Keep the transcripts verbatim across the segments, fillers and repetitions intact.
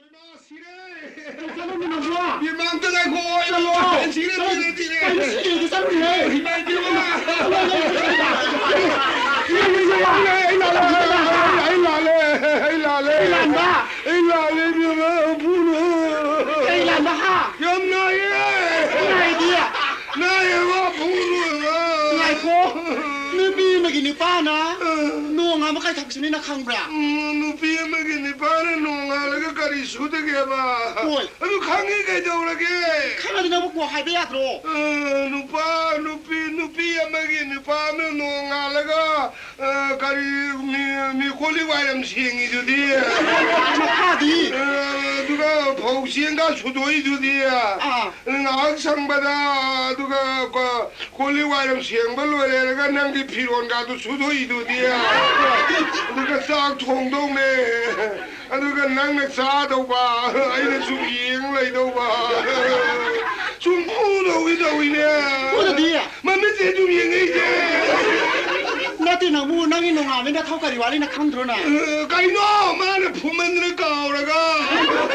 ꯁꯤꯔꯦ! ꯆꯠꯂꯣ, ꯃꯤꯅꯝꯕꯣ! ꯏꯃꯥ, ꯑꯝꯇ ꯉꯥꯏꯈꯣ! ꯆꯠꯂꯣ! ꯁꯤꯔꯦ, ꯁꯤꯔꯦ, ꯁꯤꯔꯦ! ꯀꯩꯅꯣ ꯁꯤꯔꯦꯗꯤ ꯆꯠꯂꯨꯅꯦꯍꯦ! ꯏꯃꯥ, ꯏꯕꯦꯝꯃ! ꯑꯩ ꯂꯥꯜꯂꯦ! ꯑꯩ ꯂꯥꯜꯂꯦ! ꯑꯩ ꯂꯥꯜꯂꯦ! ꯑꯩ ꯂꯥꯜꯂꯦ! ꯑꯩ ꯂꯥꯟꯕ! ꯑꯩ ꯂꯥꯜꯂꯦ, ꯏꯕꯦꯝꯃ! ꯐꯨꯅꯨ! ꯀꯩ ꯂꯥꯟꯕ, ꯍꯥ? ꯌꯥꯝ ꯅꯥꯏꯌꯦ! ꯅꯥꯏꯗꯤ? ꯅꯥꯏꯌꯦꯕ! ꯐꯨꯅꯨꯕ! ꯉꯥꯏꯈꯣ! ꯅꯨꯄꯤ ꯑꯃꯒꯤ ꯅꯨꯄꯥꯅ ꯑ꯫ ꯅꯣꯡ ꯑꯃ ꯀꯥꯏꯊꯣꯛꯄꯁꯤꯅ ꯈꯪꯕ꯭ꯔꯥ? ꯎꯝ, ꯅꯨꯄꯤ ꯑꯃꯒꯤ ꯅꯨꯄꯥꯅ ꯅꯣꯡꯉꯥꯜꯂꯒ ꯀꯔꯤ ꯁꯨꯗꯒꯦꯕ? ꯍꯣꯏ꯫ ꯑꯗꯨ ꯈꯪꯉꯤ ꯀꯩꯗꯧꯔꯒꯦ? ꯈꯪꯉꯗꯤ ꯅꯪꯕꯨ ꯀꯣꯛ ꯍꯥꯏꯕ ꯌꯥꯗ꯭ꯔꯣ? ꯑ, ꯅꯨꯄꯥ, ꯅꯨꯄꯤ, ꯅꯨꯄꯤ ꯑꯃꯒꯤ ꯅꯨꯄꯥ ꯑꯃꯅ ꯅꯣꯡꯉꯥꯜꯂꯒ, ꯑ, ꯀꯔꯤ ꯃꯤ, ꯃꯤ ꯀꯣꯜꯂꯤꯛ ꯋꯥꯏꯔꯝ ꯁꯦꯡꯉꯤꯗꯨꯗꯤ? ꯃꯈꯥꯗꯤ? ꯑ, ꯑꯗꯨꯒ ꯐꯧ ꯆꯦꯡꯒ ꯁꯨꯗꯣꯛꯏꯗꯨꯗꯤ? ꯑꯥ꯫ ꯉꯥꯏꯍꯥꯛ ꯁꯪꯕꯗ, ꯑꯗꯨꯒ ꯀꯣ-, ꯀꯣꯜꯂꯤꯛ ꯋꯥꯏꯔꯝ ꯁꯦꯡꯕ ꯂꯣꯏꯔꯦ ꯍꯥꯏꯔꯒ ꯅꯪꯒꯤ ꯐꯤꯔꯣꯟꯒꯥꯗꯨ ꯁꯨꯗꯣꯛꯏꯗꯨꯗꯤ? ꯑꯗꯨꯒ ꯆꯥꯛ ꯊꯣꯡꯗꯧꯅꯦ꯫ ꯑꯗꯨꯒ ꯅꯪꯅ ꯆꯥꯗꯧꯕ, ꯑꯩꯅ ꯁꯨꯝ ꯌꯦꯡ ꯂꯩꯗꯧꯕ꯫ ꯁꯨꯝ ꯐꯨꯗꯧꯒꯤ ꯇꯧꯏꯅꯦ꯫ ꯐꯨꯗꯗꯤ? ꯃꯃꯤꯠꯁꯦ ꯁꯨꯝ ꯌꯦꯡꯉꯛꯏꯁꯦ꯫ ꯅꯠꯇꯦ, ꯅꯪꯕꯨ ꯅꯪꯒꯤ ꯅꯣꯡꯉꯥꯟꯕꯩ ꯅꯊꯧ ꯀꯔꯤ ꯋꯥꯠꯂꯤ ꯅꯪ ꯈꯪꯗ꯭ꯔꯣ ꯅꯪ? ꯑ, ꯀꯩꯅꯣ? ꯃꯥꯅ ꯐꯨꯃꯟꯗꯅ ꯀꯥꯎꯔꯒ꯫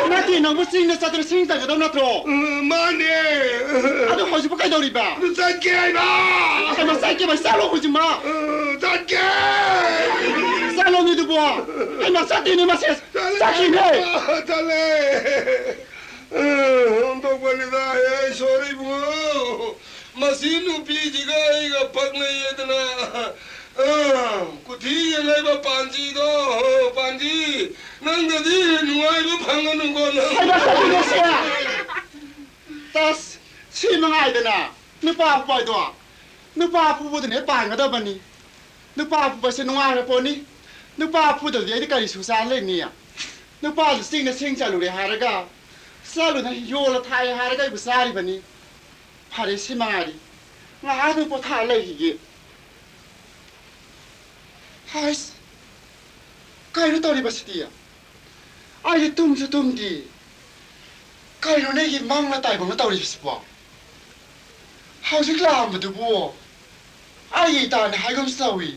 ꯅꯠꯇꯦ, ꯅꯪꯕꯨ ꯆꯤꯡꯗ ꯆꯠꯇꯅ ꯁꯤꯡ ꯆꯟꯒꯗꯧ ꯅꯠꯇ꯭ꯔꯣ? ꯑ, ꯃꯥꯅꯦ꯫ ꯑꯗꯨ ꯍꯧꯖꯤꯛꯄꯨ ꯀꯩꯗꯧꯔꯤꯕ? ꯑꯗꯨ ꯆꯠꯀꯦ ꯍꯥꯏꯕ꯫ ꯀꯩꯅꯣ ꯆꯠꯀꯦ ꯍꯥꯏꯕ? ꯆꯠꯂꯣ ꯍꯧꯖꯤꯛꯃꯛ꯫ ꯑ, ꯆꯠꯀꯦ꯫ ꯆꯠꯂꯣꯅꯦ ꯑꯗꯨꯕꯣ꯫ ꯍꯩꯃꯥ, ꯆꯠꯇꯦꯅꯦ ꯃꯁꯦ꯫ ꯆꯠꯂꯦ꯫ ꯆꯠꯈꯤꯅꯦ꯫ ꯆꯠꯂꯦ꯫ ꯑ, ꯑꯣꯟꯊꯣꯛꯄꯅꯤꯗ꯫ ꯑꯦ, ꯁꯣꯔꯤ ꯏꯕꯨꯡꯉꯣ꯫ ꯃꯁꯤ ꯅꯨꯄꯤꯁꯤꯒ ꯑꯩꯒ ꯄꯛꯅꯩꯌꯦꯗꯅ, ꯑ, ꯀꯨꯊꯤ ꯌꯦꯡꯉꯛꯏꯕ ꯄꯥꯟꯖꯤꯗꯣ, ꯄꯥꯟꯖꯤ, ꯅꯪꯗꯗꯤ ꯅꯨꯡꯉꯥꯏꯕ ꯐꯪꯒꯅꯨꯀꯣ, ꯅꯪ꯫ ꯍꯩꯃꯥ, ꯀꯔꯤꯅꯣ ꯁꯤ? ꯇꯁ, ꯁꯤ ꯃꯉꯥꯏꯗꯅ ꯅꯨꯄꯥ ꯐꯨꯕ ꯍꯥꯏꯗꯣ꯫ ꯅꯨꯄꯥ ꯐꯨꯕꯗꯨꯅ ꯍꯦꯛ ꯄꯥꯟꯒꯗꯕꯅꯤ꯫ ꯅꯨꯄꯥ ꯐꯨꯕꯁꯦ ꯅꯨꯡꯉꯥꯏꯔ ꯄꯣꯠꯅꯤ꯫ ꯅꯨꯄꯥ ꯐꯨꯗꯕꯗꯤ ꯑꯩꯗꯤ ꯀꯔꯤ ꯁꯨ ꯆꯥ ꯂꯩꯅꯤ? ꯅꯨꯄꯥꯗꯨ ꯆꯤꯡꯗ ꯁꯤꯡ ꯆꯠꯂꯨꯔꯦ ꯍꯥꯏꯔꯒ, ꯆꯠꯂꯨꯅ ꯌꯣꯜꯂ ꯊꯥꯛꯑꯦ ꯍꯥꯏꯔꯒ ꯑꯩꯕꯨ ꯆꯥꯔꯤꯕꯅꯤ꯫ ꯐꯔꯦ, ꯁꯤ ꯃꯉꯥꯏꯔꯤ꯫ ꯉꯥꯏꯍꯥꯛꯇꯪ ꯄꯣꯊꯥ ꯂꯩꯈꯤꯒꯦ꯫ ꯍꯥꯏꯁ, ꯀꯩꯅꯣ ꯇꯧꯔꯤꯕꯁꯤꯗꯤ? ꯑꯩꯗꯤ ꯇꯨꯝꯁꯨ ꯇꯨꯝꯗꯦ꯫ ꯀꯩꯅꯣ ꯅꯪꯒꯤ ꯃꯪꯂ ꯇꯥꯏꯕꯪꯂ ꯇꯧꯔꯤꯕꯁꯤꯕꯣ? ꯍꯧꯖꯤꯛ ꯂꯥꯛꯑꯝꯕꯗꯨꯕꯨ ꯑꯩꯒꯤ ꯏꯇꯥꯅꯤ ꯍꯥꯏꯒꯨꯝꯁꯨ ꯇꯧꯏ꯫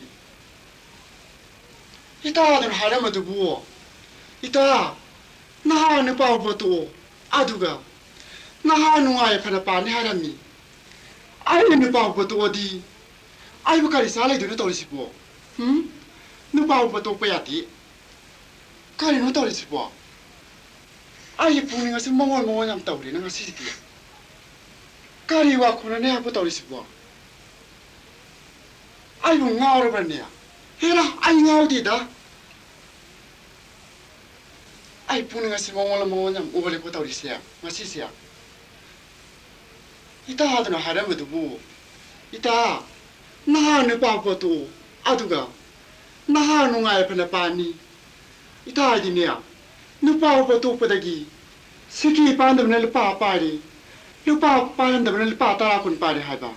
ꯏꯇꯥꯗꯨꯅ ꯍꯥꯏꯔꯝꯕꯗꯨꯕꯨ, ꯏꯇꯥ, ꯅꯍꯥ ꯅꯨꯄꯥ ꯎꯕ ꯇꯣꯛꯑꯣ, ꯑꯗꯨꯒ ꯅꯍꯥ ꯅꯨꯡꯉꯥꯏ ꯐꯅ ꯄꯥꯅꯤ ꯍꯥꯏꯔꯝꯃꯤ꯫ ꯑꯩꯅ ꯅꯨꯄꯥ ꯎꯕ ꯇꯣꯛꯑꯗꯤ ꯑꯩꯕꯨ ꯀꯔꯤ ꯆꯥ ꯂꯩꯗꯣꯏꯅꯣ ꯇꯧꯔꯤꯁꯤꯕꯣ? ꯍꯨꯝ? ꯅꯨꯄꯥ ꯎꯕ ꯇꯣꯛꯄ ꯌꯥꯗꯦ꯫ ꯀꯔꯤꯅꯣ ꯇꯧꯔꯤꯁꯤꯕꯣ? ꯑꯩꯒꯤ ꯄꯨꯛꯅꯤꯡ ꯑꯁꯤ ꯃꯉꯣꯟ ꯃꯉꯣꯟ ꯌꯥꯝ ꯇꯧꯔꯦꯅ ꯉꯁꯤꯗꯤ꯫ ꯀꯔꯤ ꯋꯥꯈꯜꯅꯣꯅꯦ ꯍꯥꯏꯕ ꯇꯧꯔꯤꯁꯤꯕꯣ? ꯑꯩꯕꯨ ꯉꯥꯎꯔꯕ꯭ꯔꯅꯦ? ꯍꯦꯔꯥ, ꯑꯩ ꯉꯥꯎꯗꯦꯗ꯫ ꯑꯩ ꯄꯨꯛꯅꯤꯡ ꯑꯁꯤ ꯃꯉꯣꯟ ꯃꯉꯣꯟ ꯌꯥꯝ ꯑꯣꯜꯂꯦꯀꯣ ꯇꯧꯔꯤꯁꯦ ꯉꯁꯤꯁꯦ꯫ ꯏꯇꯥꯗꯨꯅ ꯍꯥꯏꯔꯝꯕꯗꯨꯕꯨ, ꯏꯇꯥ, ꯅꯍꯥ ꯅꯨꯄꯥ ꯄꯣꯠꯇꯣ, ꯑꯗꯨꯒ ꯅꯍꯥ ꯅꯨꯡꯉꯥꯏ ꯐꯅ ꯄꯥꯟꯅꯤ꯫ ꯏꯇꯥ ꯍꯥꯏꯗꯤꯅꯦ, ꯅꯨꯄꯥ ꯎꯕ ꯇꯣꯛꯄꯗꯒꯤ ꯁꯤꯀꯤ ꯄꯥꯟꯗꯕꯅ ꯂꯨꯄꯥ ꯄꯥꯏꯔꯤ, ꯂꯨꯄꯥ ꯄꯥꯏꯔꯝꯗꯕꯅ ꯂꯨꯄꯥ ꯇꯔꯥ ꯀꯨꯟ ꯄꯥꯏꯔꯦ ꯍꯥꯏꯕ꯫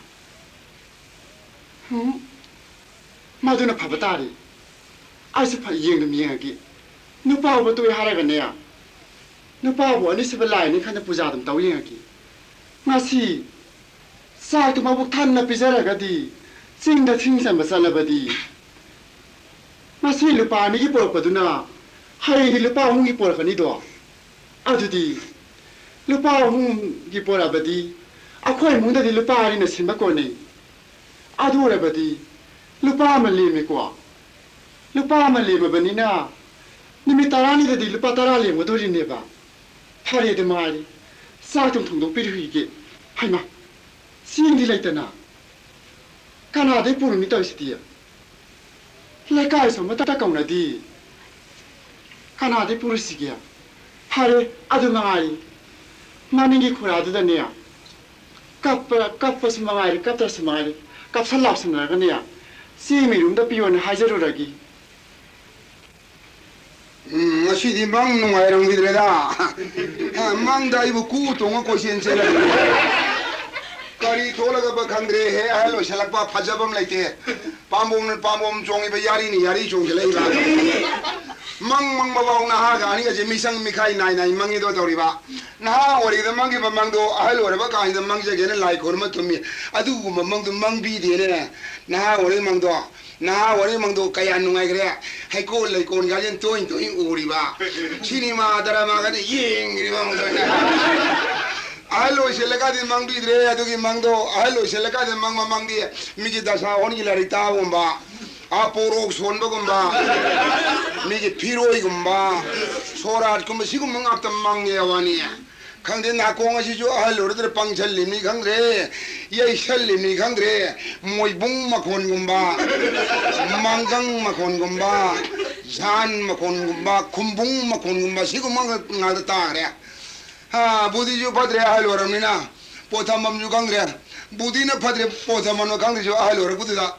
ꯍꯨꯝ, ꯃꯗꯨꯅ ꯐꯕ ꯇꯥꯔꯦ꯫ ꯑꯩꯁꯨ ꯐ-, ꯌꯦꯡꯗꯨꯝ ꯌꯦꯡꯉꯒꯦ꯫ ꯅꯨꯄꯥ ꯎꯕ ꯇꯣꯛꯑꯦ ꯍꯥꯏꯔꯒꯅꯦ, ꯅꯨꯄꯥꯕꯨ ꯑꯅꯤꯁꯨꯕ ꯂꯥꯏꯅꯤ ꯈꯟꯅ ꯄꯨꯖꯥ ꯑꯗꯨꯝ ꯇꯧ ꯌꯦꯡꯉꯒꯦ꯫ ꯉꯁꯤ ꯆꯥꯛꯇꯨ ꯃꯕꯨꯛ ꯊꯟꯅ ꯄꯤꯖꯔꯒꯗꯤ, ꯆꯤꯡꯗ ꯁꯤꯡ ꯆꯟꯕ ꯆꯠꯂꯕꯗꯤ, ꯉꯁꯤ ꯂꯨꯄꯥ ꯑꯅꯤꯒꯤ ꯄꯣꯔꯛꯄꯗꯨꯅ ꯍꯌꯦꯡꯗꯤ ꯂꯨꯄꯥ ꯑꯍꯨꯝꯒꯤ ꯄꯣꯔꯛꯀꯅꯤꯗꯣ꯫ ꯑꯗꯨꯗꯤ ꯂꯨꯄꯥ ꯑꯍꯨꯝꯒꯤ ꯄꯣꯔꯛꯑꯕꯗꯤ ꯑꯩꯈꯣꯏ ꯏꯃꯨꯡꯗꯗꯤ ꯂꯨꯄꯥ ꯑꯅꯤꯅ ꯁꯤꯟꯕ ꯀꯣꯟꯅꯩ꯫ ꯑꯗꯨ ꯑꯣꯏꯔꯕꯗꯤ ꯂꯨꯄꯥ ꯑꯃ ꯂꯦꯝꯃꯦꯀꯣ꯫ ꯂꯨꯄꯥ ꯑꯃ ꯂꯦꯝꯃꯕꯅꯤꯅ ꯅꯨꯃꯤꯠ ꯇꯔꯥꯅꯤꯗꯗꯤ ꯂꯨꯄꯥ ꯇꯔꯥ ꯂꯦꯝꯒꯗꯣꯔꯤꯅꯦꯕ꯫ ꯐꯔꯦ ꯑꯗꯨ ꯃꯥꯔꯤ, ꯆꯥꯛꯇꯨꯝ ꯊꯣꯡꯗꯣꯛꯄꯤꯔꯨꯈꯤꯒꯦ꯫ ꯍꯩꯃꯥ, ꯆꯦꯡꯗꯤ ꯂꯩꯇꯅ ꯀꯅꯥꯗꯩ ꯄꯨꯔꯨꯅꯤ ꯇꯧꯔꯤꯁꯤꯗꯤ? ꯂꯩꯀꯥꯏꯁꯨ ꯑꯃꯠꯇ ꯀꯧꯅꯗꯦ꯫ ꯀꯅꯥꯗꯩ ꯄꯨꯔꯨꯁꯤꯒꯦ? ꯐꯔꯦ, ꯑꯗꯨ ꯃꯉꯥꯏ꯫ ꯃꯅꯤꯡꯒꯤ ꯈꯨꯔꯥꯗꯨꯗꯅꯦ, ꯀꯞꯄ-, ꯀꯞꯄꯁꯨ ꯃꯉꯥꯏꯔꯦ, ꯀꯞꯇ꯭ꯔꯁꯨ ꯃꯉꯥꯏꯔꯦ, ꯀꯞꯁꯟ ꯂꯥꯎꯁꯟꯅꯔꯒꯅꯦ, ꯆꯦꯡ ꯃꯤꯔꯨꯝꯗ ꯄꯤꯌꯣꯅ ꯍꯥꯏꯖꯔꯨꯔꯒꯦ꯫ ꯎꯝ, ꯉꯁꯤꯗꯤ ꯃꯪ ꯅꯨꯡꯉꯥꯏꯔꯝꯈꯤꯗ꯭ꯔꯦꯗ꯫ ꯑ, ꯃꯪꯗ ꯑꯩꯕꯨ ꯀꯨ ꯇꯣꯡꯉ ꯀꯣꯏꯆꯦꯟ ꯆꯦꯜꯂꯝꯃꯤ꯫ ꯀꯔꯤ ꯊꯣꯛꯂꯒꯕ ꯈꯪꯗ꯭ꯔꯦ꯫ ꯍꯦ, ꯑꯍꯜ ꯑꯣꯏꯁꯜꯂꯛꯄ ꯐꯖꯕ ꯑꯃ ꯂꯩꯇꯦ꯫ ꯄꯥꯝꯕꯣꯝꯅ ꯄꯥꯝꯕꯣꯝ ꯆꯣꯡꯉꯤꯕ, ꯌꯥꯔꯤꯅ ꯌꯥꯔꯤ ꯆꯣꯡꯁꯤꯜꯂꯛꯏꯕ꯫ ꯃꯪ ꯃꯪꯕꯐꯥꯎ ꯅꯍꯥꯒ ꯑꯍꯟꯒꯁꯦ ꯃꯤꯁꯪ ꯃꯤꯈꯥꯏ ꯅꯥꯏ ꯅꯥꯏ ꯃꯪꯉꯤꯗꯣ ꯇꯧꯔꯤꯕ꯫ ꯅꯍꯥ ꯑꯣꯏꯔꯤꯉꯩꯗ ꯃꯪꯈꯤꯕ ꯃꯪꯗꯣ ꯑꯍꯜ ꯑꯣꯏꯔꯕ ꯀꯥꯟꯁꯤꯗ ꯃꯪꯖꯒꯦꯅ ꯂꯥꯏ ꯈꯣꯏꯔꯨꯝꯕ ꯊꯨꯝꯃꯤ꯫ ꯑꯗꯨꯒꯨꯝꯕ ꯃꯪꯗꯣ ꯃꯪꯕꯤꯗꯦꯅꯦ꯫ ꯅꯍꯥ ꯑꯣꯏꯔꯤꯉꯩ ꯃꯪꯗꯣ ꯅꯍꯥ ꯑꯣꯏꯔꯤꯉꯩ ꯃꯪꯗꯣ ꯀꯌꯥ ꯅꯨꯡꯉꯥꯏꯈ꯭ꯔꯦ꯫ ꯍꯩꯀꯣꯜ ꯂꯩꯀꯣꯜꯒꯁꯦ ꯇꯣꯏ ꯇꯣꯏ ꯎꯔꯤꯕ꯫ ꯁꯤꯅꯦꯃꯥ ꯗ꯭ꯔꯃꯥꯒꯁꯦ ꯌꯦꯡꯉꯤꯕ ꯃꯪꯗꯣ꯫ ꯑꯍꯜ ꯑꯣꯏꯁꯤꯜꯂꯀꯥꯟꯗꯤ ꯃꯪꯕꯤꯗ꯭ꯔꯦ ꯑꯗꯨꯒꯤ ꯃꯪꯗꯣ꯫ ꯑꯍꯜ ꯑꯣꯏꯁꯤꯜꯂꯀꯥꯟꯗꯤ ꯃꯪꯕ ꯃꯪꯗꯤ ꯃꯤꯒꯤ ꯗꯁꯥ ꯍꯣꯟꯒꯤ ꯂꯥꯏꯔꯤꯛ ꯇꯥꯕꯒꯨꯝꯕ, ꯑꯥ, ꯄꯣꯔꯣꯛ ꯁꯣꯟꯕꯒꯨꯝꯕ, ꯃꯤꯒꯤ ꯐꯤꯔꯣꯏꯒꯨꯝꯕ, ꯁꯣꯔꯥꯠꯀꯨꯝꯕ, ꯁꯤꯒꯨꯝꯕ ꯉꯥꯛꯇ ꯃꯪꯉꯦ ꯋꯥꯅꯤ꯫ ꯈꯪꯗꯦ, ꯅꯥꯀꯣꯡ ꯑꯁꯤꯁꯨ ꯑꯍꯜ ꯑꯣꯏꯔꯗ꯭ꯔꯥ ꯄꯪꯁꯜꯂꯤꯕꯅꯤ ꯈꯪꯗ꯭ꯔꯦ, ꯌꯩꯁꯜꯂꯤꯕꯅꯤ ꯈꯪꯗ꯭ꯔꯦ, ꯃꯣꯏꯕꯨꯡ ꯃꯈꯣꯟꯒꯨꯝꯕ, ꯃꯥꯡꯒꯪ ꯃꯈꯣꯟꯒꯨꯝꯕ, ꯖꯥꯟ ꯃꯈꯣꯟꯒꯨꯝꯕ, ꯈꯨꯝꯕꯨꯡ ꯃꯈꯣꯟꯒꯨꯝꯕ, ꯁꯤꯒꯨꯝꯕ ꯉꯥꯛꯇ ꯇꯥꯈ꯭ꯔꯦ꯫ ꯍꯥ, ꯕꯨꯙꯤꯁꯨ ꯐꯠꯇ꯭ꯔꯦ ꯑꯍꯜ ꯑꯣꯏꯔꯕꯅꯤꯅ꯫ ꯄꯣꯠ ꯊꯝꯐꯝꯁꯨ ꯈꯪꯗ꯭ꯔꯦ꯫ ꯕꯨꯙꯤꯅ ꯐꯠꯇ꯭ꯔꯦ, ꯄꯣꯠ ꯊꯝꯐꯝꯅ ꯈꯪꯗ꯭ꯔꯤꯁꯨ ꯑꯍꯜ ꯑꯣꯏꯔꯛꯄꯗꯨꯗ꯫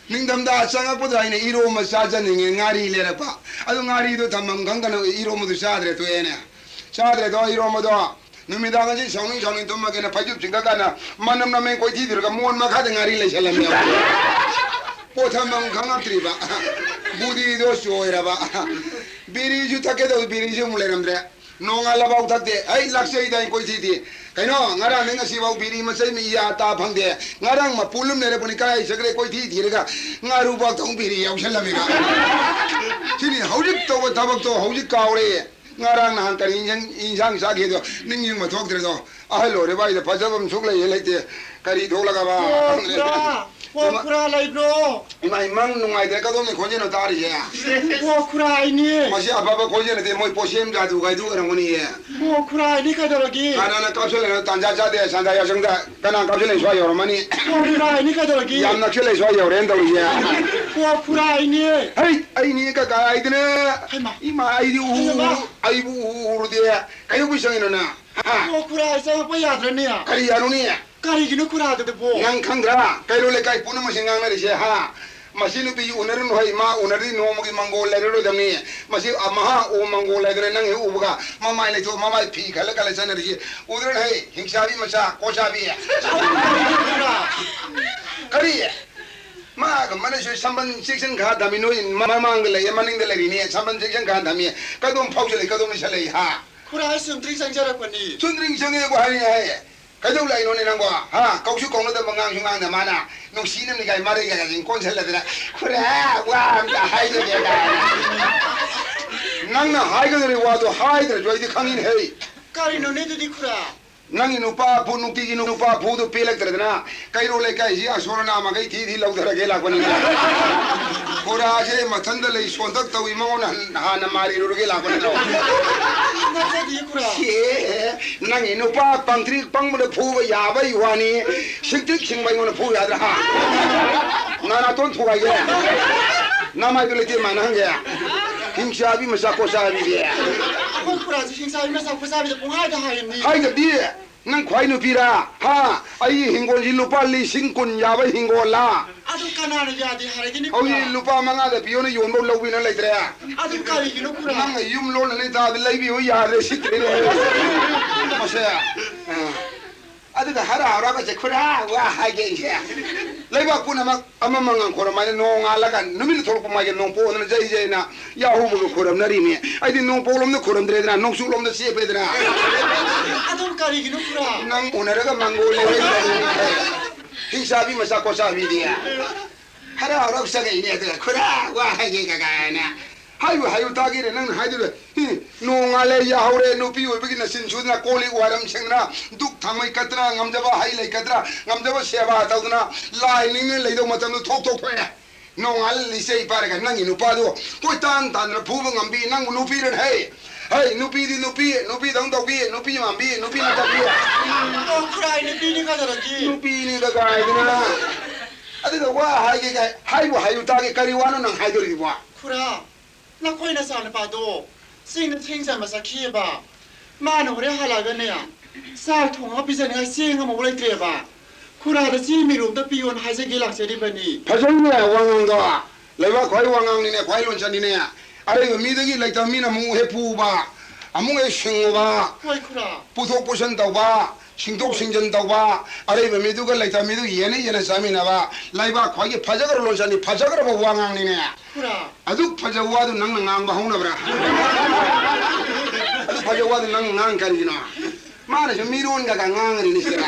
ꯅꯤꯡꯊꯝꯊꯥ ꯆꯪꯉꯛꯄꯗ ꯑꯩꯅ ꯏꯔꯣꯝꯕ ꯆꯥꯖꯅꯤꯡꯉꯦ, ꯉꯥꯔꯤ ꯂꯩꯔꯛꯄ꯫ ꯑꯗꯨ ꯉꯥꯔꯤꯗꯣ ꯊꯝꯐꯝ ꯈꯪꯗꯅ ꯏꯔꯣꯝꯕꯗꯨ ꯆꯥꯗ꯭ꯔꯦ, ꯇꯣꯛꯑꯦꯅꯦ꯫ ꯆꯥꯗ꯭ꯔꯦꯗꯣ ꯏꯔꯣꯝꯕꯗꯣ꯫ ꯅꯨꯃꯤꯗꯥꯡ ꯑꯁꯤ ꯁꯥꯎꯅꯤꯡ ꯁꯥꯎꯅꯤꯡ ꯇꯨꯝꯃꯒꯦꯅ ꯐꯩꯖꯨꯞ ꯆꯤꯡꯈꯠꯀꯥꯟꯗ ꯃꯅꯝ ꯅꯝꯃꯦ ꯀꯣꯏꯊꯤ ꯊꯤꯔꯒ ꯃꯣꯟ ꯃꯈꯥꯗ ꯉꯥꯔꯤ ꯂꯩꯁꯜꯂꯝꯃꯦꯕ꯫ ꯄꯣꯠ ꯊꯝꯐꯝ ꯈꯪꯉꯛꯇ꯭ꯔꯤꯕ꯫ ꯕꯨꯙꯤꯗꯣ ꯆꯣꯏꯔꯕ꯫ ꯕꯤꯔꯤꯁꯨ ꯊꯛꯀꯦ ꯇꯧ, ꯕꯤꯔꯤꯁꯨ ꯑꯃꯨꯛ ꯂꯩꯔꯝꯗ꯭ꯔꯦ꯫ ꯅꯣꯡꯉꯥꯜꯂꯐꯥꯎ ꯊꯛꯇꯦ꯫ ꯑꯩ ꯂꯥꯛꯆꯩꯗ ꯑꯩ ꯀꯣꯏꯊꯤ ꯊꯤ꯫ ꯀꯩꯅꯣ, ꯉꯔꯥꯡꯗꯩ ꯉꯁꯤꯐꯥꯎ ꯕꯤꯔꯤ ꯃꯆꯩ ꯃꯤ ꯌꯥ ꯇꯥ ꯐꯪꯗꯦ꯫ ꯉꯔꯥꯡ ꯃꯄꯨꯜ ꯑꯃ ꯂꯩꯔꯛꯄꯅꯤ, ꯀꯥꯏ ꯆꯠꯈ꯭ꯔꯦ ꯀꯣꯏꯊꯤ ꯊꯤꯔꯒ ꯉꯥꯔꯨꯕꯥꯛꯇ ꯑꯃꯨꯛ ꯕꯤꯔꯤ ꯌꯥꯎꯁꯜꯂꯝꯃꯤꯕ꯫ ꯁꯤꯅꯤ ꯍꯧꯖꯤꯛ ꯇꯧꯕ ꯊꯕꯛꯇꯣ ꯍꯧꯖꯤꯛ ꯀꯥꯎꯔꯦ꯫ ꯉꯔꯥꯡ ꯅꯍꯥꯟ ꯀꯔꯤ ꯏꯟꯖꯥꯡ, ꯏꯟꯖꯥꯡ ꯆꯥꯒꯦꯗꯣ ꯅꯤꯡꯁꯤꯡꯕ ꯊꯣꯛꯇ꯭ꯔꯦꯗꯣ꯫ ꯑꯍꯜ ꯑꯣꯏꯔꯕ ꯑꯩꯗ ꯐꯖꯕ ꯑꯃ ꯁꯨꯛ ꯂꯩ ꯂꯩꯇꯦ꯫ ꯀꯔꯤ ꯊꯣꯛꯂꯒꯕ? ꯑꯣ, ꯈꯪꯗ꯭ꯔꯦ꯫ ꯈꯨꯔꯥ! ꯑꯣ, ꯏꯃꯥ-, ꯈꯨꯔꯥ ꯂꯩꯕ꯭ꯔꯣ? ꯏꯃꯥ, ꯏꯃꯪ ꯅꯨꯡꯉꯥꯏꯇ꯭ꯔꯦ, ꯀꯗꯣꯝꯗꯩ ꯈꯣꯟꯖꯦꯜꯅꯣ ꯇꯥꯔꯤꯁꯦ? ꯑꯣ, ꯈꯨꯔꯥ ꯑꯩꯅꯦ꯫ ꯃꯁꯤ ꯑꯐꯕ ꯈꯣꯟꯖꯦꯜ ꯅꯠꯇꯦ, ꯃꯣꯏ ꯄꯣꯠꯁꯦꯝ ꯖꯥꯗꯨ ꯒꯥꯏꯗꯨ ꯑꯣꯏꯔꯝꯒꯅꯤꯌꯦ꯫ ꯑꯣ, ꯈꯨꯔꯥ ꯑꯩꯅꯦ, ꯀꯩꯗꯧꯔꯒꯦ? ꯀꯅꯥꯅ ꯀꯥꯞꯁꯤꯜꯂꯤꯅꯣ? ꯇꯥꯟꯖꯥ ꯆꯥꯗꯦ, ꯁꯟꯗꯥ ꯌꯥꯎꯁꯪꯗ꯫ ꯀꯅꯥ ꯀꯥꯞꯁꯤꯜꯂꯛꯏ? ꯁ꯭ꯋꯥꯏ ꯌꯧꯔꯝꯃꯅꯤ꯫ ꯑꯣ, ꯈꯨꯔꯥ ꯑꯩꯅꯦ, ꯀꯩꯗꯧꯔꯒꯦ? ꯌꯥꯝ ꯅꯛꯁꯤꯜꯂꯛꯏ, ꯁ꯭ꯋꯥꯏ ꯌꯧꯔꯦꯅ ꯇꯧꯔꯤꯁꯦ꯫ ꯑꯣ, ꯈꯨꯔꯥ ꯑꯩꯅꯦ꯫ ꯍꯩ, ꯑꯩꯅꯦ ꯀꯀꯥ ꯍꯥꯏꯗꯅ꯫ ꯍꯩꯃꯥ꯫ ꯏꯃꯥ, ꯑꯩꯗꯤ ꯎ-, ꯍꯩꯃꯥ꯫ ꯑꯩꯕꯨ ꯎ-, ꯎꯔꯨꯗꯦ꯫ ꯀꯩꯗꯧꯕꯩ ꯆꯪꯉꯤꯅꯣ ꯅꯪ? ꯍꯥ? ꯑꯣ, ꯈꯨꯔꯥ, ꯑꯩ ꯆꯪꯉꯛꯄ ꯌꯥꯗ꯭ꯔꯅꯦ? ꯀꯔꯤ ꯌꯥꯔꯨꯅꯤ? ꯀꯔꯤꯒꯤꯅꯣ ꯈꯨꯔꯥꯗꯨꯕꯣ? ꯅꯪ ꯈꯪꯗ꯭ꯔꯥ? ꯀꯩꯔꯣꯜ ꯂꯩꯀꯥꯏ ꯄꯨꯝꯅꯃꯛꯁꯦ ꯉꯥꯡꯅꯔꯤꯁꯦ, ꯍꯥ? ꯃꯁꯤ ꯅꯨꯄꯤ ꯎꯅꯔꯨꯅꯨ ꯍꯩ, ꯃꯥ ꯎꯅꯔꯗꯤ ꯅꯣꯡꯃꯒꯤ ꯃꯪꯒꯣꯜ ꯂꯩꯔꯔꯣꯏꯗꯕꯅꯤ꯫ ꯃꯁꯤ ꯃꯍꯥ ꯑꯣ ꯃꯪꯒꯣꯜ ꯍꯥꯏꯗꯅ ꯅꯪ ꯍꯦꯛ ꯎꯕꯒ ꯃꯃꯥꯏ ꯂꯩꯊꯣꯛ, ꯃꯃꯥꯏ ꯐꯤ ꯈꯜꯂ ꯈꯜꯂ ꯆꯠꯅꯔꯤꯁꯤ ꯎꯗ꯭ꯔꯣ ꯍꯩ? ꯍꯤꯡꯆꯥꯕꯤ ꯃꯆꯥ, ꯀꯣꯆꯥꯕꯤ꯫ ꯀꯔꯤ? ꯃꯥꯒ ꯃꯅꯁꯨ ꯁꯝꯕꯟ ꯆꯦꯛꯁꯤꯟ ꯈꯥ ꯊꯝꯃꯤ, ꯅꯣꯏ ꯃꯃꯥꯡꯗ ꯂꯩꯌꯦ, ꯃꯅꯤꯡꯗ ꯂꯩꯔꯤꯅꯦ, ꯁꯝꯕꯟ ꯆꯦꯛꯁꯤꯟ ꯈꯥ ꯊꯝꯃꯤ꯫ ꯀꯗꯣꯝ ꯐꯥꯎꯁꯤꯜꯂꯛꯏ, ꯀꯗꯣꯝ ꯂꯩꯁꯜꯂꯛꯏ, ꯍꯥ? ꯈꯨꯔꯥ, ꯑꯩ ꯆꯨꯝꯗ꯭ꯔꯤꯡ ꯆꯪꯖꯔꯛꯄꯅꯤ꯫ ꯆꯨꯝꯗ꯭ꯔꯤꯡ ꯆꯪꯉꯦꯕꯨ ꯍꯥꯏꯔꯤ ꯍꯥꯏꯌꯦ꯫ ꯀꯩꯗꯧ ꯂꯥꯛꯏꯅꯣꯅꯦ ꯅꯪꯕꯣ? ꯍꯥ? ꯀꯧꯁꯨ ꯀꯧꯅꯗꯕ, ꯉꯥꯡꯁꯨ ꯉꯥꯡꯗ ꯃꯥꯅ ꯅꯨꯡꯁꯤꯅꯕꯅꯤ ꯀꯥꯏ ꯃꯔꯩꯒ ꯀꯥꯁꯤꯡ ꯀꯣꯟꯁꯤꯜꯂꯗꯅ, "ꯈꯨꯔꯥ, ꯋꯥ ꯑꯝꯇ ꯍꯥꯏꯖꯒꯦ" ꯀꯥꯏꯅ꯫ ꯅꯪꯅ ꯍꯥꯏꯒꯗꯧꯔꯤ ꯋꯥꯗꯣ ꯍꯥꯏꯗ꯭ꯔꯁꯨ ꯑꯩꯗꯤ ꯈꯪꯉꯤꯅꯦ ꯍꯩ꯫ ꯀꯔꯤꯅꯣꯅꯦ ꯑꯗꯨꯗꯤ ꯈꯨꯔꯥ? ꯅꯪꯒꯤ ꯅꯨꯄꯥ ꯐꯨ-, ꯅꯨꯡꯇꯤꯒꯤ ꯅꯨꯄꯥ ꯐꯨꯗꯨ ꯄꯦꯜꯂꯛꯇ꯭ꯔꯗꯅ ꯀꯩꯔꯣꯜ ꯂꯩꯀꯥꯏꯁꯤ ꯑꯁꯣꯔ ꯑꯅꯥ ꯃꯈꯩ ꯊꯤ ꯊꯤ ꯂꯧꯊꯔꯒꯦ ꯂꯥꯛꯄꯅꯤ꯫ ꯈꯨꯔꯥꯁꯦ ꯃꯊꯟꯗ ꯂꯩ ꯁꯣꯟꯇꯛ ꯇꯧꯏ, ꯃꯉꯣꯟꯗ ꯍꯟ-, ꯍꯥꯟꯅ ꯃꯥꯜꯂꯤꯔꯨꯔꯒꯦ ꯂꯥꯛꯄ ꯅꯠꯇ꯭ꯔꯣ? ꯅꯠꯆꯗꯦ ꯈꯨꯔꯥ꯫ ꯁꯤ ꯅꯪꯒꯤ ꯅꯨꯄꯥ ꯄꯪꯇ꯭ꯔꯤꯛ ꯄꯪꯕꯗ ꯐꯨꯕ ꯌꯥꯕꯩ ꯋꯥꯅꯤ, ꯁꯤꯡꯇ꯭ꯔꯤꯛ ꯁꯤꯡꯕ ꯑꯩꯉꯣꯟꯗ ꯐꯨ ꯌꯥꯗ꯭ꯔꯥ? ꯍꯥ? ꯅꯅꯥꯇꯣꯟ ꯊꯨꯒꯥꯏꯒꯦ꯫ ꯅꯃꯥꯏꯗꯨ ꯂꯩꯇꯦ ꯃꯥꯅ ꯍꯪꯒꯦ꯫ ꯍꯤꯡꯆꯥꯕꯤ ꯃꯆꯥ ꯀꯣꯆꯥꯕꯤꯗꯤ꯫ ꯑꯩꯈꯣꯏ ꯈꯨꯔꯥꯁꯨ ꯍꯤꯡꯆꯥꯕꯤ ꯃꯆꯥ ꯀꯣꯆꯥꯕꯤꯗ ꯄꯨꯡꯍꯥꯏꯗ ꯍꯥꯏꯔꯤꯕꯅꯤ꯫ ꯍꯥꯏꯗꯕꯗꯤ? ꯅꯪ ꯈ꯭ꯋꯥꯏ ꯅꯨꯄꯤꯔꯥ? ꯍꯥ? ꯑꯩꯒꯤ ꯍꯤꯡꯒꯣꯜꯁꯤ ꯂꯨꯄꯥ ꯂꯤꯁꯤꯡ ꯀꯨꯟ ꯌꯥꯕ ꯍꯤꯡꯒꯣꯜꯂꯥ? ꯑꯗꯨ ꯀꯅꯥꯅ ꯌꯥꯗꯦ ꯍꯥꯏꯔꯒꯦꯅꯦ ꯍꯧꯖꯤꯛ ꯈꯨꯔꯥ? ꯂꯨꯄꯥ ꯃꯉꯥꯗ ꯄꯤꯌꯣꯅ ꯌꯣꯟꯕ ꯂꯧꯕꯤꯅ ꯂꯩꯇ꯭ꯔꯦ꯫ ꯑꯗꯨ ꯀꯔꯤꯒꯤꯅꯣ ꯈꯨꯔꯥ? ꯅꯪꯅ ꯌꯨꯝ ꯂꯣꯟꯅ ꯂꯩ ꯇꯥꯔꯗꯤ ꯂꯩꯕꯤꯌꯨ ꯌꯥꯗ꯭ꯔꯦ, ꯁꯤꯠꯇ꯭ꯔꯦꯅꯦ꯫ ꯃꯁꯦ꯫ ꯑ꯫ ꯑꯗꯨꯒ ꯍꯔꯥꯎ ꯍꯔꯥꯎꯒꯁꯦ ꯈꯨꯔꯥ ꯋꯥ ꯍꯥꯏꯒꯦ ꯑꯩꯁꯦ꯫ ꯂꯩꯕꯥꯛ ꯄꯨꯝꯅꯃꯛ ꯑꯃꯃ ꯉꯥꯡꯈꯣꯔꯝ ꯍꯥꯏꯅ ꯅꯣꯡꯉꯥꯜꯂꯒ ꯅꯨꯃꯤꯠ ꯊꯣꯛꯂꯛꯄ ꯃꯥꯒꯤ ꯅꯣꯡꯄꯣꯛ ꯑꯣꯟꯗꯅ ꯖꯩ ꯖꯩꯅ ꯌꯥꯍꯧꯕꯒ ꯈꯣꯏꯔꯝꯅꯔꯤꯅꯤ꯫ ꯑꯩꯗꯤ ꯅꯣꯡꯄꯣꯛꯂꯣꯝꯗ ꯈꯣꯏꯔꯝꯗ꯭ꯔꯦꯗꯅ, ꯅꯣꯡꯆꯨꯞꯂꯣꯝꯗ ꯆꯦꯞꯄꯦꯗꯅ꯫ ꯑꯗꯨꯝ ꯀꯔꯤꯒꯤꯅꯣ ꯈꯨꯔꯥ? ꯅꯪ ꯎꯅꯔꯒ ꯃꯪꯒꯣꯜ ꯂꯩꯔꯦ꯫ ꯍꯤꯡꯆꯥꯕꯤ ꯃꯆꯥ ꯀꯣꯆꯥꯕꯤꯗꯤ꯫ ꯍꯔꯥꯎ ꯍꯔꯥꯎ ꯆꯪꯉꯛꯏꯅꯦ ꯑꯗꯨꯒ ꯈꯨꯔꯥ ꯋꯥ ꯍꯥꯏꯒꯦ ꯀꯀꯥꯏꯅ꯫ ꯍꯥꯏꯕꯨ ꯍꯥꯏꯌꯨ ꯇꯥꯒꯦꯅꯦ ꯅꯪꯅ ꯍꯥꯏꯗꯨꯗ꯫ ꯍꯤ, ꯅꯣꯡꯉꯥꯜꯂꯦ ꯌꯥꯍꯧꯔꯦ, ꯅꯨꯄꯤ ꯑꯣꯏꯕꯒꯤ ꯅꯆꯤꯟ ꯁꯨꯗꯅ ꯀꯣꯜ ꯂꯤꯛ ꯋꯥꯏꯔꯝ ꯁꯦꯡꯗꯅ, ꯙꯨꯛ ꯊꯥꯡꯃꯩ ꯀꯠꯇꯅ, ꯉꯝꯖꯕ ꯍꯩ ꯂꯩ ꯀꯠꯇꯅ, ꯉꯝꯖꯕ ꯁꯦꯕꯥ ꯇꯧꯗꯅ, ꯂꯥꯏ ꯅꯤꯡꯅ ꯂꯩꯗꯧ ꯃꯇꯝꯗꯨ ꯊꯣꯛ ꯊꯣꯛ ꯊꯣꯛꯑꯦ꯫ ꯅꯣꯡꯉꯥꯜꯂ ꯂꯤꯆꯩ ꯄꯥꯏꯔꯒ ꯅꯪꯒꯤ ꯅꯨꯄꯥꯗꯨ ꯀꯣꯏꯇꯥꯟ ꯇꯥꯟꯗꯅ ꯐꯨꯕ ꯉꯝꯕꯤ ꯅꯪꯕꯨ ꯅꯨꯄꯤꯔꯅꯦ? ꯍꯩ, ꯅꯨꯄꯤꯗꯤ ꯅꯨꯄꯤ, ꯅꯨꯄꯤꯗꯧ ꯇꯧꯕꯤ, ꯅꯨꯄꯤ ꯃꯥꯟꯕꯤ, ꯅꯨꯄꯤ ꯅꯠꯇꯕꯤ꯫ ꯑꯣ, ꯈꯨꯔꯥꯏ ꯅꯨꯄꯤꯅꯤ ꯀꯗꯧꯔꯒꯦ? ꯅꯨꯄꯤꯅꯤꯗ ꯀꯥꯏꯗꯅ꯫ ꯑꯗꯨꯒ ꯋꯥ ꯍꯥꯏꯒꯦ ꯀꯥꯏ, ꯍꯥꯏꯕꯨ ꯍꯥꯏꯌꯨ ꯇꯥꯒꯦ, ꯀꯔꯤ ꯋꯥꯅꯣ ꯅꯪ ꯍꯥꯏꯗꯣꯔꯤꯕꯣ? ꯈꯨꯔꯥ, ꯅꯈꯣꯏ ꯅꯆꯥꯅꯨꯄꯥꯗꯣ ꯆꯤꯡꯗ ꯊꯦꯡ ꯆꯟꯕ ꯆꯠꯈꯤꯑꯕ꯫ ꯃꯥꯅ ꯍꯣꯔꯦꯟ ꯍꯜꯂꯛꯑꯒꯅꯦ, ꯆꯥꯛ ꯊꯣꯡꯉꯒ ꯄꯤꯖꯅꯤꯡꯉꯥꯏ ꯆꯦꯡ ꯑꯃꯐꯥꯎ ꯂꯩꯇ꯭ꯔꯦꯕ꯫ ꯈꯨꯔꯥꯗ ꯆꯦꯡ ꯃꯤꯔꯨ ꯑꯝꯇ ꯄꯤꯌꯣꯅ ꯍꯥꯏꯖꯒꯦ ꯂꯥꯛꯆꯔꯤꯕꯅꯤ꯫ ꯐꯖꯩꯅꯦ ꯋꯥꯉꯥꯡꯗꯣ꯫ ꯂꯩꯕꯥꯛ ꯈ꯭ꯋꯥꯏ ꯋꯥꯉꯥꯡꯅꯤꯅꯦ, ꯈ꯭ꯋꯥꯏ ꯂꯣꯟꯆꯠꯅꯤꯅꯦ꯫ ꯑꯔꯩꯕ ꯃꯤꯗꯒꯤ ꯂꯩꯇꯕ ꯃꯤꯅ ꯑꯃꯨꯛ ꯍꯦꯛ ꯄꯨꯕ, ꯑꯃꯨꯛ ꯍꯦꯛ ꯁꯤꯡꯉꯨꯕ, ꯍꯣꯏ ꯈꯨꯔꯥ꯫ ꯄꯨꯊꯣꯛ ꯄꯨꯁꯤꯟ ꯇꯧꯕ, ꯁꯤꯡꯗꯣꯛ ꯍꯣꯏ꯫ ꯁꯤꯡꯖꯤꯟ ꯇꯧꯕ, ꯑꯔꯩꯕ ꯃꯤꯗꯨꯒ ꯂꯩꯇꯕ ꯃꯤꯗꯨ ꯌꯦꯟꯅ ꯌꯦꯟꯅ ꯆꯥꯃꯤꯟꯅꯕ, ꯂꯩꯕꯥꯛ ꯈ꯭ꯋꯥꯏꯒꯤ ꯐꯖꯈ꯭ꯔꯕ ꯂꯣꯟꯆꯠꯅꯤ, ꯐꯖꯈ꯭ꯔꯕ ꯋꯥꯉꯥꯡꯅꯤꯅꯦ꯫ ꯈꯨꯔꯥ꯫ ꯑꯗꯨꯛ ꯐꯖꯕ ꯋꯥꯗꯨ ꯅꯪꯅ ꯉꯥꯡꯕ ꯍꯧꯅꯕ꯭ꯔꯥ? ꯑꯗꯨꯛ ꯐꯖꯕ ꯋꯥꯗꯨ ꯅꯪ ꯉꯥꯡ ꯀꯔꯤꯒꯤꯅꯣ? ꯃꯥꯅꯁꯨ ꯃꯤꯔꯣꯟꯒ ꯉꯥꯡꯉꯤꯅꯦ ꯁꯤꯗ꯫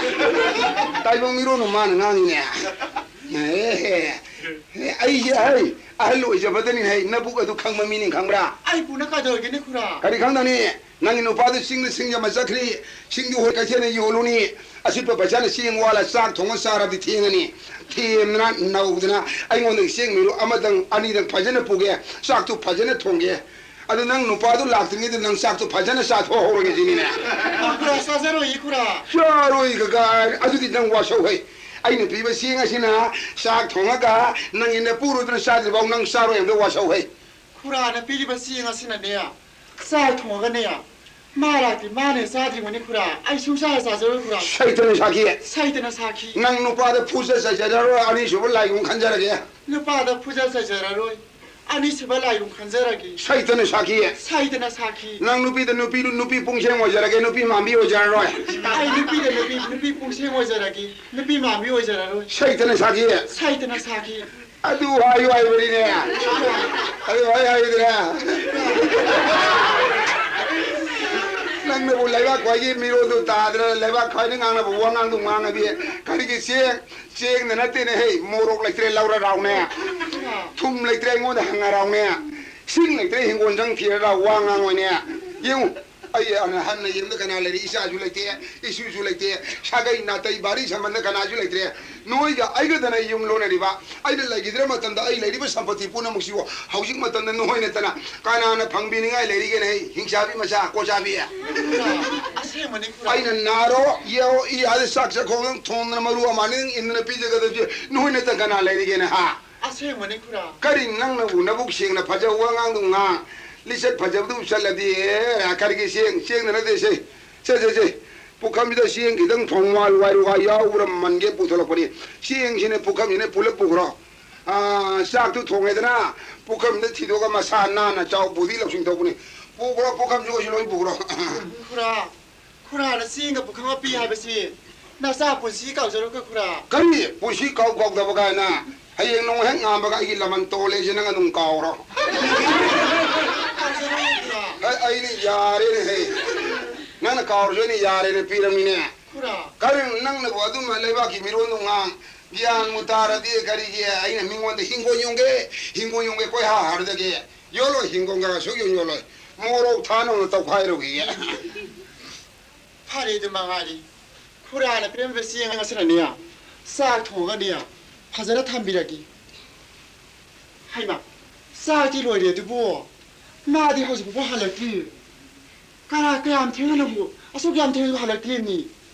ꯇꯥꯏꯕꯪ ꯃꯤꯔꯣꯟꯕꯨ ꯃꯥꯅ ꯉꯥꯡꯉꯤꯅꯦ꯫ ꯑꯦ, ꯑꯩꯁꯦ, ꯍꯩ, ꯑꯍꯜ ꯑꯣꯏꯖꯕꯗꯅꯤ, ꯍꯩ, ꯅꯕꯨꯛ ꯑꯗꯨ ꯈꯪꯕ ꯃꯤꯅꯤ, ꯈꯪꯕ꯭ꯔꯥ? ꯑꯩ ꯄꯨꯅ ꯀꯩꯗꯧꯔꯒꯦꯅꯦ, ꯈꯨꯔꯥ? ꯀꯔꯤ ꯈꯪꯗꯅꯤ? ꯅꯪꯒꯤ ꯅꯨꯄꯥꯗꯨ ꯆꯤꯡꯗ ꯁꯤꯡ ꯌꯥꯝꯕ ꯆꯠꯈ꯭ꯔꯤ, ꯁꯤꯡꯗꯨ ꯍꯣꯏ ꯀꯩꯊꯦꯜꯗ ꯌꯣꯜꯂꯨꯅꯤ, ꯑꯁꯤꯠꯄ ꯄꯩꯁꯥꯅ ꯆꯦꯡ ꯋꯥꯜꯂ ꯆꯥꯛ ꯊꯣꯡꯉ ꯆꯥꯔꯕꯗꯤ ꯊꯦꯡꯉꯅꯤ꯫ ꯊꯦꯝꯗꯅ ꯅꯧꯗꯅ ꯑꯩꯉꯣꯟꯗꯒꯤ ꯆꯦꯡ ꯃꯤꯔꯨ ꯑꯃꯗꯪ ꯑꯅꯤꯗꯪ ꯐꯖꯅ ꯄꯨꯒꯦ, ꯆꯥꯛꯇꯨ ꯐꯖꯅ ꯊꯣꯡꯒꯦ꯫ ꯑꯗꯨ ꯅꯪ ꯅꯨꯄꯥꯗꯨ ꯂꯥꯛꯇ꯭ꯔꯤꯉꯩꯗ ꯅꯪ ꯆꯥꯛꯇꯨ ꯐꯖꯅ ꯆꯥꯊꯣꯛꯍꯧꯔꯒꯦ ꯁꯤꯅꯤꯅꯦ꯫ ꯈꯨꯔꯥ, ꯆꯥꯖꯔꯣꯏꯌꯦ, ꯈꯨꯔꯥ꯫ ꯆꯥꯔꯣꯏ ꯀꯀꯥ, ꯑꯗꯨꯗꯤ ꯅꯪ ꯋꯥꯁꯧ ꯍꯩ꯫ ꯑꯩꯅ ꯄꯤꯕ ꯆꯦꯡ ꯑꯁꯤꯅ ꯆꯥꯛ ꯊꯣꯡꯉꯒ ꯅꯪꯒꯤ ꯅꯄꯨꯔꯣꯏꯕꯅ ꯆꯥꯗ꯭ꯔꯤꯐꯥꯎ ꯅꯪ ꯆꯥꯔꯣꯏ ꯍꯥꯏꯕꯗ ꯋꯥꯁꯧ ꯍꯩ꯫ ꯈꯨꯔꯥꯅ ꯄꯤꯔꯤꯕ ꯆꯦꯡ ꯑꯁꯤꯅꯅꯦ, ꯆꯥꯛ ꯊꯣꯡꯉꯒꯅꯦ, ꯃꯥ ꯂꯥꯛꯇ꯭ꯔꯤ ꯃꯥꯅꯦ ꯆꯥꯗ꯭ꯔꯤꯕꯅꯤ, ꯈꯨꯔꯥ꯫ ꯑꯩ ꯁꯨꯡꯆꯥ ꯆꯥꯖꯔꯣꯏ, ꯈꯨꯔꯥ꯫ ꯁꯩꯇꯅ ꯁꯥꯈꯤ꯫ ꯁꯩꯇꯅ ꯁꯥꯈꯤ꯫ ꯅꯪ ꯅꯨꯄꯥꯗ ꯐꯨꯖ ꯆꯩꯖꯔꯔꯣꯏ, ꯑꯅꯤꯁꯨꯕ ꯂꯥꯏꯒꯨꯝ ꯈꯟꯖꯔꯒꯦ꯫ ꯅꯨꯄꯥꯗ ꯐꯨꯖ ꯆꯩꯖꯔꯔꯣꯏ, ꯑꯅꯤꯁꯨꯕ ꯂꯥꯏꯒꯨꯝ ꯈꯟꯖꯔꯒꯦ꯫ ꯁꯩꯇꯅ ꯁꯥꯈꯤ꯫ ꯁꯩꯇꯅ ꯁꯥꯈꯤ꯫ ꯅꯪ ꯅꯨꯄꯤꯗ ꯅꯨꯄꯤ, ꯅꯨꯄꯤ ꯄꯨꯡꯁꯦꯡ ꯑꯣꯏꯖꯔꯒꯦ, ꯅꯨꯄꯤ ꯃꯥꯟꯕꯤ ꯑꯣꯏꯖꯔꯔꯣꯏ꯫ ꯑꯩ ꯅꯨꯄꯤꯗ ꯅꯨꯄꯤ, ꯅꯨꯄꯤ ꯄꯨꯡꯁꯦꯡ ꯑꯣꯏꯖꯔꯒꯦ, ꯅꯨꯄꯤ ꯃꯥꯟꯕꯤ ꯑꯣꯏꯖꯔꯔꯣꯏ꯫ ꯁꯩꯇꯅ ꯁꯥꯈꯤ꯫ ꯁꯩꯇꯅ ꯁꯥꯈꯤ꯫ ꯑꯗꯨ ꯍꯥꯏꯌꯨ ꯍꯥꯏꯕꯅꯤꯅꯦ꯫ ꯑꯗꯨ ꯍꯥꯏ ꯍꯥꯏꯗ꯭ꯔꯦ꯫ ꯅꯪꯅꯕꯨ ꯂꯩꯕꯥꯛ ꯈ꯭ꯋꯥꯏꯒꯤ ꯃꯤꯔꯣꯟꯗꯨ ꯇꯥꯗ꯭ꯔ, ꯂꯩꯕꯥꯛ ꯈ꯭ꯋꯥꯏꯅ ꯉꯥꯡꯅꯕ ꯋꯥꯉꯥꯡꯗꯨ ꯉꯥꯡꯉꯗꯤ ꯀꯔꯤꯒꯤ ꯆꯦꯡ, ꯆꯦꯡꯗ ꯅꯠꯇꯦꯅꯦ ꯍꯦ, ꯃꯣꯔꯣꯛ ꯂꯩꯇ꯭ꯔꯦ ꯂꯧꯔ ꯔꯥꯎꯅꯦ, ꯊꯨꯝ ꯂꯩꯇ꯭ꯔꯦ ꯑꯩꯉꯣꯟꯗ ꯍꯪꯉ ꯔꯥꯎꯅꯦ, ꯁꯤꯡ ꯂꯩꯇ꯭ꯔꯦ ꯍꯤꯡꯒꯣꯜ ꯆꯪ ꯊꯤꯔ ꯔꯥꯎ ꯋꯥ ꯉꯥꯡꯉꯣꯏꯅꯦ꯫ ꯌꯦꯡꯉꯨ, ꯑꯩ ꯑꯅ ꯍꯟꯅ ꯌꯦꯡꯕꯗ ꯀꯅꯥ ꯂꯩꯔꯤ? ꯏꯆꯥꯁꯨ ꯂꯩꯇꯦ, ꯏꯁꯨꯁꯨ ꯂꯩꯇꯦ, ꯁꯥꯒꯩ ꯅꯥꯇꯩ ꯚꯥꯔꯤ ꯁꯝꯕꯟꯗ ꯀꯅꯥꯁꯨ ꯂꯩꯇ꯭ꯔꯦ꯫ ꯅꯣꯏꯒ ꯑꯩꯒꯗꯅ ꯌꯨꯝ ꯂꯣꯟꯅꯔꯤꯕ꯫ ꯑꯩꯅ ꯂꯩꯈꯤꯗ꯭ꯔ ꯃꯇꯝꯗ ꯑꯩ ꯂꯩꯔꯤꯕ ꯁꯝꯄꯇꯤ ꯄꯨꯝꯅꯃꯛꯁꯤꯕꯨ ꯍꯧꯖꯤꯛ ꯃꯇꯝꯗ ꯅꯣꯏ ꯅꯠꯇꯅ ꯀꯅꯥꯅ ꯐꯪꯕꯤꯅꯤꯡꯉꯥꯏ ꯂꯩꯔꯤꯒꯦꯅꯦ? ꯍꯤꯡꯆꯥꯕꯤ ꯃꯆꯥ, ꯀꯣꯆꯥꯕꯤ꯫ ꯑꯁꯦꯡꯕꯅꯤ, ꯈꯨꯔꯥ꯫ ꯑꯩꯅ ꯅꯥꯔꯣ, ꯌꯦꯑꯣ, ꯏ ꯑꯥꯗ ꯆꯥꯛ ꯆꯥꯛꯈꯣꯝꯗꯪ ꯊꯣꯡꯗꯅ ꯃꯔꯨ ꯑꯃꯥꯅꯤꯗꯪ ꯏꯟꯗꯅ ꯄꯤꯖꯒꯗꯕꯁꯦ ꯅꯣꯏ ꯅꯠꯇꯅ ꯀꯅꯥ ꯂꯩꯔꯤꯒꯦꯅꯦ, ꯍꯥ? ꯑꯁꯦꯡꯕꯅꯤ, ꯈꯨꯔꯥ꯫ ꯀꯔꯤ ꯅꯪꯅꯕꯨ ꯅꯕꯨꯛ ꯁꯦꯡꯅ ꯐꯖꯕ ꯋꯥꯉꯥꯡꯗꯣ ꯉꯥꯡ, ꯂꯤꯆꯠ ꯐꯖꯕꯗꯨ ꯆꯠꯂꯗꯤ, ꯑꯦ, ꯀꯔꯤꯒꯤ ꯆꯦꯡ, ꯆꯦꯡꯗ ꯅꯠꯇꯦ ꯁꯦ꯫ ꯁꯦ, ꯁꯦ, ꯁꯦ꯫ ꯄꯨꯈꯝꯁꯤꯗ ꯆꯦꯡ ꯈꯤꯇꯪ ꯊꯣꯡ ꯋꯥꯏꯔꯨ ꯋꯥꯏꯔꯨ ꯋꯥ ꯌꯥꯎꯕ꯭ꯔꯥ ꯃꯟꯒꯦ ꯄꯨꯊꯣꯂꯛꯄꯅꯤ꯫ ꯆꯦꯡꯁꯤꯅ ꯄꯨꯈꯝꯁꯤꯅ ꯄꯨꯂꯞ ꯄꯨꯈ꯭ꯔꯣ꯫ ꯑꯥ, ꯆꯥꯛꯇꯨ ꯊꯣꯡꯉꯦꯗꯅ, ꯄꯨꯈꯝꯗ ꯊꯤꯗꯣꯛꯑꯒ ꯃꯁꯥ ꯅꯥꯟꯅ ꯆꯥꯎ, ꯕꯨꯗꯤ ꯂꯧꯁꯤꯡ ꯊꯣꯛꯄꯅꯤ꯫ ꯄꯨꯈ꯭ꯔꯣ, ꯄꯨꯈꯝꯁꯨ ꯑꯩꯁꯨ ꯂꯣꯏ ꯄꯨꯈ꯭ꯔꯣ꯫ ꯈꯨꯔꯥ, ꯈꯨꯔꯥꯅ ꯆꯦꯡꯒ ꯄꯨꯈꯝ ꯑꯃ ꯄꯤ ꯍꯥꯏꯕꯁꯤ ꯅꯆꯥ ꯄꯨꯟꯁꯤ ꯀꯥꯎꯖꯔꯣꯏꯀꯣ, ꯈꯨꯔꯥ꯫ ꯀꯔꯤ? ꯄꯨꯟꯁꯤ ꯀꯥꯎ ꯀꯥꯎꯗꯕ ꯀꯥꯏꯅ? ꯍꯌꯦꯡ ꯅꯣꯡ ꯍꯦꯛ ꯉꯥꯟꯕꯒ ꯑꯩꯒꯤ ꯂꯃꯟ ꯇꯣꯜꯂꯦꯁꯦ ꯅꯪ ꯑꯗꯨꯝ ꯀꯥꯎꯔꯣ꯫ ꯀꯥꯎꯖꯔꯣꯏ, ꯈꯨꯔꯥ꯫ ꯑꯩ, ꯑꯩꯅ ꯌꯥꯔꯦꯅꯦꯍꯦ꯫ ꯅꯪꯅ ꯀꯥꯎꯔꯁꯨ ꯑꯩꯅ ꯌꯥꯔꯦꯅ ꯄꯤꯔꯝꯃꯤꯅꯦ꯫ ꯈꯨꯔꯥ꯫ ꯀꯔꯤꯅꯣ ꯅꯪꯅꯕꯨ ꯑꯗꯨꯝꯕ ꯂꯩꯕꯥꯛꯀꯤ ꯃꯤꯔꯣꯟꯗꯣ ꯉꯥꯡ-, ꯒ꯭ꯌꯥꯟꯕꯨ ꯇꯥꯔꯗꯤ ꯀꯔꯤꯒꯤ ꯑꯩꯅ ꯃꯤꯉꯣꯟꯗ ꯍꯤꯡꯒꯣꯜ ꯌꯣꯟꯒꯦ, ꯍꯤꯡꯒꯣꯜ ꯌꯣꯟꯒꯦ ꯀꯣꯏꯍꯥ ꯍꯥꯔꯗꯒꯦ? ꯌꯣꯜꯂꯣꯏ, ꯍꯤꯡꯒꯣꯜꯒ ꯁꯨꯛꯌꯣꯟ ꯌꯣꯜꯂꯣꯏ꯫ ꯃꯣꯔꯣꯛ ꯊꯥꯅꯕ ꯇꯧꯈꯥꯏꯔꯨꯈꯤꯒꯦ꯫ ꯐꯔꯦ, ꯑꯗꯨ ꯃꯉꯥꯏꯔꯦ꯫ ꯈꯨꯔꯥꯅ ꯄꯤꯔꯝꯕ ꯆꯦꯡ ꯑꯁꯤꯅꯅꯦ, ꯆꯥꯛ ꯊꯣꯡꯉꯒꯅꯦ, ꯐꯖꯅ ꯊꯝꯕꯤꯔꯒꯦ꯫ ꯍꯩꯃꯥ, ꯆꯥꯛꯇꯤ ꯂꯣꯏꯔꯦ ꯑꯗꯨꯕꯨ, ꯃꯥꯗꯤ ꯍꯧꯖꯤꯛ ꯐꯥꯎꯕ ꯍꯜꯂꯛꯇ꯭ꯔꯤ꯫ ꯀꯅꯥ, ꯀꯌꯥꯝ ꯊꯦꯡꯅꯅꯕꯨ, ꯑꯁꯨꯛ ꯌꯥꯝ ꯊꯦꯡꯅꯁꯨ ꯍꯜꯂꯛꯇ꯭ꯔꯤꯕꯅꯤ?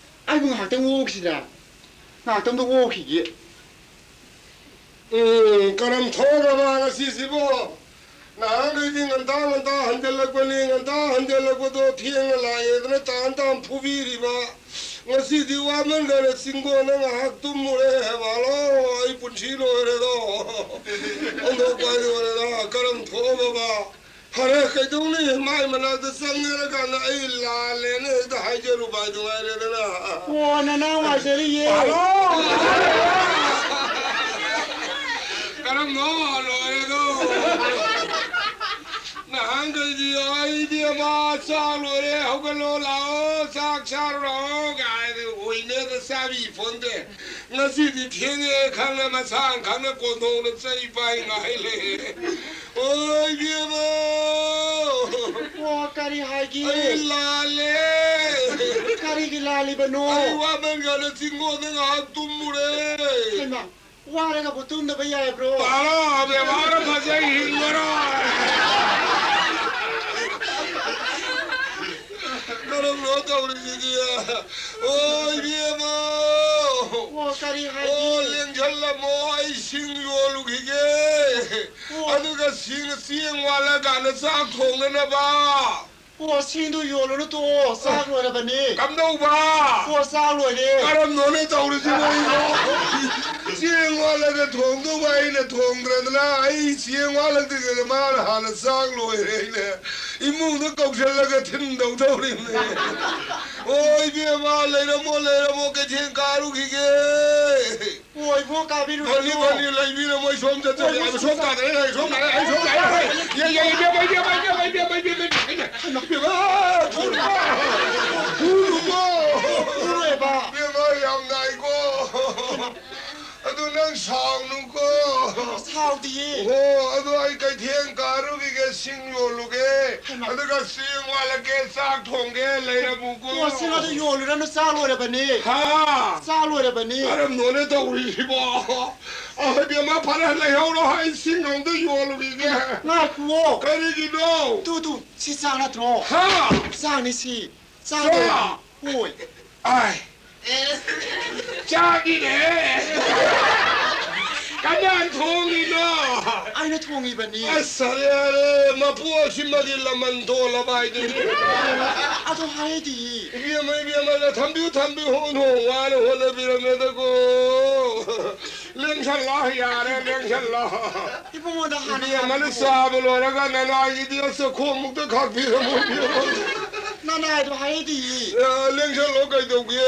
ꯑꯩꯕꯨ ꯉꯥꯏꯍꯥꯛꯇꯪ ꯑꯣꯛꯈꯤꯁꯤꯔꯥ? ꯉꯥꯏꯍꯥꯛꯇꯪꯗ ꯑꯣꯛꯈꯤꯒꯦ꯫ ꯎꯝ, ꯀꯔꯝ ꯊꯣꯛꯑꯕ ꯉꯁꯤꯁꯤꯕꯣ? ꯅꯍꯥꯟꯈꯩꯗꯤ ꯉꯟꯇꯥ ꯉꯟꯇꯥ ꯍꯟꯖꯜꯂꯛꯄꯅꯤ, ꯉꯟꯇꯥ ꯍꯟꯖꯜꯂꯛꯄꯗꯣ ꯊꯦꯡꯅ ꯂꯥꯛꯑꯦꯗꯅ ꯇꯥꯟ ꯇꯥꯟ ꯐꯨꯕꯤꯔꯤꯕ꯫ ꯉꯁꯤꯗꯤ ꯋꯥꯃꯟꯗꯅ ꯆꯤꯡꯒꯣꯟꯗ ꯉꯥꯏꯍꯥꯛ ꯇꯨꯝꯃꯨꯔꯦ꯫ ꯍꯦꯕꯥꯂꯣ, ꯑꯩ ꯄꯨꯟꯁꯤ ꯂꯣꯏꯔꯦꯗꯣ꯫ ꯑꯣꯟꯊꯣꯛꯄ ꯍꯥꯏꯗꯣ ꯑꯣꯏꯔꯦꯗ꯫ ꯀꯔꯝ ꯊꯣꯛꯑꯕꯕ? ꯐꯔꯦ, ꯀꯩꯗꯧꯅꯤ? ꯃꯥꯏ ꯃꯅꯥꯛꯇ ꯆꯪꯉꯦꯅ ꯀꯥꯟꯗ ꯑꯩ ꯂꯥꯜꯂꯦꯅ ꯍꯦꯛꯇ ꯍꯥꯏꯖꯔꯨꯕ ꯍꯥꯏꯗꯨ ꯉꯥꯏꯔꯦꯗꯅ꯫ ꯑꯣ, ꯅꯅꯥꯎ ꯉꯥꯏꯖꯔꯤꯌꯦ꯫ ꯍꯜꯂꯣ! ꯀꯔꯝꯅꯣ ꯂꯣꯏꯔꯦꯗꯣ? ꯅꯍꯥꯟꯈꯩꯗꯤ ꯑꯩꯗꯤ ꯑꯃ ꯆꯥꯛ ꯂꯣꯏꯔꯦ, ꯍꯧꯒꯠꯂꯣ ꯂꯥꯛꯑꯣ, ꯆꯥꯛ ꯆꯥꯔꯨ ꯂꯥꯛꯑꯣ ꯀꯥꯏꯅ ꯑꯣꯏꯅꯦꯗ ꯆꯥꯕꯤ ꯐꯣꯟꯗꯦ꯫ ꯉꯁꯤꯗꯤ ꯊꯦꯡꯉꯦ ꯈꯪꯅ ꯃꯁꯥꯡ ꯈꯪꯅ ꯀꯣꯟꯊꯣꯡꯅ ꯆꯩ ꯄꯥꯏ ꯉꯥꯏ ꯂꯩꯔꯦ꯫ ꯑꯣ, ꯏꯕꯦꯝꯃ! ꯑꯣ, ꯀꯔꯤ ꯍꯥꯏꯒꯦ? ꯑꯩ ꯂꯥꯜꯂꯦ꯫ ꯀꯔꯤꯒꯤ ꯂꯥꯜꯂꯤꯕꯅꯣ? ꯑꯩ ꯋꯥꯃꯟꯒꯅ ꯆꯤꯡꯒꯣꯟꯗ ꯉꯥꯏꯍꯥꯛ ꯇꯨꯝꯃꯨꯔꯦ꯫ ꯍꯩꯃꯥ, ꯋꯥꯔꯒꯕꯨ ꯇꯨꯝꯗꯕ ꯌꯥꯕ꯭ꯔꯣ? ꯇꯥꯔꯣ, ꯕꯦꯕꯥꯔ ꯐꯖꯩ ꯍꯤꯡꯉꯔꯣꯏ꯫ ꯀꯔꯝꯅꯣ ꯇꯧꯔꯤꯁꯤꯗꯤ? ꯑꯣ, ꯏꯕꯦꯝꯃ! ꯑꯣ, ꯀꯔꯤ ꯍꯥꯏꯒꯦ? ꯑꯣ, ꯂꯦꯡꯁꯜꯂꯝꯃꯣ, ꯑꯩ ꯁꯤꯡ ꯌꯣꯜꯂꯨꯈꯤꯒꯦ꯫ ꯑꯣ꯫ ꯑꯗꯨꯒ ꯁꯤꯡ, ꯆꯦꯡ ꯋꯥꯠꯂꯀꯥꯟꯗ ꯆꯥꯛ ꯊꯣꯡꯅꯅꯕ꯫ ꯑꯣ, ꯁꯤꯡꯗꯨ ꯌꯣꯜꯂꯨꯅꯨ, ꯇꯣꯛꯑꯣ, ꯆꯥꯛ ꯂꯣꯏꯔꯕꯅꯤ꯫ ꯀꯝꯗꯧꯕ? ꯑꯣ, ꯆꯥꯛ ꯂꯣꯏꯔꯦ꯫ ꯀꯔꯝꯅꯣꯅꯦ ꯇꯧꯔꯤꯁꯤꯕꯣ ꯑꯩꯕꯣ? ꯆꯦꯡ ꯋꯥꯠꯂꯒ ꯊꯣꯡꯗꯧꯕ ꯑꯩꯅ ꯊꯣꯡꯗ꯭ꯔꯗꯅ, ꯑꯩ ꯆꯦꯡ ꯋꯥꯠꯂꯛꯇ꯭ꯔꯤꯉꯩꯗ ꯃꯥꯅ ꯍꯥꯟꯅ ꯆꯥꯛ ꯂꯣꯏꯔꯦ ꯑꯩꯅ ꯏꯃꯨꯡꯗ ꯀꯧꯁꯜꯂꯒ ꯊꯤꯟꯗꯧ ꯇꯧꯔꯤꯕꯅꯦ꯫ ꯑꯣ, ꯏꯕꯦꯝꯃ, ꯂꯩꯔꯝꯃꯣ, ꯂꯩꯔꯝꯃꯣ, ꯀꯩꯊꯦꯜ ꯀꯥꯔꯨꯈꯤꯒꯦ꯫ ꯑꯣ, ꯏꯕꯣ, ꯀꯥꯕꯤꯔꯨꯔꯅꯨ꯫ ꯐꯅꯤ, ꯐꯅꯤ, ꯂꯩꯕꯤꯔꯝꯃꯣ, ꯑꯩ ꯁꯣꯝ ꯆꯠꯆꯒꯦ꯫ ꯑꯣ, ꯏꯕꯣ, ꯁꯣꯝ ꯇꯥꯗ꯭ꯔꯦ, ꯑꯩ ꯁꯣꯝ ꯂꯥꯛꯑꯦ, ꯑꯩ ꯁꯣꯝ ꯂꯥꯛꯑꯦ꯫ ꯌꯦ, ꯌꯦ, ꯏꯕꯦꯝꯃ, ꯏꯕꯦꯝꯃ, ꯏꯕꯦꯝꯃ, ꯏꯕꯦꯝꯃ, ꯏꯕꯦꯝꯃ, ꯏꯕꯦꯝꯃ, ꯏꯕꯦꯝꯃ, ꯏꯕꯦꯝꯃ, ꯏꯕꯦꯝꯃ, ꯍꯣ, ꯑꯗꯣ ꯑꯩ ꯀꯩꯊꯦꯜ ꯀꯥꯔꯨꯈꯤꯒꯦ, ꯁꯤꯡ ꯌꯣꯜꯂꯨꯒꯦ꯫ ꯍꯩꯃꯥ꯫ ꯑꯗꯨꯒ ꯆꯦꯡ ꯋꯥꯠꯂꯛꯀꯦ, ꯆꯥꯛ ꯊꯣꯡꯒꯦ, ꯂꯩꯔꯝꯃꯨꯀꯣ꯫ ꯑꯣ, ꯁꯤꯡ ꯑꯗꯨ ꯌꯣꯜꯂꯨꯔꯅꯨ, ꯆꯥꯛ ꯂꯣꯏꯔꯕꯅꯤ꯫ ꯍꯥ? ꯆꯥꯛ ꯂꯣꯏꯔꯕꯅꯤ꯫ ꯀꯔꯝꯅꯣꯅꯦ ꯇꯧꯔꯤꯁꯤꯕꯣ? ꯑ, ꯏꯕꯦꯝꯃ, ꯐꯔꯦ, ꯂꯩꯍꯧꯔꯣ, ꯑꯩ ꯁꯤꯡ ꯑꯝꯇ ꯌꯣꯜꯂꯨꯈꯤꯒꯦ꯫ ꯉꯥꯏꯈꯨꯋꯣ꯫ ꯀꯔꯤꯒꯤꯅꯣ? ꯇꯨ, ꯇꯨ, ꯁꯤ ꯆꯥꯛ ꯅꯠꯇ꯭ꯔꯣ? ꯍꯥ? ꯆꯥꯛꯅꯤ ꯁꯤ꯫ ꯆꯥꯛ ꯆꯥꯛ? ꯂꯣꯏꯔꯕꯅꯤ꯫ ꯍꯣꯏ꯫ ꯑꯥꯏ꯫ ꯆꯥꯛꯅꯤꯅꯦ꯫ ꯀꯅꯥꯅ ꯊꯣꯡꯉꯤꯅꯣ? ꯑꯩꯅ ꯊꯣꯡꯉꯤꯕꯅꯤ꯫ ꯑꯁ, ꯌꯥꯔꯦ, ꯌꯥꯔꯦ, ꯃꯄꯨ ꯑꯁꯤꯃꯗꯤ ꯂꯃꯟ ꯇꯣꯜꯂꯕ ꯍꯥꯏꯗꯨꯅꯤ꯫ ꯑꯗꯣ ꯍꯥꯏꯗꯤ꯫ ꯏꯕꯦꯝꯃ, ꯏꯕꯦꯝꯃ, ꯊꯝꯕꯤꯌꯨ, ꯊꯝꯕꯤꯌꯨ, ꯍꯣ, ꯍꯣ, ꯋꯥꯅ ꯍꯣꯠꯅꯕꯤꯔꯝꯃꯦꯗꯀꯣ꯫ ꯂꯦꯡꯁꯜꯂꯣ, ꯌꯥꯔꯦ, ꯂꯦꯡꯁꯜꯂꯣ꯫ ꯏꯕꯨꯡꯉꯣꯗ ꯍꯥꯟꯅ ꯏꯕꯦꯝꯃꯅ ꯍꯥꯏꯕꯤꯌꯨ꯫ ꯆꯥꯕ ꯂꯣꯏꯔꯒ ꯅꯅꯥꯏꯒꯤꯗꯤ ꯑꯁ ꯆꯈꯣꯝꯃꯨꯛꯇ ꯈꯥꯛꯄꯤꯔꯝꯃꯣ, ꯏꯕꯦꯝꯃ꯫ ꯅꯅꯥꯏꯗꯣ ꯍꯥꯏꯗꯤꯌꯦ꯫ ꯑ, ꯂꯦꯡꯁꯜꯂꯣ, ꯀꯩꯗꯧꯒꯦ?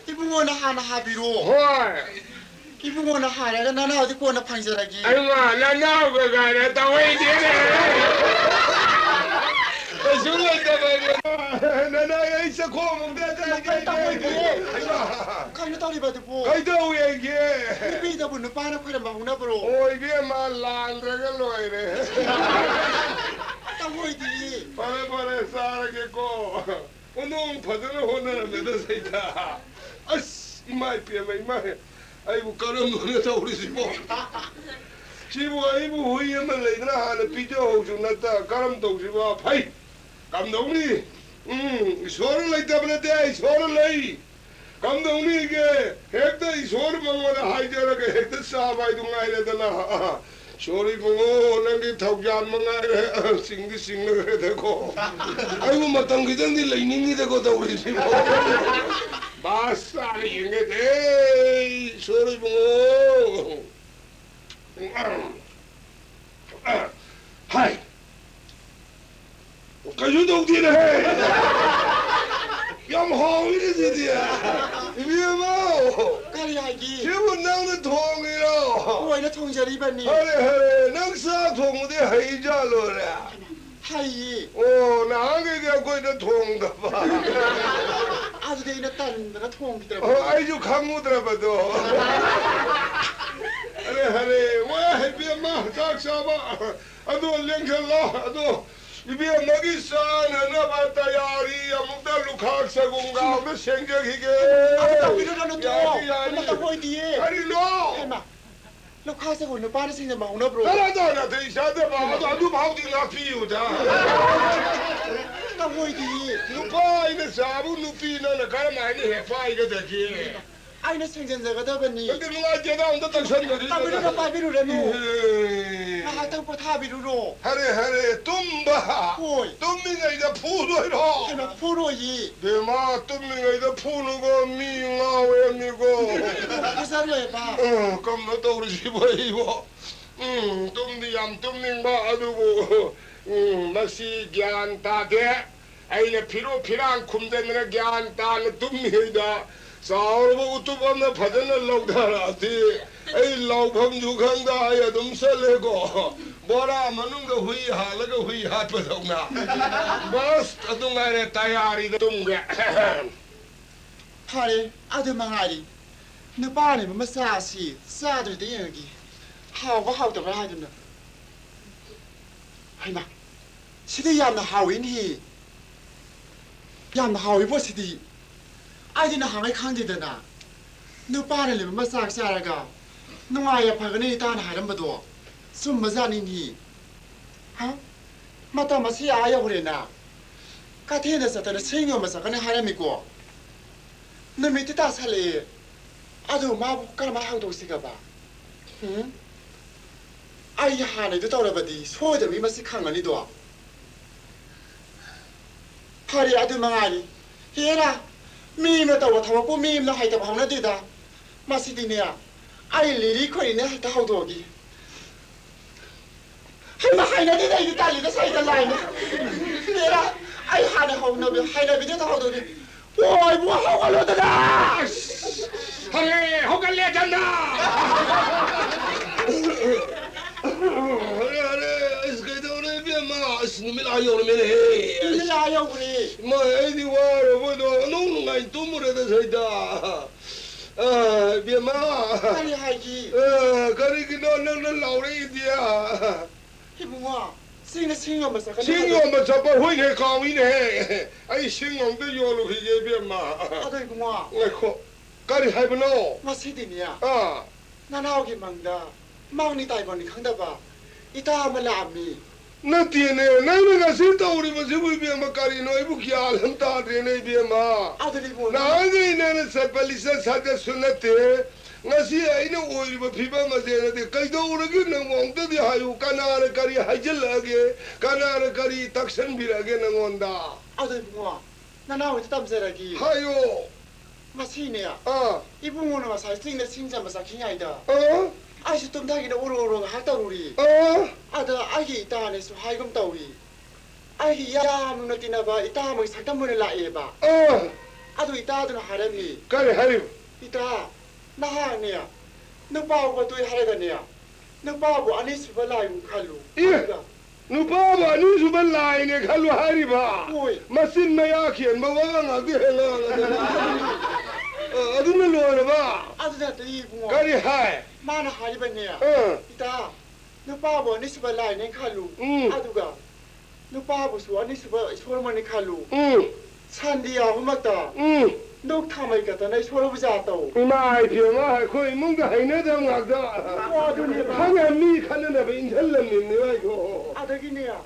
ꯏꯕꯨꯡꯉꯣꯅ ꯍꯥꯟꯅ ꯍꯥꯏꯕꯤꯔꯣ꯫ ꯍꯣꯏ꯫ ꯏꯕꯨꯡꯉꯣꯅ ꯍꯥꯏꯔꯒ ꯅꯅꯥꯎꯗꯤ ꯀꯣꯟꯅ ꯐꯪꯖꯔꯒꯦ꯫ ꯑꯩꯃ, ꯅꯅꯥꯎꯒ ꯀꯥꯏꯅ ꯇꯧꯍꯩꯗꯦꯅꯦ꯫ ꯀꯩꯁꯨ ꯂꯩꯇꯕ ꯑꯩꯉꯣꯟꯗ꯫ ꯅꯅꯥꯏ ꯑꯩ ꯆꯈꯣꯝꯃꯨꯛꯇ ꯀꯩ, ꯀꯩ, ꯀꯩ, ꯀꯩ, ꯀꯩ, ꯍꯩꯃꯥ꯫ ꯀꯩꯅꯣ ꯇꯧꯔꯤꯕꯗꯨꯕꯨ? ꯀꯩꯗꯧꯋꯦꯒꯦ? ꯅꯨꯄꯤꯗꯕꯨ ꯅꯨꯄꯥꯅ ꯈꯣꯏꯔꯝꯕ ꯍꯧꯅꯕ꯭ꯔꯣ? ꯑꯣꯏꯕꯦꯝꯃ, ꯂꯥꯟꯗ꯭ꯔꯒ ꯂꯣꯏꯔꯦ꯫ ꯇꯧꯔꯣꯏꯗꯤ꯫ ꯐꯔꯦ, ꯐꯔꯦ, ꯆꯥꯔꯒꯦꯀꯣ꯫ ꯑꯣ, ꯅꯣꯡ ꯐꯖꯅ ꯍꯣꯠꯅꯔꯝꯃꯦꯗ, ꯁꯩꯇꯥ꯫ ꯑꯁ, ꯏꯃꯥ ꯏꯄꯦꯝꯃ, ꯏꯃꯥ, ꯑꯩꯕꯨ ꯀꯔꯝꯕꯅꯣ ꯇꯧꯔꯤꯁꯤꯕꯣ? ꯁꯤꯕꯨ ꯑꯩꯕꯨ ꯍꯨꯏ ꯑꯃ ꯂꯩꯗꯅ ꯍꯥꯟꯅ ꯄꯤꯖꯍꯧꯁꯨ ꯅꯠꯇ, ꯀꯔꯝ ꯇꯧꯁꯤꯕ? ꯐꯩ, ꯀꯝꯗꯧꯅꯤ? ꯎꯝ, ꯏꯁꯣꯔ ꯂꯩꯇꯕ ꯅꯠꯇꯦ, ꯏꯁꯣꯔ ꯂꯩ꯫ ꯀꯝꯗꯧꯅꯤꯒꯦ? ꯍꯦꯛꯇ ꯏꯁꯣꯔ ꯃꯉꯣꯟꯗ ꯍꯥꯏꯖꯔꯒ ꯍꯦꯛꯇ ꯆꯥꯕ ꯍꯥꯏꯗꯨ ꯉꯥꯏꯔꯦꯗꯅ꯫ ꯁꯣꯔꯤ ꯏꯕꯨꯡꯉꯣ, ꯅꯪꯒꯤ ꯊꯧꯖꯥꯟ ꯃꯉꯥꯏꯔꯦ, ꯆꯤꯡꯗꯤ ꯆꯤꯡꯂꯈ꯭ꯔꯦꯗꯀꯣ꯫ ꯑꯩꯕꯨ ꯃꯇꯝ ꯈꯤꯇꯪꯗꯤ ꯂꯩꯅꯤꯡꯉꯤꯗꯀꯣ ꯇꯧꯔꯤꯁꯤꯕꯣ꯫ ꯕꯥꯁ ꯇꯥꯔ ꯌꯦꯡꯒꯦꯗꯦ, ꯁꯣꯔꯤ ꯏꯕꯨꯡꯉꯣ꯫ ꯍꯥꯏ꯫ ꯀꯩꯁꯨ ꯇꯧꯗꯦꯅꯦꯍꯦ꯫ ꯌꯥꯝ ꯍꯥꯎꯋꯤꯅꯦ ꯁꯤꯗꯤ꯫ ꯏꯕꯦꯝꯃ! ꯀꯔꯤ ꯍꯥꯏꯒꯦ? ꯁꯤꯕꯨ ꯅꯪꯅ ꯊꯣꯡꯉꯤꯔꯣ? ꯍꯣꯏꯅ ꯊꯣꯡꯖꯔꯤꯕꯅꯤ꯫ ꯐꯔꯦ, ꯐꯔꯦ꯫ ꯅꯪ ꯆꯥꯛ ꯊꯣꯡꯕꯗꯤ ꯍꯩꯖꯥꯠꯂꯣꯅꯦ? ꯍꯩꯌꯦ꯫ ꯑꯣ, ꯅꯍꯥꯟꯈꯩꯗꯤ ꯑꯩꯈꯣꯏꯅ ꯊꯣꯡꯗꯕ꯫ ꯑꯗꯨꯗꯤ ꯑꯩꯅ ꯇꯟꯗꯅ ꯊꯣꯡꯈꯤꯗ꯭ꯔꯕ꯫ ꯑꯣ, ꯑꯩꯁꯨ ꯈꯪꯉꯨꯗ꯭ꯔꯕꯗꯣ꯫ ꯍꯔꯦ, ꯋꯥ, ꯏꯕꯦꯝꯃ, ꯆꯥꯛ ꯆꯥꯕ꯫ ꯑꯗꯣ ꯂꯦꯡꯁꯜꯂꯣ꯫ ꯑꯗꯣ ꯏꯕꯦꯝꯃꯒꯤ ꯆꯥꯅꯅꯕ ꯇꯌꯥꯔꯤ ꯑꯃꯨꯛꯇ ꯂꯨꯈꯥꯛ ꯁꯒꯨꯝꯒ ꯑꯃꯨꯛꯇ ꯁꯦꯡꯖꯈꯤꯒꯦ꯫ ꯑꯃ ꯇꯧꯕꯤꯔꯨꯔꯅꯨ, ꯇꯣꯛꯑꯣ꯫ ꯌꯥꯅꯤ, ꯌꯥꯅꯤ꯫ ꯑꯃ ꯇꯧꯕ ꯑꯣꯏꯗꯤꯌꯦ꯫ ꯀꯔꯤꯅꯣ? ꯍꯩꯃꯥ, ꯂꯨꯈꯥꯛ ꯁꯒꯨꯝ ꯅꯨꯄꯥꯅ ꯁꯦꯡꯖꯟꯕ ꯍꯧꯅꯕ꯭ꯔꯣ? ꯀꯅꯥ ꯇꯧ ꯅꯥꯇꯩ ꯆꯥꯗꯕ? ꯑꯗꯣ ꯑꯗꯨꯐꯥꯎꯗꯤ ꯉꯥꯛꯄꯤꯌꯨꯗ꯫ ꯇꯧꯕ ꯑꯣꯏꯗꯤꯌꯦ꯫ ꯅꯨꯄꯥ ꯑꯩꯅ ꯆꯥꯕꯨ ꯅꯨꯄꯤ ꯅꯪꯅ ꯀꯔꯝ ꯍꯥꯏꯅ ꯍꯦꯛ ꯄꯥꯏꯒꯗꯒꯦ? ꯑꯩꯅ ꯁꯦꯡꯖꯟꯖꯒꯗꯕꯅꯤ꯫ ꯑꯗꯨ ꯅꯨꯡꯉꯥꯏꯇꯦꯗ, ꯑꯝꯇ ꯇꯛꯁꯟꯗꯔꯤ꯫ ꯇꯧꯕꯤꯔꯨꯔꯣ, ꯄꯥꯏꯕꯤꯔꯨꯔꯅꯨ꯫ ꯏꯍꯦ꯫ ꯉꯥꯏꯍꯥꯛꯇꯪ ꯄꯣꯊꯥꯕꯤꯔꯨꯔꯣ꯫ ꯍꯔꯦ, ꯍꯔꯦ, ꯇꯨꯝꯕ꯫ ꯍꯣꯏ꯫ ꯇꯨꯝꯃꯤꯉꯩꯗ ꯐꯨꯗꯣꯏꯔꯣ? ꯀꯩꯅꯣ, ꯐꯨꯔꯣꯏꯌꯦ꯫ ꯕꯦꯝꯃ, ꯇꯨꯝꯃꯤꯉꯩꯗ ꯐꯨꯅꯨꯀꯣ, ꯃꯤ ꯉꯥꯎꯋꯦ ꯃꯤꯀꯣ꯫ ꯐꯨꯖꯔꯣꯏꯕ꯫ ꯑ, ꯀꯝꯅꯣ ꯇꯧꯔꯤꯁꯤꯕꯣ ꯑꯩꯕꯣ? ꯎꯝ, ꯇꯨꯝꯗꯤ ꯌꯥꯝ ꯇꯨꯝꯅꯤꯡꯕ, ꯑꯗꯨꯕꯨ, ꯎꯝ, ꯃꯁꯤ ꯒ꯭ꯌꯥꯟ ꯇꯥꯗꯦ꯫ ꯑꯩꯅ ꯐꯤꯔꯨ ꯐꯤꯔꯥꯡ ꯈꯨꯝꯖꯟꯗꯅ ꯒ꯭ꯌꯥꯟ ꯇꯥꯅ ꯇꯨꯝꯃꯤꯉꯩꯗ ꯆꯥꯎꯔꯕ ꯎꯇꯨꯞ ꯑꯃꯅ ꯐꯖꯅ ꯂꯧꯊꯔꯛꯑꯗꯤ ꯑꯩ ꯂꯥꯎꯐꯝꯁꯨ ꯈꯪꯗ ꯑꯩ ꯑꯗꯨꯝ ꯆꯠꯂꯦꯀꯣ꯫ ꯕꯣꯔꯥ ꯃꯅꯨꯡꯗ ꯍꯨꯏ ꯍꯥꯜꯂꯒ ꯍꯨꯏ ꯍꯥꯠꯄꯗꯧꯅ꯫ ꯕꯁ ꯑꯗꯨ ꯉꯥꯏꯔꯦ ꯇꯌꯥꯔꯤꯗ ꯇꯨꯝꯒꯦ꯫ ꯐꯔꯦ, ꯑꯗꯨ ꯃꯉꯥꯏꯔꯤ꯫ ꯅꯨꯄꯥꯅ ꯃꯆꯥ ꯑꯁꯤ ꯆꯥꯗ꯭ꯔꯗꯤ ꯌꯦꯡꯉꯒꯦ꯫ ꯍꯥꯎꯕ ꯍꯥꯎꯇꯕ꯭ꯔꯥ ꯍꯥꯏꯗꯨꯅ꯫ ꯍꯩꯃꯥ! ꯁꯤꯗꯤ ꯌꯥꯝꯅ ꯍꯥꯎꯏꯅꯦꯍꯦ꯫ ꯌꯥꯝꯅ ꯍꯥꯎꯏꯕꯣ ꯁꯤꯗꯤ꯫ ꯑꯩꯗꯤ ꯅꯍꯥꯟꯉꯩ ꯈꯪꯗꯦꯗꯅ꯫ ꯅꯨꯄꯥꯅ ꯂꯩꯕ ꯃꯆꯥꯛ ꯆꯥꯔꯒ ꯅꯨꯡꯉꯥꯏ ꯌꯥꯏꯐꯒꯅꯤ ꯏꯇꯥꯅ ꯍꯥꯏꯔꯝꯕꯗꯣ ꯆꯨꯝꯕꯖꯥꯠꯅꯤꯅꯦ꯫ ꯍꯥ? ꯃꯇꯝ ꯑꯁꯤ ꯑꯥ ꯌꯧꯔꯦꯅ꯫ ꯀꯩꯊꯦꯜꯗ ꯆꯠꯇꯅ ꯁꯤꯡ ꯌꯣꯟꯕ ꯆꯠꯀꯅꯤ ꯍꯥꯏꯔꯝꯃꯤꯀꯣ꯫ ꯅꯨꯃꯤꯠꯇꯤ ꯇꯥꯁꯜꯂꯛꯑꯦ꯫ ꯑꯗꯨ ꯃꯥꯕꯨ ꯀꯔꯝꯍꯥꯏꯅ ꯍꯧꯗꯣꯛꯁꯤꯒꯕ? ꯎꯝ? ꯑꯩ ꯍꯥꯟꯅꯩꯗꯨ ꯇꯧꯔꯕꯗꯤ ꯁꯣꯏꯗꯕꯤ ꯃꯁꯤ ꯈꯪꯉꯅꯤꯗꯣ꯫ ꯐꯔꯦ, ꯑꯗꯨ ꯃꯉꯥꯏꯔꯤ꯫ ꯍꯦꯔꯥ, ꯃꯤ ꯑꯃꯅ ꯇꯧꯕ ꯊꯕꯛꯄꯨ ꯃꯤ ꯑꯃꯅ ꯍꯩꯇꯕ ꯍꯧꯅꯗꯦꯗ꯫ ꯃꯁꯤꯗꯤꯅꯦ, ꯑꯩ ꯂꯤꯔꯤ ꯈꯣꯏꯔꯤꯅꯦ ꯍꯦꯛꯇ ꯍꯧꯗꯣꯛꯑꯒꯦ꯫ ꯍꯩꯃꯥ, ꯍꯩꯅꯗꯦꯗ, ꯑꯩꯗꯤ ꯇꯜꯂꯤꯗ, ꯁꯩꯇ ꯂꯥꯏꯅ꯫ ꯍꯦꯔꯥ, ꯑꯩ ꯍꯥꯟꯅ ꯍꯧꯅꯕꯤ-, ꯍꯩꯅꯕꯤꯗ ꯍꯦꯛꯇ ꯍꯧꯗꯣꯛꯑꯒꯦ꯫ ꯍꯣꯏꯕꯨ ꯍꯧꯒꯠꯂꯣꯗꯅ! ꯍꯔꯦ, ꯍꯧꯒꯠꯂꯦꯗꯅ! ꯍꯔꯦ, ꯍꯔꯦ, ꯑꯁ, ꯀꯩꯗꯧꯔꯦ, ꯏꯕꯦꯝꯃ? ꯑꯁ, ꯅꯨꯃꯤꯠ ꯑꯥ ꯌꯧꯔꯝꯃꯦꯅꯦꯍꯦ! ꯅꯨꯃꯤꯠ ꯑꯥ ꯌꯧꯈ꯭ꯔꯦ꯫ ꯏꯃꯥ, ꯑꯩꯗꯤ ꯋꯥꯔꯕꯗꯣ, ꯅꯨꯡ ꯅꯨꯡꯉꯥꯏ ꯇꯨꯝꯃꯨꯔꯦꯗ, ꯁꯩꯗ꯫ ꯑ, ꯏꯕꯦꯝꯃ꯫ ꯀꯔꯤ ꯍꯥꯏꯒꯦ? ꯑ, ꯀꯔꯤꯒꯤꯅꯣ ꯅꯪꯅ ꯂꯥꯎꯔꯛꯏꯗꯤ? ꯏꯕꯨꯡꯉꯣ, ꯆꯤꯡꯗ ꯁꯤꯡ ꯌꯣꯟꯕ ꯆꯠꯀꯅꯤ ꯁꯤꯡ ꯍꯥꯏꯕ꯫ ꯌꯣꯟꯕ ꯆꯠꯄ? ꯍꯣꯏꯅꯦ, ꯀꯥꯎꯏꯅꯦꯍꯦ꯫ ꯑꯩ ꯁꯤꯡ ꯑꯝꯇ ꯌꯣꯜꯂꯨꯈꯤꯒꯦ, ꯏꯕꯦꯝꯃ꯫ ꯑꯗꯣ ꯏꯕꯨꯡꯉꯣ꯫ ꯉꯥꯏꯈꯣ꯫ ꯀꯔꯤ ꯍꯥꯏꯕꯅꯣ? ꯉꯁꯤꯗꯤꯅꯦ, ꯑꯥ꯫ ꯅꯅꯥꯎꯒꯤ ꯃꯪꯗ ꯃꯪꯅꯤ ꯇꯥꯏꯕꯪꯅꯤ ꯈꯪꯗꯕ ꯏꯇꯥ ꯑꯃ ꯂꯥꯛꯑꯝꯃꯤ꯫ ꯅꯠꯇꯦꯅꯦ, ꯅꯪꯅ ꯉꯁꯤ ꯇꯧꯔꯤꯕꯁꯤꯕꯨ ꯏꯕꯦꯝꯃ ꯀꯔꯤꯅꯣ? ꯑꯩꯕꯨ ꯒ꯭ꯌꯥꯟ ꯑꯃ ꯇꯥꯗ꯭ꯔꯦꯅꯦ ꯏꯕꯦꯝꯃ꯫ ꯑꯗꯨꯗꯤ ꯏꯕꯨꯡꯉꯣ, ꯅꯪ ꯅꯍꯥꯟꯈꯩ ꯅꯪꯅ ꯆꯠꯄ ꯂꯤꯆꯠ ꯁꯥꯖꯠꯁꯨ ꯅꯠꯇꯦ꯫ ꯉꯁꯤ ꯑꯩꯅ ꯑꯣꯏꯔꯤꯕ ꯐꯤꯕꯝ ꯑꯁꯦ ꯅꯠꯇꯦ꯫ ꯀꯩꯗꯧꯔꯒꯦ ꯅꯪꯕꯨ? ꯑꯃꯨꯛꯇꯗꯤ ꯍꯥꯏꯌꯨ, ꯀꯅꯥꯅ ꯀꯔꯤ ꯍꯥꯏꯖꯤꯜꯂꯛꯑꯒꯦ? ꯀꯅꯥꯅ ꯀꯔꯤ ꯇꯛꯁꯟꯕꯤꯔꯛꯑꯒꯦ ꯅꯪꯉꯣꯟꯗ? ꯑꯗꯨ ꯏꯕꯨꯡꯉꯣ, ꯅꯅꯥꯎ ꯍꯣꯏꯗ ꯇꯝꯖꯔꯒꯦ꯫ ꯍꯥꯏꯌꯣ꯫ ꯉꯁꯤꯅꯦ, ꯑꯥ꯫ ꯏꯕꯨꯡꯉꯣꯅ ꯉꯁꯥꯏ ꯆꯤꯡꯗ ꯁꯤꯡ ꯆꯟꯕ ꯆꯠꯈꯤꯉꯩꯗ, ꯑꯥ꯫ ꯑꯩꯁꯨ ꯇꯨꯝꯊꯒꯦꯅ ꯎꯔꯣ ꯎꯔꯣ ꯉꯥꯏꯍꯥꯛ ꯇꯧꯔꯨꯔꯤ꯫ ꯑꯥ꯫ ꯑꯗ ꯑꯩꯒꯤ ꯏꯇꯥꯅꯁꯨ ꯍꯥꯏꯒꯨꯝ ꯇꯧꯏ, ꯑꯩꯒꯤ ꯌꯥꯝꯅ ꯇꯤꯟꯅꯕ ꯏꯇꯥ ꯑꯃꯒꯤ ꯁꯛꯇꯝ ꯑꯣꯏꯅ ꯂꯥꯛꯑꯦꯕ꯫ ꯑꯥ꯫ ꯑꯗꯨ ꯏꯇꯥꯗꯨꯅ ꯍꯥꯏꯔꯝꯃꯤ, ꯀꯔꯤ ꯍꯥꯏꯔꯤꯕ? "ꯏꯇꯥ, ꯅꯍꯥꯛꯅꯦ ꯅꯨꯄꯥ ꯎꯕ ꯇꯣꯛꯑꯦ ꯍꯥꯏꯔꯒꯅꯦ, ꯅꯨꯄꯥꯕꯨ ꯑꯅꯤꯁꯨꯕ ꯂꯥꯏꯕꯨ ꯈꯜꯂꯨ꯫ ꯑꯦ! ꯑꯗꯨꯒ" ꯅꯨꯄꯥꯕꯨ ꯑꯅꯤꯁꯨꯕ ꯂꯥꯏꯅꯦ ꯈꯜꯂꯨ ꯍꯥꯏꯔꯤꯕ? ꯍꯣꯏ꯫ ꯃꯆꯤꯟ ꯃꯌꯥ ꯈꯦꯟꯕ ꯋꯥ ꯉꯥꯛꯇ ꯍꯦꯛ ꯉꯥꯡꯉꯗꯅ꯫ ꯑ, ꯑꯗꯨꯅ ꯂꯣꯏꯔꯕ? ꯑꯗꯨ ꯅꯠꯇꯦ ꯏꯕꯨꯡꯉꯣ꯫ ꯀꯔꯤ ꯍꯥꯏ? ꯃꯥꯅ ꯍꯥꯏꯔꯤꯕꯅꯦ, ꯑ꯫ "ꯏꯇꯥ, ꯅꯨꯄꯥꯕꯨ ꯑꯅꯤꯁꯨꯕ ꯂꯥꯏꯅꯦ ꯈꯜꯂꯨ꯫ ꯎꯝ꯫ ꯑꯗꯨꯒ ꯅꯨꯄꯥꯕꯨꯁꯨ ꯑꯅꯤꯁꯨꯕ ꯏꯁꯣꯔ ꯑꯃꯅꯤ ꯈꯜꯂꯨ꯫ ꯎꯝ꯫ ꯁꯟꯗꯤ ꯌꯥꯎꯕꯃꯛꯇ ꯎꯝ꯫ ꯅꯨꯛ ꯊꯥꯃꯩ ꯈꯛꯇꯅ ꯏꯁꯣꯔꯕꯨ ꯖꯥ ꯇꯧ꯫" ꯏꯃꯥ ꯏꯕꯦꯝꯃ, ꯑꯩꯈꯣꯏ ꯏꯃꯨꯡꯗ ꯍꯩꯅꯗꯕ ꯉꯥꯛꯇ꯫ ꯑꯣ, ꯑꯗꯨꯅꯦꯕ꯫ ꯈꯪꯉꯦ, ꯃꯤ ꯈꯠꯅꯅꯕ ꯏꯟꯁꯤꯜꯂꯝꯃꯤꯅꯦꯕ ꯑꯩꯗꯣ꯫ ꯑꯗꯒꯤꯅꯦ, ꯑ꯫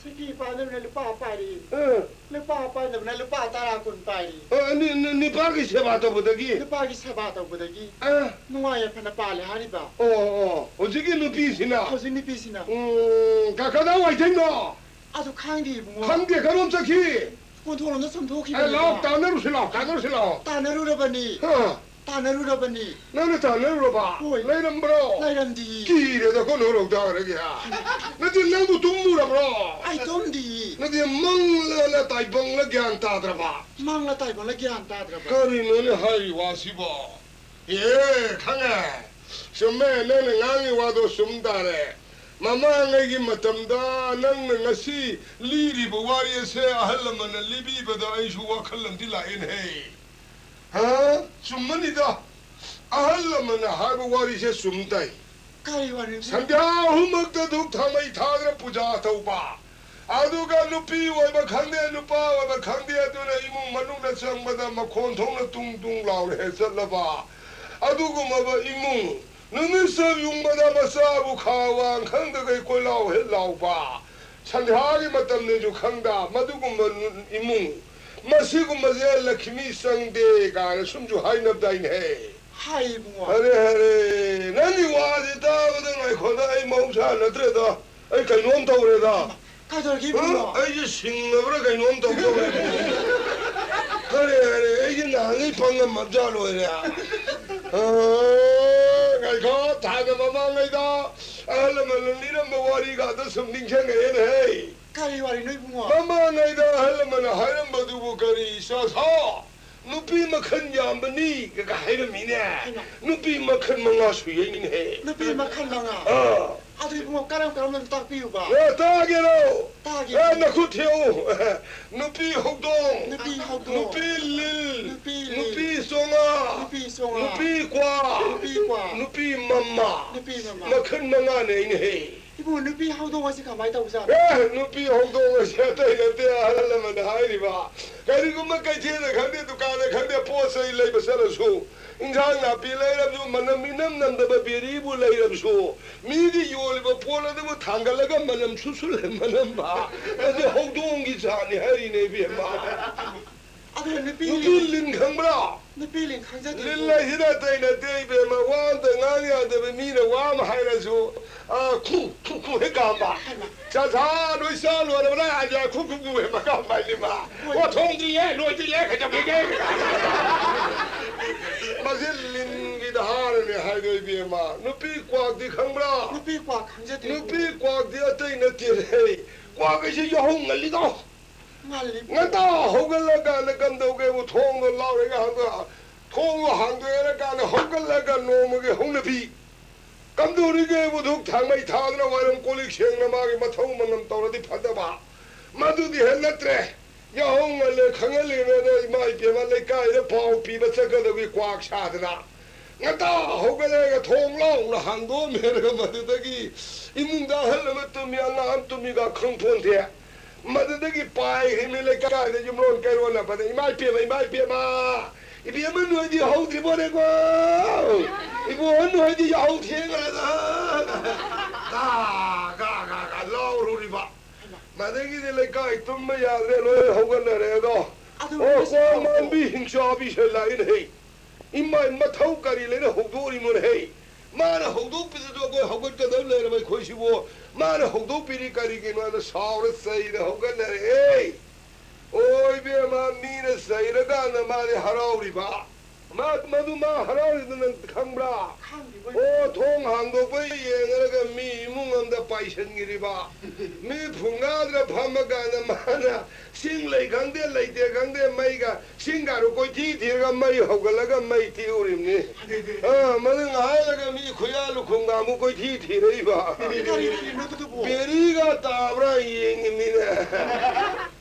ꯁꯤꯀꯤ ꯄꯥꯟꯅꯕꯅ ꯂꯨꯄꯥ ꯄꯥꯏꯔꯤ꯫ ꯑ꯫ ꯂꯨꯄꯥ ꯄꯥꯏꯅꯕꯅ ꯂꯨꯄꯥ ꯇꯔꯥ ꯀꯨꯟ ꯄꯥꯏꯔꯤ꯫ ꯑ, ꯅꯨ-, ꯅꯨ-, ꯅꯨꯄꯥꯒꯤ ꯁꯦꯕꯥ ꯇꯧꯕꯗꯒꯤ? ꯅꯨꯄꯥꯒꯤ ꯁꯦꯕꯥ ꯇꯧꯕꯗꯒꯤ꯫ ꯑ꯫ ꯅꯨꯡꯉꯥꯏ ꯌꯥꯏꯐꯅ ꯄꯥꯜꯂꯦ ꯍꯥꯏꯔꯤꯕ꯫ ꯑꯣ, ꯑꯣ, ꯍꯧꯖꯤꯛꯀꯤ ꯅꯨꯄꯤꯁꯤꯅ? ꯍꯧꯖꯤꯛ ꯅꯨꯄꯤꯁꯤꯅ꯫ ꯎꯝ, ꯀ-, ꯀꯗꯥꯏ ꯋꯥꯏꯊꯩꯅꯣ? ꯑꯗꯨ ꯈꯪꯗꯦ ꯏꯕꯨꯡꯉꯣ꯫ ꯈꯪꯗꯦ, ꯀꯔꯣꯝ ꯆꯠꯈꯤ? ꯀꯣꯟꯊꯣꯡꯂꯣꯝꯗ ꯆꯨꯝꯊꯣꯛꯈꯤꯕꯅꯦꯕ꯫ ꯑꯦ, ꯂꯥꯎ, ꯇꯥꯟꯅꯔꯨꯁꯤ ꯂꯥꯎ, ꯇꯥꯟꯅꯔꯨꯁꯤ ꯂꯥꯎ꯫ ꯇꯥꯟꯅꯔꯨꯔꯕꯅꯤ꯫ ꯍꯥ꯫ ꯇꯥꯟꯅꯔꯨꯔꯕꯅꯤ꯫ ꯅꯪꯅ ꯇꯥꯟꯅꯔꯨꯔꯕ? ꯍꯣꯏ꯫ ꯂꯩꯔꯝꯕ꯭ꯔꯣ? ꯂꯩꯔꯝꯗꯤ꯫ ꯀꯤꯔꯦꯗꯀꯣ ꯅꯣꯏꯔꯣꯝ ꯇꯥꯔꯒꯦ, ꯍꯥ? ꯅꯠꯇꯦ, ꯅꯪꯕꯨ ꯇꯨꯝꯃꯨꯔꯕ꯭ꯔꯣ? ꯑꯩ ꯇꯨꯝꯗꯤ꯫ ꯅꯠꯇꯦ, ꯃꯪꯂ ꯇꯥꯏꯕꯪꯂ ꯒ꯭ꯌꯥꯟ ꯇꯥꯗ꯭ꯔꯕ? ꯃꯪꯂ ꯇꯥꯏꯕꯪꯂ ꯒ꯭ꯌꯥꯟ ꯇꯥꯗ꯭ꯔꯕ? ꯀꯔꯤꯅꯣꯅꯦ ꯍꯥꯏꯔꯤ ꯋꯥꯁꯤꯕꯣ? ꯑꯦ, ꯈꯪꯉꯦ꯫ ꯆꯨꯝꯃꯦ, ꯅꯪꯅ ꯉꯥꯡꯉꯤ ꯋꯥꯗꯣ ꯆꯨꯝ ꯇꯥꯔꯦ꯫ ꯃꯃꯥꯡꯉꯩꯒꯤ ꯃꯇꯝꯗ ꯅꯪꯅ ꯉꯁꯤ ꯂꯤꯔꯤꯕ ꯋꯥꯔꯤ ꯑꯁꯦ ꯑꯍꯜ ꯂꯃꯟꯅ ꯂꯤꯕꯤꯕꯗ ꯑꯩꯁꯨ ꯋꯥꯈꯜ ꯑꯃꯗꯤ ꯂꯥꯛꯑꯦꯅꯦꯍꯦ꯫ ꯍꯥ? ꯆꯨꯝꯃꯅꯤꯗ꯫ ꯑꯍꯜ ꯂꯃꯟꯅ ꯍꯥꯏꯕ ꯋꯥꯔꯤꯁꯦ ꯆꯨꯝ ꯇꯥꯏ꯫ ꯀꯔꯤ ꯋꯥꯔꯤꯅꯣ? ꯁꯟꯙ꯭ꯌꯥ ꯑꯍꯨꯝꯃꯛꯇ ꯙꯨꯞ ꯊꯥꯎꯃꯩ ꯊꯥꯗꯅ ꯄꯨꯖꯥ ꯇꯧꯕ꯫ ꯑꯗꯨꯒ ꯅꯨꯄꯤ ꯑꯣꯏꯕ ꯈꯪꯗꯦ, ꯅꯨꯄꯥ ꯑꯣꯏꯕ ꯈꯪꯗꯦ, ꯑꯗꯨꯅ ꯏꯃꯨꯡ ꯃꯅꯨꯡꯗ ꯆꯪꯕꯗ ꯃꯈꯣꯟ ꯊꯣꯛꯅ ꯇꯨꯡ ꯇꯨꯡ ꯂꯥꯎꯅ ꯍꯦꯛ ꯆꯠꯂꯕ꯫ ꯑꯗꯨꯒꯨꯝꯂꯕ ꯏꯃꯨꯡ, ꯅꯨꯃꯤꯠ ꯆꯞ ꯌꯨꯡꯕꯗ ꯃꯆꯥꯕꯨ ꯈꯥ ꯋꯥꯡ ꯈꯪꯗꯈꯩ ꯀꯣꯏꯂꯥꯎ ꯍꯦꯛ ꯂꯥꯎꯕ꯫ ꯁꯟꯙ꯭ꯌꯥꯒꯤ ꯃꯇꯝꯅꯦꯁꯨ ꯈꯪꯗ, ꯃꯗꯨꯒꯨꯝꯕ ꯅꯨ-, ꯏꯃꯨꯡ, ꯃꯁꯤꯒꯨꯝꯕꯁꯦ ꯂꯛꯈꯤꯃꯤ ꯆꯪꯗꯦ ꯀꯥꯏꯅ ꯁꯨꯝꯁꯨ ꯍꯥꯏꯅꯕꯗꯥꯏꯅꯦ꯫ ꯍꯥꯏ ꯏꯕꯨꯡꯉꯣ꯫ ꯍꯔꯦ, ꯍꯔꯦ, ꯅꯪꯒꯤ ꯋꯥꯁꯤ ꯇꯥꯕꯗ ꯉꯥꯏꯈꯣꯗ, ꯑꯩ ꯃꯍꯧꯁꯥ ꯅꯠꯇ꯭ꯔꯦꯗ, ꯑꯩ ꯀꯩꯅꯣꯝ ꯇꯧꯔꯦꯗ꯫ ꯀꯩꯗꯧꯔꯒꯦ ꯏꯕꯨꯡꯉꯣ? ꯑ, ꯑꯩꯁꯦ ꯁꯤꯡꯉꯕ꯭ꯔꯥ ꯀꯩꯅꯣꯝ ꯇꯧꯗꯧꯔꯦ꯫ ꯍꯔꯦ, ꯍꯔꯦ, ꯑꯩꯁꯦ ꯅꯍꯥꯟꯈꯩ ꯄꯪꯉꯝꯃꯕꯖꯥ ꯂꯣꯏꯔꯦ꯫ ꯑ, ꯉꯥꯏꯈꯣ, ꯊꯥꯏꯅ ꯃꯃꯥꯡꯉꯩꯗ ꯑꯍꯜ ꯂꯃꯟꯅ ꯂꯤꯔꯝꯕ ꯋꯥꯔꯤꯒꯗꯣ ꯁꯨꯝ ꯅꯤꯡꯁꯤꯡꯉꯛꯑꯦꯅꯦꯍꯦ꯫ ꯀꯔꯤ ꯋꯥꯔꯤꯅꯣ ꯏꯕꯨꯡꯉꯣ? ꯃꯃꯥꯡꯉꯩꯗ ꯑꯍꯜ ꯂꯃꯟꯅ ꯍꯥꯏꯔꯝꯕꯗꯨꯕꯨ ꯀꯔꯤ? ꯆꯥꯊꯥ, ꯅꯨꯄꯤ ꯃꯈꯜ ꯌꯥꯝꯕꯅꯤ ꯀꯥꯏꯅ ꯍꯥꯏꯔꯝꯃꯤꯅꯦ꯫ ꯍꯩꯃꯥ꯫ ꯅꯨꯄꯤ ꯃꯈꯜ ꯃꯉꯥ ꯁꯨꯏ ꯍꯥꯏꯅꯦꯍꯦ꯫ ꯅꯨꯄꯤ ꯃꯈꯜ ꯃꯉꯥ? ꯑꯥ꯫ ꯑꯗꯨ ꯏꯕꯨꯡꯉꯣ, ꯀꯔꯝ ꯀꯔꯝꯕꯅꯣ ꯇꯥꯛꯄꯤꯌꯨꯕ? ꯑꯦ, ꯇꯥꯒꯦꯔꯣ? ꯇꯥꯒꯦ꯫ ꯑꯦ, ꯅꯈꯨꯠ ꯊꯦꯛꯎ꯫ ꯅꯨꯄꯤ ꯍꯧꯗꯣꯡ꯫ ꯅꯨꯄꯤ ꯍꯧꯗꯣꯡ꯫ ꯅꯨꯄꯤ ꯂꯤꯜ꯫ ꯅꯨꯄꯤ ꯂꯤꯜ꯫ ꯅꯨꯄꯤ ꯆꯣꯉꯥ꯫ ꯅꯨꯄꯤ ꯆꯣꯉꯥ꯫ ꯅꯨꯄꯤ ꯀ꯭ꯋꯥ꯫ ꯅꯨꯄꯤ ꯀ꯭ꯋꯥ꯫ ꯅꯨꯄꯤ ꯃꯃꯥ꯫ ꯅꯨꯄꯤ ꯃꯃꯥ꯫ ꯃꯈꯜ ꯃꯉꯥꯅꯦ ꯑꯩꯅ ꯍꯦ꯫ ꯏꯕꯨꯡꯉꯣ, ꯅꯨꯄꯤ ꯍꯧꯗꯣꯡ ꯑꯁꯤ ꯀꯃꯥꯏꯅ ꯇꯧꯕꯖꯥꯠꯅꯣ? ꯑꯦ, ꯅꯨꯄꯤ ꯍꯧꯗꯣꯡ ꯑꯁꯤ ꯑꯇꯩ ꯅꯠꯇꯦ, ꯑꯍꯜ ꯂꯃꯟꯅ ꯍꯥꯏꯔꯤꯕ꯫ ꯀꯔꯤꯒꯨꯝꯕ ꯀꯩꯊꯦꯜꯗ ꯈꯪꯗꯦ, ꯗꯨꯀꯥꯟꯗ ꯈꯪꯗꯦ, ꯄꯣꯠ ꯆꯩ ꯂꯩꯕ ꯆꯠꯂꯁꯨ, ꯏꯟꯁꯥꯡ ꯅꯥꯄꯤ ꯂꯩꯔꯕꯁꯨ, ꯃꯅꯝ ꯏꯅꯝ ꯅꯝꯗꯕ ꯕꯦꯔꯤꯕꯨ ꯂꯩꯔꯕꯁꯨ, ꯃꯤꯒꯤ ꯌꯣꯜꯂꯤꯕ ꯄꯣꯠ ꯑꯗꯨꯕꯨ ꯊꯥꯡꯒꯠꯂꯒ ꯃꯅꯝ ꯁꯨꯁꯨ ꯃꯅꯝꯕ, ꯑꯗꯨ ꯍꯧꯗꯣꯡꯒꯤ ꯖꯥꯠꯅꯤ ꯍꯥꯏꯔꯤꯅꯦ, ꯏꯕꯦꯝꯃ꯫ ꯑꯗꯨ ꯅꯨꯄꯤ ꯅꯨꯄꯤ ꯂꯤꯟ ꯈꯪꯕ꯭ꯔꯥ? ꯅꯨꯄꯤ ꯂꯤꯟ ꯈꯪꯖꯗꯦ꯫ ꯂꯤꯟ ꯍꯥꯏꯁꯤꯅ ꯑꯇꯩ ꯅꯠꯇꯦ, ꯏꯕꯦꯝꯃ, ꯋꯥ ꯑꯝꯇ ꯉꯥꯡ ꯌꯥꯗꯕ, ꯃꯤꯅ ꯋꯥ ꯑꯃ ꯍꯥꯏꯔꯁꯨ, ꯑ, ꯈꯨ, ꯈꯨ, ꯈꯨ ꯍꯦꯛ ꯀꯥꯝꯕ꯫ ꯍꯩꯃꯥ꯫ ꯆꯥ, ꯆꯥ, ꯅꯣꯏ ꯆꯥ ꯂꯣꯏꯔꯕ꯭ꯔꯥ? ꯍꯥꯏꯗꯤ ꯈꯨ, ꯈꯨ, ꯈꯨ ꯍꯦꯛ ꯃꯀꯥꯝ ꯄꯥꯏꯅꯤꯡꯕ꯫ ꯍꯣꯏ꯫ ꯑꯣ, ꯊꯣꯡꯗ꯭ꯔꯤꯌꯦ, ꯂꯣꯏꯗ꯭ꯔꯤꯌꯦ, ꯀꯩꯗꯧꯔꯤꯒꯦ? ꯃꯁꯤ ꯂꯤꯟꯒꯤ ꯗꯍꯥꯔꯅꯦ ꯍꯥꯏꯗꯣ, ꯏꯕꯦꯝꯃ꯫ ꯅꯨꯄꯤ ꯀ꯭ꯋꯥꯛꯇꯤ ꯈꯪꯕ꯭ꯔꯥ? ꯅꯨꯄꯤ ꯀ꯭ꯋꯥꯛ ꯈꯪꯖꯗꯦ꯫ ꯅꯨꯄꯤ ꯀ꯭ꯋꯥꯛꯇꯤ ꯑꯇꯩ ꯅꯠꯇꯦꯅꯦ꯫ ꯀ꯭ꯋꯥꯛ ꯍꯥꯏꯁꯤ ꯌꯥꯍꯧ ꯉꯜꯂꯤꯗꯣ꯫ ꯉꯜꯂꯤ꯫ ꯉꯟꯇꯥ ꯍꯧꯒꯠꯂꯀꯥꯟꯗ ꯀꯝꯗꯧꯒꯦꯕꯨ, ꯊꯣꯡꯗꯣ ꯂꯥꯎꯔꯒ ꯍꯥꯡꯗꯣꯛ-, ꯊꯣꯡꯗꯣ ꯍꯥꯡꯗꯣꯛꯑꯦꯔꯀꯥꯟꯗ ꯍꯧꯒꯠꯂꯒ ꯅꯣꯡꯃꯒꯤ ꯍꯧꯅꯕꯤ ꯀꯝꯗꯧꯔꯤꯒꯦꯕꯨ, ꯙꯨꯛ ꯊꯥꯡꯃꯩ ꯊꯥꯗꯅ ꯋꯥꯏꯔꯝ ꯀꯣꯜ ꯂꯤꯛ ꯁꯦꯡꯅ ꯃꯥꯒꯤ ꯃꯊꯧ ꯃꯉꯝ ꯇꯧꯔꯗꯤ ꯐꯗꯕ, ꯃꯗꯨꯗꯤ ꯍꯦꯛ ꯅꯠꯇ꯭ꯔꯦ꯫ ꯌꯥꯍꯧ ꯉꯜꯂꯦ ꯈꯪꯍꯜꯂꯤꯉꯩꯗ ꯏꯃꯥ ꯏꯕꯦꯝꯃ ꯂꯩꯀꯥꯏꯗ ꯄꯥꯎ ꯄꯤꯕ ꯆꯠꯀꯗꯕꯒꯤ ꯀ꯭ꯋꯥꯛ ꯁꯥꯗꯅ ꯉꯟꯇꯥ ꯍꯧꯒꯠꯂꯒ ꯊꯣꯡ ꯂꯥꯎꯅ ꯍꯥꯡꯗꯣꯛꯑꯝꯃꯦ꯫ ꯑꯗꯨꯒ ꯃꯗꯨꯗꯒꯤ ꯏꯃꯨꯡꯗ ꯑꯍꯜ ꯑꯃ ꯇꯨꯝꯃꯤ, ꯑꯉꯥꯡ ꯑꯃ ꯇꯨꯝꯃꯤꯒ ꯈꯪꯄꯣꯟꯇꯦ꯫ ꯃꯗꯨꯗꯒꯤ ꯄꯥꯏꯈ꯭ꯔꯤꯃꯤ ꯂꯩꯀꯥꯏꯗ ꯌꯨꯝꯂꯣꯟ ꯀꯩꯔꯣꯟꯅꯕꯗ, "ꯏꯃꯥ ꯏꯕꯦꯝꯃ, ꯏꯃꯥ ꯏꯕꯦꯝꯃ, ꯏꯕꯦꯝꯃ ꯅꯣꯏꯗꯤ ꯍꯧꯗ꯭ꯔꯤꯕꯣꯅꯦꯀꯣ? ꯏꯕꯨꯡꯉꯣ ꯅꯣꯏꯗꯤ ꯌꯥꯍꯧ ꯊꯦꯡꯈ꯭ꯔꯦꯗ!" ꯒꯥ, ꯒꯥ, ꯒꯥ, ꯒꯥ ꯂꯥꯎꯔꯨꯔꯤꯕ꯫ ꯃꯗꯒꯤꯗꯤ ꯂꯩꯀꯥꯏ ꯇꯨꯝꯕ ꯌꯥꯗ꯭ꯔꯦ, ꯂꯣꯏ ꯍꯧꯒꯠꯅꯔꯦ ꯑꯗꯣ꯫ ꯑꯗꯨ ꯑꯣ, ꯃꯁꯤ ꯀꯣ ꯇꯧꯕ꯭ꯔꯣ? ꯃꯥꯟꯕꯤ ꯍꯤꯡꯆꯥꯕꯤ ꯁꯦ ꯂꯥꯛꯏꯅꯦ ꯍꯦ꯫ ꯏꯃꯥꯏ, ꯃꯊꯧ ꯀꯔꯤ ꯂꯩꯅ ꯍꯧꯗꯣꯛꯎꯔꯤꯅꯣꯅꯦ ꯍꯦ? ꯃꯥꯅ ꯍꯧꯗꯣꯛꯄꯤꯗꯁꯨ ꯑꯩꯈꯣꯏ ꯍꯧꯒꯠꯀꯗꯕ ꯂꯩꯔꯕ ꯑꯩꯈꯣꯏꯁꯤꯕꯨ꯫ ꯃꯥꯅ ꯍꯧꯗꯣꯛꯄꯤꯔꯤ ꯀꯔꯤꯒꯤꯅꯣ ꯍꯥꯏꯅ ꯁꯥꯎꯔ ꯆꯩꯔ ꯍꯧꯒꯠꯅꯔꯦ꯫ ꯑꯣ ꯏꯕꯦꯝꯃ, ꯃꯤꯅ ꯆꯩꯔꯀꯥꯟꯗ ꯃꯥꯗꯤ ꯍꯔꯥꯎꯔꯤꯕ꯫ ꯃꯥ, ꯃꯗꯨ ꯃꯥ ꯍꯔꯥꯎꯔꯤꯗꯨ ꯅꯪ ꯈꯪꯕ꯭ꯔꯥ? ꯈꯪꯗꯦ, ꯃꯣꯏ ꯑꯣ, ꯊꯣꯡ ꯍꯥꯡꯗꯣꯛꯄ ꯌꯦꯡꯉꯒ ꯃꯤ ꯏꯃꯨꯡ ꯑꯃꯗ ꯄꯥꯏꯁꯟꯈꯤꯔꯤꯕ꯫ ꯃꯤ ꯐꯨꯡꯒꯥꯗ꯭ꯔ ꯐꯝꯃꯀꯥꯟꯗ ꯃꯥꯅ ꯁꯤꯡ ꯂꯩ ꯈꯪꯗꯦ, ꯂꯩꯇꯦ ꯈꯪꯗꯦ, ꯃꯩꯒ ꯁꯤꯡꯒꯥꯔꯨ ꯀꯣꯏꯊꯤ ꯊꯤꯔꯒ ꯃꯩ ꯍꯧꯒꯠꯂꯒ ꯃꯩ ꯇꯤꯛꯎꯔꯤꯕꯅꯤ꯫ ꯑꯥ, ꯃꯗꯨ ꯉꯥꯏꯍꯥꯛ ꯂꯩꯔꯒ ꯃꯤ ꯈꯨꯌꯥ ꯂꯨꯈꯣꯡꯒ ꯑꯃꯨꯛ ꯀꯣꯏꯊꯤ ꯊꯤꯔꯛꯏꯕ꯫ ꯀꯔꯤ ꯂꯩꯔꯤꯅꯣ ꯑꯗꯨꯕꯨ? ꯕꯦꯔꯤꯒ ꯇꯥꯕ꯭ꯔꯥ ꯌꯦꯡꯉꯤꯃꯤꯅꯦ꯫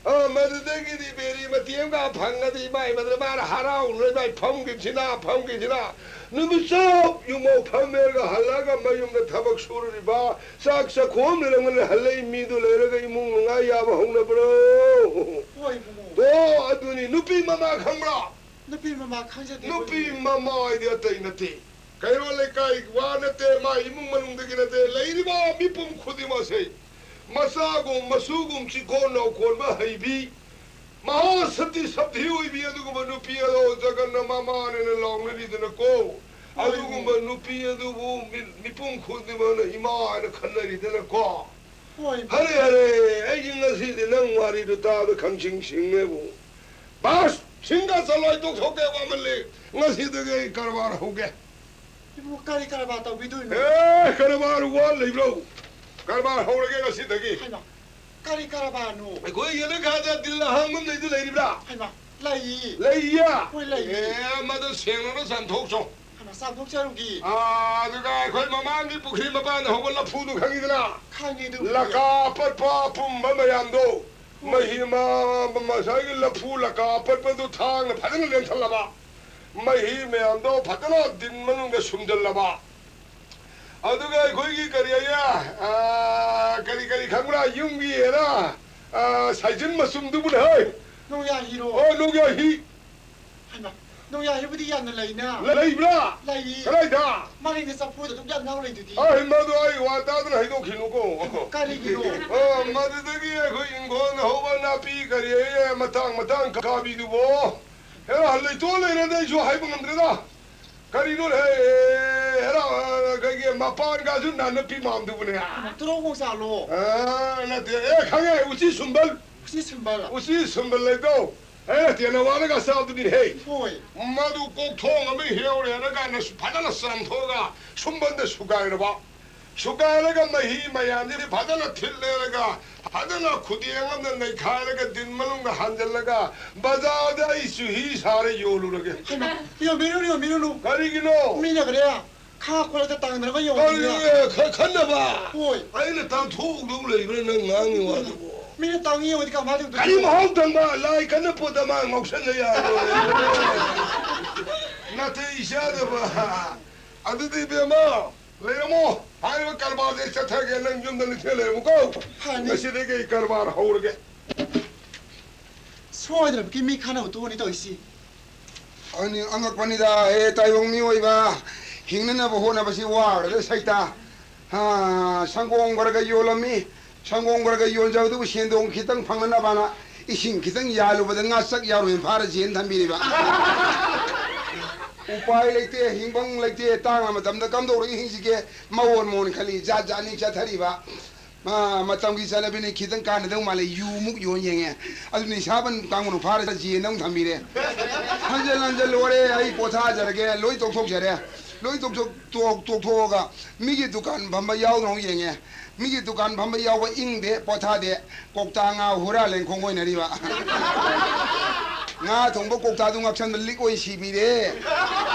ꯑꯥ, ꯃꯗꯨꯗꯒꯤꯗꯤ ꯕꯦꯔꯤ ꯃꯇꯦꯛ ꯑꯃꯒ ꯐꯪꯉꯗꯤ ꯏꯃꯥꯏ, ꯃꯗꯨꯗ ꯃꯥꯅ ꯍꯔꯥꯎꯅ ꯏꯃꯥꯏ ꯐꯝꯈꯤꯕꯁꯤꯅ, ꯐꯝꯈꯤꯕꯁꯤꯅ꯫ ꯅꯨꯃꯤꯠ ꯆꯨꯞ ꯌꯨꯝꯐꯥꯎ ꯐꯝꯃꯦꯔꯒ ꯍꯜꯂꯛꯑꯒ ꯃꯌꯨꯝꯗ ꯊꯕꯛ ꯁꯨꯔꯨꯔꯤꯕ, ꯆꯥꯛ ꯆꯥꯈꯣꯝ ꯂꯩꯔꯝꯒꯅꯤ ꯍꯜꯂꯛꯏ ꯃꯤꯗꯨ ꯂꯩꯔꯒ ꯏꯃꯨꯡ ꯅꯨꯡꯉꯥꯏ ꯌꯥꯕ ꯍꯧꯅꯕ꯭ꯔꯣ? ꯍꯣꯏ, ꯏꯕꯨꯡꯉꯣ꯫ ꯑꯣ, ꯑꯗꯨꯅꯤ ꯅꯨꯄꯤ ꯃꯃꯥ ꯈꯪꯕ꯭ꯔꯥ? ꯅꯨꯄꯤ ꯃꯃꯥ ꯈꯪꯖꯗꯦ, ꯅꯨꯄꯤ ꯏꯕꯨꯡꯉꯣ꯫ ꯃꯃꯥ ꯍꯥꯏꯗꯤ ꯑꯇꯩ ꯅꯠꯇꯦ꯫ ꯀꯩꯔꯣꯜ ꯂꯩꯀꯥꯏ ꯋꯥ ꯅꯠꯇꯦ, ꯃꯥ ꯏꯃꯨꯡ ꯃꯅꯨꯡꯗꯒꯤ ꯅꯠꯇꯦ, ꯂꯩꯔꯤꯕ ꯃꯤꯄꯨꯝ ꯈꯨꯗꯤꯡꯃꯛꯁꯦ ꯃꯆꯥꯒꯨꯝ ꯃꯁꯨꯒꯨꯝ ꯆꯤꯀꯣꯟ ꯅꯥꯎꯀꯣꯟꯕ ꯍꯩꯕꯤ, ꯃꯍꯥꯁꯇꯤ ꯁꯇꯤ ꯑꯣꯏꯕꯤ ꯑꯗꯨꯒꯨꯝꯕ ꯅꯨꯄꯤ ꯑꯗꯣ ꯖꯒꯟꯅ ꯃꯃꯥꯅꯦꯅ ꯂꯥꯎꯅꯔꯤꯗꯅꯀꯣ꯫ ꯍꯣꯏ꯫ ꯑꯗꯨꯒꯨꯝꯕ ꯅꯨꯄꯤ ꯑꯗꯨꯕꯨ ꯃꯤ-, ꯃꯤꯄꯨꯝ ꯈꯨꯗꯤꯡꯃꯛꯅ ꯏꯃꯥ ꯍꯥꯏꯅ ꯈꯟꯅꯔꯤꯗꯅꯀꯣ꯫ ꯍꯣꯏ꯫ ꯍꯔꯦ, ꯍꯔꯦ, ꯑꯩꯒꯤ ꯉꯁꯤꯗꯤ ꯅꯪ ꯋꯥꯔꯤꯗꯨ ꯇꯥꯕꯗ ꯈꯪꯁꯤꯡ ꯁꯤꯡꯉꯦꯕꯨ꯫ ꯕꯥꯁ, ꯁꯤꯡꯒ ꯆꯠꯂꯣꯏ, ꯇꯣꯛꯊꯣꯛꯀꯦ, ꯋꯥꯃꯜꯂꯤ꯫ ꯉꯁꯤꯗꯒꯤ ꯑꯩ ꯀꯔꯕꯥꯔ ꯍꯧꯒꯦ꯫ ꯏꯕꯨꯡꯉꯣ, ꯀꯔꯤ ꯀꯔꯕꯥꯔ ꯇꯧꯕꯤꯗꯣꯏꯅꯣ? ꯑꯦ, ꯀꯔꯕꯥꯔ ꯋꯥꯠ ꯂꯩꯕ꯭ꯔꯣ? ꯀꯔꯕꯥꯔ ꯍꯧꯔꯒꯦ ꯉꯁꯤꯗꯒꯤ꯫ ꯍꯩꯃꯥ, ꯀꯔꯤ ꯀꯔꯕꯥꯔꯅꯣ? ꯑꯩꯈꯣꯏ ꯌꯦꯅꯈꯥꯗ ꯗꯤꯜ ꯑꯍꯥꯡꯕ ꯑꯃ ꯂꯩꯗꯨ ꯂꯩꯔꯤꯕ꯭ꯔꯥ? ꯍꯩꯃꯥ, ꯂꯩꯌꯦ꯫ ꯂꯩꯌꯦ? ꯍꯣꯏ, ꯂꯩꯌꯦ꯫ ꯑꯦ, ꯃꯗꯨ ꯁꯦꯡꯅꯅ ꯆꯥꯝꯊꯣꯛꯆꯧ꯫ ꯍꯩꯃꯥ, ꯆꯥꯝꯊꯣꯛꯆꯔꯨꯒꯦ꯫ ꯑꯥ, ꯑꯗꯨꯒ ꯑꯩꯈꯣꯏ ꯃꯃꯥꯡꯒꯤ ꯄꯨꯈ꯭ꯔꯤ ꯃꯄꯥꯟꯗ ꯍꯧꯕ ꯂꯐꯨꯗꯨ ꯈꯪꯉꯤꯗꯅ? ꯈꯪꯉꯦ ꯑꯗꯨꯕꯨꯗꯤ꯫ ꯂꯀꯥ ꯑꯄꯠꯄ ꯑꯄꯨꯝꯕ ꯃꯌꯥꯝꯗꯣ ꯃꯍꯤ ꯑꯃ, ꯉꯁꯥꯏꯒꯤ ꯂꯐꯨ ꯂꯀꯥ ꯑꯄꯠꯄꯗꯨ ꯊꯥꯡꯅ ꯐꯖꯅ ꯂꯦꯟꯊꯠꯂꯕ, ꯃꯍꯤ ꯃꯌꯥꯝꯗꯣ ꯐꯖꯅ ꯗꯤꯟ ꯃꯅꯨꯡꯗ ꯁꯨꯝꯖꯜꯂꯕ, ꯑꯗꯨꯒ ꯑꯩꯈꯣꯏꯒꯤ ꯀꯔꯤ ꯑꯌꯦ, ꯑꯥ, ꯀꯔꯤ, ꯀꯔꯤ ꯈꯪꯕ꯭ꯔꯥ? ꯌꯨꯝꯒꯤ ꯑꯦꯔꯥ, ꯑꯥ, ꯁꯥꯏꯖꯤꯟ ꯃꯆꯨꯝꯗꯨꯕꯨꯅꯦ, ꯍꯣꯏ꯫ ꯅꯣꯡꯌꯥ ꯍꯤꯔꯣ? ꯑꯣ, ꯅꯣꯡꯌꯥ ꯍꯤ꯫ ꯍꯩꯃꯥ, ꯅꯣꯡꯌꯥ ꯍꯤꯕꯨꯗꯤ ꯌꯥꯝꯅ ꯂꯩꯅ꯫ ꯂꯩꯕ꯭ꯔꯥ? ꯂꯩꯌꯦ꯫ ꯀꯗꯥꯏꯗ? ꯃꯥꯒꯤꯅꯦ ꯆꯐꯨꯗ ꯗꯨꯛ ꯌꯥꯝ ꯌꯥꯎ ꯂꯩꯗꯨꯗꯤ꯫ ꯑꯩ ꯃꯗꯨ ꯑꯩ ꯋꯥ ꯇꯥꯗꯅ ꯍꯩꯗꯣꯛꯈꯤꯅꯨꯀꯣ꯫ ꯀꯔꯤꯒꯤꯅꯣ? ꯑꯣ, ꯃꯗꯨꯗꯒꯤ ꯑꯩꯈꯣꯏ ꯏꯪꯈꯣꯜꯗ ꯍꯧꯕ ꯅꯥꯄꯤ ꯀꯔꯤ ꯑꯌꯦ ꯃꯇꯥꯡ ꯃꯇꯥꯡ ꯀꯥꯕꯤꯗꯨꯕꯣ꯫ ꯍꯦꯔꯥ, ꯂꯩꯇꯣꯟ ꯂꯩꯔꯗꯤ ꯑꯩꯁꯨ ꯍꯥꯏꯕ ꯉꯝꯗ꯭ꯔꯦꯗ꯫ ꯀꯔꯤꯅꯣ ꯍꯦ? ꯍꯦꯔꯥ, ꯀꯩꯒꯤ ꯃꯄꯥꯟꯒꯥꯁꯨ ꯅꯥꯅꯞꯄꯤ ꯃꯥꯟꯗꯨꯕꯅꯦ꯫ ꯇꯨꯔꯧ ꯃꯣꯡꯆꯥꯂꯣ? ꯑꯥ, ꯅꯠꯇꯦ꯫ ꯑꯦ, ꯈꯪꯉꯦ, ꯎꯆꯤ ꯁꯨꯝꯕꯜ꯫ ꯎꯆꯤ ꯁꯨꯝꯕꯜ? ꯎꯆꯤ ꯁꯨꯝꯕꯜ ꯂꯩꯗꯣ꯫ ꯑꯦ, ꯅꯠꯇꯦ, ꯅꯋꯥꯅꯒ ꯆꯥꯕꯗꯨꯅꯤ ꯍꯦ꯫ ꯍꯣꯏ꯫ ꯃꯗꯨ ꯀꯣꯛꯊꯣꯡ ꯑꯃ ꯍꯦꯛꯎꯔꯦ ꯍꯥꯏꯔꯒ ꯐꯖꯅ ꯆꯥꯝꯊꯣꯛꯑꯒ ꯁꯨꯝꯕꯜꯗ ꯁꯨꯒꯥꯏꯔꯕ꯫ ꯁꯨꯒꯥꯏꯔꯒ ꯃꯍꯤ ꯃꯌꯥꯝꯁꯤ ꯐꯖꯅ ꯊꯤꯠꯂꯦꯔꯒ ꯐꯖꯅ ꯈꯨꯗꯦꯡ ꯑꯃꯅ ꯅꯩꯈꯥꯏꯔꯒ ꯗꯤꯟ ꯃꯅꯨꯡꯗ ꯍꯥꯟꯖꯜꯂꯒ ꯕꯖꯥꯔꯗ ꯑꯩ ꯆꯨꯍꯤ ꯁꯥꯔ ꯌꯣꯜꯂꯨꯔꯒꯦ꯫ ꯍꯩꯃꯥ, ꯌꯣꯟꯕꯤꯔꯨꯅꯨ, ꯌꯣꯟꯕꯤꯔꯨꯅꯨ꯫ ꯀꯔꯤꯒꯤꯅꯣ? ꯃꯤꯅ ꯈꯔꯦ ꯈꯥ ꯈꯣꯠꯂꯒ ꯇꯥꯡꯗꯅꯕ ꯀꯔꯤ, ꯌꯣꯟꯕꯤꯔꯦ꯫ ꯑꯦ, ꯈ-, ꯈꯟꯅꯕ? ꯍꯣꯏ꯫ ꯑꯩꯅ ꯇꯥꯟꯊꯣꯛꯎꯗꯧ ꯂꯩꯕ꯭ꯔꯥ ꯅꯪ ꯉꯥꯡꯉꯤ ꯋꯥꯗꯨꯕꯣ? ꯃꯤꯅ ꯇꯥꯡꯉꯤ ꯌꯣꯜꯂꯗꯤ ꯀꯃꯥꯏꯅ ꯇꯧꯗꯣꯏꯅꯣ? ꯀꯔꯤ ꯃꯍꯥꯎ ꯇꯪꯕ? ꯂꯥꯏ ꯀꯟꯅ ꯄꯣꯠꯇ ꯃꯥ ꯉꯥꯎꯁꯟꯅ ꯌꯥꯔꯣꯏ꯫ ꯅꯥꯇꯩ ꯆꯥꯗꯕ꯫ ꯑꯗꯨꯗꯤ ꯏꯕꯦꯝꯃ, ꯂꯩꯔꯝꯃꯣ꯫ ꯍꯥꯏꯔꯤꯕ ꯀꯔꯕꯥꯔꯁꯦ ꯆꯠꯊꯒꯦ, ꯅꯪ ꯌꯨꯝꯗ ꯅꯤꯡꯊꯤꯅ ꯂꯩꯔꯝꯃꯨꯀꯣ꯫ ꯐꯅꯤ꯫ ꯉꯁꯤꯗꯒꯤ ꯑꯩ ꯀꯔꯕꯥꯔ ꯍꯧꯔꯒꯦ꯫ ꯁꯣꯏꯗꯅꯃꯛꯀꯤ ꯃꯤ ꯈꯟꯅꯕ ꯇꯣꯛꯑꯅꯤ ꯇꯧꯔꯤꯁꯤ꯫ ꯑꯅꯤ-, ꯑꯉꯛꯄꯅꯤꯗ, ꯍꯦ ꯇꯥꯏꯕꯪ ꯃꯤꯑꯣꯏꯕ, ꯍꯤꯡꯅꯅꯕ ꯍꯣꯠꯅꯕꯁꯤ ꯋꯥꯈ꯭ꯔꯗ ꯁꯩꯇꯥ꯫ ꯍꯥ, ꯁꯪꯒꯣꯝ ꯈꯔꯒ ꯌꯣꯜꯂꯝꯃꯤ꯫ ꯁꯪꯒꯣꯝ ꯈꯔꯒ ꯌꯣꯟꯖꯕꯗꯨꯕꯨ ꯁꯦꯟꯗꯣꯡ ꯈꯤꯇꯪ ꯐꯪꯅꯅꯕꯅ ꯏꯁꯤꯡ ꯈꯤꯇꯪ ꯌꯥꯜꯂꯨꯕꯗ ꯉꯥꯆꯛ ꯌꯥꯎꯔꯣꯏꯅ ꯐꯥꯔ ꯖꯦꯜ ꯊꯝꯕꯤꯔꯤꯕ꯫ ꯎꯄꯥꯏ ꯂꯩꯇꯦ, ꯍꯤꯡꯐꯝ ꯂꯩꯇꯦ, ꯇꯥꯡꯂ ꯃꯇꯝꯗ ꯀꯝꯗꯧꯔꯒ ꯍꯤꯡꯁꯤꯒꯦ? ꯃꯑꯣꯟ ꯃꯑꯣꯟ ꯈꯜꯂꯤ, ꯖꯥꯠ ꯖꯥꯠꯅꯤ ꯆꯠꯊꯔꯤꯕ꯫ ꯃꯥ ꯃꯇꯝꯒꯤ ꯆꯠꯅꯕꯤꯅꯤ, ꯈꯤꯇꯪ ꯀꯥꯟꯅꯗꯧ ꯃꯥꯜꯂꯦ, ꯌꯨꯃꯨꯛ ꯌꯣꯟ ꯌꯦꯡꯉꯦ꯫ ꯑꯗꯨ ꯅꯤꯁꯥꯕꯟ ꯀꯥꯡꯕꯨꯅ ꯐꯥꯔ ꯖꯦꯜꯗ ꯑꯃꯨꯛ ꯊꯝꯕꯤꯔꯦ꯫ ꯍꯟꯖꯜ ꯍꯟꯖꯜ ꯂꯣꯏꯔꯦ, ꯑꯩ ꯄꯣꯊꯥꯖꯔꯒꯦ, ꯂꯣꯏ ꯇꯣꯛꯊꯣꯛꯆꯔꯦ꯫ ꯂꯣꯏ ꯇꯣꯛꯊꯣꯛ-, ꯇꯣꯛ-, ꯇꯣꯛꯊꯣꯛꯑꯒ ꯃꯤꯒꯤ ꯗꯨꯀꯥꯟ ꯐꯝꯕ ꯌꯥꯎꯗꯅ ꯑꯃꯨꯛ ꯌꯦꯡꯉꯦ꯫ ꯃꯤꯒꯤ ꯗꯨꯀꯥꯟ ꯐꯝꯕ ꯌꯥꯎꯕ ꯏꯪꯗꯦ, ꯄꯣꯊꯥꯗꯦ, ꯀꯧꯇꯥ ꯉꯥ ꯍꯨꯔꯥꯜꯂꯦꯅ ꯈꯣꯡꯒꯣꯏꯅꯔꯤꯕ꯫ ꯉꯥ ꯊꯣꯡꯕ ꯀꯧꯇꯥꯗꯨ ꯉꯥꯛꯁꯟꯕ ꯂꯤꯛ ꯑꯣꯏꯅ ꯁꯤꯕꯤꯔꯦ꯫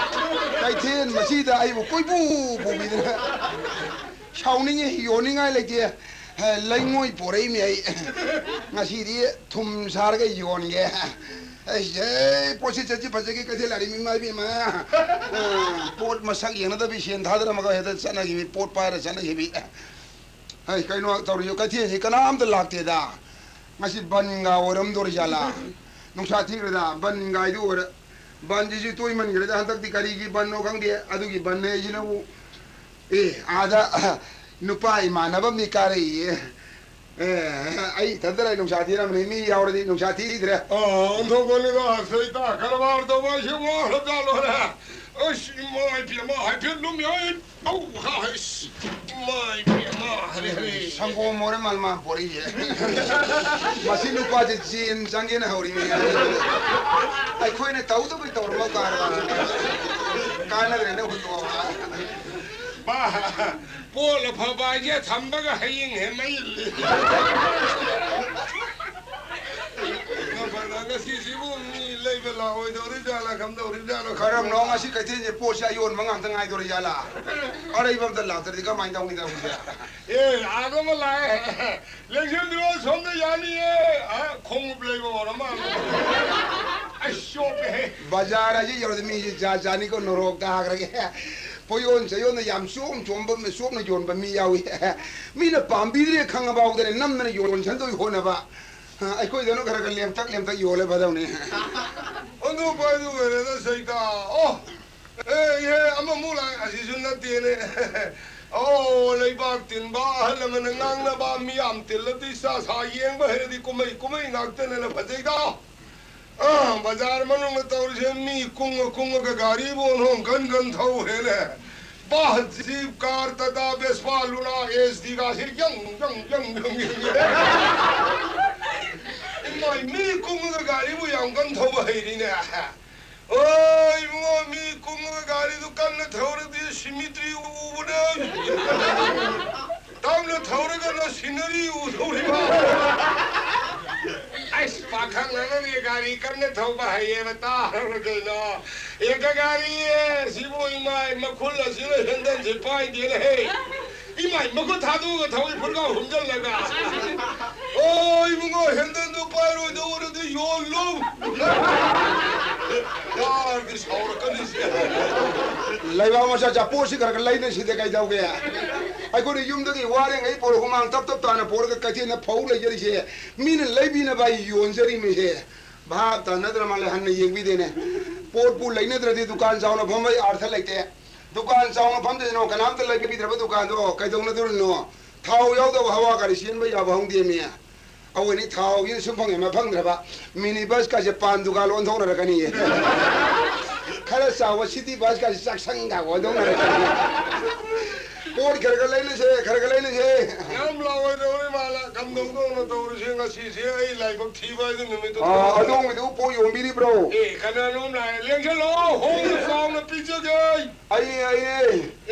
ꯀꯩꯊꯦꯜ ꯃꯁꯤꯗ ꯑꯩꯕꯨ ꯀꯣꯏꯄꯨ ꯄꯨꯕꯤꯗꯅ꯫ ꯁꯥꯎꯅꯤꯡꯉꯤ, ꯌꯣꯟꯅꯤꯡꯉꯥꯏ ꯂꯩꯇꯦ꯫ ꯍꯦ, ꯂꯩꯉꯣꯏ ꯄꯣꯔꯛꯏꯃꯤ ꯑꯩ꯫ ꯉꯁꯤꯗꯤ ꯊꯨꯝ ꯁꯥꯔꯒ ꯌꯣꯟꯒꯦ꯫ ꯑꯩꯁꯦ, ꯄꯣꯠꯁꯤ ꯆꯠꯁꯤ ꯐꯖꯒꯦ ꯀꯩꯊꯦꯜ ꯂꯥꯛꯏ ꯃꯤ ꯃꯥꯏ ꯄꯦꯝꯃ꯫ ꯑ, ꯄꯣꯠ ꯃꯁꯛ ꯌꯦꯡꯅꯗꯕꯤ ꯁꯦꯟ ꯊꯥꯗꯔꯝꯃꯒ ꯍꯦꯛꯇ ꯆꯠꯅꯈꯤꯕꯤ, ꯄꯣꯠ ꯄꯥꯏꯔ ꯆꯠꯅꯈꯤꯕꯤ꯫ ꯍꯩ, ꯀꯩꯅꯣ ꯇꯧꯔꯤꯁꯨ ꯀꯩꯊꯦꯜꯁꯤ ꯀꯅꯥꯝꯇ ꯂꯥꯛꯇꯦꯗ꯫ ꯉꯁꯤ ꯕꯟꯒ ꯑꯣꯏꯔꯝꯗꯣꯔꯤꯖꯥꯠꯂꯥ? ꯅꯨꯡꯁꯥ ꯊꯤꯈ꯭ꯔꯗ ꯕꯟꯒꯥꯏꯗꯨ ꯑꯣꯏꯔꯦ꯫ ꯕꯟꯁꯤꯁꯨ ꯇꯣꯏꯃꯟꯈ꯭ꯔꯦꯗ ꯍꯟꯗꯛꯇꯤ ꯀꯔꯤꯒꯤ ꯕꯟꯅꯣ ꯈꯪꯗꯦ꯫ ꯑꯗꯨꯒꯤ ꯕꯟꯅꯦ ꯍꯥꯏꯁꯤꯅꯕꯨ ꯑꯦ, ꯑꯥꯗ ꯅꯨꯄꯥ ꯏꯃꯥꯟꯅꯕ ꯑꯃꯅꯤ ꯀꯥꯔꯛꯏꯌꯦ꯫ ꯑꯦ, ꯑꯩ ꯏꯊꯟꯇ ꯂꯩ ꯅꯨꯡꯁꯥ ꯊꯤꯔꯝꯕꯅꯤ꯫ ꯃꯤ ꯌꯥꯎꯔꯗꯤ ꯅꯨꯡꯁꯥ ꯊꯤꯗ꯭ꯔꯦ꯫ ꯑꯣꯟꯊꯣꯛꯄꯅꯤꯗ, ꯁꯩꯇꯥ ꯀꯔꯕꯥꯔ ꯇꯧꯕ ꯍꯥꯏꯁꯦ ꯋꯥꯈ꯭ꯔꯖꯥꯠ ꯂꯣꯏꯔꯦ꯫ ꯑꯁ, ꯏꯃꯥ ꯏꯕꯦꯝꯃ, ꯍꯥꯏꯐꯦꯠ ꯂꯨꯝ ꯌꯥꯏ꯫ ꯑꯧ, ꯍꯥꯏꯁ, ꯏꯃꯥ ꯏꯕꯦꯝꯃ, ꯍꯔꯦ, ꯍꯔꯦ꯫ ꯁꯪꯒꯣꯝ ꯑꯣꯏꯔ ꯃꯥꯜ ꯃꯥ ꯄꯣꯔꯛꯏꯁꯦ꯫ ꯃꯁꯤ ꯅꯨꯄꯥꯁꯦ ꯖꯦꯟ ꯆꯪꯒꯦꯅ ꯍꯧꯔꯤꯅꯦ꯫ ꯑꯩꯈꯣꯏꯅ ꯇꯧꯗꯕꯩ ꯇꯧꯔꯝꯃ ꯀꯥꯟꯗ ꯀꯥꯟꯅꯗ꯭ꯔꯦꯅ ꯍꯨꯟꯗꯣꯛꯑꯕ꯫ ꯄꯣꯠ ꯑꯐꯕ ꯍꯥꯏꯁꯦ ꯊꯝꯕꯒ ꯍꯌꯦꯡ ꯍꯦꯟꯅ ꯏꯜꯂꯤ꯫ ꯉꯁꯤꯁꯤꯕꯨ ꯃꯤ ꯂꯩꯕ ꯂꯥꯛꯑꯣꯏꯗꯧꯔꯤꯖꯥꯠꯂꯥ, ꯀꯝꯗꯧꯔꯤꯖꯥꯠꯅꯣ? ꯀꯔꯝꯅꯣ ꯉꯁꯤ ꯀꯩꯊꯦꯜꯁꯦ ꯄꯣꯠꯁꯦ ꯑꯌꯣꯟꯕ ꯉꯥꯛꯇ ꯉꯥꯏꯗꯧꯔꯤꯖꯥꯠꯂꯥ? ꯑꯔꯩꯕ ꯑꯝꯇ ꯂꯥꯛꯇ꯭ꯔꯗꯤ ꯀꯃꯥꯏꯅ ꯇꯧꯅꯤ ꯇꯧꯔꯤꯁꯦ? ꯑꯦ, ꯑꯥꯗ ꯑꯃ ꯂꯥꯛꯑꯦ꯫ ꯂꯦꯡꯁꯤꯟꯕꯤꯔꯣ, ꯁꯣꯝꯗ ꯌꯥꯅꯤꯌꯦ꯫ ꯑ, ꯈꯣꯡꯎꯞ ꯂꯩꯕ ꯑꯣꯏꯔ ꯃꯥꯜꯂꯦ꯫ ꯑꯩ ꯆꯣꯞꯄꯦꯍꯦ꯫ ꯕꯖꯥꯔ ꯑꯁꯤ ꯌꯧꯔꯗꯤ ꯃꯤꯁꯤ ꯖꯥꯠ ꯖꯥꯠꯅꯤꯀꯣ, ꯅꯣꯔꯣꯛꯇ ꯍꯥꯏꯈ꯭ꯔꯒꯦ꯫ ꯄꯣꯌꯣꯟ ꯆꯌꯣꯟꯗ ꯌꯥꯝ ꯆꯣꯝ ꯆꯣꯝꯕ, ꯆꯣꯞꯅ ꯌꯣꯟꯕ ꯃꯤ ꯌꯥꯎꯏ꯫ ꯃꯤꯅ ꯄꯥꯝꯕꯤꯗ꯭ꯔꯦ ꯈꯪꯉꯐꯥꯎꯗꯅꯦ ꯅꯝꯗꯅ ꯌꯣꯟꯁꯟꯗꯣꯏ ꯍꯣꯠꯅꯕ꯫ ꯑ, ꯑꯩꯈꯣꯏꯗꯅ ꯈꯔ ꯈꯔ ꯂꯦꯝꯇꯛ ꯂꯦꯝꯇꯛ ꯌꯣꯜꯂꯦ ꯐꯗꯧꯅꯤ꯫ ꯑꯗꯨ ꯄꯥꯏꯗꯨ ꯑꯣꯏꯔꯦꯗ ꯁꯩꯇꯥ꯫ ꯑꯣ, ꯑꯦ, ꯏꯍꯦ, ꯑꯃꯃꯨꯛ ꯂꯥꯛꯑꯦ, ꯑꯁꯤꯁꯨ ꯅꯠꯇꯦꯅꯦ꯫ ꯑꯣ, ꯂꯩꯕꯥꯛ ꯇꯤꯟꯕ ꯑꯍꯜ ꯑꯃꯅ ꯉꯥꯡꯅꯕ, ꯃꯤꯌꯥꯝ ꯇꯤꯜꯂꯗꯤ ꯁꯥ ꯁꯥ ꯌꯦꯡꯕ ꯍꯩꯔꯗꯤ ꯀꯨꯝꯍꯩ ꯀꯨꯝꯍꯩ ꯉꯥꯛꯇꯅꯦꯅ ꯐꯖꯩꯗ꯫ ꯑ, ꯕꯖꯥꯔ ꯃꯅꯨꯡꯗ ꯇꯧꯔꯤꯁꯦ ꯃꯤ ꯀꯨꯡꯉ ꯀꯨꯡꯉꯒ ꯒꯥꯔꯤꯕꯨ ꯑꯣꯟꯊꯣꯡ ꯀꯟ ꯀꯟ ꯊꯧꯔꯦꯅꯦ꯫ ꯕꯥ, jeep, car, Tata, Vespa, Luna, ꯑꯦꯁ ꯗꯤ ꯒꯥꯁꯦ ꯌꯪ ꯌꯪ ꯌꯪ ꯌꯪ ꯌꯪ꯫ ꯏꯃꯥꯏ, ꯃꯤ ꯀꯨꯡꯉꯒ ꯒꯥꯔꯤꯕꯨ ꯌꯥꯝ ꯀꯟ ꯊꯧꯕ ꯍꯩꯔꯤꯅꯦ꯫ ꯑꯣ, ꯏꯕꯨꯡꯉꯣ, ꯃꯤ ꯀꯨꯡꯉꯒ ꯒꯥꯔꯤꯗꯨ ꯀꯟꯅ ꯊꯧꯔꯗꯤ ꯁꯤꯃꯤꯇ꯭ꯔꯤ ꯎꯕꯅꯦ꯫ ꯇꯞꯅ ꯊꯧꯔꯒꯅ ꯁꯤꯅꯔꯤ ꯎꯗꯧꯔꯤꯕ꯫ ꯑꯩꯁ, ꯄꯥꯈꯪ ꯑꯃꯒꯤ ꯒꯥꯔꯤ ꯀꯟꯅ ꯊꯧꯕ ꯍꯩꯌꯦꯕ, ꯇꯥꯔꯕ꯭ꯔꯥ ꯀꯩꯅꯣ? ꯑꯦ, ꯒꯥꯔꯤ, ꯑꯦ, ꯁꯤꯕꯨ ꯏꯃꯥꯏ, ꯃꯈꯨꯜ ꯑꯁꯤꯅ ꯍꯦꯟꯗꯜꯁꯤ ꯄꯥꯏꯗꯦꯅꯦ, ꯍꯦ꯫ ꯏꯃꯥꯏ, ꯃꯈꯨꯠ ꯊꯥꯗꯣꯛꯑꯒ ꯊꯋꯥꯏ ꯐꯨꯔꯒꯥꯎ ꯍꯨꯝꯖꯜꯂꯒ꯫ "ꯑꯣ, ꯏꯕꯨꯡꯉꯣ, ꯍꯦꯟꯗꯜꯗꯨ ꯄꯥꯏꯔꯣꯏꯗꯧ ꯑꯣꯏꯔꯗꯤ ꯌꯣꯜꯂꯨ!" ꯌꯥꯔꯗꯤ ꯁꯥꯎꯔꯛꯀꯅꯤꯁꯦ꯫ ꯂꯩꯕꯥꯛ ꯃꯆꯥ ꯆꯥꯄꯣꯠꯁꯤ ꯈꯔ ꯈꯔ ꯂꯩꯅꯁꯤꯗ ꯀꯩꯗꯧꯒꯦ? ꯑꯩꯈꯣꯏꯅ ꯌꯨꯝꯗꯒꯤ ꯋꯥꯔꯦꯡꯉꯩ ꯄꯣꯔꯛ ꯍꯨꯃꯥꯡ ꯇꯞ ꯇꯞ ꯇꯥꯅ ꯄꯣꯔꯒ ꯀꯩꯊꯦꯜꯗ ꯐꯧ ꯂꯩꯖꯔꯤꯁꯦ꯫ ꯃꯤꯅ ꯂꯩꯕꯤꯅꯕ ꯑꯩ ꯌꯣꯟꯖꯔꯤꯃꯤꯁꯦ꯫ ꯚꯥꯞ ꯇꯥꯅꯗ꯭ꯔ ꯃꯥꯜꯂꯦ, ꯍꯟꯅ ꯌꯦꯡꯕꯤꯗꯦꯅꯦ꯫ ꯄꯣꯠꯄꯨ ꯂꯩꯅꯗ꯭ꯔꯗꯤ ꯗꯨꯀꯥꯟ ꯆꯥꯎꯅ ꯐꯝꯕꯩ ꯑꯥꯔꯊ ꯂꯩꯇꯦ꯫ ꯗꯨꯀꯥꯟ ꯆꯥꯎꯅ ꯐꯝꯗꯣꯏꯅꯣ, ꯀꯅꯥꯝꯇ ꯂꯩꯕꯤꯗ꯭ꯔꯕ ꯗꯨꯀꯥꯟꯗꯣ ꯀꯩꯗꯧꯅꯗꯣꯔꯤꯅꯣ? ꯊꯥꯎ ꯌꯥꯎꯗꯕ ꯍꯋꯥ ꯒꯥꯔꯤ ꯆꯦꯟꯕ ꯌꯥꯕ ꯍꯧꯗꯦꯃꯤ꯫ ꯑꯩꯈꯣꯏꯅꯤ ꯊꯥꯎꯒꯤꯅ ꯁꯨꯝ ꯐꯪꯉꯦ, ꯃ ꯐꯪꯗ꯭ꯔꯕ ꯃꯤꯅꯤ ꯕꯁꯀꯥꯁꯦ ꯄꯥꯟ ꯗꯨꯀꯥꯟ ꯑꯣꯟꯊꯣꯛꯅꯔꯛꯀꯅꯤꯌꯦ꯫ ꯈꯔ ꯆꯥꯎꯕ ꯁꯤꯇꯤ ꯕꯁꯀꯥꯁꯦ ꯆꯥꯛꯁꯪꯒ ꯑꯣꯟꯊꯣꯛꯅꯔꯛꯀꯅꯤ꯫ ꯄꯣꯠ ꯈꯔ ꯈꯔ ꯂꯩꯅꯁꯦ, ꯈꯔ ꯈꯔ ꯂꯩꯅꯁꯦ꯫ ꯌꯥꯝ ꯂꯥꯎꯔꯣꯏꯗꯧꯔꯤ ꯃꯥꯜꯂꯦ꯫ ꯀꯝꯗꯧꯗꯧꯅ ꯇꯧꯔꯤꯁꯦ ꯉꯁꯤꯁꯦ ꯑꯩ ꯂꯥꯏꯕꯛ ꯊꯤꯕ ꯍꯥꯏꯗꯨ ꯅꯨꯃꯤꯠꯇꯨ ꯑꯥ, ꯊꯣꯛꯑꯦ꯫ ꯑꯗꯣꯝꯒꯤꯗꯨ ꯄꯣꯠ ꯌꯣꯟꯕꯤꯔꯤꯕ꯭ꯔꯣ? ꯑꯦ, ꯀꯅꯥꯅꯣꯝ ꯂꯥꯛꯑꯦ꯫ ꯂꯦꯡꯁꯜꯂꯣ, ꯍꯣꯡꯅ ꯆꯥꯎꯅ ꯄꯤꯖꯒꯦ꯫ ꯑꯩꯅꯦ, ꯑꯩꯅꯦ꯫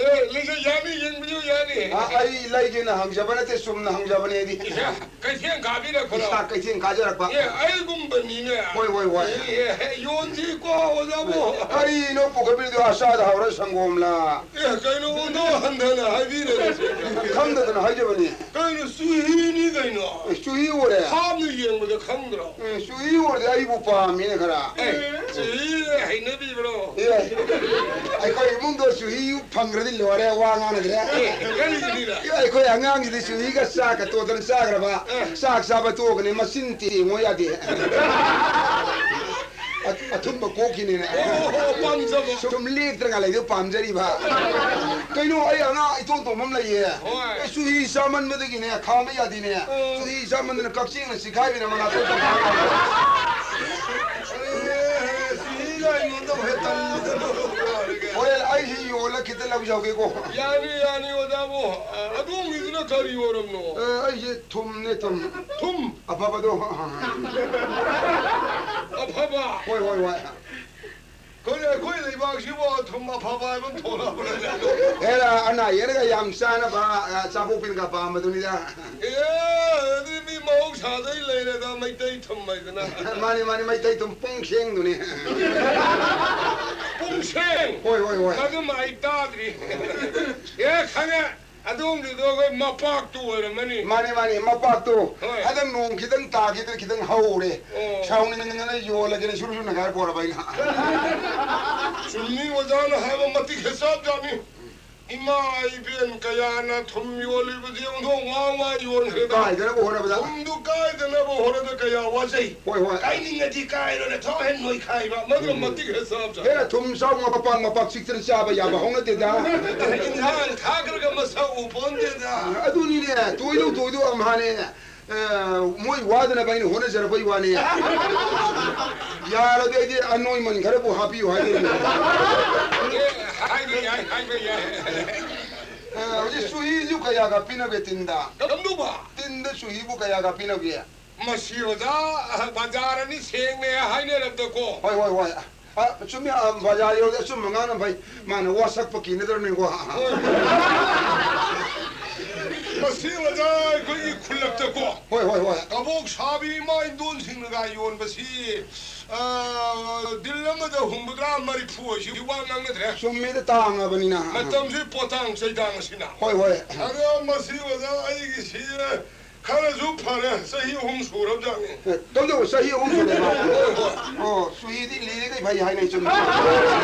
ꯑꯦ, ꯂꯦꯡꯁꯜ-, ꯌꯥꯅꯤ, ꯌꯦꯡꯕꯤꯌꯨ, ꯌꯥꯅꯤ꯫ ꯑꯥ, ꯑꯩ ꯂꯩꯒꯦꯅ ꯍꯪꯖꯕ ꯅꯠꯇꯦ, ꯆꯨꯝꯅ ꯍꯪꯖꯕꯅꯦ ꯑꯩꯗꯤ꯫ ꯏꯁꯥ ꯀꯩꯊꯦꯜ ꯀꯥꯕꯤꯔꯛꯄ꯭ꯔꯣ? ꯏꯁꯥ ꯀꯩꯊꯦꯜ ꯀꯥꯖꯔꯛꯄ꯫ ꯑꯦ, ꯑꯩꯒꯨꯝꯕꯅꯤꯅꯦ꯫ ꯍꯣꯏ, ꯍꯣꯏ, ꯍꯣꯏ꯫ ꯑꯦ, ꯑꯦ, ꯌꯣꯟꯁꯤꯀꯣ, ꯑꯣꯖꯥꯕꯨ꯫ ꯀꯔꯤꯅꯣ ꯄꯨꯈꯠꯄꯤꯔꯤꯗꯣ? ꯑꯆꯥꯗ ꯍꯧꯔ ꯁꯪꯒꯣꯝꯂ? ꯑꯦ, ꯀꯩꯅꯣ, ꯑꯣꯟꯊꯣꯛ ꯍꯟꯊꯅ ꯍꯥꯏꯕꯤꯔꯦ꯫ ꯈꯪꯗꯗꯅ ꯍꯥꯏꯖꯕꯅꯤ꯫ ꯀꯩꯅꯣ, ꯆꯨꯍꯤꯅꯤ ꯀꯩꯅꯣ꯫ ꯑꯦ, ꯆꯨꯍꯤ ꯑꯣꯏꯔꯦ? ꯊꯥꯞꯅ ꯌꯦꯡꯕꯗ ꯈꯪꯗ꯭ꯔꯣ? ꯑꯦ, ꯆꯨꯍꯤ ꯑꯣꯏꯔꯗꯤ ꯑꯩꯕꯨ ꯄꯥꯝꯃꯤꯅꯦ ꯈꯔ꯫ ꯑꯦ, ꯆꯨꯍꯤ ꯍꯩꯅꯕꯤꯕ꯭ꯔꯣ? ꯑꯦ, ꯑꯩꯈꯣꯏ ꯏꯃꯨꯡꯗꯣ ꯆꯨꯍꯤ ꯐꯪꯈ꯭ꯔꯗꯤ ꯂꯣꯏꯔꯦ, ꯋꯥ ꯉꯥꯡꯅꯗ꯭ꯔꯦ꯫ ꯑꯦ, ꯀꯔꯤꯒꯤꯅꯤꯗ? ꯑꯦ, ꯑꯩꯈꯣꯏ ꯑꯉꯥꯡꯒꯤꯗꯤ ꯆꯨꯍꯤꯒ ꯆꯥꯛꯀ ꯇꯣꯠꯇꯅ ꯆꯥꯈ꯭ꯔꯕ꯫ ꯑꯦ꯫ ꯆꯥꯛ ꯆꯥꯕ ꯇꯣꯛꯑꯒꯅꯤ, ꯃꯆꯤꯟ ꯇꯦꯡꯉꯣ ꯌꯥꯗꯦ꯫ ꯑ-, ꯑꯊꯨꯝꯕ ꯀꯣꯛꯈꯤꯅꯤꯅꯦ꯫ ꯑꯣ, ꯑꯣ, ꯑꯣ, ꯄꯥꯝꯖꯕ꯫ ꯁꯨꯝ ꯂꯦꯛꯇ꯭ꯔꯒ ꯂꯩꯗꯣ ꯄꯥꯝꯖꯔꯤꯕ꯫ ꯀꯩꯅꯣ, ꯑꯩ ꯑꯉꯥꯡ ꯏꯇꯣꯟ ꯇꯣꯟꯕ ꯑꯃ ꯂꯩꯌꯦ꯫ ꯍꯣꯏ꯫ ꯑꯦ, ꯆꯨꯍꯤ ꯆꯥꯃꯟꯕꯗꯒꯤꯅꯦ, ꯈꯥꯝꯕ ꯌꯥꯗꯦꯅꯦ꯫ ꯑꯣ꯫ ꯆꯨꯍꯤ ꯆꯥꯃꯟꯗꯅ ꯀꯛꯆꯦꯡꯅ ꯆꯤꯈꯥꯏꯕꯅ ꯃꯅꯥꯇꯣꯟ ꯀꯛꯈꯤꯕ꯫ ꯑꯦ, ꯆꯨꯍꯤꯒ ꯑꯩꯉꯣꯟꯗ ꯍꯦꯛ ꯇꯜꯂꯤꯗ꯫ ꯍꯣꯔꯦꯟ ꯑꯩꯁꯤ ꯌꯣꯜꯂ ꯈꯤꯇ ꯂꯧꯖꯍꯧꯒꯦꯀꯣ꯫ ꯌꯥꯅꯤ, ꯌꯥꯅꯤ, ꯑꯣꯖꯥꯕꯨ꯫ ꯑ, ꯑꯗꯣꯝꯒꯤꯗꯨꯅ ꯀꯔꯤ ꯑꯣꯏꯔꯝꯅꯣ? ꯑ, ꯑꯩꯁꯦ ꯊꯨꯝꯅꯦ, ꯊꯨꯝ꯫ ꯊꯨꯝ? ꯑꯐꯕꯗꯣ꯫ ꯑꯐꯕ? ꯍꯣꯏ, ꯍꯣꯏ, ꯍꯣꯏ꯫ ꯑꯩꯈꯣꯏ, ꯑꯩꯈꯣꯏ ꯂꯩꯕꯥꯛꯁꯤꯕꯨ ꯊꯨꯝ ꯑꯐꯕ ꯍꯥꯏꯕ ꯑꯃ ꯊꯣꯛꯂꯛꯑꯕ꯭ꯔꯥꯅꯦ? ꯍꯦꯔꯥ, ꯑꯅꯥ ꯑꯌꯦꯛꯒ ꯌꯥꯝ ꯆꯥꯅꯕ, ꯑ, ꯆꯥꯕꯣꯛꯄꯤꯅꯒ ꯄꯥꯝꯕꯗꯨꯅꯤꯗ꯫ ꯑꯦ, ꯑꯗꯨꯗꯤ ꯃꯤ ꯃꯍꯧꯁꯥꯗꯩ ꯂꯩꯔꯦꯗ, ꯃꯩꯇꯩ ꯊꯨꯝ ꯍꯥꯏꯗꯅ꯫ ꯃꯥꯅꯤ, ꯃꯥꯅꯤ, ꯃꯩꯇꯩ ꯊꯨꯝ ꯄꯨꯡꯁꯦꯡꯗꯨꯅꯤ꯫ ꯄꯨꯡꯁꯦꯡ? ꯍꯣꯏ, ꯍꯣꯏ, ꯍꯣꯏ꯫ ꯑꯗꯨꯝ ꯑꯩ ꯇꯥꯗ꯭ꯔꯤ꯫ ꯑꯦ, ꯈꯪꯉꯦ꯫ ꯑꯗꯣꯝꯒꯤꯗꯣ ꯑꯩꯈꯣꯏ ꯃꯄꯥꯛꯇꯨ ꯑꯣꯏꯔꯝꯃꯅꯤ꯫ ꯃꯥꯅꯦ, ꯃꯥꯅꯦ, ꯃꯄꯥꯛꯇꯣ꯫ ꯍꯣꯏ꯫ ꯍꯟꯗꯛ ꯅꯣꯡ ꯈꯤꯇꯪ ꯇꯥꯈꯤꯗꯅ ꯈꯤꯇꯪ ꯍꯧꯔꯦ꯫ ꯑꯣ꯫ ꯁꯥꯎꯅꯤꯡꯗꯅ ꯌꯣꯜꯂꯒꯦꯅ ꯁꯨꯔꯨ ꯁꯨꯔꯨ ꯅꯈꯥꯏ ꯄꯣꯔꯕ ꯑꯩꯅ꯫ ꯆꯨꯝꯃꯤ, ꯑꯣꯖꯥꯅ ꯍꯥꯏꯕ ꯃꯇꯤꯛ ꯍꯦꯛ ꯆꯞ ꯆꯥꯕꯤ꯫ ꯏꯃꯥ ꯏꯕꯦꯟ ꯀꯌꯥꯅ ꯊꯨꯝ ꯌꯣꯜꯂꯤꯕꯁꯦ ꯑꯣꯟꯊꯣꯛ ꯋꯥ ꯋꯥ ꯌꯣꯟꯈ꯭ꯔꯦꯗ꯫ ꯀꯥꯏꯗꯅꯕ ꯍꯣꯠꯅꯕꯗ꯫ ꯊꯨꯝꯗꯨ ꯀꯥꯏꯗꯅꯕ ꯍꯣꯠꯅꯕꯗ ꯀꯌꯥ ꯋꯥꯖꯩ꯫ ꯍꯣꯏ, ꯍꯣꯏ꯫ ꯀꯥꯏꯅꯤꯡꯉꯗꯤ ꯀꯥꯏꯔꯣꯅ ꯊꯣꯛ ꯍꯦꯟ ꯅꯣꯏꯈꯥꯏꯕ꯫ ꯃꯗꯨ ꯎꯝ꯫ ꯃꯇꯤꯛ ꯍꯦꯛ ꯆꯞ ꯆꯥꯕꯤ꯫ ꯍꯦꯟꯅ ꯊꯨꯝ ꯆꯥꯎ ꯃꯄꯥꯛ ꯃꯄꯥꯛ ꯆꯤꯛꯇꯅ ꯆꯥꯕ ꯌꯥꯕ ꯍꯧꯅꯗꯦꯗ꯫ ꯏꯟꯁꯥꯡ ꯊꯥꯈ꯭ꯔꯒ ꯃꯁꯛ ꯎ ꯄꯣꯟꯗꯦꯗ꯫ ꯑꯗꯨꯅꯤꯅꯦ, ꯇꯣꯏꯗꯧ ꯇꯣꯏꯗꯧ ꯑꯝꯍꯥꯅꯦ꯫ ꯑ, ꯃꯣꯏ ꯋꯥꯗꯅꯕ ꯑꯩꯅ ꯍꯣꯠꯅꯖꯔꯛꯄꯩ ꯋꯥꯅꯤ꯫ ꯌꯥꯔꯗꯤ ꯑꯩꯗꯤ ꯑꯅꯣꯏꯃꯟ ꯈꯔꯕꯨ ꯍꯥꯞꯄꯤꯌꯨ ꯍꯥꯏꯗꯣꯏꯅꯦ꯫ ꯑꯦ, ꯍꯥꯏꯕ ꯌꯥꯏ, ꯍꯥꯏꯕ ꯌꯥꯏ꯫ ꯑ, ꯍꯧꯖꯤꯛ ꯆꯨꯍꯤꯁꯨ ꯀꯌꯥꯒ ꯄꯤꯅꯒꯦ ꯇꯤꯟꯗ? ꯀꯔꯝꯗꯧꯕ? ꯇꯤꯟꯗ ꯆꯨꯍꯤꯕꯨ ꯀꯌꯥꯒ ꯄꯤꯅꯒꯦ? ꯃꯁꯤ ꯑꯣꯖꯥ, ꯕꯖꯥꯔ ꯑꯅꯤ ꯁꯦꯡꯅ ꯍꯥꯏꯅꯔꯕꯗꯀꯣ꯫ ꯍꯣꯏ, ꯍꯣꯏ, ꯍꯣꯏ꯫ ꯑ, ꯆꯨꯝꯃꯤ, ꯑ, ꯕꯖꯥꯔ ꯌꯧꯔꯗꯤ ꯑꯆꯨꯝꯕ ꯉꯥꯡꯅ ꯐꯩ꯫ ꯃꯥꯅ ꯋꯥ ꯁꯛꯄ ꯀꯤꯅꯗ꯭ꯔꯕꯅꯤꯀꯣ꯫ ꯍꯣꯏ꯫ ꯃꯁꯤ ꯑꯣꯖꯥ ꯑꯩꯈꯣꯏꯒꯤ ꯈꯨꯜꯂꯛꯇꯀꯣ꯫ ꯍꯣꯏ, ꯍꯣꯏ, ꯍꯣꯏ꯫ ꯀꯕꯣꯛ ꯁꯥꯕꯤ ꯏꯃꯥ ꯏꯟꯗꯣꯟꯁꯤꯡꯅꯒ ꯌꯣꯟꯕꯁꯤ, ꯑ, ꯗꯤꯜ ꯑꯃꯗ ꯍꯨꯝꯐꯨꯇꯔꯥ ꯃꯔꯤꯐꯨ ꯑꯁꯤ ꯋꯥ ꯉꯥꯡꯅꯗ꯭ꯔꯦ꯫ ꯆꯨꯝꯃꯤꯗ, ꯇꯥꯡꯉꯕꯅꯤꯅ꯫ ꯃꯇꯝꯁꯤ ꯄꯣꯇꯥꯡ ꯆꯩꯗꯥꯡ ꯑꯁꯤꯅ꯫ ꯍꯣꯏ, ꯍꯣꯏ꯫ ꯑꯗꯣ ꯃꯁꯤ ꯑꯣꯖꯥ ꯑꯩꯒꯤꯁꯤ ꯈꯔꯁꯨ ꯐꯔꯦ, ꯆꯍꯤ ꯑꯍꯨꯝ ꯁꯨꯔꯕꯖꯥꯠꯅꯤ꯫ ꯑꯦ, ꯀꯝꯗꯧꯕ ꯆꯍꯤ ꯑꯍꯨꯝ ꯁꯨꯔꯦꯕ? ꯍꯣꯏ, ꯍꯣꯏ꯫ ꯑꯣ, ꯆꯨꯍꯤꯗꯤ ꯂꯤꯔꯤꯈꯩ ꯐꯩ ꯍꯥꯏꯅꯩ, ꯆꯨꯝꯃꯤ꯫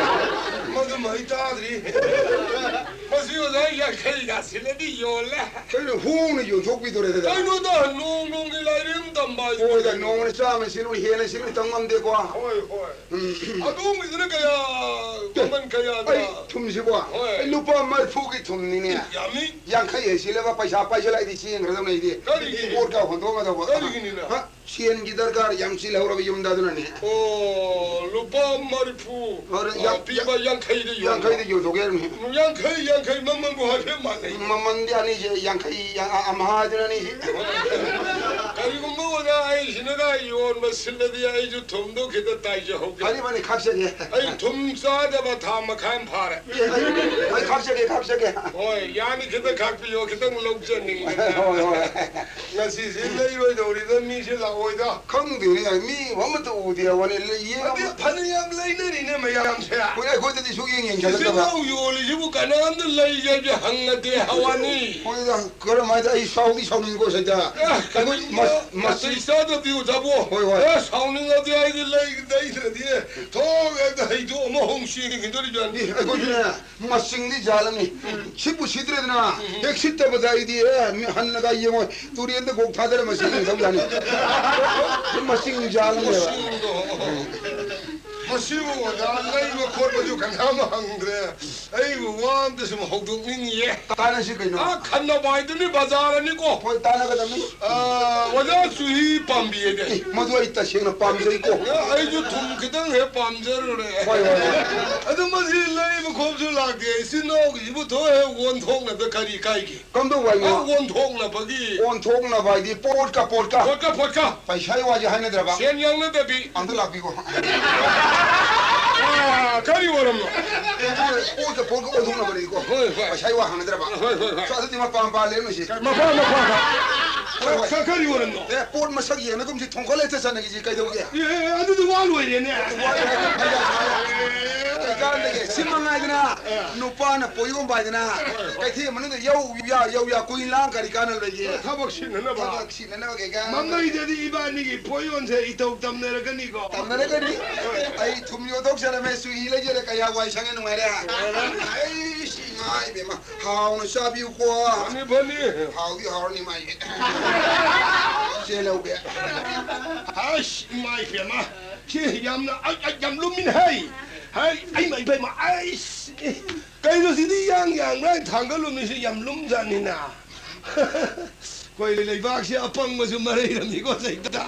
ꯃꯗꯨꯃ ꯑꯩ ꯇꯥꯗ꯭ꯔꯤ꯫ ꯃꯁꯤ ꯑꯣꯖꯥ ꯌꯥꯡꯈꯩ ꯀꯥꯁꯤꯜꯂꯗꯤ ꯌꯣꯜꯂꯦ꯫ ꯀꯩꯅꯣ, ꯍꯣꯡꯅ ꯌꯣꯟꯊꯣꯛꯄꯤꯗꯣꯔꯦ ꯑꯗꯨꯗ? ꯀꯩꯅꯣꯗ, ꯅꯣꯡ ꯅꯣꯡꯒꯤ ꯂꯥꯏꯔꯤ ꯑꯃ ꯇꯝꯕ ꯍꯥꯏꯁꯤꯗꯤ꯫ ꯍꯣꯏꯗ, ꯅꯣꯡꯃꯅ ꯆꯥꯝꯃ ꯁꯤꯠꯂꯨ, ꯍꯦꯟꯅ ꯁꯤꯠꯂꯨ ꯇꯝ ꯉꯝꯗꯦꯀꯣ꯫ ꯍꯣꯏ, ꯍꯣꯏ꯫ ꯎꯝ꯫ ꯑꯗꯣꯝꯒꯤꯗꯨꯅ ꯀꯌꯥ, ꯑꯦ, ꯃꯃꯜ ꯀꯌꯥꯗ? ꯑꯩ ꯊꯨꯝꯁꯤꯕꯣ? ꯍꯣꯏ꯫ ꯑꯩ ꯂꯨꯄꯥ ꯃꯔꯤꯐꯨꯒꯤ ꯊꯨꯝꯅꯤꯅꯦ꯫ ꯌꯥꯝꯃꯤ꯫ ꯌꯥꯡꯈꯩ ꯍꯦꯛ ꯁꯤꯠꯂꯕ ꯄꯩꯁꯥ ꯄꯥꯏꯁꯤꯜꯂꯛꯑꯗꯤ ꯆꯦꯟꯈ꯭ꯔꯗꯧꯅꯦ ꯑꯩꯗꯤ꯫ ꯀꯔꯤꯒꯤ? ꯄꯣꯠꯀ ꯍꯣꯟꯗꯣꯛꯑꯝꯒꯗꯧꯕ꯫ ꯀꯔꯤꯒꯤꯅꯤꯅ? ꯍꯥ? ꯁꯦꯟꯒꯤ ꯗꯔꯀꯥꯔ ꯌꯥꯝ ꯆꯤꯜꯍꯧꯔꯕ ꯌꯨꯝꯗ, ꯑꯗꯨꯅꯅꯦ꯫ ꯑꯣ, ꯂꯨꯄꯥ ꯃꯔꯤꯐꯨ, ꯍꯣꯏ, ꯑ, ꯌꯥ-, ꯄꯤꯕ ꯌꯥ-, ꯌꯥꯡꯈꯩꯗ ꯌꯣꯟꯕ꯫ ꯌꯥꯡꯈꯩꯗ ꯌꯣꯟꯊꯣꯛꯀꯦ ꯍꯥꯏꯕꯅꯤ꯫ ꯌꯥꯡꯈꯩ, ꯌꯥꯡꯈꯩ ꯃꯃꯜꯕꯨ ꯍꯥꯏꯐꯦꯠ ꯃꯥꯟꯅꯩ꯫ ꯃꯃꯜꯗꯤ ꯑꯅꯤꯁꯦ ꯌꯥꯡꯈꯩ, ꯌꯥ-, ꯑ-, ꯑꯝꯍꯥꯗꯨꯅ ꯑꯅꯤꯁꯦ꯫ ꯀꯔꯤꯒꯨꯝꯕ ꯑꯣꯖꯥ ꯑꯩꯁꯦ ꯅꯒ ꯌꯣꯟꯕ ꯁꯤꯠꯂꯗꯤ ꯑꯩꯁꯨ ꯊꯨꯝꯗꯨ ꯈꯤꯇ ꯇꯥꯏꯖꯍꯧꯒꯦ꯫ ꯐꯅꯤ, ꯐꯅꯤ, ꯈꯥꯛꯆꯒꯦ꯫ ꯑꯩ ꯊꯨꯝ ꯆꯥꯗꯕ ꯊꯥ ꯃꯈꯥꯏ ꯑꯃ ꯐꯥꯔꯦ꯫ ꯑꯦ, ꯑꯩ, ꯑꯩ ꯈꯥꯛꯆꯒꯦ, ꯈꯥꯛꯆꯒꯦ꯫ ꯍꯣꯏ, ꯌꯥꯅꯤ, ꯈꯤꯇ ꯈꯥꯛꯄꯤꯌꯣ, ꯈꯤꯇꯪ ꯂꯧꯖꯅꯤꯡꯗꯅ꯫ ꯍꯣꯏ, ꯍꯣꯏ꯫ ꯉꯁꯤꯁꯦ ꯂꯩꯔꯣꯏꯗꯧꯔꯤꯗ, ꯃꯤꯁꯦ ꯂꯥꯛꯑꯣꯏꯗ꯫ ꯈꯪꯗꯦꯅꯦ, ꯃꯤ ꯑꯃꯠꯇ ꯎꯗꯦ, ꯋꯥꯅꯤ, ꯂꯩ-, ꯌꯦꯡꯉꯝ-, ꯑꯗꯨ ꯐꯅꯌꯥꯝ ꯂꯩꯅꯔꯤꯅꯦ ꯃꯌꯥꯝꯁꯦ꯫ ꯍꯣꯏ, ꯑꯩꯈꯣꯏꯗꯗꯤ ꯁꯨꯛꯌꯦꯡ ꯌꯦꯡꯁꯤꯜꯂꯛꯇꯕ꯫ ꯏꯆꯤꯟ ꯏꯅꯥꯎ ꯌꯣꯜꯂꯤꯁꯤꯕꯨ ꯀꯅꯥꯝꯇ ꯂꯩꯒꯦ ꯍꯪꯉꯗꯦ ꯍꯥꯏ ꯋꯥꯅꯤ꯫ ꯍꯣꯏꯗ, ꯀꯔꯝꯍꯥꯏꯅ ꯑꯩ ꯁꯥꯎꯗꯤ ꯁꯥꯎꯅꯤꯡꯉꯤꯀꯣ ꯁꯤꯗ꯫ ꯑꯦ, ꯑꯩꯈꯣꯏ ꯀꯔꯤꯅꯣ? ꯃꯁ-, ꯃꯁꯤ ꯅꯥꯇꯩ ꯆꯥꯗꯕꯤ ꯎꯊꯕꯣ꯫ ꯍꯣꯏ, ꯍꯣꯏ꯫ ꯑꯦ, ꯁꯥꯎꯅꯤꯡꯉꯗꯤ ꯑꯩꯗꯤ ꯂꯩ-, ꯂꯩꯗ꯭ꯔꯗꯤ ꯊꯣꯡ ꯍꯦꯛꯇ ꯍꯩꯗꯣꯛꯑꯝꯃ ꯍꯣꯡ ꯆꯦꯟꯈꯤꯗꯣꯔꯤꯕꯅꯤ꯫ ꯑꯦ, ꯑꯩꯈꯣꯏꯁꯨꯅꯦ, ꯃꯁꯤꯡꯗꯤ ꯌꯥꯜꯂꯝꯃꯤ꯫ ꯎꯝ꯫ ꯁꯤꯕꯨ ꯁꯤꯗ꯭ꯔꯦꯗꯅ, ꯎꯝ꯫ ꯍꯦꯛ ꯁꯤꯠꯇꯕꯗ ꯑꯩꯗꯤ, ꯑꯦ, ꯃꯤ ꯍꯟꯅꯒ ꯌꯦꯡꯉꯣꯏ꯫ ꯇꯨꯔꯦꯟꯗ ꯒꯣꯛ ꯊꯥꯗꯔ ꯃꯁꯤ ꯌꯦꯡꯊꯧ ꯌꯥꯅꯤ꯫ ꯃꯁꯤꯡ ꯌꯥꯜꯂꯝꯃꯦꯕ꯫ ꯃꯁꯤꯡꯗꯣ꯫ ꯃꯁꯤꯕꯨ ꯑꯣꯖꯥ ꯂꯩꯕ ꯈꯣꯠꯄꯁꯨ ꯀꯅꯥꯝ ꯍꯪꯗ꯭ꯔꯦ꯫ ꯑꯩꯕꯨ ꯋꯥ ꯑꯝꯇ ꯁꯨꯝ ꯍꯧꯗꯣꯛꯅꯤꯡꯉꯤꯌꯦ꯫ ꯇꯥꯟꯅꯁꯤ ꯀꯩꯅꯣ? ꯑꯥ, ꯈꯟꯅꯕ ꯍꯥꯏꯗꯨꯅꯤ, ꯕꯖꯥꯔꯅꯤꯀꯣ꯫ ꯍꯣꯏ, ꯇꯥꯟꯅꯒꯗꯕꯅꯤ꯫ ꯑꯥ, ꯑꯣꯖꯥ ꯆꯨꯍꯤ ꯄꯥꯝꯕꯤꯌꯦꯅꯦ꯫ ꯑꯦ, ꯃꯗꯨ ꯑꯩ ꯇꯁꯦꯡꯅ ꯄꯥꯝꯖꯩꯀꯣ꯫ ꯑꯥ, ꯑꯩꯁꯨ ꯊꯨꯝ ꯈꯤꯇꯪ ꯍꯦꯛ ꯄꯥꯝꯖꯔꯨꯔꯦ꯫ ꯍꯣꯏ, ꯍꯣꯏ, ꯍꯣꯏ꯫ ꯑꯗꯨ ꯃꯁꯤ ꯂꯩꯕ ꯈꯣꯠꯄꯁꯨ ꯂꯥꯛꯇꯦ꯫ ꯏꯆꯤꯟ ꯏꯅꯥꯎꯒꯤꯁꯤꯕꯨ ꯊꯣꯛ ꯍꯦꯛ ꯑꯣꯟꯊꯣꯛꯅꯕꯗ ꯀꯔꯤ ꯀꯥꯏꯒꯦ? ꯀꯝꯗꯧꯕ ꯍꯥꯏꯅꯣ? ꯑꯥ, ꯑꯣꯟꯊꯣꯛꯅꯕꯒꯤ꯫ ꯑꯣꯟꯊꯣꯛꯅꯕ ꯍꯥꯏꯗꯤ ꯄꯣꯠꯀ, ꯄꯣꯠꯀ꯫ ꯄꯣꯠꯀ, ꯄꯣꯠꯀ꯫ ꯄꯩꯁꯥꯒꯤ ꯋꯥꯁꯦ ꯍꯥꯏꯅꯗ꯭ꯔꯕ? ꯁꯦꯟ ꯌꯥꯎꯅꯗꯕꯤ꯫ ꯑꯝꯇ ꯂꯥꯛꯄꯤꯈꯣ꯫ ꯑꯥ, ꯀꯔꯤ ꯑꯣꯏꯔꯝꯅꯣ? ꯄꯣꯠꯀ, ꯄꯣꯠꯀ ꯑꯣꯟꯊꯣꯛꯅꯕꯅꯤꯀꯣ꯫ ꯍꯣꯏ, ꯍꯣꯏ꯫ ꯄꯩꯁꯥꯒꯤ ꯋꯥ ꯍꯪꯅꯗ꯭ꯔꯕ? ꯍꯣꯏ, ꯍꯣꯏ, ꯍꯣꯏ꯫ ꯁꯣ, ꯑꯗꯨꯗꯤ ꯃꯄꯥ ꯃꯄꯥ ꯂꯦꯝꯃꯁꯤ꯫ ꯃꯄꯥ ꯃꯄꯥ꯫ ꯍꯣꯏ, ꯍꯣꯏ꯫ ꯀ-, ꯀꯔꯤ ꯑꯣꯏꯔꯝꯅꯣ? ꯑꯦ, ꯄꯣꯠ ꯃꯁꯛ ꯌꯦꯡꯉꯒꯨꯝꯁꯤ, ꯊꯣꯡꯀꯠꯂ ꯍꯦꯛꯇ ꯆꯠꯅꯈꯤꯁꯤ, ꯀꯩꯗꯧꯒꯦ? ꯑꯦ, ꯑꯗꯨꯗꯤ ꯋꯥ ꯂꯣꯏꯔꯦꯅꯦ꯫ ꯋꯥ ꯂꯣꯏꯔꯦ, ꯐꯩ ꯌꯥꯝ ꯁꯥꯔꯦ꯫ ꯀꯩꯀꯥꯟꯗꯒꯤ ꯁꯤ ꯃꯉꯥꯏꯗꯅ, ꯑꯦ꯫ ꯅꯨꯄꯥꯅ ꯄꯣꯠ ꯌꯣꯟꯕ ꯍꯥꯏꯗꯅ, ꯍꯣꯏ, ꯍꯣꯏ꯫ ꯀꯩꯊꯦꯜ ꯃꯅꯨꯡꯗ ꯌꯧ ꯌꯥ, ꯌꯧ ꯌꯥ, ꯀꯨꯏ ꯂꯥꯡ ꯀꯔꯤ ꯀꯥꯟꯅꯕ ꯂꯩꯒꯦ? ꯊꯕꯛ ꯁꯤꯟꯅꯅꯕ꯫ ꯊꯕꯛ ꯁꯤꯟꯅꯅꯕ ꯀꯩꯀꯥ꯫ ꯃꯃꯩꯗꯗꯤ ꯏꯕꯥꯅꯤꯒꯤ ꯄꯣꯠ ꯌꯣꯟꯁꯦ ꯏꯇꯧ ꯇꯝꯅꯔꯛꯀꯅꯤꯀꯣ꯫ ꯇꯝꯅꯔꯛꯀꯅꯤ꯫ ꯍꯣꯏ꯫ ꯑꯩ ꯊꯨꯝ ꯌꯣꯟꯊꯣꯛꯆꯔꯝꯃꯦ, ꯆꯨꯍꯤ ꯂꯩꯖꯔꯦ, ꯀꯌꯥ ꯋꯥꯏ ꯁꯪꯉꯦ, ꯅꯨꯡꯉꯥꯏꯔꯦ꯫ ꯅꯨꯡꯉꯥꯏꯔꯦ꯫ ꯑꯩ ꯁꯤ ꯏꯃꯥ ꯏꯕꯦꯝꯃ, ꯍꯥꯎꯅ ꯆꯥꯕꯤꯌꯨꯀꯣ꯫ ꯐꯅꯤ, ꯐꯅꯤ꯫ ꯍꯥꯎꯗꯤ ꯍꯥꯎꯔꯅꯤ ꯃꯥꯏꯁꯦ꯫ ꯆꯦꯜꯍꯧꯒꯦ꯫ ꯑꯁ, ꯏꯃꯥ ꯏꯕꯦꯝꯃ, ꯁꯤ ꯌꯥꯝꯅ, ꯑꯩ, ꯑꯩ, ꯌꯥꯝ ꯂꯨꯝꯃꯤꯅꯦ, ꯍꯩ꯫ ꯍꯩ, ꯑꯩꯃ ꯏꯕꯦꯝꯃ, ꯑꯩꯁ꯫ ꯀꯩꯅꯣ ꯁꯤꯗꯤ ꯌꯥꯡ ꯌꯥꯡꯕ꯭ꯔꯥ ꯍꯥꯏꯅ ꯊꯥꯡꯒꯠꯂꯨꯕꯅꯤ, ꯁꯤ ꯌꯥꯝ ꯂꯨꯝꯖꯥꯠꯅꯤꯅ꯫ ꯑꯩꯈꯣꯏ ꯂꯩꯕꯥꯛꯁꯤ ꯑꯄꯪꯕꯁꯨ ꯃꯔꯩꯔꯝꯃꯤꯀꯣ ꯁꯩꯇ꯫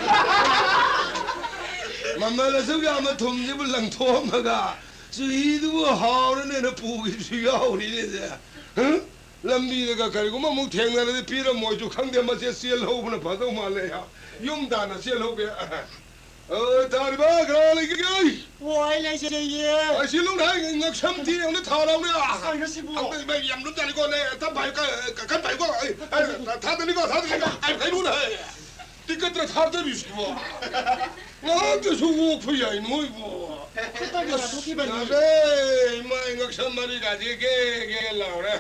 ꯃꯃꯜ ꯑꯁꯨꯛ ꯌꯥꯝꯕ ꯊꯨꯝꯁꯤꯕꯨ ꯂꯪꯊꯣꯛꯑꯝꯃꯒ ꯆꯨꯍꯤꯗꯨꯕꯨ ꯍꯥꯎꯔꯅꯦꯅ ꯄꯨꯈꯤꯕꯁꯨ ꯌꯥꯎꯔꯤꯅꯦ ꯁꯦ꯫ ꯍꯥ? ꯂꯝꯕꯤꯗꯒ ꯀꯔꯤꯒꯨꯝꯕ ꯑꯃꯨꯛ ꯊꯦꯡꯅꯔꯗꯤ ꯄꯤꯔꯝꯃꯣꯏꯁꯨ ꯈꯪꯗꯦ, ꯃꯁꯦ ꯆꯦꯜꯍꯧꯕꯅ ꯐꯗꯧ ꯃꯥꯜꯂꯦ꯫ ꯌꯨꯝ ꯇꯥꯟꯅ ꯆꯦꯜꯍꯧꯒꯦ꯫ ꯑ, ꯇꯥꯔꯤꯕ ꯀꯅꯥ ꯂꯩꯒꯦ? ꯑꯣ, ꯑꯩ ꯂꯩꯖꯩꯌꯦ꯫ ꯑꯩ ꯁꯤ ꯂꯧꯅ ꯍꯥꯏ, ꯉꯛꯁꯝ ꯊꯤ ꯑꯃꯅ ꯊꯥꯔꯕꯅꯦ꯫ ꯀꯩꯅꯣ ꯁꯤꯕꯨ? ꯑꯝꯇ ꯏꯕꯦꯝ, ꯌꯥꯝ ꯂꯨꯝꯖꯥꯠꯅꯤꯀꯣ, ꯅꯦ, ꯇꯞ ꯄꯥꯏꯌꯨꯀꯣ, ꯑꯦ, ꯀꯟ ꯄꯥꯏꯌꯨꯀꯣ, ꯑꯩ, ꯑꯩ, ꯊꯥꯗꯅꯤꯀꯣ, ꯊꯥꯗꯅꯤꯀꯣ, ꯑꯩ ꯐꯩꯔꯨꯅ ꯍꯥꯏ꯫ ꯇꯤꯀꯠꯇ꯭ꯔ ꯊꯥꯗꯔꯤꯁꯤꯕꯣ? ꯉꯥꯏꯍꯥꯛꯇꯁꯨ ꯑꯣꯛꯄ ꯌꯥꯏ ꯅꯣꯏꯕꯨ꯫ ꯈꯨꯠꯇꯒꯤ ꯑꯁ, ꯂꯥꯊꯣꯛꯈꯤꯕꯅꯤ꯫ ꯌꯥꯔꯦ, ꯏꯃꯥ, ꯉꯛꯁꯝ ꯃꯔꯤꯒꯥꯁꯦ ꯒꯦ ꯒꯦ ꯂꯥꯎꯔꯦ꯫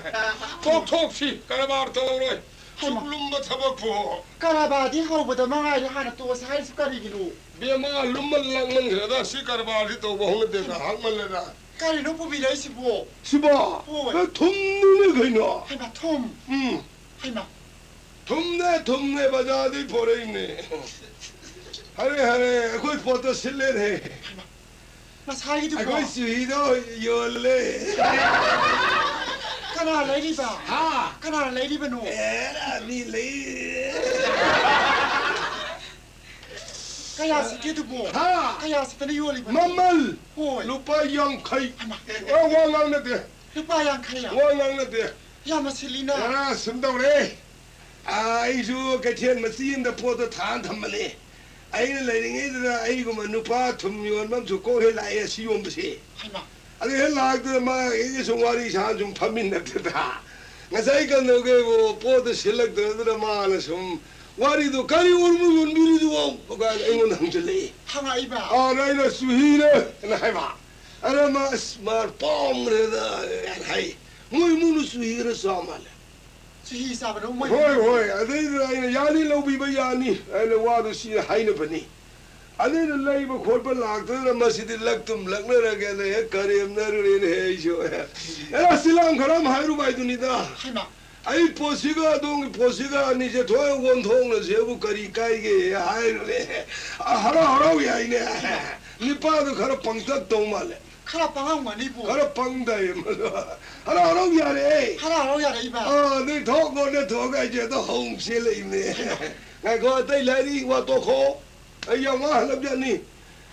ꯇꯣꯛꯊꯣꯛꯁꯤ, ꯀꯔꯕꯥꯔ ꯇꯧꯔꯣꯏ꯫ ꯁꯨꯛ ꯍꯩꯃꯥ꯫ ꯂꯨꯝꯕ ꯊꯕꯛꯄꯨ꯫ ꯀꯔꯕꯥꯔꯗꯤ ꯍꯧꯕꯗ ꯃꯉꯥꯏꯔꯦ, ꯍꯥꯟꯅ ꯇꯣꯛꯑꯁꯤ ꯍꯥꯏꯔꯤꯁꯤ ꯀꯔꯤꯒꯤꯅꯣ? ꯕꯦꯝꯃ, ꯂꯨꯝꯃꯟ ꯂꯥꯡꯃꯟꯈ꯭ꯔꯦꯗ, ꯁꯤ ꯀꯔꯕꯥꯔꯁꯤ ꯇꯧꯕ ꯍꯧꯅꯗꯦꯗ, ꯍꯥꯞꯃꯜꯂꯦꯗ꯫ ꯀꯔꯤꯅꯣ ꯄꯨꯕꯤꯔꯛꯏꯁꯤꯕꯣ? ꯁꯤꯕꯣ? ꯍꯣꯏ꯫ ꯑꯦ, ꯊꯨꯝꯅꯤꯅꯦ ꯀꯩꯅꯣ꯫ ꯍꯩꯃꯥ, ꯊꯨꯝ? ꯎꯝ꯫ ꯍꯩꯃꯥ꯫ ꯊꯨꯝꯅꯦ, ꯊꯨꯝꯅꯦ, ꯕꯖꯥꯔꯗꯩ ꯄꯣꯔꯛꯏꯅꯦ꯫ ꯍꯔꯦ, ꯍꯔꯦ, ꯑꯩꯈꯣꯏ ꯄꯣꯠꯇꯣ ꯁꯤꯠꯂꯦꯅꯦ꯫ ꯍꯩꯃꯥ, ꯉꯁꯥꯏꯒꯤꯗꯨꯕꯣ? ꯑꯩꯈꯣꯏ ꯆꯨꯍꯤꯗꯣ ꯌꯣꯜꯂꯦ꯫ ꯀꯅꯥ ꯂꯩꯔꯤꯕ? ꯍꯥ? ꯀꯅꯥꯅ ꯂꯩꯔꯤꯕꯅꯣ? ꯑꯦ, ꯃꯤ ꯂꯩ꯫ ꯀꯌꯥ ꯁꯤꯠꯀꯦ ꯑꯗꯨꯕꯣ? ꯍꯥ? ꯀꯌꯥ ꯁꯤꯠꯇꯅ ꯌꯣꯜꯂꯤꯕꯅꯣ? ꯃꯃꯜ? ꯍꯣꯏ꯫ ꯂꯨꯄꯥ ꯌꯥꯡꯈꯩ꯫ ꯍꯩꯃꯥ꯫ ꯑꯦ, ꯋꯥ ꯉꯥꯡꯅꯗꯦ꯫ ꯂꯨꯄꯥ ꯌꯥꯡꯈꯩ? ꯋꯥ ꯉꯥꯡꯅꯗꯦ꯫ ꯌꯥꯝꯅ ꯁꯤꯠꯂꯤꯅ꯫ ꯑ, ꯁꯨꯝ ꯇꯧꯔꯦ꯫ ꯑ, ꯑꯩꯁꯨ ꯀꯩꯊꯦꯜ ꯃꯆꯤ ꯑꯃꯗ ꯄꯣꯠꯇꯣ ꯊꯥꯅ ꯊꯝꯕꯅꯦ꯫ ꯑꯩꯅ ꯂꯩꯔꯤꯉꯩꯗꯨꯗ ꯑꯩꯒꯨꯝꯕ ꯅꯨꯄꯥ ꯊꯨꯝ ꯌꯣꯟꯕ ꯑꯃꯁꯨ ꯀꯣꯛ ꯍꯦꯛ ꯂꯥꯛꯑꯦ ꯑꯁꯤ ꯌꯣꯟꯕꯁꯦ꯫ ꯍꯩꯃꯥ꯫ ꯑꯗꯨ ꯍꯦꯛ ꯂꯥꯛꯇꯨꯅ ꯃꯥ ꯑꯩꯒ ꯁꯨꯝ ꯋꯥꯔꯤ ꯁꯥ ꯁꯨꯝ ꯐꯝꯃꯤꯟꯅꯗꯅ꯫ ꯉꯁꯥꯏ ꯀꯩꯅꯣꯒꯤꯕꯨ ꯄꯣꯠꯇꯨ ꯁꯤꯜꯂꯛꯇꯗꯅ ꯃꯥꯅ ꯁꯨꯝ ꯋꯥꯔꯤꯗꯨ "ꯀꯔꯤ ꯑꯣꯏꯔꯝꯅꯣ ꯌꯣꯟꯕꯤꯔꯤꯗꯨꯕꯣ?" ꯀꯥꯏꯅ ꯑꯩꯉꯣꯟꯗ ꯍꯪꯖꯜꯂꯛꯏ꯫ ꯍꯪꯉꯛꯏꯕ? ꯑꯥ, ꯑꯗ ꯑꯩꯅ "ꯆꯨꯍꯤꯅꯦ" ꯍꯥꯏꯅ ꯍꯥꯏꯕ꯫ ꯑꯗ ꯃꯥ, "ꯑꯁ, ꯃꯥ ꯄꯥꯝꯈ꯭ꯔꯦꯗ" ꯍꯥꯏꯅ ꯍꯥꯏ꯫ ꯃꯣꯏ ꯏꯃꯨꯡꯗ ꯆꯨꯍꯤ ꯈꯔ ꯆꯥ ꯃꯥꯜꯂꯦ꯫ ꯆꯨꯍꯤ ꯆꯥꯕꯗꯣ ꯃꯣꯏ ꯍꯣꯏ, ꯍꯣꯏ꯫ ꯑꯗꯩꯗꯨꯗ ꯑꯩꯅ "ꯌꯥꯅꯤ, ꯂꯧꯕꯤꯕ ꯌꯥꯅꯤ" ꯍꯥꯏꯅ ꯋꯥꯗꯣ ꯁꯤ ꯍꯥꯏꯅꯕꯅꯤ꯫ ꯑꯗꯩꯗ ꯂꯩꯕ ꯈꯣꯠꯄ ꯂꯥꯛꯇꯗꯅ ꯃꯁꯤꯗꯤ ꯂꯛꯇꯨꯝ ꯂꯛꯅꯔꯒꯦꯅ ꯍꯦꯛ ꯀꯔꯦꯝꯅꯔꯨꯔꯦꯅꯦꯍꯦ ꯑꯩꯁꯨ꯫ ꯑꯦ, ꯁꯤꯂꯥꯡ ꯈꯔ ꯑꯃ ꯍꯥꯏꯔꯨꯕ ꯍꯥꯏꯗꯨꯅꯤꯗ꯫ ꯍꯩꯃꯥ꯫ "ꯑꯩ ꯄꯣꯠꯁꯤꯒ ꯑꯗꯣꯝꯒꯤ ꯄꯣꯠꯁꯤꯒ ꯑꯅꯤꯁꯦ ꯊꯣꯛ ꯑꯣꯟꯊꯣꯛꯅꯁꯦꯕꯨ ꯀꯔꯤ ꯀꯥꯏꯒꯦ?" ꯍꯥꯏꯔꯨꯔꯦ꯫ ꯑ, ꯍꯔꯥꯎ ꯍꯔꯥꯎ ꯌꯥꯏꯅꯦ꯫ ꯅꯤꯄꯥꯗꯨ ꯈꯔ ꯄꯪꯇꯛ ꯇꯧ ꯃꯥꯜꯂꯦ꯫ ꯈꯔ ꯄꯪꯉꯝꯒꯅꯤꯕꯨ꯫ ꯈꯔ ꯄꯪꯗꯥꯏ ꯃꯗꯨ꯫ ꯍꯔꯥꯎ ꯍꯔꯥꯎ ꯌꯥꯔꯦ꯫ ꯍꯔꯥꯎ ꯍꯔꯥꯎ ꯌꯥꯔꯛꯏꯕ꯫ ꯑꯥ, ꯅꯣꯏ ꯊꯣꯛ ꯂꯣꯟꯅ ꯊꯣꯛꯑꯒ ꯑꯩꯁꯦ ꯑꯗꯣ ꯍꯧ ꯆꯦꯜꯂꯛꯏꯕꯅꯦ꯫ ꯉꯥꯏꯈꯣ, ꯑꯇꯩ ꯂꯥꯏꯔꯤ ꯋꯥ ꯇꯣꯛꯈꯣ꯫ ꯑꯩ ꯌꯥꯝ ꯋꯥꯍꯜꯂꯕꯖꯥꯠꯅꯤ꯫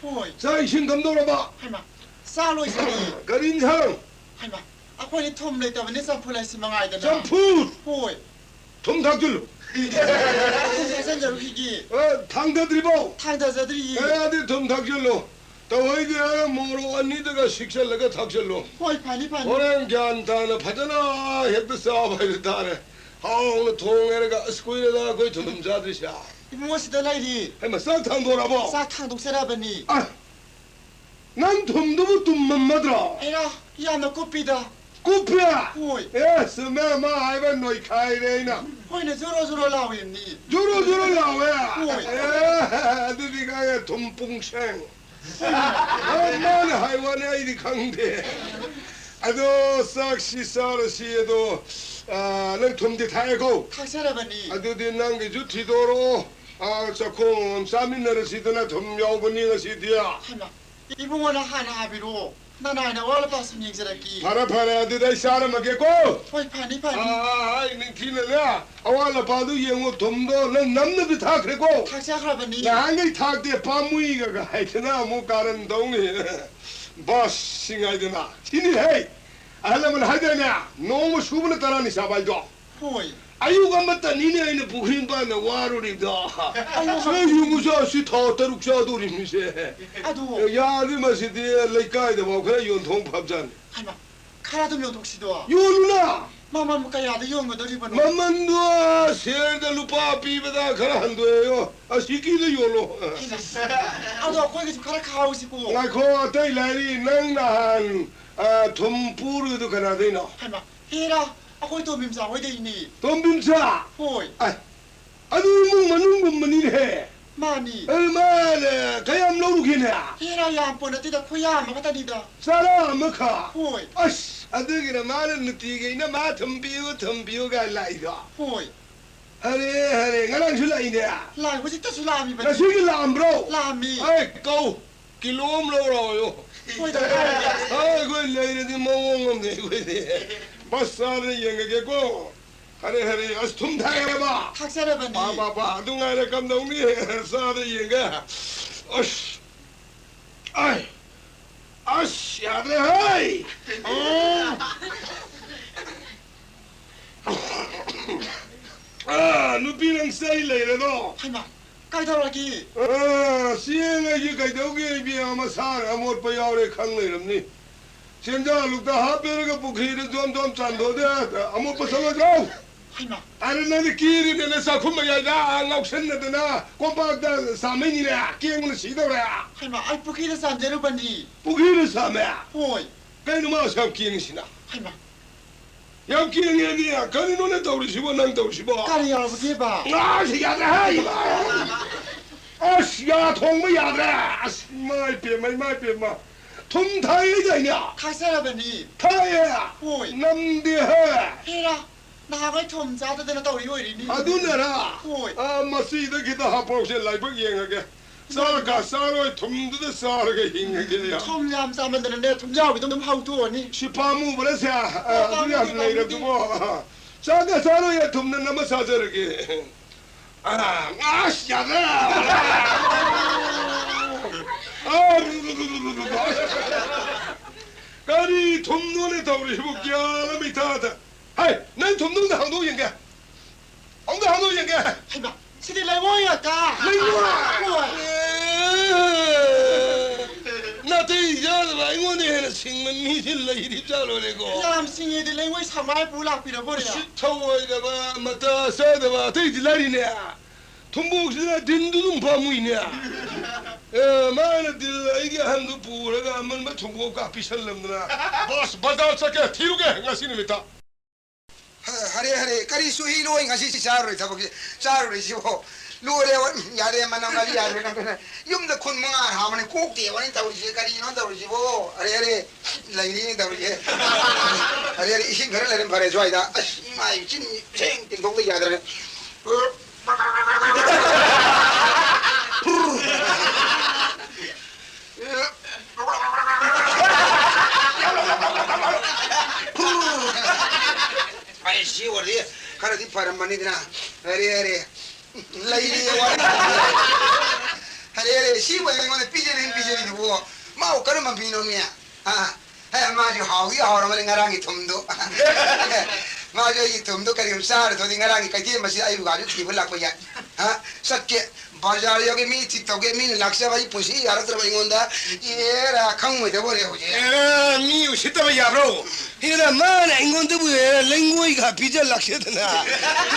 ꯍꯣꯏ꯫ ꯆꯥꯛ ꯏꯁꯤꯡ ꯀꯝꯗꯧꯔꯕ? ꯍꯩꯃꯥ, ꯆꯥ ꯂꯣꯏꯁꯜꯂꯦ꯫ ꯀꯔꯤ ꯏꯟꯁꯥꯡ? ꯍꯩꯃꯥ, ꯑꯩꯈꯣꯏꯗꯤ ꯊꯨꯝ ꯂꯩꯇꯕꯅꯤ, ꯆꯝꯐꯨꯠ ꯍꯥꯏꯁꯤ ꯃꯉꯥꯏꯗꯅ꯫ ꯆꯝꯐꯨꯠ? ꯍꯣꯏ꯫ ꯊꯨꯝ ꯊꯥꯛꯆꯤꯜꯂꯨ꯫ ꯊꯨꯝ ꯆꯥꯁꯤꯟꯖꯔꯨꯈꯤꯒꯦ꯫ ꯑꯦ, ꯊꯥꯡꯗꯗ꯭ꯔꯤꯕꯣ? ꯊꯥꯡꯗꯖꯗ꯭ꯔꯤꯌꯦ꯫ ꯑꯦ, ꯑꯗꯨꯗꯤ ꯊꯨꯝ ꯊꯥꯛꯆꯤꯜꯂꯨ꯫ ꯇꯧꯍꯩꯗꯦ ꯍꯥꯏꯔ ꯃꯣꯔꯣꯛ ꯑꯅꯤꯗꯨꯒ ꯁꯤꯛꯆꯜꯂꯒ ꯊꯥꯛꯆꯜꯂꯣ꯫ ꯍꯣꯏ, ꯐꯅꯤ, ꯐꯅꯤ꯫ ꯍꯣꯔꯦꯟ ꯒ꯭ꯌꯥꯟ ꯇꯥꯅ ꯐꯖꯅ ꯍꯦꯛꯇ ꯆꯥꯕ ꯍꯥꯏꯗꯨ ꯇꯥꯔꯦ꯫ ꯍꯥꯎꯅ ꯊꯣꯡꯉꯦ ꯍꯥꯏꯔꯒ, "ꯑꯁ, ꯀꯨꯏꯔꯦꯗ ꯑꯩꯈꯣꯏ ꯊꯨꯝ ꯆꯥꯗ꯭ꯔꯤꯁꯦ"꯫ ꯏꯕꯨꯡꯉꯣ, ꯁꯤꯗ ꯂꯩꯔꯤ꯫ ꯍꯩꯃꯥ, ꯆꯥꯛ ꯊꯥꯡꯗꯣꯔꯛꯑꯕꯣ? ꯆꯥꯛ ꯊꯥꯡꯗꯣꯛꯆꯔꯕꯅꯤ꯫ ꯑ, ꯅꯪ ꯊꯨꯝꯗꯨꯕꯨ ꯇꯨꯝꯃꯝꯃꯗ꯭ꯔꯣ? ꯑꯩꯔꯣ, ꯌꯥꯝꯅ ꯀꯨꯞꯄꯤꯗ꯫ ꯀꯨꯞꯄꯦ? ꯍꯣꯏ꯫ ꯑꯦ, ꯆꯨꯝꯃꯦ, ꯃꯥ ꯍꯥꯏꯕ ꯅꯣꯏꯈꯥꯏꯔꯦ ꯑꯩꯅ꯫ ꯍꯣꯏꯅꯦ, ꯖꯣꯔꯣ ꯖꯣꯔꯣ ꯂꯥꯎꯋꯦ ꯃꯤ꯫ ꯖꯣꯔꯣ ꯖꯣꯔꯣ ꯂꯥꯎꯋꯦ? ꯍꯣꯏ꯫ ꯑꯦ, ꯑꯗꯨꯗꯤ ꯈꯪꯉꯦ, ꯊꯨꯝ ꯄꯨꯡꯁꯦꯡ꯫ ꯍꯣꯏꯅꯦ꯫ ꯑ, ꯃꯥꯅ ꯍꯥꯏ ꯋꯥꯅꯤ, ꯑꯩꯗꯤ ꯈꯪꯗꯦ꯫ ꯑꯗꯣ ꯆꯥꯛꯁꯤ ꯆꯥꯔꯁꯤ, ꯑꯗꯣ, ꯑ, ꯅꯪ ꯊꯨꯝꯗꯤ ꯊꯥꯛꯑꯦꯀꯣ? ꯊꯥꯛꯆꯔꯕꯅꯤ꯫ ꯑꯗꯨꯗꯤ ꯅꯪꯒꯤꯁꯨ ꯊꯤꯗꯣꯔꯛꯑꯣ꯫ ꯑ, ꯆꯥꯛꯈꯣꯝ ꯑꯃꯃꯝ ꯆꯥꯃꯤꯟꯅꯔꯁꯤꯗꯅ, ꯊꯨꯝ ꯌꯥꯎꯕꯅꯤ ꯉꯁꯤꯗꯤ꯫ ꯍꯩꯃꯥ, ꯏꯕꯨꯡꯉꯣꯅ ꯍꯥꯟꯅ ꯍꯥꯏꯕꯤꯔꯛꯑꯣ꯫ ꯅꯅꯥꯏꯅ ꯑꯋꯥꯠ ꯑꯄꯥ ꯁꯨꯝ ꯌꯦꯡꯖꯔꯛꯀꯦ꯫ ꯐꯔꯦ, ꯐꯔꯦ, ꯑꯗꯨꯗꯤ ꯑꯩ ꯆꯥꯔꯝꯃꯒꯦꯀꯣ꯫ ꯍꯣꯏ, ꯐꯅꯤ, ꯐꯅꯤ꯫ ꯑꯥ, ꯑꯥ, ꯑꯩ ꯅꯤꯡꯊꯤꯅꯅꯦ, ꯑꯋꯥꯠ ꯑꯄꯥꯗꯨ ꯌꯦꯡꯉꯣ, ꯊꯨꯝꯗꯣ ꯅꯪ ꯅꯝꯅꯗꯤ ꯊꯥꯛꯈ꯭ꯔꯦꯀꯣ꯫ ꯊꯥꯛꯆꯈ꯭ꯔꯕꯅꯤ꯫ ꯅꯍꯥꯟꯈꯩ ꯊꯥꯛꯇꯦ, ꯄꯥꯝꯃꯨꯏꯒ ꯍꯥꯏꯗꯅ ꯑꯃꯨꯛ ꯀꯥꯔꯟ ꯇꯧꯅꯤ꯫ ꯕꯁ, ꯁꯤ ꯉꯥꯏꯗꯅ꯫ ꯁꯤꯅꯤ ꯍꯦ, ꯑꯍꯜ ꯂꯃꯟ ꯍꯥꯏꯗꯥꯏꯅꯦ, ꯅꯣꯡꯃ ꯁꯨꯕꯅ ꯇꯔꯥꯅꯤ ꯆꯥꯕ ꯍꯥꯏꯗꯣ꯫ ꯍꯣꯏ꯫ ꯑꯌꯨꯛ ꯑꯃꯇꯅꯤꯅꯦ ꯑꯩꯅ ꯄꯨꯈ꯭ꯔꯤ ꯃꯄꯥꯟꯗ ꯋꯥꯔꯨꯔꯤꯗꯣ꯫ ꯑꯌꯨꯛ ꯁꯤ ꯑꯃꯇꯅꯤ꯫ ꯌꯨꯝ ꯃꯆꯥꯁꯤ ꯊꯥ ꯇꯔꯨꯛ ꯆꯥꯗꯣꯔꯤꯃꯤꯁꯦ꯫ ꯑꯗꯨ ꯌꯥꯔꯗꯤ ꯃꯁꯤꯗꯤ ꯂꯩꯀꯥꯏꯗꯐꯥꯎ ꯈꯔ ꯌꯣꯟꯊꯣꯛ ꯐꯕꯖꯥꯠꯅꯤ꯫ ꯍꯩꯃꯥ, ꯈꯔ ꯑꯗꯨꯝ ꯌꯣꯟꯊꯣꯛꯁꯤꯗꯣ꯫ ꯌꯣꯜꯂꯨꯅ! ꯃꯃꯜꯕꯨ ꯀꯌꯥꯗ ꯌꯣꯟꯒꯗꯧꯔꯤꯕꯅꯣ? ꯃꯃꯜꯗꯣ ꯁꯦꯔꯗ ꯂꯨꯄꯥ ꯄꯤꯕꯗ ꯈꯔ ꯍꯟꯗꯣꯛꯑꯦꯌꯣ꯫ ꯑꯁꯤꯀꯤꯗ ꯌꯣꯜꯂꯣ꯫ ꯍꯩꯃꯥ, ꯑꯗꯣ ꯑꯩꯈꯣꯏꯒꯤꯁꯨ ꯈꯔ ꯈꯥꯎꯁꯤꯀꯣ꯫ ꯉꯥꯏꯈꯣ, ꯑꯇꯩ ꯂꯥꯏꯔꯤ, ꯅꯪ ꯅꯍꯥꯟ, ꯑ, ꯊꯨꯝ ꯄꯨꯔꯨꯕꯗꯨ ꯀꯅꯥꯗꯩꯅꯣ? ꯍꯩꯃꯥ, ꯍꯦꯔꯥ, ꯑꯩꯈꯣꯏ ꯇꯣꯝꯕꯤꯝꯆꯥ ꯍꯣꯏꯗꯩꯅꯦ꯫ ꯇꯣꯝꯕꯤꯝꯆꯥ? ꯍꯣꯏ꯫ ꯑ, ꯑꯗꯨ ꯏꯃꯨꯡ ꯃꯅꯨꯡꯒꯨꯝꯕꯅꯤꯅꯦꯍꯦ꯫ ꯃꯥꯅꯤ꯫ ꯑꯗꯨ ꯃꯥꯅ ꯀꯌꯥꯝ ꯂꯧꯔꯨꯒꯦꯅꯦ? ꯍꯦꯔꯥ, ꯌꯥꯝ ꯄꯣꯠ ꯅꯠꯇꯦꯗ, ꯈꯨꯌꯥ ꯑꯃꯈꯛꯇꯅꯤꯗ꯫ ꯆꯔꯥ ꯑꯃꯈꯛ? ꯍꯣꯏ꯫ ꯑꯁ, ꯑꯗꯨꯒꯤꯅ ꯃꯥꯅ ꯅꯨꯡꯇꯤꯒꯤ ꯑꯩꯅ ꯃꯥ ꯊꯝꯕꯤꯌꯨ, ꯊꯝꯕꯤꯌꯨ ꯀꯥꯏꯅ ꯂꯥꯛꯏꯗꯣ꯫ ꯍꯣꯏ꯫ ꯍꯔꯦ, ꯍꯔꯦ, ꯉꯔꯥꯡꯁꯨ ꯂꯥꯛꯏꯅꯦ꯫ ꯂꯥꯛ-, ꯍꯧꯖꯤꯛꯇꯁꯨ ꯂꯥꯛꯑꯝꯃꯤꯕꯅꯤ꯫ ꯉꯁꯤꯒꯤ ꯂꯥꯛꯑꯝꯕ꯭ꯔꯣ? ꯂꯥꯛꯑꯝꯃꯤ꯫ ꯑꯩ ꯀꯧ꯫ ꯀꯤꯂꯣ ꯑꯃ ꯂꯧꯔꯛꯑꯣꯌꯣ꯫ ꯍꯣꯏꯗ, ꯍꯣꯏꯗ꯫ ꯑ, ꯑꯩꯈꯣꯏ ꯂꯩꯔꯗꯤ ꯃꯑꯣꯡ ꯑꯃꯅꯦ ꯑꯩꯈꯣꯏꯗꯤ꯫ ꯕꯁ ꯆꯥꯗꯅ ꯌꯦꯡꯉꯒꯦꯀꯣ꯫ ꯍꯔꯦ, ꯍꯔꯦ, ꯑꯁ, ꯊꯨꯝ ꯊꯥꯛꯑꯦꯕ꯫ ꯊꯥꯛꯆꯔꯕꯅꯤ꯫ ꯄꯥ, ꯄꯥ, ꯄꯥ, ꯑꯗꯨ ꯉꯥꯏꯔꯦ ꯀꯝꯗꯧꯅꯤ? ꯆꯥꯗ ꯌꯦꯡꯒꯦ꯫ ꯑꯁ, ꯑꯩ, ꯑꯁ, ꯌꯥꯗ꯭ꯔꯦ ꯍꯩ꯫ ꯎꯝ꯫ ꯆꯩ ꯂꯩꯔꯅꯣ? ꯍꯩꯃꯥ, ꯀꯩꯗꯧꯔꯒꯦ? ꯑ, ꯆꯦꯡ ꯑꯩꯒꯤ ꯀꯩꯗꯧꯒꯦ, ꯏꯕꯦꯝꯃ? ꯃꯁꯥꯅ ꯑꯃꯣꯠꯄ ꯌꯥꯎꯔꯦ ꯈꯪ ꯂꯩꯔꯝꯅꯤ꯫ ꯆꯦꯟꯖꯥ ꯂꯨꯛꯇ ꯍꯥꯞꯄꯦꯔꯒ ꯄꯨꯈ꯭ꯔꯤꯗ ꯖꯣꯝ ꯖꯣꯝ ꯆꯥꯝꯊꯣꯛꯑꯗꯤ ꯑꯃꯣꯠꯄ ꯆꯠꯂꯣꯏꯗ꯭ꯔꯣ? ꯍꯩꯃꯥ꯫ ꯑꯔꯦ, ꯅꯪꯗꯤ ꯀꯤꯔꯤꯗꯅ ꯆꯥꯛꯈꯨꯝ ꯃꯌꯥꯏꯗ ꯉꯥꯎꯁꯟꯅꯗꯅ ꯀꯣꯝꯄꯥꯛꯇ ꯆꯥꯝꯃꯩꯅꯤꯅꯦ, ꯀꯦꯡꯕꯅ ꯁꯤꯗꯧꯔꯦ꯫ ꯍꯩꯃꯥ, ꯑꯩ ꯄꯨꯈ꯭ꯔꯤꯗ ꯆꯥꯝꯖꯔꯨꯕꯅꯤ꯫ ꯄꯨꯈ꯭ꯔꯤꯗ ꯆꯥꯝꯃꯦ? ꯍꯣꯏ꯫ ꯀꯩꯅꯣ ꯃꯥ ꯑꯁꯨꯛ ꯌꯥꯝ ꯀꯦꯡꯉꯤꯁꯤꯅ? ꯍꯩꯃꯥ꯫ ꯌꯥꯝ ꯀꯦꯡꯉꯦꯅꯦ꯫ ꯀꯔꯤꯅꯣꯅꯦ ꯇꯧꯔꯤꯁꯤꯕꯣ, ꯅꯪ ꯇꯧꯔꯤꯁꯤꯕꯣ? ꯀꯔꯤ ꯌꯥꯎꯔꯕꯒꯦꯕ? ꯑꯁ, ꯌꯥꯗ꯭ꯔꯦ ꯍꯥꯏ! ꯑꯁ, ꯌꯥ ꯊꯣꯡꯕ ꯌꯥꯗ꯭ꯔꯦ! ꯑꯁ, ꯏꯃꯥ ꯏꯄꯦꯝꯃ, ꯏꯃꯥ ꯏꯄꯦꯝꯃ! ꯊꯨꯝ ꯊꯥꯛꯏ ꯍꯥꯏꯗꯥꯏꯅꯦ? ꯊꯥꯛꯆꯔꯕꯅꯤ꯫ ꯊꯥꯛꯑꯦ? ꯍꯣꯏ꯫ ꯅꯝꯗꯦ ꯍꯦ! ꯍꯦꯔꯥ, ꯅꯍꯥꯟꯈꯩ ꯊꯨꯝ ꯆꯥꯗꯗꯅ ꯇꯧꯔꯤ ꯑꯣꯏꯔꯤꯅꯤ꯫ ꯑꯗꯨꯅꯔꯥ? ꯍꯣꯏ꯫ ꯑꯥ, ꯃꯁꯤꯗ ꯈꯤꯇ ꯍꯥꯞꯄꯧꯁꯦ, ꯂꯥꯏꯕꯛ ꯌꯦꯡꯉꯒꯦ꯫ ꯆꯥꯛꯀ ꯆꯥꯔꯣꯏ, ꯊꯨꯝꯗꯨꯗ ꯆꯥꯔꯒ ꯍꯤꯡꯉꯒꯦ꯫ ꯊꯨꯝ ꯌꯥꯝ ꯆꯥꯃꯟꯗꯅꯅꯦ, ꯊꯨꯝꯖꯥꯎꯒꯤꯗꯣ ꯑꯗꯨꯝ ꯍꯧꯗꯣꯛꯑꯅꯤ꯫ ꯁꯤ ꯄꯥꯝꯃꯨꯕꯅ ꯁꯦ, ꯑ, ꯑꯣ, ꯑꯗꯨ ꯌꯥꯝ ꯄꯥꯝꯃꯨꯗꯦ, ꯂꯩꯔꯕꯗꯨꯕꯣ꯫ ꯄꯥꯝꯃꯨꯗꯦ꯫ ꯆꯥꯛꯀ ꯆꯥꯔꯣꯏ, ꯊꯨꯝꯅ ꯅꯝꯃ ꯆꯥꯖꯔꯒꯦ꯫ ꯑ, ꯑꯁ, ꯌꯥꯗ꯭ꯔꯦ꯫ ꯑ, ꯀꯔꯤ ꯊꯨꯝꯅꯣꯅꯦ ꯇꯧꯔꯤꯁꯤꯕꯨ? ꯒ꯭ꯌꯥꯟ ꯑꯃ ꯏꯇꯥ ꯇꯥ-, ꯍꯩ, ꯅꯪ ꯊꯨꯝꯗꯣ ꯑꯝꯇ ꯍꯥꯡꯗꯣꯛ ꯌꯦꯡꯒꯦ꯫ ꯑꯃꯨꯛꯇ ꯍꯥꯡꯗꯣꯛ ꯌꯦꯡꯒꯦ꯫ ꯍꯩꯃꯥ, ꯁꯤꯗꯤ ꯂꯩꯉꯣꯏ ꯉꯥꯛꯇ꯫ ꯂꯩꯉꯣꯏ? ꯍꯣꯏ꯫ ꯑꯦ, ꯅꯥꯇꯩ ꯆꯥꯗꯕ ꯑꯩꯉꯣꯟꯗ ꯍꯦꯟꯅ ꯁꯤꯡꯕ ꯃꯤꯁꯤ ꯂꯩꯔꯤꯕ ꯖꯥꯠꯂꯣꯅꯦꯀꯣ? ꯌꯥꯝ ꯁꯤꯡꯉꯦꯗꯤ ꯂꯩꯉꯣꯏ ꯁꯪꯒꯥꯏ ꯄꯨ ꯂꯥꯛꯄꯤꯔꯕꯣꯔꯦ? ꯎꯁꯤꯠ ꯊꯧꯑꯣꯏꯗꯕ, ꯃꯇꯥ ꯆꯥꯗꯕ ꯑꯇꯩꯗꯤ ꯂꯥꯏꯔꯤꯅꯦ꯫ ꯊꯨꯝꯕꯣꯛꯁꯤꯅ ꯗꯤꯟꯗꯨ ꯑꯗꯨꯝ ꯄꯥꯝꯃꯨꯏꯅꯦ꯫ ꯑꯦ, ꯃꯥꯅ ꯗꯤꯜ ꯑꯩꯒꯤ ꯑꯍꯟꯗꯨ ꯄꯨꯔꯒ ꯑꯃꯟꯕ ꯊꯨꯝꯕꯣꯛ ꯀꯥꯞꯄꯤꯁꯜꯂꯝꯗꯅ꯫ ꯕꯣꯁ, ꯕꯖꯥꯔ ꯆꯠꯀꯦ, ꯊꯤꯔꯨꯒꯦ ꯉꯁꯤ ꯅꯨꯃꯤꯠꯇ꯫ ꯍ-, ꯍꯔꯦ, ꯍꯔꯦ, ꯀꯔꯤ ꯆꯨꯍꯤ ꯂꯣꯏ ꯉꯁꯤ ꯁꯤ ꯆꯥꯔꯨꯔꯦ ꯊꯕꯛꯁꯤ, ꯆꯥꯔꯨꯔꯤꯁꯤꯕꯣ? ꯂꯣꯏꯔꯦ, ꯌꯥꯔꯦ, ꯃꯅꯝ ꯉꯥꯔꯤ ꯌꯥꯗ꯭ꯔꯦ ꯅꯪ꯫ ꯌꯨꯝꯗ ꯈꯨꯟ ꯃꯉꯥ ꯍꯥꯕꯅꯤ, ꯀꯣꯛ ꯇꯦꯕꯅꯤ ꯇꯧꯔꯤꯁꯦ, ꯀꯔꯤꯅꯣ ꯇꯧꯔꯤꯁꯤꯕꯣ? ꯍꯔꯦ, ꯍꯔꯦ, ꯂꯩꯔꯤꯅꯦ ꯇꯧꯔꯤꯁꯦ꯫ ꯍꯔꯦ, ꯍꯔꯦ, ꯏꯁꯤꯡ ꯈꯔ ꯂꯩꯔꯝ ꯐꯔꯦ ꯁ꯭ꯋꯥꯏꯗ꯫ ꯑꯁ, ꯏꯃꯥꯏ, ꯆꯤꯟ ꯁꯦꯡ ꯇꯦꯡꯊꯣꯛꯇ ꯌꯥꯗ꯭ꯔꯦ꯫ ꯑꯩ ꯁꯤ ꯑꯣꯏꯔꯗꯤ ꯈꯔꯗꯤ ꯐꯔꯝꯃꯅꯤꯗꯅ꯫ ꯑꯔꯦ, ꯑꯔꯦ꯫ ꯂꯩꯔꯤ ꯋꯥꯔꯤ꯫ ꯑꯔꯦ, ꯑꯔꯦ, ꯁꯤ ꯑꯣꯏꯔꯗꯤ ꯑꯩꯉꯣꯟꯗ ꯄꯤꯖꯅꯤꯡ ꯄꯤꯖꯔꯤꯗꯨꯕꯨ꯫ ꯃꯥꯕꯨ ꯀꯔꯝꯕ ꯃꯤꯅꯣꯅꯦ? ꯑꯥ꯫ ꯑꯦ, ꯃꯥꯁꯨ ꯍꯥꯎꯗꯤ ꯍꯥꯎꯔꯝꯃꯅꯤ ꯉꯔꯥꯡꯒꯤ ꯊꯨꯝꯗꯣ꯫ ꯃꯥꯁꯨ ꯑꯩꯒꯤ ꯊꯨꯝꯗꯣ ꯀꯔꯤꯒꯨꯝꯕ ꯆꯥꯔ ꯊꯣꯛꯑꯗꯤ ꯉꯔꯥꯡꯒꯤ ꯀꯩꯊꯦꯜ ꯃꯁꯤ ꯑꯩꯕꯨ ꯒꯥꯔꯤ ꯊꯤꯕ ꯂꯥꯛꯄ ꯌꯥꯏ꯫ ꯍꯥ? ꯆꯠꯀꯦ꯫ ꯕꯖꯥꯔ ꯌꯧꯒꯦ, ꯃꯤ ꯊꯤꯛ ꯇꯧꯒꯦ, ꯃꯤꯅ ꯂꯥꯛꯆꯕ ꯑꯩ ꯄꯨꯟꯁꯤ ꯌꯥꯔꯛꯇ꯭ꯔꯕ ꯑꯩꯉꯣꯟꯗ꯫ ꯑꯦꯔꯥ, ꯈꯪꯉꯣꯏꯗꯕ ꯑꯣꯏꯔꯦ ꯍꯧꯖꯤꯛ꯫ ꯑꯦꯔꯥ, ꯃꯤ ꯎꯁꯤꯠꯇꯕ ꯌꯥꯕ꯭ꯔꯣ? ꯑꯦꯔꯥ, ꯃꯥꯅ ꯑꯩꯉꯣꯟꯗꯕꯨ, ꯑꯦꯔꯥ, ꯂꯩꯉꯣꯏꯒ ꯄꯤꯖ ꯂꯥꯛꯆꯗꯅ꯫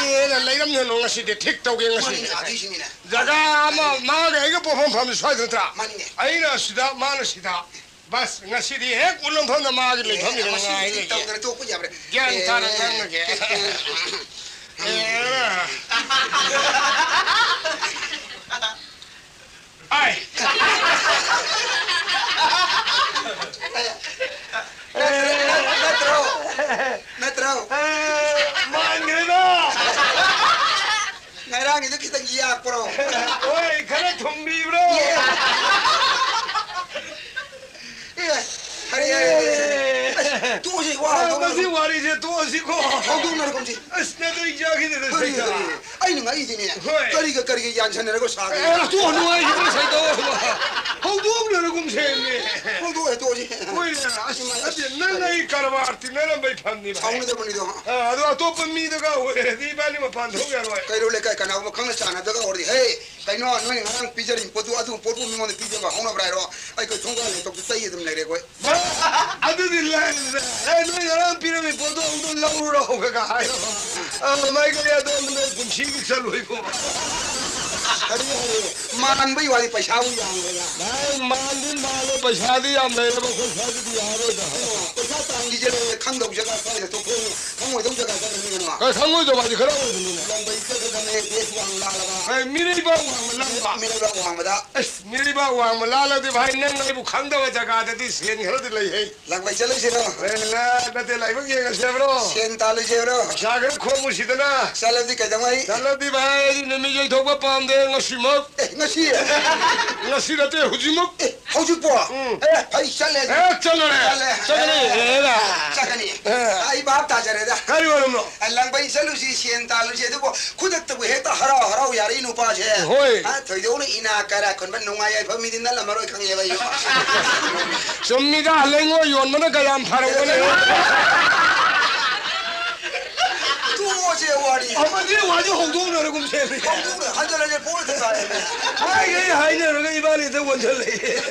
ꯑꯦꯔꯥ, ꯂꯩꯔꯝꯗꯅꯣ ꯉꯁꯤꯗꯤ ꯊꯤꯛ ꯇꯧꯒꯦ ꯉꯁꯤ꯫ ꯃꯥꯅꯤꯅꯦ, ꯑꯗꯨꯏꯁꯨꯅꯤꯅꯦ꯫ ꯖꯒꯥ ꯑꯃ ꯃꯥꯒ ꯑꯩꯒ ꯄꯣꯛꯐꯝ ꯐꯝꯗꯤ ꯁ꯭ꯋꯥꯏꯗ ꯅꯠꯇ꯭ꯔꯥ? ꯃꯥꯅꯤꯅꯦ꯫ ꯑꯩꯅ ꯑꯁꯤꯗ, ꯃꯥꯅ ꯁꯤꯗ꯫ ꯕꯁ, ꯉꯁꯤꯗꯤ ꯍꯦꯛ ꯎꯠꯂꯝꯐꯝꯗ ꯃꯥꯒꯤ ꯂꯩꯐꯝ ꯑꯦ, ꯏꯔꯝ ꯃꯁꯤ ꯉꯥꯏ ꯂꯩꯌꯦ꯫ ꯇꯧꯗꯅ ꯇꯣꯛꯄ ꯌꯥꯕ꯭ꯔꯥ? ꯒ꯭ꯌꯥꯟ ꯑꯦ, ꯇꯥꯅ ꯉꯥꯡꯉꯒꯦ꯫ ꯑꯦ, ꯑꯦ꯫ ꯑꯥꯏ꯫ ꯅꯠꯇ꯭ꯔꯣ? ꯅꯠꯇ꯭ꯔꯣ? ꯑꯦ, ꯃꯥꯟꯈ꯭ꯔꯦꯗ꯫ ꯉꯔꯥꯡꯒꯤꯗꯣ ꯈꯤꯇꯪ ꯌꯥꯛꯄ꯭ꯔꯣ? ꯍꯣꯏ, ꯈꯔ ꯊꯨꯝꯕꯤꯕ꯭ꯔꯣ? ꯑꯦ꯫ ꯑꯦ, ꯍꯔꯦ, ꯍꯔꯦ, ꯍꯔꯦ, ꯍꯔꯦ꯫ ꯑꯁ, ꯇꯣꯛꯑꯁꯤ, ꯋꯥ ꯑ, ꯍꯧꯗꯣꯛꯅꯔꯒꯨꯝ-, ꯃꯁꯤ ꯋꯥꯔꯤꯁꯦ ꯇꯣꯛꯑꯁꯤꯀꯣ꯫ ꯍꯧꯗꯣꯛꯅꯔꯒꯨꯝꯁꯤ꯫ ꯑꯁ, ꯅꯗꯣ ꯑꯩ ꯆꯥꯈꯤꯗꯦꯗ, ꯍꯔꯦ, ꯁꯩꯇꯥ꯫ ꯍꯔꯦ꯫ ꯑꯩꯅ ꯉꯛꯏꯗꯤꯅꯦ, ꯍꯣꯏ꯫ ꯀꯔꯤꯒ ꯀꯔꯤꯒ ꯌꯥꯟꯁꯟꯅꯔꯒ ꯁꯥꯒꯦ? ꯑꯦ, ꯇꯣꯛꯑꯅꯨ ꯍꯥꯏꯁꯤꯕꯨ, ꯁꯩꯇꯥ꯫ ꯍꯧꯗꯣꯛꯅꯔꯒꯨꯝꯁꯦꯃꯤ꯫ ꯍꯧꯗꯣꯛꯑꯦ, ꯇꯣꯛꯑꯁꯤ꯫ ꯍꯣꯏꯅꯦ, ꯑꯁ, ꯏꯃꯥ, ꯅꯠꯇꯦ, ꯑꯁ, ꯅꯪ ꯀꯔꯤ? ꯑꯩ ꯀꯔꯕꯥꯔ ꯇꯤꯟꯅꯔꯝꯕꯩ ꯐꯝꯅꯤꯕ꯫ ꯁꯥꯎꯅꯗꯕꯅꯤꯗꯣ꯫ ꯑ, ꯑꯗꯣ ꯑꯇꯣꯞꯄ ꯃꯤꯗꯒ ꯑꯣꯏꯔꯗꯤ ꯏꯕꯥꯅꯤ ꯃꯄꯥꯟ ꯊꯣꯛ ꯌꯥꯔꯣꯏ꯫ ꯀꯩꯔꯣꯜ ꯂꯩꯀꯥꯏ ꯀꯅꯥꯒꯨꯝꯕ ꯈꯪꯅ ꯆꯥꯟꯅꯗꯒ ꯑꯣꯏꯔꯗꯤ, "ꯍꯦ, ꯀꯩꯅꯣ ꯅꯣꯏꯅ ꯉꯔꯥꯡ ꯄꯤꯖꯔꯤꯕ ꯄꯣꯠꯇꯨ, ꯑꯗꯨ ꯄꯣꯠꯄꯨ ꯃꯤꯉꯣꯟꯗ ꯄꯤꯖꯕ ꯍꯧꯅꯕ꯭ꯔꯥ?" ꯍꯥꯏꯔꯣ꯫ ꯑꯩꯈꯣꯏ ꯊꯣꯡꯒꯥꯜ ꯍꯦꯛꯇ ꯆꯩ ꯑꯗꯨꯝ ꯂꯩꯔꯦ ꯑꯩꯈꯣꯏ꯫ ꯃꯥ, ꯑꯗꯨꯗꯤ ꯂꯥꯏꯔꯗꯅ, "ꯑꯦ, ꯅꯣꯏ ꯉꯔꯥꯡ ꯄꯤꯔꯝꯃꯤ ꯄꯣꯠꯇꯣ ꯑꯃꯨꯛꯇ ꯂꯧꯔꯨꯔꯣ" ꯀꯀꯥ ꯍꯥꯏꯔꯣ꯫ ꯑ, ꯃꯥꯏ ꯀꯔꯤ ꯑꯗꯣꯝꯗ ꯄꯨꯟꯁꯤꯒꯤ ꯆꯠꯂꯣꯏꯀꯣ꯫ ꯀꯔꯤ ꯍꯥꯏꯔꯦ? ꯃꯥꯟꯕꯩ ꯋꯥꯗꯤ ꯄꯩꯁꯥꯕꯨ ꯌꯥꯝꯈ꯭ꯔꯦꯅ꯫ ꯚꯥꯏ, ꯃꯥꯟꯗꯤ ꯃꯥꯜꯂꯦ, ꯄꯩꯁꯥꯗꯤ ꯌꯥꯝ ꯂꯩꯔꯕ ꯑꯩꯈꯣꯏ ꯁ꯭ꯋꯥꯏꯗꯗꯤ ꯌꯥꯔꯔꯣꯏꯗ꯫ ꯀꯩꯅꯣ, ꯄꯩꯁꯥ ꯇꯥꯟꯈꯤꯁꯦ ꯈꯪꯗꯧ ꯖꯒꯥ ꯈꯔ ꯂꯩꯊꯣꯛꯈ꯭ꯔꯣ꯫ ꯈꯪꯉꯣꯏꯗꯧ ꯖꯒꯥ ꯆꯠꯈ꯭ꯔꯅꯤ ꯀꯩꯅꯣ꯫ ꯀꯩ ꯈꯪꯉꯣꯏꯗꯧꯕ ꯍꯥꯏꯗꯤ ꯈꯔ ꯑꯣꯏꯕꯅꯤꯅꯦ꯫ ꯂꯝꯕꯩ ꯆꯠꯈ꯭ꯔꯗꯕꯅꯦ, ꯕꯦꯁ ꯋꯥꯡ ꯂꯥꯜꯂꯕ꯫ ꯀꯩ ꯃꯤꯔꯩꯕꯥꯛ ꯋꯥꯡꯃ ꯂꯥꯟꯕ? ꯃꯤꯔꯩꯕꯥꯛ ꯋꯥꯡꯃꯗ꯫ ꯑꯁ, ꯃꯤꯔꯩꯕꯥꯛ ꯋꯥꯡꯃ ꯂꯥꯜꯂꯗꯤ ꯚꯥꯏ, ꯅꯪ ꯑꯩꯕꯨ ꯈꯪꯗꯕ ꯖꯒꯥꯗꯗꯤ ꯁꯦꯟ ꯈꯔꯗꯤ ꯂꯩꯍꯦ꯫ ꯂꯥꯡꯕꯩ ꯆꯠꯂꯨꯁꯤꯔꯣ? ꯑꯦ, ꯅ-, ꯅꯠꯇꯦ, ꯂꯥꯏꯕꯛ ꯌꯦꯡꯉꯁꯦ ꯍꯥꯏꯕ꯭ꯔꯣ? ꯁꯦꯟ ꯇꯥꯜꯂꯨꯁꯦ ꯍꯥꯏꯕ꯭ꯔꯣ? ꯄꯩꯁꯥ ꯈꯔ ꯈꯣꯝꯃꯨꯁꯤꯗꯅ꯫ ꯆꯠꯂꯗꯤ ꯀꯩꯗꯧꯉꯩ? ꯆꯠꯂꯗꯤ ꯚꯥꯏ, ꯑꯩꯗꯤ ꯅꯨꯃꯤꯠ ꯌꯩꯊꯣꯛꯄ ꯄꯥꯝꯗꯦ ꯉꯁꯤꯃꯛ꯫ ꯑꯦ, ꯉꯁꯤ? ꯉꯁꯤ ꯅꯠꯇꯦ, ꯍꯧꯖꯤꯛꯃꯛ꯫ ꯑꯦ, ꯍꯧꯖꯤꯛꯄꯣ? ꯎꯝ꯫ ꯑꯦ, ꯑꯩ ꯆꯠꯂꯦ꯫ ꯑꯦ, ꯆꯠꯂꯣꯅꯦ꯫ ꯆꯠꯂꯦ꯫ ꯆꯠꯀꯅꯤ꯫ ꯑꯦ, ꯑꯦꯔꯥ꯫ ꯆꯠꯀꯅꯤ꯫ ꯑꯦ꯫ ꯑꯩ ꯚꯥꯞ ꯇꯥꯖꯔꯦꯗ꯫ ꯀꯔꯤ ꯑꯣꯏꯔꯝꯅꯣ? ꯑ, ꯂꯥꯡꯕꯩ ꯆꯠꯂꯨꯁꯤ, ꯁꯦꯟ ꯇꯥꯜꯂꯨꯁꯤ, ꯑꯗꯨꯕꯨ ꯈꯨꯗꯛꯇꯕꯨ ꯍꯦꯛꯇ ꯍꯔꯥꯎ ꯍꯔꯥꯎ ꯌꯥꯔꯛꯏ ꯅꯨꯄꯥꯁꯦ꯫ ꯍꯣꯏ꯫ ꯑ, ꯊꯣꯏꯗꯣꯛꯅ ꯏꯅꯥꯛ ꯀꯥꯏꯔꯥ ꯈꯨꯟꯕ ꯅꯨꯡꯉꯥꯏ ꯌꯥꯏꯐꯝ ꯃꯤꯗꯤ ꯅꯠꯂꯝꯃꯔꯣꯏ ꯈꯪꯉꯦꯕ ꯑꯩꯁꯨ꯫ ꯆꯨꯝꯃꯤꯗ, ꯂꯩꯉꯣꯏ ꯌꯣꯟꯕꯅ ꯀꯌꯥꯝ ꯐꯔꯕꯅꯦ꯫ ꯋꯥꯔꯤ꯫ ꯑꯃꯗꯤ ꯋꯥꯁꯦ ꯍꯧꯗꯣꯛꯅꯔꯒꯨꯝ ꯁꯦꯝꯃꯤ꯫ ꯍꯧꯗꯣꯛꯅ ꯍꯟꯖꯤꯜ ꯍꯟꯖꯤꯜ ꯄꯣꯠ ꯊꯥꯔꯦ꯫ ꯍꯥꯏꯒꯩ ꯍꯥꯏꯅꯔꯒ ꯏꯕꯥꯅꯤꯗ ꯑꯣꯟꯁꯤꯜꯂꯛꯑꯦ꯫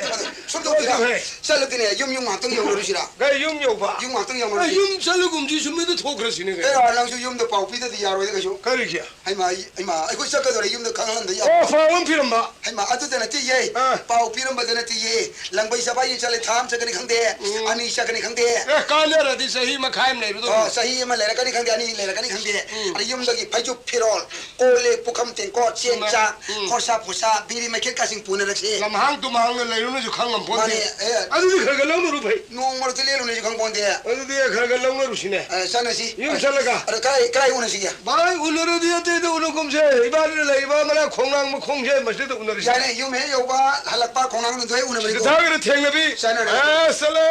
ꯁꯨꯝ ꯇꯧꯁꯤꯔꯥ? ꯍꯣꯏ꯫ ꯆꯠꯂꯨꯗꯤꯅꯦ, ꯌꯨꯝ ꯌꯨꯝ ꯉꯥꯛꯇꯪ ꯌꯧꯅꯔꯨꯁꯤꯔꯥ? ꯀꯩ ꯌꯨꯝ ꯌꯧꯕ? ꯌꯨꯝ ꯉꯥꯛꯇꯪ ꯑꯦ, ꯌꯧꯅꯔꯨꯁꯤ꯫ ꯌꯨꯝ ꯆꯠꯂꯒꯨꯝꯁꯤ ꯁꯨꯝ ꯍꯦꯛꯇ ꯊꯣꯛꯈ꯭ꯔꯁꯤꯅꯦ ꯀꯩꯅꯣ꯫ ꯑꯦ, ꯅꯪꯁꯨ ꯌꯨꯝꯗ ꯄꯥꯎ ꯄꯤꯗꯗꯤ ꯌꯥꯔꯣꯏꯗ ꯀꯩꯁꯨ꯫ ꯀꯔꯤꯒꯤ? ꯍꯩꯃꯥ, ꯑꯩ, ꯍꯩꯃꯥ, ꯑꯩꯈꯣꯏ ꯆꯠꯀꯗꯧꯔꯦ, ꯌꯨꯝꯗ ꯈꯪꯍꯟꯗ ꯌꯥꯔꯣꯏ꯫ ꯑꯣ, ꯄꯥꯎ ꯑꯃ ꯄꯤꯔꯝꯕ꯫ ꯍꯩꯃꯥ, ꯑꯗꯨꯗ ꯅꯠꯇꯦꯌꯦ꯫ ꯑꯥ꯫ ꯄꯥꯎ ꯄꯤꯔꯝꯕꯗ ꯅꯠꯇꯦꯌꯦ꯫ ꯂꯪꯕꯩ ꯁꯕꯥꯏ ꯆꯠꯂꯦ, ꯊꯥ ꯑꯃ ꯆꯠꯀꯅꯤ ꯈꯪꯗꯦ, ꯎꯝ꯫ ꯑꯅꯤ ꯆꯠꯀꯅꯤ ꯈꯪꯗꯦ꯫ ꯑꯦ, ꯀꯥꯟꯅꯔꯗꯤ ꯆꯍꯤ ꯃꯈꯥꯏ ꯑꯃ ꯂꯩꯕꯗꯣ꯫ ꯑꯣ, ꯆꯍꯤ ꯑꯃ ꯂꯩꯔꯛꯀꯅꯤ ꯈꯪꯗꯦ, ꯑꯅꯤ ꯂꯩꯔꯛꯀꯅꯤ ꯈꯪꯗꯦ꯫ ꯎꯝ꯫ ꯑꯗ ꯌꯨꯝꯗꯒꯤ ꯐꯩꯖꯨꯞ ꯐꯤꯔꯣꯜ, ꯀꯣꯜ ꯂꯤꯛ, ꯄꯨꯈꯝ ꯇꯦꯡꯀꯣꯠ, ꯆꯦꯡ ꯆꯨꯝꯃꯦ꯫ ꯆꯥꯛ, ꯎꯝ꯫ ꯈꯣꯔꯁꯥ ꯐꯨꯔꯁꯥ, ꯕꯤꯔꯤ ꯃꯩꯈꯦꯠ ꯀꯥꯁꯤꯡ ꯄꯨꯅꯔꯛꯁꯤ꯫ ꯂꯝꯍꯥꯡ ꯇꯨꯝꯍꯥꯡꯗ ꯂꯩꯔꯨꯅꯁꯨ ꯈꯪꯉꯝ ꯄꯣꯟꯇꯦ꯫ ꯃꯥꯅꯦ, ꯑꯦ꯫ ꯑꯗꯨꯗꯤ ꯈꯔ ꯈꯔ ꯂꯧꯅꯔꯨ ꯐꯩ꯫ ꯅꯣꯡ ꯃꯔꯛꯇ ꯂꯦꯜꯂꯨꯅꯁꯨ ꯈꯪ ꯄꯣꯟꯇꯦ꯫ ꯑꯗꯨꯗꯤ ꯈꯔ ꯈꯔ ꯂꯧꯅꯔꯨꯁꯤꯅꯦ꯫ ꯑꯦ, ꯆꯠꯅꯁꯤ꯫ ꯌꯨꯝ ꯆꯠꯂꯒ꯫ ꯑꯗꯣ ꯀꯥꯏ, ꯀꯥꯏ ꯎꯅꯁꯤꯒꯦ? ꯚꯥꯏ, ꯎꯅꯔꯗꯤ ꯑꯇꯩꯗ ꯎꯅꯒꯨꯝꯁꯦ꯫ ꯏꯕꯥꯅꯤꯅ ꯂꯩꯔꯤꯕ ꯃꯅꯥꯛ ꯈꯣꯡꯅꯥꯡ ꯃꯈꯣꯡꯁꯦ ꯃꯁꯤꯗ ꯎꯅꯔꯁꯤ꯫ ꯌꯥꯏꯅꯦ, ꯌꯨꯝ ꯍꯦꯛ ꯌꯧꯕ ꯍꯜꯂꯛꯄ ꯈꯣꯡꯅꯥꯡ ꯑꯗꯨꯗ ꯍꯦꯛ ꯎꯅꯕꯅꯤꯀꯣ꯫ ꯁꯤꯗ ꯊꯥꯒꯅ ꯊꯦꯡꯅꯕꯤ꯫ ꯆꯠꯅꯔꯦ꯫ ꯑꯦ, ꯆꯠꯂꯦ꯫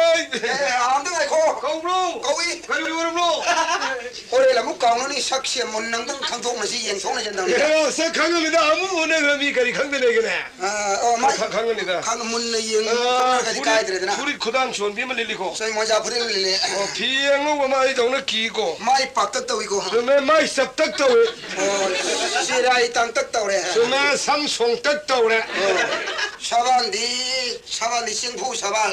ꯑꯦ, ꯑꯝꯇ ꯉꯥꯏꯈꯣ꯫ ꯀꯧꯕ꯭ꯔꯣ? ꯀꯧꯏ꯫ ꯀꯔꯤ ꯑꯣꯏꯔꯕ꯭ꯔꯣ? ꯍꯣꯔꯦꯟ ꯑꯃꯨꯛ ꯀꯥꯎꯅꯅꯤ, ꯁꯛꯁꯦ ꯃꯨꯟꯅ ꯑꯝꯇꯪ ꯈꯪꯗꯣꯛꯅꯁꯤ, ꯌꯦꯡꯊꯣꯛꯅꯁꯤ ꯑꯝꯇꯪ꯫ ꯑꯦ, ꯁꯛ ꯈꯪꯉꯝꯃꯤꯗ, ꯑꯃꯨꯛ ꯎꯅꯈ꯭ꯔ ꯃꯤ ꯀꯔꯤ ꯈꯪꯗꯅ ꯂꯩꯒꯅꯤ? ꯑ, ꯑꯣ, ꯃꯥꯏ ꯈ-, ꯈꯪꯒꯅꯤꯗ꯫ ꯈꯪ-, ꯃꯨꯟꯅ ꯑ, ꯌꯦꯡꯊꯣꯛꯅꯔꯒꯗꯤ ꯐꯨꯔꯤꯠ, ꯀꯥꯏꯗ꯭ꯔꯦꯗꯅ꯫ ꯐꯨꯔꯤꯠ ꯈꯨꯗꯥꯡ ꯆꯣꯟꯕꯤ ꯑꯃ ꯂꯤꯠꯂꯤꯀꯣ꯫ ꯁꯣꯏ ꯃꯣꯖꯥ ꯐꯨꯔꯤꯠ ꯑꯃ ꯂꯤꯠꯂꯦ꯫ ꯑꯣ, ꯐꯤ ꯑꯉꯧꯕ ꯑꯃ ꯑꯩꯗꯧꯅ ꯀꯤꯀꯣ꯫ ꯃꯥꯏ ꯄꯥꯛꯇꯛ ꯇꯧꯏꯀꯣ꯫ ꯆꯨꯝꯃꯦ, ꯃꯥꯏ ꯆꯞꯇꯛ ꯇꯧꯏ꯫ ꯑꯣ, ꯆꯤꯔꯥꯏ ꯇꯥꯡꯇꯛ ꯇꯧꯔꯦ꯫ ꯆꯨꯝꯃꯦ, ꯁꯝ ꯁꯣꯡꯇꯛ ꯇꯧꯔꯦ꯫ ꯑꯣ, ꯁꯕꯥꯟꯗꯤ, ꯁꯕꯥꯟꯗꯤ ꯆꯦꯡꯐꯨ ꯁꯕꯥꯟ꯫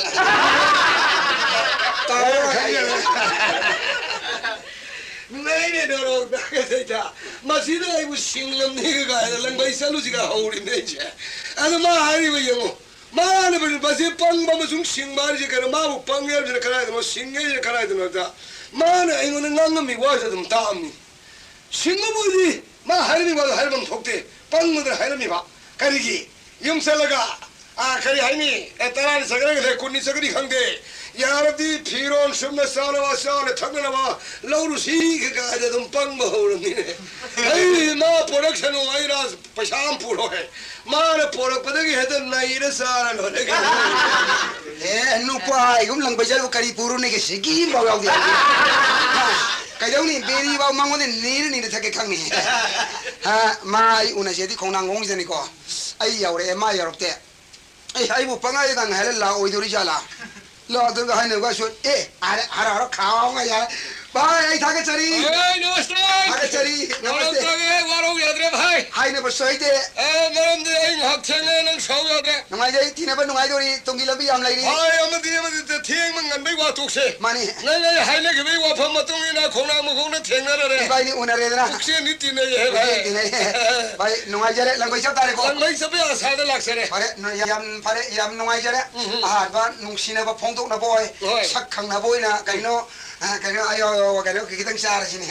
ꯇꯧꯔꯦ꯫ ꯈꯪꯉꯦ꯫ ꯅꯩꯅꯦ, ꯅꯔꯣꯛ ꯅꯥꯒꯦ ꯇꯩꯗ꯫ ꯃꯁꯤꯗ ꯑꯩꯕꯨ ꯁꯤꯡꯂꯝꯅꯤꯒ ꯀꯥꯏꯅ ꯂꯪꯕꯩ ꯆꯠꯂꯨꯁꯤꯒ ꯍꯧꯔꯤꯕꯅꯦ ꯑꯩꯁꯦ꯫ ꯑꯗꯣ ꯃꯥ ꯍꯥꯏꯔꯤꯕ ꯌꯦꯡꯉꯨ꯫ ꯃꯥꯅ ꯃꯁꯤ ꯄꯪꯕ ꯑꯃꯁꯨꯡ ꯁꯤꯡꯕ ꯍꯥꯏꯔꯤꯁꯦ ꯀꯩꯅꯣ? ꯃꯥꯕꯨ ꯄꯪꯉꯦ ꯍꯥꯏꯕꯁꯤꯅ ꯀꯗꯥꯏꯗꯅꯣ, ꯁꯤꯡꯉꯦ ꯍꯥꯏꯕꯁꯤꯅ ꯀꯗꯥꯏꯗꯅꯣ ꯍꯥꯏꯕꯗ, ꯃꯥꯅ ꯑꯩꯉꯣꯟꯗ ꯉꯥꯡꯉꯝꯃꯤ ꯋꯥꯁꯦ ꯑꯗꯨꯝ ꯇꯥꯛꯑꯝꯃꯤ꯫ ꯁꯤꯡꯕꯕꯨꯗꯤ ꯃꯥ ꯍꯥꯏꯔꯝꯃꯤ ꯋꯥꯗꯣ ꯍꯥꯏꯔꯝꯐꯝ ꯊꯣꯛꯇꯦ, ꯄꯪꯕꯗꯨꯅ ꯍꯥꯏꯔꯝꯃꯤꯕ꯫ ꯀꯔꯤꯒꯤ? ꯌꯨꯝ ꯆꯠꯂꯒ, ꯑꯥ, ꯀꯔꯤ ꯍꯥꯏꯅꯤ? ꯑꯦ, ꯇꯔꯥꯅꯤ ꯆꯠꯀꯅꯤ ꯈꯪꯗꯦ, ꯀꯨꯟꯅꯤ ꯆꯠꯀꯅꯤ ꯈꯪꯗꯦ, ꯌꯥꯔꯗꯤ ꯐꯤꯔꯣꯟ ꯁꯨꯝꯅ ꯆꯥꯅꯕ, ꯆꯥꯅ ꯊꯛꯅꯅꯕ ꯂꯧꯔꯨꯁꯤ ꯀꯥꯏꯅ ꯑꯗꯨꯝ ꯄꯪꯕ ꯍꯧꯔꯝꯃꯤꯅꯦ꯫ ꯑꯩ ꯃꯥ ꯄꯣꯔꯛꯁꯅꯨ, ꯑꯩ ꯔꯥꯖ ꯄꯩꯁꯥ ꯑꯃ ꯄꯨꯔꯣꯏ꯫ ꯃꯥꯅ ꯄꯣꯔꯛꯄꯗꯒꯤ ꯍꯦꯛꯇ ꯅꯩꯔ ꯆꯥꯔ ꯂꯣꯏꯔꯦ ꯀꯩꯅꯣ꯫ ꯑꯦ, ꯅꯨꯄꯥ ꯍꯥꯏꯒꯨꯝ ꯂꯪꯕꯩ ꯆꯠꯂꯨ ꯀꯔꯤ ꯄꯨꯔꯨꯅꯤꯒꯦ? ꯁꯤꯀꯤ ꯑꯃꯐꯥꯎ ꯌꯥꯎꯗꯦ꯫ ꯍꯥ, ꯀꯩꯗꯧꯅꯤ? ꯕꯦꯔꯤꯐꯥꯎ ꯃꯉꯣꯟꯗ ꯅꯤꯔ ꯅꯤꯔ ꯊꯛꯀꯦ ꯈꯪꯅꯤ꯫ ꯍꯥ, ꯃꯥ ꯑꯩ ꯎꯅꯁꯦꯗꯤ ꯈꯣꯡꯅꯥꯡ ꯈꯣꯡꯁꯤꯗꯅꯤꯀꯣ꯫ ꯑꯩ ꯌꯧꯔꯛꯑꯦ, ꯃꯥ ꯌꯧꯔꯛꯇꯦ꯫ ꯑꯦ, ꯑꯩꯕꯨ ꯄꯪꯍꯥꯏꯗ ꯉꯥꯏꯍꯜꯂ ꯂꯥꯛꯑꯣꯏꯗꯧꯔꯤ ꯖꯥꯠꯂꯥ? ꯂꯥꯛꯇ꯭ꯔꯒ ꯍꯥꯏꯅꯕꯒꯁꯨ, ꯑꯦ, ꯑꯥꯗ ꯍꯔꯥꯎ ꯍꯔꯥꯎ ꯈꯥꯎ ꯉꯥꯏ ꯌꯥꯔꯦ꯫ ꯚꯥꯏ, ꯑꯩ ꯊꯥꯒꯠꯆꯔꯤ꯫ ꯚꯥꯏ, ꯅꯃꯁꯇꯦ꯫ ꯊꯥꯒꯠꯆꯔꯤ꯫ ꯅꯃꯁꯇꯦ꯫ ꯋꯥꯔꯧ ꯌꯥꯗ꯭ꯔꯦ, ꯚꯥꯏ꯫ ꯍꯥꯏꯅꯕꯁꯨ ꯍꯩꯇꯦ꯫ ꯑꯦ, ꯃꯔꯝꯗꯤ ꯑꯩ ꯉꯥꯏꯍꯥꯛ ꯊꯦꯡꯉꯦ, ꯅꯪ ꯁꯥꯎ ꯌꯥꯗ꯭ꯔꯦ꯫ ꯅꯨꯡꯉꯥꯏꯖꯩ, ꯊꯤꯅꯕ ꯅꯨꯡꯉꯥꯏꯗꯣꯔꯤ, ꯇꯨꯡꯒꯤ ꯂꯝꯕꯤ ꯌꯥꯝ ꯂꯩꯔꯤ꯫ ꯚꯥꯏ, ꯑꯃꯗꯤ, ꯑꯃꯗꯤ ꯊꯦꯡꯕ ꯉꯟꯕꯩ ꯋꯥ ꯇꯣꯛꯁꯦ꯫ ꯃꯥꯅꯤ꯫ ꯅꯪ ꯑꯩ ꯍꯥꯏꯅꯈꯤꯕꯩ ꯋꯥꯐꯝ ꯃꯇꯨꯡ ꯏꯟꯅ ꯈꯣꯡꯅꯥꯡ ꯃꯈꯣꯡꯅ ꯊꯦꯡꯅꯔꯔꯦ꯫ ꯏꯕꯥꯅꯤ ꯎꯅꯔꯦꯗꯅ꯫ ꯄꯨꯛꯆꯦꯟꯗꯤ ꯇꯤꯟꯅꯩꯌꯦ, ꯚꯥꯏ꯫ ꯄꯨꯛꯆꯦꯟ ꯇꯤꯟꯅꯩ꯫ ꯚꯥꯏ, ꯅꯨꯡꯉꯥꯏꯖꯔꯦ, ꯂꯪꯕꯩ ꯆꯞ ꯇꯥꯔꯦꯀꯣ꯫ ꯂꯪꯕꯩ ꯆꯠꯄꯩ ꯑꯁꯥꯗ ꯂꯥꯛꯆꯔꯦ꯫ ꯐꯔꯦ, ꯅꯣꯏ ꯌꯥꯝ ꯐꯔꯦ, ꯌꯥꯝ ꯅꯨꯡꯉꯥꯏꯖꯔꯦ꯫ ꯎꯝ, ꯎꯝ꯫ ꯑꯍꯥꯟꯕ ꯅꯨꯡꯁꯤꯅꯕ ꯐꯣꯡꯗꯣꯛꯅꯕ ꯑꯣꯏ꯫ ꯍꯣꯏ꯫ ꯁꯛ ꯈꯪꯅꯕ ꯑꯣꯏꯅ ꯀꯩꯅꯣ, ꯑ, ꯀꯩꯅꯣ, ꯑꯌꯣ, ꯑꯌꯣ, ꯀꯩꯅꯣ ꯈꯤꯇꯪ ꯆꯥꯔꯁꯤꯅꯦ꯫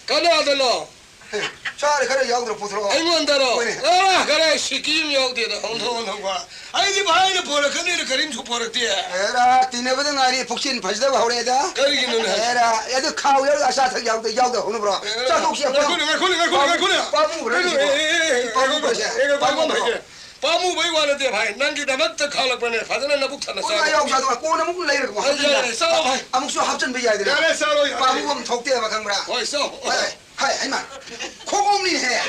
ꯀꯅꯥꯗꯅꯣ? ꯆꯥꯔꯦ, ꯈꯔ ꯌꯥꯎꯗ꯭ꯔꯣ? ꯄꯨꯊꯣꯔꯛꯑꯣ꯫ ꯑꯩꯉꯣꯟꯗꯔꯣ? ꯍꯣꯏꯅꯦ꯫ ꯑꯥ, ꯈꯔ ꯁꯤꯀꯤ ꯑꯃ ꯌꯥꯎꯗꯦꯗ꯫ ꯍꯣꯡꯊꯣꯛ, ꯍꯣꯡꯊꯣꯛꯄ꯫ ꯑꯩꯗꯤ ꯚꯥꯏꯅ ꯄꯣꯔꯛꯀꯅꯤꯅ ꯀꯔꯤꯝꯁꯨ ꯄꯣꯔꯛꯇꯦ꯫ ꯑꯦꯔꯥ, ꯇꯤꯟꯅꯕꯗ ꯉꯥꯏꯔꯤ, ꯄꯨꯛꯆꯦꯟ ꯐꯖꯗꯕ ꯍꯧꯔꯛꯑꯦꯗ꯫ ꯀꯔꯤꯒꯤꯅꯣꯅꯦ ꯍꯥꯏꯁꯦ? ꯑꯦꯔꯥ, ꯑꯗꯨ ꯈꯥꯎ ꯌꯥꯎ-, ꯑꯆꯥ ꯑꯊꯛ ꯌꯥꯎꯗ-, ꯌꯥꯎꯗ ꯍꯧꯅꯕ꯭ꯔꯣ? ꯑꯦꯔꯥ, ꯆꯥꯊꯣꯛꯁꯤ, ꯉꯥꯏꯈꯣꯅꯦ, ꯉꯥꯏꯈꯣꯅꯦ, ꯉꯥꯏꯈꯣꯅꯦ, ꯄꯥꯝꯃꯨ-, ꯉꯥꯏꯈꯣꯅꯦ꯫ ꯄꯥꯝꯃꯨꯕ꯭ꯔꯥ ꯀꯔꯤꯅꯣ? ꯍꯥꯏꯁꯤꯕꯣ? ꯑꯦ, ꯑꯦ, ꯑꯦ, ꯄꯥꯝꯃꯨꯕ꯭ꯔꯥ? ꯉꯥꯏꯈꯣꯅꯦ, ꯉꯥꯏꯈꯣꯅꯦ, ꯄꯥꯝꯃꯨꯕ꯭ꯔꯥ? ꯄꯥꯝꯃꯨꯕ꯭ꯔꯥ? ꯄꯥꯝꯃꯨꯕꯩ ꯋꯥ ꯅꯠꯇꯦ ꯚꯥꯏ, ꯅꯪꯒꯤꯗꯃꯛꯇ ꯈꯥꯛꯂꯛꯄꯅꯦ, ꯐꯖꯅ ꯅꯕꯨꯛ ꯊꯟꯅ ꯀꯣꯟꯅ ꯆꯥꯔꯣ꯫ ꯌꯥꯎ ꯆꯥꯗꯣ, ꯀꯣꯟꯅ ꯑꯃꯨꯛ ꯂꯩꯔꯒ ꯑꯩ ꯋꯥꯍꯪ ꯌꯥꯔꯦ, ꯆꯥꯔꯣ ꯚꯥꯏ꯫ ꯑꯃꯨꯛꯁꯨ ꯍꯥꯞꯆꯤꯟꯕ ꯌꯥꯏꯗꯅ꯫ ꯌꯥꯔꯦ, ꯆꯥꯔꯣ, ꯌꯥꯔꯦ꯫ ꯄꯥꯝꯃꯨꯕ ꯑꯃ ꯊꯣꯛꯇꯦꯕ, ꯈꯪꯕ꯭ꯔꯥ? ꯍꯣꯏ, ꯆꯥꯎ꯫ ꯍꯣꯏ, ꯍꯣꯏ, ꯍꯥꯏ, ꯍꯥꯏꯃ꯫ ꯈꯣꯡꯎꯞꯅꯤꯅꯦꯍꯦ꯫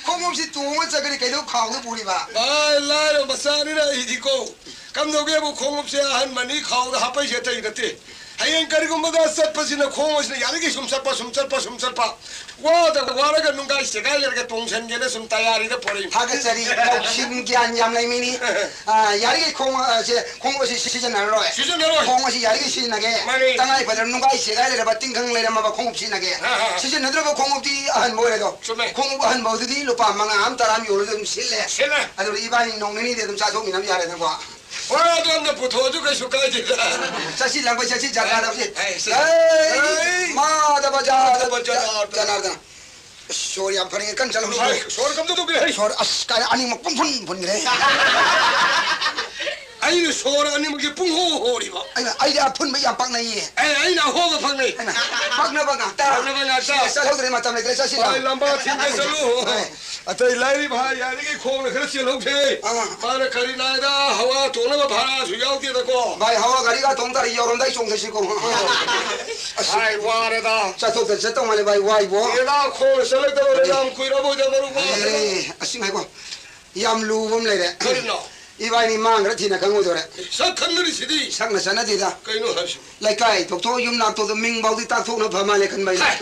ꯈꯣꯡꯎꯞꯁꯤ ꯇꯣꯡꯉ ꯆꯠꯈ꯭ꯔꯗꯤ ꯀꯩꯗꯧ ꯈꯥꯎꯗ ꯄꯨꯔꯤꯕ? ꯚꯥꯏ, ꯂꯥꯏꯔꯕ ꯃꯆꯥꯅꯤꯅ ꯑꯩꯗꯤꯀꯣ, ꯀꯝꯗꯧꯒꯦꯕꯨ ꯈꯣꯡꯎꯞꯁꯦ ꯑꯍꯟꯕꯅꯤ ꯈꯥꯎꯗ ꯍꯥꯞꯄꯛꯏꯁꯦ ꯑꯇꯩ ꯅꯠꯇꯦ꯫ ꯍꯌꯦꯡ ꯀꯔꯤꯒꯨꯝꯕꯗ ꯆꯠꯄꯁꯤꯅ ꯈꯣꯡ ꯑꯁꯤꯅ ꯌꯥꯔꯤꯈꯩ ꯁꯨꯝ ꯆꯠꯄ, ꯁꯨꯝ ꯆꯠꯄ, ꯁꯨꯝ ꯆꯠꯄ꯫ ꯋꯥꯗ ꯋꯥꯔꯒ ꯅꯨꯡꯒꯥꯏ ꯁꯦꯒꯥꯏ ꯂꯩꯔꯒ ꯇꯣꯡꯁꯟꯒꯦꯅ ꯁꯨꯝ ꯇꯌꯥꯔꯤꯗ ꯄꯣꯔꯛꯏ꯫ ꯊꯥꯒꯠꯆꯔꯤ, ꯂꯧꯁꯤꯡ ꯒ꯭ꯌꯥꯟ ꯌꯥꯝ ꯂꯩꯃꯤꯅꯤ꯫ ꯑ, ꯌꯥꯔꯤꯈꯩ ꯈꯣꯡ ꯑꯁꯦ, ꯈꯣꯡꯎꯞ ꯑꯁꯤ ꯁꯤꯖꯤꯟꯅꯔꯔꯣꯏ꯫ ꯁꯤꯖꯤꯟꯅꯔꯣꯏ꯫ ꯈꯣꯡ ꯑꯁꯤ ꯌꯥꯔꯤꯈꯩ ꯁꯤꯖꯤꯟꯅꯒꯦ꯫ ꯃꯥꯅꯤ꯫ ꯇꯉꯥꯏ ꯐꯗꯅ ꯅꯨꯡꯒꯥꯏ ꯁꯦꯒꯥꯏ ꯂꯩꯔꯕ, ꯇꯤꯡꯈꯪ ꯂꯩꯔꯝꯃꯕ ꯈꯣꯡꯎꯞ ꯁꯤꯖꯤꯟꯅꯒꯦ꯫ ꯑ, ꯑ, ꯑ꯫ ꯁꯤꯖꯤꯟꯅꯗ꯭ꯔꯕ ꯈꯣꯡꯎꯞꯇꯤ ꯑꯍꯟꯕ ꯑꯣꯏꯔꯦꯗꯣ꯫ ꯆꯨꯝꯃꯦ꯫ ꯈꯣꯡꯎꯞ ꯑꯍꯟꯕ ꯑꯗꯨꯗꯤ ꯂꯨꯄꯥ ꯃꯉꯥ ꯑꯃ, ꯇꯔꯥ ꯑꯃ ꯌꯣꯜꯂꯒ ꯑꯗꯨꯝ ꯁꯤꯠꯂꯦ꯫ ꯁꯤꯠꯂꯦ꯫ ꯑꯗꯨꯗꯤ ꯏꯕꯥꯅꯤ ꯅꯣꯡ ꯅꯤꯅꯤꯗꯤ ꯑꯗꯨꯝ ꯆꯥꯊꯣꯛꯃꯤꯟꯅꯕ ꯌꯥꯔꯦꯗꯅꯀꯣ꯫ ꯍꯣꯏ, ꯑꯗꯣꯝꯗ ꯄꯨꯊꯣꯛꯑꯁꯨ ꯀꯩꯁꯨ ꯀꯥꯏꯗꯦꯗ꯫ ꯆꯠꯁꯤ, ꯂꯥꯛꯄꯩ ꯆꯠꯁꯤ, ꯖꯥꯠ ꯇꯥꯗꯕꯁꯤ꯫ ꯑꯩ, ꯑꯩ, ꯆꯠꯁꯤ꯫ ꯑꯩ, ꯑꯩ, ꯃꯥꯙꯕ ꯖꯥꯗ ꯃꯥꯙꯕ ꯖꯅꯥꯔꯗꯅ꯫ ꯖꯅꯥꯔꯗꯅ꯫ ꯑꯁ, ꯁꯣꯔ ꯌꯥꯝ ꯐꯔꯤꯉꯩ ꯀꯟꯅ ꯆꯠꯍꯧꯁꯤ꯫ ꯁꯣꯔ, ꯁꯣꯔ ꯀꯝꯗꯧ ꯇꯧꯒꯦ? ꯁꯣꯔ, ꯑꯁ, ꯀꯥꯏ ꯑꯅꯤꯃꯛ ꯄꯨꯡꯐꯨꯟ ꯐꯨꯟꯈ꯭ꯔꯦ꯫ ꯑꯩꯅ ꯁꯣꯔ ꯑꯅꯤꯃꯛꯀꯤ ꯄꯨꯡꯍꯣ ꯍꯣꯔꯤꯕ꯫ ꯑꯩꯅ, ꯑꯩꯗꯤ ꯑꯐꯨꯟꯕ ꯌꯥꯝ ꯄꯥꯛꯅꯩꯌꯦ꯫ ꯑꯩ, ꯑꯩꯅ ꯑꯍꯣꯕ ꯐꯪꯅꯩ꯫ ꯑꯩꯅ ꯄꯥꯛꯅꯕ ꯉꯥꯛꯇ꯫ ꯄꯥꯛꯅꯕ ꯉꯥꯛꯇ꯫ ꯁꯤ ꯆꯠꯍꯧꯗ꯭ꯔꯦ, ꯃꯇꯝ ꯂꯩꯇ꯭ꯔꯦ, ꯆꯠꯁꯤ ꯂꯥꯎ꯫ ꯍꯣꯏ, ꯂꯝꯕꯥ ꯊꯤꯟꯕ ꯆꯠꯂꯨ꯫ ꯍꯣꯏ꯫ ꯑꯇꯩ ꯂꯥꯏꯔꯤ ꯚꯥꯏ, ꯌꯥꯔꯤꯈꯩ ꯈꯣꯡꯅ ꯈꯔ ꯆꯦꯜꯍꯧꯁꯦ꯫ ꯑꯥ꯫ ꯃꯥꯅ ꯀꯔꯤ ꯅꯥꯏꯗ ꯍꯋꯥ ꯇꯣꯡꯅꯕ ꯚꯔꯥꯁꯨ ꯌꯥꯎꯗꯦꯗꯀꯣ꯫ ꯚꯥꯏ, ꯍꯋꯥ ꯒꯥꯔꯤꯒ ꯇꯣꯡ ꯇꯥꯔꯦ, ꯌꯧꯔꯝꯗꯥꯏ ꯆꯣꯡꯊꯁꯤꯀꯣ꯫ ꯑꯁ꯫ ꯚꯥꯏ, ꯋꯥꯔꯦꯗ꯫ ꯆꯠꯊꯣꯛꯇ ꯆꯠꯇꯧ ꯃꯥꯜꯂꯦ ꯚꯥꯏ, ꯋꯥꯏꯕꯣ꯫ ꯀꯨꯏꯔꯦꯗ, ꯈꯣꯡꯅ ꯆꯠꯂꯛꯇꯕ ꯌꯥꯝ ꯀꯨꯏꯔꯕꯣꯏꯗ, ꯃꯔꯨꯞ, ꯋꯥꯔꯦꯗ꯫ ꯑꯦ, ꯑꯁꯤ ꯉꯥꯏꯈꯣ꯫ ꯌꯥꯝ ꯂꯨꯕ ꯑꯃ ꯂꯩꯔꯦ꯫ ꯀꯔꯤꯅꯣ? ꯏꯕꯥꯅꯤ ꯃꯥꯡꯈ꯭ꯔ ꯊꯤꯅ ꯈꯪꯉꯨꯗꯣꯔꯦ꯫ ꯁꯛ ꯈꯪꯅꯔꯤꯁꯤꯗꯤ꯫ ꯁꯛꯅ ꯆꯠꯅꯗꯦꯗ꯫ ꯀꯩꯅꯣ ꯍꯥꯏꯁꯤꯕꯣ? ꯂꯩꯀꯥꯏ ꯊꯣꯛꯇꯣꯛꯑ ꯌꯨꯝ ꯂꯥꯛꯊꯣꯛꯇ ꯃꯤꯡ ꯐꯥꯎꯗꯤ ꯇꯥꯛꯊꯣꯛꯅ ꯐ ꯃꯥꯜꯂꯦ ꯈꯟꯕ ꯑꯩꯅ꯫ ꯍꯥꯏ,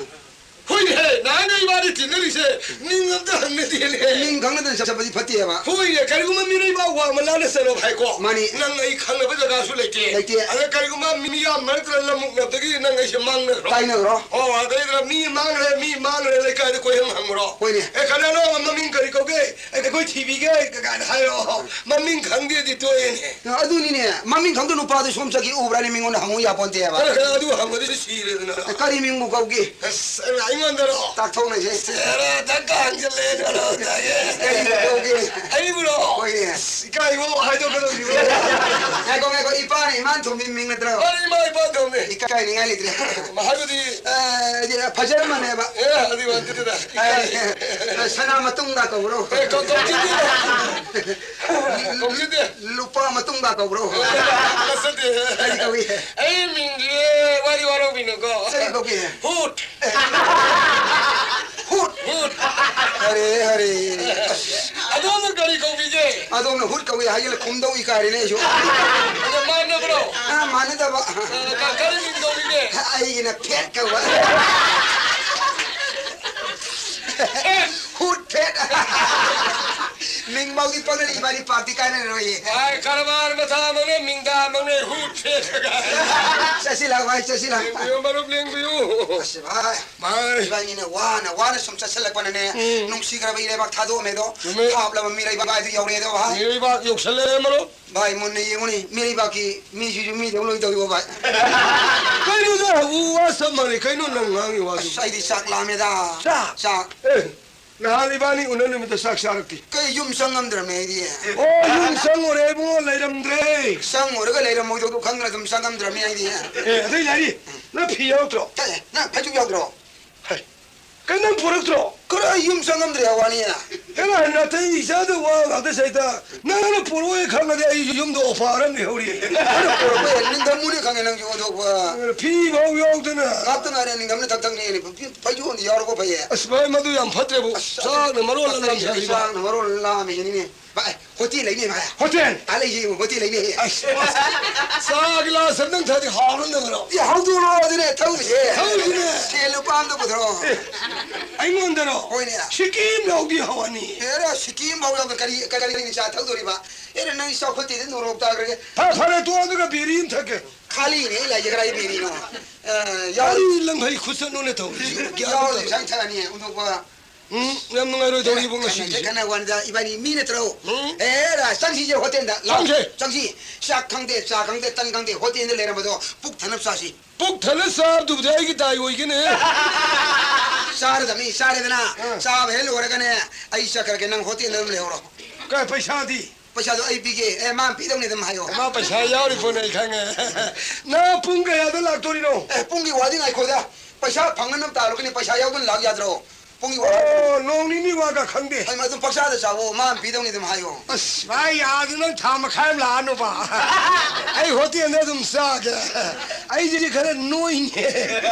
ꯍꯣꯏꯅꯦꯍꯦ, ꯅꯍꯥꯟꯒꯩ ꯏꯕꯥꯅꯤ ꯇꯤꯟꯅꯔꯤꯁꯦ ꯃꯤꯡ ꯑꯝꯇ ꯍꯪꯅꯗꯦꯅꯦ꯫ ꯃꯤꯡ ꯈꯪꯅꯗꯅ ꯆꯠꯄꯗꯤ ꯐꯠꯇꯦꯕ꯫ ꯍꯣꯏꯅꯦ, ꯀꯔꯤꯒꯨꯝꯕ ꯃꯤꯔꯩꯕꯥꯛ ꯋꯥꯡꯃ ꯂꯥꯟꯅ ꯆꯠꯂꯣ ꯍꯥꯏꯀꯣ꯫ ꯃꯥꯅꯤ꯫ ꯅꯪ ꯑꯩ ꯈꯪꯅꯕ ꯖꯒꯥꯁꯨ ꯂꯩꯇꯦ꯫ ꯂꯩꯇꯦ꯫ ꯑꯗ ꯀꯔꯤꯒꯨꯝꯕ ꯃꯤꯌꯥꯝ ꯃꯔꯛꯇ ꯂꯝꯃꯨꯛꯅꯕꯗꯒꯤ ꯅꯪ ꯑꯩꯁꯦ ꯃꯥꯡꯅꯈ꯭ꯔꯣ꯫ ꯀꯥꯏꯅꯈ꯭ꯔꯣ꯫ ꯑꯣ, ꯑꯗꯩꯗ ꯃꯤ ꯃꯥꯡꯈ꯭ꯔꯦ, ꯃꯤ ꯃꯥꯡꯈ꯭ꯔꯦ, ꯂꯩꯀꯥꯏꯗ ꯀꯣꯏꯍꯪ ꯍꯪꯉꯨꯔꯣ꯫ ꯍꯣꯏꯅꯦ꯫ ꯑꯦ, ꯀꯅꯥꯅꯣ ꯃꯃꯤꯡ ꯀꯔꯤ ꯀꯧꯒꯦ? ꯑꯩꯈꯣꯏ ꯊꯤꯕꯤꯒꯦ ꯀꯥꯏꯅ ꯍꯥꯏꯔꯛꯑꯣ꯫ ꯃꯃꯤꯡ ꯈꯪꯗꯦꯗꯤ ꯇꯣꯛꯑꯦꯅꯦ꯫ ꯑꯗꯨꯅꯤꯅꯦ, ꯃꯃꯤꯡ ꯈꯪꯗ ꯅꯨꯄꯥꯗꯨ ꯁꯣꯝ ꯆꯠꯈꯤ ꯎꯕ꯭ꯔꯥꯅꯦ? ꯃꯤꯉꯣꯟꯗ ꯍꯪꯉꯨ ꯌꯥꯄꯣꯟꯇꯦꯕ꯫ ꯈꯔ ꯈꯔ ꯑꯗꯨ ꯍꯪꯕꯗꯤ ꯁꯤꯔꯦꯗꯅ꯫ ꯀꯔꯤ ꯃꯤꯡꯕꯨ ꯀꯧꯒꯦ? ꯑꯁ, ꯑꯩꯉꯣꯟꯗꯔꯣ? ꯇꯥꯛꯊꯣꯛꯅꯁꯦ꯫ ꯁꯦꯔꯥ, ꯗꯛꯀ ꯍꯪꯖꯜꯂꯦ, ꯀꯩꯅꯣ ꯇꯥꯏꯌꯦ꯫ ꯀꯔꯤꯕꯨ ꯀꯧꯒꯦ? ꯑꯩꯕꯨꯔꯣ? ꯍꯣꯏꯅꯦ꯫ ꯑꯁ, ꯏꯀꯥꯏꯕꯣ, ꯍꯥꯏꯗꯣꯛꯀꯗꯧꯁꯤꯕꯣ? ꯉꯥꯏꯈꯣ, ꯉꯥꯏꯈꯣ, ꯏꯄꯥꯅ ꯏꯃꯥꯟ ꯊꯣꯝꯕꯤ ꯃꯤꯡ ꯅꯠꯇ꯭ꯔꯣ? ꯃꯥꯅꯤ, ꯏꯃꯥ ꯏꯄꯥ ꯊꯣꯝꯃꯤ꯫ ꯏꯀꯥꯏꯅꯤꯡꯉꯥꯏ ꯂꯩꯇ꯭ꯔꯦ꯫ ꯍꯥꯏꯕꯗꯤ ꯑ, ꯐꯖꯔꯝꯃꯅꯦꯕ꯫ ꯑꯦ, ꯑꯗꯨꯒꯤ ꯋꯥ ꯅꯠꯇꯦꯗ꯫ ꯑ, ꯏꯀꯥꯏ꯫ ꯁꯅꯥ ꯃꯇꯨꯝꯒ ꯀꯧꯕ꯭ꯔꯣ? ꯑꯦ, ꯀꯧ-, ꯀꯧꯖꯗꯦꯗ꯫ ꯀꯧꯖꯗꯦ꯫ ꯂꯨꯄꯥ ꯃꯇꯨꯝꯒ ꯀꯧꯕ꯭ꯔꯣ? ꯑꯦ, ꯀꯧꯖꯗꯦ꯫ ꯀꯔꯤ ꯀꯧꯏ? ꯑꯩ ꯃꯤꯡꯁꯦ ꯋꯥꯔꯤ ꯋꯥꯔꯧꯕꯤꯅꯨꯀꯣ꯫ ꯀꯔꯤ ꯀꯧꯒꯦ? ꯍꯨꯠ꯫ ꯍꯨꯠ꯫ ꯍꯨꯠ꯫ ꯍꯔꯦ, ꯍꯔꯦ꯫ ꯑꯁ꯫ ꯑꯗꯣꯝꯅ ꯀꯔꯤ ꯀꯧꯕꯤꯒꯦ? ꯑꯗꯣꯝꯅ ꯍꯨꯠ ꯀꯧꯏ ꯍꯥꯏꯖꯤꯜꯂ ꯈꯨꯝꯗꯧ ꯏꯀꯥꯏꯔꯦꯅꯦ ꯑꯩꯁꯨ꯫ ꯑꯗꯣ ꯃꯥꯟꯅꯕ꯭ꯔꯣ? ꯑ, ꯃꯥꯟꯅꯗꯕ꯫ ꯑ, ꯀ-, ꯀꯔꯤ ꯃꯤꯡ ꯀꯧꯕꯤꯒꯦ? ꯑꯩꯒꯤꯅ ꯐꯦꯠ ꯀꯧꯕ꯫ ꯐꯦꯠ꯫ ꯍꯨꯠ ꯐꯦꯠ꯫ ꯃꯤꯡ ꯐꯥꯎꯗꯤ ꯄꯪꯅꯔꯤ ꯏꯕꯥꯅꯤ ꯄꯥꯛꯇꯤ ꯀꯥꯏꯅꯔꯣꯏꯌꯦ꯫ ꯚꯥꯏ, ꯀꯔꯕꯥꯔ ꯃꯊꯥ ꯑꯃꯅꯦ, ꯃꯤꯡꯗꯥ ꯑꯃꯅꯦ, ꯍꯨꯠ ꯐꯦꯠ꯫ ꯆꯠꯁꯤ ꯂꯥꯎ ꯚꯥꯏ, ꯆꯠꯁꯤ ꯂꯥꯎ꯫ ꯂꯦꯡꯕꯤꯌꯨ, ꯃꯔꯨꯞ, ꯂꯦꯡꯕꯤꯌꯨ꯫ ꯑꯁ ꯚꯥꯏ꯫ ꯃꯥꯅꯦ꯫ ꯏꯕꯥꯅꯤꯅ ꯋꯥꯅ ꯋꯥꯅ ꯁꯨꯝ ꯆꯠꯁꯤꯜꯂꯛꯄꯅꯅꯦ, ꯎꯝ꯫ ꯅꯨꯡꯁꯤꯈ꯭ꯔꯕ ꯏꯔꯩꯕꯥꯛ ꯊꯥꯗꯣꯛꯑꯝꯃꯦꯗꯣ, ꯆꯨꯝꯃꯦ꯫ ꯊꯥꯞꯂꯕ ꯃꯤꯔꯩꯕꯥꯛ ꯍꯥꯏꯗꯨ ꯌꯧꯔꯛꯑꯦꯗꯣ ꯚꯥꯏ꯫ ꯃꯤꯔꯩꯕꯥꯛ ꯌꯧꯁꯜꯂꯛꯑꯦ ꯃꯔꯨꯞ꯫ ꯚꯥꯏ, ꯃꯨꯟꯅ ꯌꯦꯡꯉꯨꯅꯦ, ꯃꯤꯔꯩꯕꯥꯛꯀꯤ ꯃꯤꯁꯤꯁꯨ ꯃꯤꯗꯧ ꯂꯣꯏ ꯇꯧꯏꯕꯣ ꯚꯥꯏ꯫ ꯀꯩꯅꯣꯗ ꯎ ꯋꯥ ꯆꯞ ꯃꯥꯟꯅꯩ, ꯀꯩꯅꯣ ꯅꯪ ꯉꯥꯡꯉꯤ ꯋꯥꯗꯨ? ꯑꯁ, ꯑꯩꯗꯤ ꯆꯥꯛ ꯂꯥꯝꯃꯦꯗ꯫ ꯆꯥꯛ? ꯆꯥꯛ꯫ ꯑꯦ, ꯅꯍꯥꯟ ꯏꯕꯥꯅꯤ ꯎꯅ ꯅꯨꯃꯤꯠꯇ ꯆꯥꯛ ꯆꯥꯔꯛꯇꯦ꯫ ꯀꯩ ꯌꯨꯝ ꯆꯪꯉꯝꯗ꯭ꯔꯕꯅꯦ ꯑꯩꯗꯤ꯫ ꯑꯣ, ꯌꯨꯝ ꯆꯪꯉꯨꯔꯦ ꯏꯕꯨꯡꯉꯣ, ꯂꯩꯔꯝꯗ꯭ꯔꯦ꯫ ꯆꯪꯉꯨꯔꯒ ꯂꯩꯔꯝꯃꯣꯏꯗꯧꯗꯣ ꯈꯪꯗꯅ ꯑꯗꯨꯝ ꯆꯪꯉꯝꯗ꯭ꯔꯕꯅꯦ ꯑꯩꯗꯤ꯫ ꯑꯦ, ꯑꯗꯨꯏ ꯂꯥꯏꯔꯤ, ꯅꯪ ꯐꯤ ꯌꯥꯎꯗ꯭ꯔꯣ? ꯀꯩ? ꯅꯪ ꯐꯩꯖꯨꯞ ꯌꯥꯎꯗ꯭ꯔꯣ? ꯍꯩ, ꯀꯩ ꯅꯪ ꯄꯨꯔꯛꯇ꯭ꯔꯣ? ꯀꯔꯥꯏ ꯌꯨꯝ ꯆꯪꯉꯝꯗ꯭ꯔꯦ ꯍꯥꯏ ꯋꯥꯅꯤ꯫ ꯀꯔꯥꯏ ꯅꯥꯇꯩ ꯏꯆꯥꯗ ꯋꯥ ꯉꯥꯛꯇ ꯁꯩꯇ꯫ ꯅꯪꯅ ꯄꯨꯔꯛꯑꯣꯏ ꯈꯪꯉꯗꯤ ꯑꯩ ꯌꯨꯝꯗ ꯑꯣꯐꯔ ꯑꯃ ꯂꯩꯍꯧꯔꯤ꯫ ꯑꯩꯅ ꯄꯨꯔꯛꯄ ꯍꯦꯛ ꯅꯤꯡꯊꯝꯃꯨꯅꯦ ꯈꯪꯉꯦ ꯅꯪꯁꯨ ꯑꯣꯟꯊꯣꯛꯄ꯫ ꯐꯤ ꯐꯥꯎ ꯌꯥꯎꯗꯅ꯫ ꯉꯥꯛꯇ ꯉꯥꯏꯔꯦ ꯅꯤꯡꯊꯝꯅ ꯊꯛ ꯊꯛꯅꯦꯅꯦ꯫ ꯐꯩꯖꯣꯝꯗꯤ ꯌꯥꯎꯔꯛꯄ ꯐꯩꯌꯦ꯫ ꯑꯁ ꯚꯥꯏ, ꯃꯗꯨ ꯌꯥꯝ ꯐꯠꯇ꯭ꯔꯦꯕꯨ꯫ ꯑꯁ, ꯆꯥꯛꯅ ꯃꯔꯣꯜ ꯑꯃ ꯂꯥꯝꯁꯤꯜꯂꯤꯕ꯫ ꯆꯥꯛꯅ ꯃꯔꯣꯜ ꯑꯃ ꯂꯥꯝꯃꯤꯁꯤꯅꯤꯅꯦ꯫ ꯚꯥꯏ, ꯍꯣꯇꯦꯜ ꯂꯩꯅꯦ, ꯚꯥꯏ꯫ ꯍꯣꯇꯦꯜ? ꯑꯥ, ꯂꯩꯌꯦ, ꯍꯣꯇꯦꯜ ꯂꯩꯅꯦ꯫ ꯑꯁ, ꯆꯥ ꯒꯤꯂꯥꯁ ꯑꯝꯇꯪ ꯊꯛꯑꯗꯤ ꯍꯥꯎꯔꯝꯗꯕ꯭ꯔꯣ? ꯑꯦ, ꯍꯧꯗꯣꯔꯛꯑꯣ ꯑꯗꯨꯅꯦ, ꯊꯛꯎꯁꯦ꯫ ꯊꯛꯎꯁꯤꯅꯦ꯫ ꯁꯦ ꯂꯨꯄꯥ ꯑꯝꯇ ꯄꯨꯊꯣꯔꯛꯑꯣ꯫ ꯑꯦ, ꯑꯩꯉꯣꯟꯗꯔꯣ? ꯍꯣꯏꯅꯦ꯫ ꯁꯤꯀꯤꯝ ꯌꯥꯎꯗꯤ ꯍꯧꯔꯅꯤ꯫ ꯑꯦꯔꯥ, ꯁꯤꯀꯤꯝ ꯐꯥꯎ ꯌꯥꯎꯗ ꯀꯔꯤ, ꯀꯔꯤ ꯆꯥ ꯊꯛꯇꯣꯔꯤꯕ? ꯑꯦꯔꯥ, ꯅꯪ ꯆꯥꯎꯈꯠꯇꯦꯗ, ꯅꯣꯔꯣꯛ ꯇꯥꯈ꯭ꯔꯒꯦ꯫ ꯐ-, ꯐꯔꯦ, ꯇꯣꯛꯑꯣ, ꯑꯗꯨꯒ ꯕꯤꯔꯤ ꯑꯃ ꯊꯛꯀꯦ꯫ ꯈꯥꯂꯤꯅꯦ ꯑꯩ ꯂꯥꯛꯏꯁꯦ, ꯀꯗꯥꯏ ꯕꯤꯔꯤꯅꯣ? ꯑ, ꯌꯥꯎ-, ꯀꯔꯤ ꯂꯪꯐꯩ ꯈꯨꯆꯠꯅꯣꯅꯦ ꯇꯧꯔꯤꯁꯤ? ꯒ꯭ꯌꯥꯟ ꯌꯥꯎꯔꯗꯤ ꯇꯥꯗꯦ꯫ ꯄꯩꯁꯥ ꯊꯛꯑꯅꯤ, ꯑꯣꯟꯊꯣꯛꯄ꯫ ꯎꯝ, ꯌꯥꯝ ꯅꯨꯡꯉꯥꯏꯔꯣꯏꯗꯧꯔꯤꯕꯣ ꯉꯁꯤꯒꯤꯁꯦ? ꯈꯟꯅꯁꯦ, ꯈꯟꯅꯕ ꯋꯥꯅꯤꯗ, ꯏꯕꯥꯅꯤ ꯃꯤ ꯅꯠꯇ꯭ꯔꯣ? ꯎꯝ꯫ ꯑꯦ, ꯔꯥ, ꯆꯪꯁꯤꯁꯦ ꯍꯣꯇꯦꯜꯗ꯫ ꯂꯥꯛꯑꯣ, ꯆꯪꯁꯦ꯫ ꯆꯪꯁꯤ꯫ ꯆꯥꯛ ꯈꯪꯗꯦ, ꯆꯥ ꯈꯪꯗꯦ, ꯇꯟ ꯈꯪꯗꯦ, ꯍꯣꯇꯦꯜꯗ ꯂꯩꯔꯝꯕꯗꯣ ꯄꯨꯛ ꯊꯟꯅ ꯆꯥꯁꯤ꯫ ꯄꯨꯛ ꯊꯟꯅ ꯆꯥꯕꯗꯨꯕꯨꯗꯤ ꯑꯩꯒꯤ ꯗꯥꯏ ꯑꯣꯏꯒꯦꯅꯦ꯫ ꯆꯥꯔꯗꯕꯅꯤ, ꯆꯥꯔꯦꯗꯅ꯫ ꯑꯥ꯫ ꯆꯥꯕ ꯍꯦꯛ ꯂꯣꯏꯔꯒꯅꯦ, ꯑꯩ ꯆꯠꯈ꯭ꯔꯒꯦ, ꯅꯪ ꯍꯣꯇꯦꯜꯗ ꯑꯗꯨꯝ ꯂꯩꯍꯧꯔꯣ꯫ ꯀꯥꯏ ꯄꯩꯁꯥꯗꯤ? ꯄꯩꯁꯥꯗꯣ ꯑꯩ ꯄꯤꯒꯦ꯫ ꯑꯦ, ꯃꯥ ꯄꯤꯗꯧꯅꯤ ꯑꯗꯨꯝ ꯍꯥꯏꯌꯣ꯫ ꯃꯥ ꯄꯩꯁꯥ ꯌꯥꯎꯔꯤ ꯄꯣꯠꯅꯦ ꯑꯩ ꯈꯪꯉꯦ꯫ ꯅꯪ ꯄꯨꯡ ꯀꯌꯥꯗ ꯂꯥꯛꯇꯣꯔꯤꯅꯣ? ꯑꯦ, ꯄꯨꯡꯒꯤ ꯋꯥꯗꯤ ꯉꯥꯏꯈꯣꯗ꯫ ꯄꯩꯁꯥ ꯐꯪꯅꯅꯕ ꯇꯥꯜꯂꯨꯒꯅꯤ, ꯄꯩꯁꯥ ꯌꯥꯎꯗꯅ ꯂꯥꯛ ꯌꯥꯗ꯭ꯔꯣ? ꯄꯨꯡꯒꯤ ꯋꯥ ꯑꯣ, ꯅꯣꯡ ꯅꯤꯅꯤ ꯋꯥꯒ ꯈꯪꯗꯦ꯫ ꯍꯩꯃꯥ, ꯑꯗꯨꯝ ꯄꯪꯆꯥꯗ ꯆꯥꯋꯣ, ꯃꯥꯅ ꯄꯤꯗꯧꯅꯤ ꯑꯗꯨꯝ ꯍꯥꯏꯌꯣ꯫ ꯑꯁ, ꯚꯥꯏ, ꯑꯥꯗ ꯅꯪ ꯊꯥ ꯃꯈꯥꯏ ꯑꯃ ꯂꯥꯛꯑꯅꯨꯕ꯫ ꯑꯩ ꯍꯣꯇꯦꯜꯗ ꯑꯗꯨꯝ ꯆꯥꯒꯦ꯫ ꯑꯩꯁꯤꯗꯤ ꯈꯔ ꯅꯣꯏꯅꯦ꯫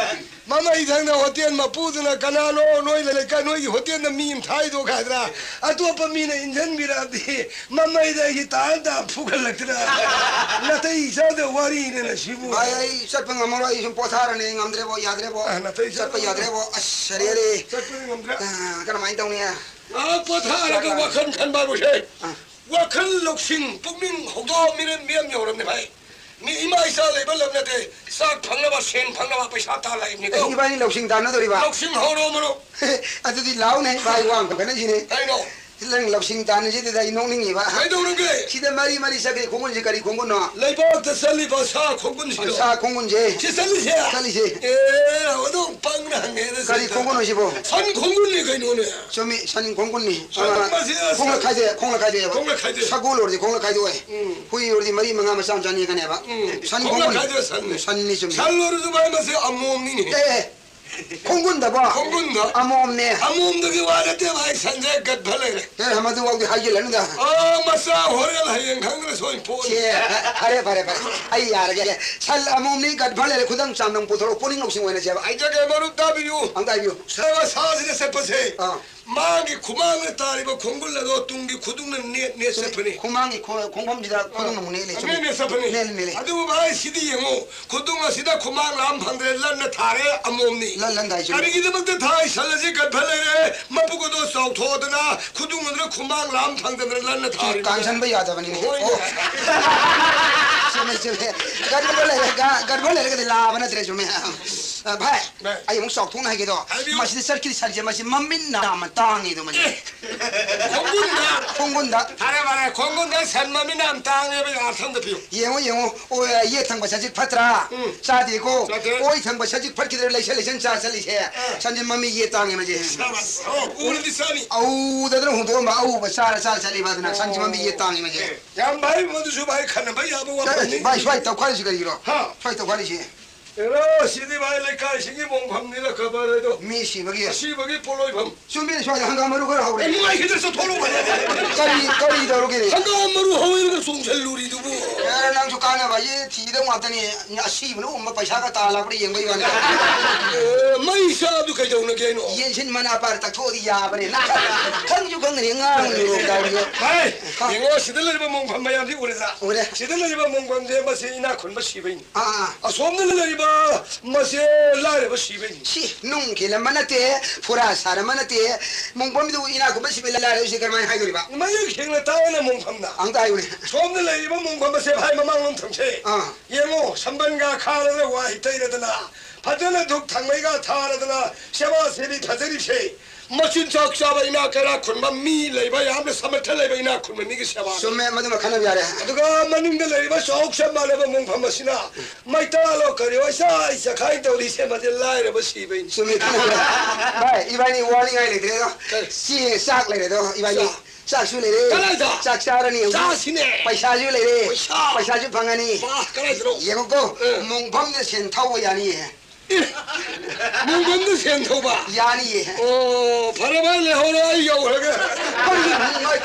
ꯃꯃꯩ ꯊꯪꯅ ꯍꯣꯇꯦꯜ ꯃꯄꯨꯗꯨꯅ, "ꯀꯅꯥꯅꯣ ꯅꯣꯏ ꯂꯩꯀꯥꯏ, ꯅꯣꯏꯒꯤ ꯍꯣꯇꯦꯜꯗ ꯃꯤ ꯑꯃ ꯊꯥꯏꯗꯣ?" ꯍꯥꯏꯗ꯭ꯔꯥ? ꯑꯇꯣꯞꯄ ꯃꯤꯅ ꯏꯟꯁꯤꯟꯕꯤꯔꯛꯑꯗꯤ ꯃꯃꯩꯗ ꯑꯩꯒꯤ ꯇꯥꯟ ꯇꯥꯟ ꯐꯨꯒꯠꯂꯛꯇꯅ꯫ ꯅꯥꯇꯩ ꯆꯥꯗ ꯋꯥꯔꯤꯅꯦ ꯁꯤꯕꯨ꯫ ꯚꯥꯏ, ꯑꯩ ꯆꯠꯄ ꯉꯝꯃꯔꯣꯏ, ꯑꯩ ꯁꯨꯝ ꯄꯣꯊꯥꯔꯅꯤ, ꯑꯩ ꯉꯝꯗ꯭ꯔꯦꯕꯣ, ꯌꯥꯗ꯭ꯔꯦꯕꯣ꯫ ꯑ, ꯅꯥꯇꯩ ꯆꯠꯄ ꯆꯥꯗ ꯌꯥꯗ꯭ꯔꯦꯕꯣ, ꯑꯁ, ꯁꯔꯦꯔꯦ꯫ ꯆꯠꯄ ꯉꯝꯗ꯭ꯔꯦ꯫ ꯑ, ꯀꯔꯝꯍꯥꯏꯅ ꯇꯧꯅꯤ? ꯑ, ꯄꯣꯊꯥꯔꯒ ꯆꯠꯂꯣ꯫ ꯋꯥꯈꯜ ꯈꯟꯕ ꯍꯥꯏꯕꯁꯦ꯫ ꯑ꯫ ꯋꯥꯈꯜ ꯂꯧꯁꯤꯡ, ꯄꯨꯛꯅꯤꯡ ꯍꯧꯗꯣꯛꯑ ꯃꯤꯔꯦꯝ ꯃꯤꯔꯦꯝ ꯌꯧꯔꯝꯅꯦ ꯚꯥꯏ꯫ ꯃꯤ ꯏꯃꯥ ꯏꯆꯥ ꯂꯩꯕ ꯂꯝ ꯅꯠꯇꯦ, ꯆꯥꯛ ꯐꯪꯅꯕ, ꯁꯦꯟ ꯐꯪꯅꯕ ꯄꯩꯁꯥ ꯇꯥꯜꯂꯛꯏꯕꯅꯤꯀꯣ꯫ ꯑꯦ, ꯏꯕꯥꯅꯤ ꯂꯧꯁꯤꯡ ꯇꯥꯟꯅꯗꯣꯔꯤꯕ? ꯂꯧꯁꯤꯡ ꯍꯧꯔꯣ ꯃꯔꯨꯞ꯫ ꯑꯗꯨꯗꯤ ꯂꯥꯎꯅꯦ, ꯚꯥꯏ, ꯋꯥ ꯑꯃ ꯈꯟꯅꯁꯤꯅꯦ꯫ ꯀꯩꯅꯣ? ꯅꯪ ꯂꯧꯁꯤꯡ ꯇꯥꯟꯅꯁꯤꯗꯨꯗ ꯑꯩ ꯅꯣꯛꯅꯤꯡꯉꯤꯕ꯫ ꯀꯩꯗꯧꯔꯒꯦ? ꯁꯤꯗ ꯃꯔꯤ ꯃꯔꯤ ꯆꯠꯈ꯭ꯔꯤ ꯈꯣꯡꯒꯨꯟꯁꯤ ꯀꯔꯤ ꯈꯣꯡꯒꯨꯟꯅꯣ? ꯂꯩꯕꯥꯛꯇ ꯆꯠꯂꯤꯕ ꯁꯥ ꯈꯣꯡꯒꯨꯟꯁꯤꯔꯣ? ꯁꯥ ꯈꯣꯡꯒꯨꯟꯁꯦ꯫ ꯁꯤ ꯆꯠꯂꯤꯁꯦ? ꯆꯠꯂꯤꯁꯦ꯫ ꯑꯦ, ꯑꯗꯨꯝ ꯄꯪꯅ ꯍꯪꯉꯦꯗ ꯀꯔꯤ ꯁꯤꯗ꯫ ꯈꯣꯡꯒꯨꯟꯅꯣ ꯁꯤꯕꯣ? ꯁꯟ ꯈꯣꯡꯒꯨꯟꯅꯤ ꯀꯩꯅꯣꯅꯦ꯫ ꯆꯨꯝꯃꯤ, ꯁꯟ ꯈꯣꯡꯒꯨꯟꯅꯤ꯫ ꯁꯟ ꯑ, ꯃꯁꯤ ꯈꯣꯡꯅ ꯈꯥꯏꯗꯣꯛꯑꯦ, ꯈꯣꯡꯅ ꯈꯥꯏꯗꯣꯛꯑꯦꯕ꯫ ꯈꯣꯡꯅ ꯈꯥꯏꯗꯣꯛꯑꯦ꯫ ꯁꯒꯣꯜ ꯑꯣꯏꯔꯗꯤ ꯈꯣꯡꯅ ꯈꯥꯏꯗꯣꯛꯑꯦ꯫ ꯎꯝ꯫ ꯍꯨꯏ ꯑꯣꯏꯔꯗꯤ ꯃꯔꯤ ꯃꯉꯥ ꯃꯆꯥ ꯃꯆꯥ ꯅꯦꯛꯀꯅꯦꯕ꯫ ꯎꯝ꯫ ꯁꯟ ꯈꯣꯡꯅ ꯈꯣꯡꯒꯨꯟ꯫ ꯈꯥꯏꯗꯣꯛꯑꯦ, ꯁꯟꯅꯤ꯫ ꯁꯟꯅꯤ, ꯆꯨꯝꯃꯤ꯫ ꯁꯟ ꯑꯣꯏꯔꯁꯨ ꯚꯥꯏ, ꯃꯁꯤ ꯑꯃꯣꯝꯅꯤꯅꯦ꯫ ꯑꯦ, ꯑꯦ꯫ ꯈꯣꯡꯒꯨꯟꯗꯕꯣ? ꯈꯣꯡꯒꯨꯟꯗ꯫ ꯑꯃꯣꯝꯅꯦ꯫ ꯑꯃꯣꯝꯗꯨꯒꯤ ꯋꯥ ꯅꯠꯇꯦ ꯚꯥꯏ, ꯁꯟꯁꯦ ꯒꯠꯐ ꯂꯩꯔꯦ꯫ ꯑꯦ, ꯃꯗꯨꯐꯥꯎꯗꯤ ꯍꯥꯏꯖꯤꯜꯂꯅꯨꯗ꯫ ꯑꯣ, ꯃꯆꯥ ꯍꯣꯔꯦꯟ ꯍꯌꯦꯡ ꯈꯪꯗꯅ ꯁꯣꯏ ꯄꯣꯛꯑꯅꯤ꯫ ꯑꯦ, ꯐꯔꯦ, ꯐꯔꯦ, ꯐꯔꯦ꯫ ꯑꯩ ꯌꯥꯔꯒꯦ꯫ ꯁꯟ ꯑꯃꯣꯝꯅꯤ, ꯒꯠꯐ ꯂꯩꯔꯦ, ꯈꯨꯗꯝ ꯆꯥꯝꯗꯝ ꯄꯨꯊꯣꯔꯛꯑꯣ, ꯄꯨꯛꯅꯤꯡ ꯂꯧꯁꯤꯡ ꯑꯣꯏꯅꯁꯦꯕ꯫ ꯍꯥꯏꯖꯒꯦ, ꯃꯔꯨꯞ ꯇꯥꯕꯤꯌꯨ꯫ ꯑꯝꯇ ꯍꯥꯏꯕꯤꯌꯨ꯫ ꯁꯥ-, ꯁꯥꯁꯤꯗ ꯆꯠꯄꯁꯦ꯫ ꯑꯥ꯫ ꯃꯥꯒꯤ ꯈꯨꯃꯥꯡꯗ ꯇꯥꯔꯤꯕ ꯈꯣꯡꯒꯨꯜ ꯑꯗꯣ ꯇꯨꯡꯒꯤ ꯈꯨꯗꯨꯡꯅ ꯅꯦꯠ ꯅꯦꯠ ꯆꯠꯄꯅꯤ꯫ ꯈꯨꯃꯥꯡꯒꯤ ꯈꯣ-, ꯈꯣꯡꯐꯝꯁꯤꯗ ꯈꯨꯗꯨꯡꯅ ꯑꯃꯨꯛ ꯅꯦꯠꯂꯦ, ꯆꯨꯝꯃꯤ꯫ ꯅꯦꯠ ꯅꯦꯠ ꯆꯠꯄꯅꯤ꯫ ꯅꯦꯠꯂꯦ, ꯅꯦꯠꯂꯦ꯫ ꯑꯗꯨꯕꯨ ꯚꯥꯏ, ꯁꯤꯗꯤ ꯌꯦꯡꯉꯨ, ꯈꯨꯗꯨꯡ ꯑꯁꯤꯗ ꯈꯨꯃꯥꯡ ꯂꯥꯝ ꯐꯪꯗ꯭ꯔꯦ, ꯂꯟꯅ ꯊꯥꯔꯦ, ꯑꯃꯣꯝꯅꯤ꯫ ꯂꯟ, ꯂꯟ ꯊꯥꯏ, ꯆꯨꯝꯃꯤ꯫ ꯀꯔꯤꯒꯤꯗꯃꯛꯇ ꯊꯥꯏ? ꯁꯟ ꯑꯁꯤ ꯒꯠꯐ ꯂꯩꯔꯦ, ꯃꯕꯨꯛ ꯑꯗꯣ ꯆꯥꯎꯊꯣꯛꯑꯗꯅ, ꯈꯨꯗꯨꯡ ꯑꯗꯨꯅ ꯈꯨꯃꯥꯡ ꯂꯥꯝ ꯐꯪꯗꯗꯅ ꯂꯟꯅ ꯊꯥꯔꯤꯕꯅꯤ꯫ ꯀꯥꯟꯁꯟꯕ ꯌꯥꯗꯕꯅꯤꯅꯦ꯫ ꯍꯣꯏꯅꯦ꯫ ꯑꯣ꯫ ꯆꯨꯝꯃꯦ, ꯆꯨꯝꯃꯦ꯫ ꯒꯠꯐ ꯂꯩꯔꯒ, ꯒꯠꯐ ꯂꯩꯔꯒꯗꯤ ꯂꯥꯕ ꯅꯠꯇ꯭ꯔꯦ, ꯆꯨꯝꯃꯦ꯫ ꯑ, ꯚꯥꯏ, ꯚꯥꯏ꯫ ꯑꯩ ꯑꯃꯨꯛ ꯆꯥꯎꯊꯣꯛꯅ ꯍꯥꯏꯒꯦꯗꯣ꯫ ꯍꯥꯏꯕꯤꯌꯨ꯫ ꯃꯁꯤꯗ ꯆꯠꯈꯤꯗꯤ ꯁꯟꯁꯦ, ꯃꯁꯤ ꯃꯃꯤꯠ ꯅꯥꯝꯃ ꯇꯥꯡꯉꯤꯗꯣ ꯃꯁꯤ꯫ ꯑꯦ, ꯈꯣꯡꯒꯨꯟꯗ꯫ ꯈꯣꯡꯒꯨꯟꯗ꯫ ꯐꯔꯦ, ꯐꯔꯦ, ꯈꯣꯡꯒꯨꯟꯗ ꯁꯟ ꯃꯃꯤꯠ ꯅꯥꯝ ꯇꯥꯡꯉꯦꯕ ꯑꯥꯔꯊ ꯑꯝꯗ ꯄꯤꯌꯨ꯫ ꯌꯦꯡꯉꯣ, ꯌꯦꯡꯉꯣ꯫ ꯑꯣ, ꯌꯦꯠ ꯊꯪꯕ ꯁꯖꯤꯛ ꯐꯠꯇ꯭ꯔꯥ? ꯎꯝ꯫ ꯆꯥꯗꯦꯀꯣ? ꯆꯥꯗꯦ꯫ ꯑꯣꯏ ꯊꯪꯕ ꯁꯖꯤꯛ ꯐꯠꯈꯤꯗ꯭ꯔꯦ, ꯂꯩꯁꯟ, ꯂꯩꯁꯟ ꯆꯥ ꯆꯠꯂꯤꯁꯦ꯫ ꯑꯥ꯫ ꯁꯟꯁꯦ ꯃꯃꯤꯠ ꯌꯦꯠ ꯇꯥꯡꯉꯦ ꯃꯁꯦ꯫ ꯁꯥꯕꯥꯁ꯫ ꯑꯣ, ꯎꯔꯗꯤ ꯆꯥꯅꯤ꯫ ꯑꯎꯗꯗꯅ ꯍꯨꯟꯗꯣꯛꯑꯝꯕ ꯑꯎꯕ ꯆꯥꯔ, ꯆꯥꯔ ꯆꯠꯂꯤꯕ ꯑꯗꯨꯅ ꯁꯟꯁꯦ ꯃꯃꯤꯠ ꯌꯦꯠ ꯇꯥꯡꯉꯦ ꯃꯁꯦ꯫ ꯑꯦ, ꯌꯥꯝ ꯐꯩ, ꯃꯗꯨꯁꯨ ꯚꯥꯏ, ꯈꯟꯅꯕ ꯌꯥꯕ ꯋꯥꯐꯝꯅꯤ꯫ ꯚꯥꯏ, ꯁ꯭ꯋꯥꯏ ꯇꯧꯈꯥꯏꯔꯤꯁꯤ ꯀꯔꯤꯒꯤꯅꯣ? ꯍꯥ? ꯁ꯭ꯋꯥꯏ ꯇꯧꯈꯥꯏꯔꯤꯁꯤ꯫ ꯑꯦꯔꯥ, ꯁꯤꯗꯤ ꯚꯥꯏ, ꯂꯩꯀꯥꯏꯁꯤꯒꯤ ꯃꯣꯡꯐꯝꯅꯤꯅ ꯈꯕꯔ ꯍꯥꯏꯗꯣ꯫ ꯃꯤ ꯁꯤꯕꯒꯤ꯫ ꯑꯁꯤꯕꯒꯤ ꯄꯣꯠꯂꯣꯏꯐꯝ꯫ ꯆꯨꯝꯃꯤ, ꯁ꯭ꯋꯥꯏꯗ ꯍꯪꯒꯥꯝ ꯃꯔꯨ ꯈꯔ ꯍꯧꯔꯦ꯫ ꯑꯦ, ꯅꯨꯡꯉꯥꯏꯈꯤꯗ꯭ꯔꯦ, ꯆꯠꯊꯣꯛꯂꯣ, ꯚꯥꯏ꯫ ꯀꯔꯤ, ꯀꯔꯤ ꯇꯧꯔꯒꯦꯅꯦ? ꯍꯪꯒꯥꯝ ꯃꯔꯨ ꯍꯧꯔꯒ ꯆꯣꯡꯁꯤꯜꯂꯨꯔꯤꯗꯨꯕꯨ꯫ ꯑꯦ, ꯅꯪꯁꯨ ꯀꯥꯟꯅꯕ ꯍꯥꯏꯁꯦ ꯊꯤꯗꯧ ꯉꯥꯛꯇꯅꯤ꯫ ꯑꯁꯤꯕꯅ ꯎꯝꯕ ꯄꯩꯁꯥꯒ ꯇꯥꯜꯂꯛꯄ꯭ꯔꯥ ꯌꯦꯡꯕꯩ ꯋꯥꯅꯤ꯫ ꯑꯦ, ꯃꯩ ꯆꯥꯕꯗꯨ ꯀꯩꯗꯧꯅꯒꯦ ꯍꯥꯏꯅꯣ? ꯌꯦꯟꯁꯤꯟ ꯃꯅꯥ ꯄꯥꯔ ꯇꯛꯊꯣꯛꯑꯗꯤ ꯌꯥꯕꯅꯦ꯫ ꯅꯪ ꯈꯪꯁꯨ ꯈꯪꯗꯅ ꯉꯥꯡꯉꯤꯔꯣ, ꯇꯧꯔꯤꯗꯣ꯫ ꯚꯥꯏ, ꯍꯥ? ꯌꯦꯡꯉꯣ, ꯁꯤꯗ ꯂꯩꯔꯤꯕ ꯃꯣꯡꯐꯝ ꯃꯌꯥꯝꯁꯤ ꯎꯔꯗ꯭ꯔꯥ? ꯎꯔꯦ꯫ ꯁꯤꯗ ꯂꯩꯔꯤꯕ ꯃꯣꯡꯐꯝꯁꯦ ꯃꯁꯤ ꯏꯅꯥꯛ ꯈꯨꯟꯕ ꯁꯤꯕꯩꯅꯤ꯫ ꯑꯥ, ꯑꯥ꯫ ꯑꯁꯣꯝꯗ ꯂꯩꯔꯤꯕ ꯃꯁꯦ ꯂꯥꯏꯔꯕ ꯁꯤꯕꯩꯅꯤ꯫ ꯁꯤ ꯅꯨꯡ ꯈꯤꯜꯂꯝꯕ ꯅꯠꯇꯦ, ꯐꯨꯔꯥ ꯁꯥꯔꯝꯕ ꯅꯠꯇꯦ, ꯃꯣꯡꯐꯝꯗꯨ ꯏꯅꯥꯛ ꯈꯨꯟꯕ ꯁꯤꯕ ꯂꯥꯏꯔꯕ ꯁꯤ ꯀꯔꯝꯍꯥꯏꯅ ꯍꯥꯏꯗꯣꯔꯤꯕ? ꯃꯌꯦꯛ ꯁꯦꯡꯅ ꯇꯥꯛꯑꯣꯅꯦ ꯃꯣꯡꯐꯝꯅ꯫ ꯑꯝꯇ ꯍꯥꯏꯌꯨꯅꯦ꯫ ꯁꯣꯝꯗ ꯂꯩꯔꯤꯕ ꯃꯣꯡꯐꯝ ꯑꯁꯦ ꯚꯥꯏ ꯃꯃꯥꯡꯂꯣꯝ ꯊꯪꯁꯦ꯫ ꯑꯥ꯫ ꯌꯦꯡꯉꯣ, ꯁꯝꯕꯟꯒ ꯈꯥꯔꯗꯅ ꯋꯥꯍꯩ ꯇꯩꯔꯗꯅ, ꯐꯖꯅ ꯙꯨꯞ ꯊꯥꯡꯃꯩꯒ ꯊꯥꯔꯗꯅ, ꯁꯦꯕꯥ ꯁꯦꯕꯤ ꯐꯖꯔꯤꯁꯦ꯫ ꯃꯆꯤꯟꯖꯥꯛ ꯆꯥꯕ ꯏꯅꯥꯛ ꯀꯩꯔꯥꯛ ꯈꯨꯟꯕ ꯃꯤ ꯂꯩꯕ, ꯌꯥꯝꯅ ꯁꯃꯔꯊ ꯂꯩꯕ ꯏꯅꯥꯛ ꯈꯨꯟꯕ ꯃꯤꯒꯤ ꯁꯦꯕꯥ꯫ ꯆꯨꯝꯃꯦ, ꯃꯗꯨꯃ ꯈꯟꯅꯕ ꯌꯥꯔꯦ꯫ ꯑꯗꯨꯒ ꯃꯅꯤꯡꯗ ꯂꯩꯔꯤꯕ ꯆꯥꯎ ꯆꯞ ꯃꯥꯟꯅꯕ ꯃꯣꯡꯐꯝ ꯑꯁꯤꯅ ꯃꯩꯇꯥꯂꯣ ꯀꯔꯤꯑꯣ ꯏꯆꯥꯏ ꯆꯈꯥꯏ ꯇꯧꯔꯤꯁꯦ, ꯃꯁꯤ ꯂꯥꯏꯔꯕ ꯁꯤꯕꯩꯅꯤ꯫ ꯆꯨꯝꯃꯦ, ꯈꯟꯅꯕ ꯌꯥꯔꯦ꯫ ꯚꯥꯏ, ꯏꯕꯥꯅꯤ ꯋꯥꯅꯤꯡꯉꯥꯏ ꯂꯩꯇ꯭ꯔꯦꯗꯣ꯫ ꯀꯔꯤ? ꯆꯦ, ꯆꯥꯛ ꯂꯩꯔꯦꯗꯣ, ꯏꯕꯥꯅꯤ꯫ ꯆꯥꯛ꯫ ꯆꯥꯛꯁꯨ ꯂꯩꯔꯦ꯫ ꯀꯗꯥꯏꯗ? ꯆꯥꯛ ꯆꯥꯔꯅꯤ ꯍꯧꯖꯤꯛ꯫ ꯆꯥꯁꯤꯅꯦ꯫ ꯄꯩꯁꯥꯁꯨ ꯂꯩꯔꯦ꯫ ꯄꯩꯁꯥ꯫ ꯄꯩꯁꯥꯁꯨ ꯐꯪꯉꯅꯤ꯫ ꯄꯥ, ꯀꯗꯥꯏꯗꯅꯣ? ꯌꯦꯡꯉꯨꯀꯣ, ꯑꯦ꯫ ꯃꯣꯡꯐꯝꯗ ꯁꯦꯟ ꯊꯧꯕ ꯌꯥꯅꯤꯌꯦ꯫ ꯑꯦ, ꯃꯣꯡꯐꯝꯗ ꯁꯦꯟ ꯊꯧꯕ? ꯌꯥꯅꯤꯌꯦ꯫ ꯑꯣ, ꯐꯔꯦ ꯚꯥꯏ, ꯂꯩꯍꯧꯔꯣ, ꯑꯩ ꯌꯧꯈ꯭ꯔꯒꯦ꯫ ꯀꯔꯤꯒꯤꯅꯣ ꯅꯨꯡꯉꯥꯏ-,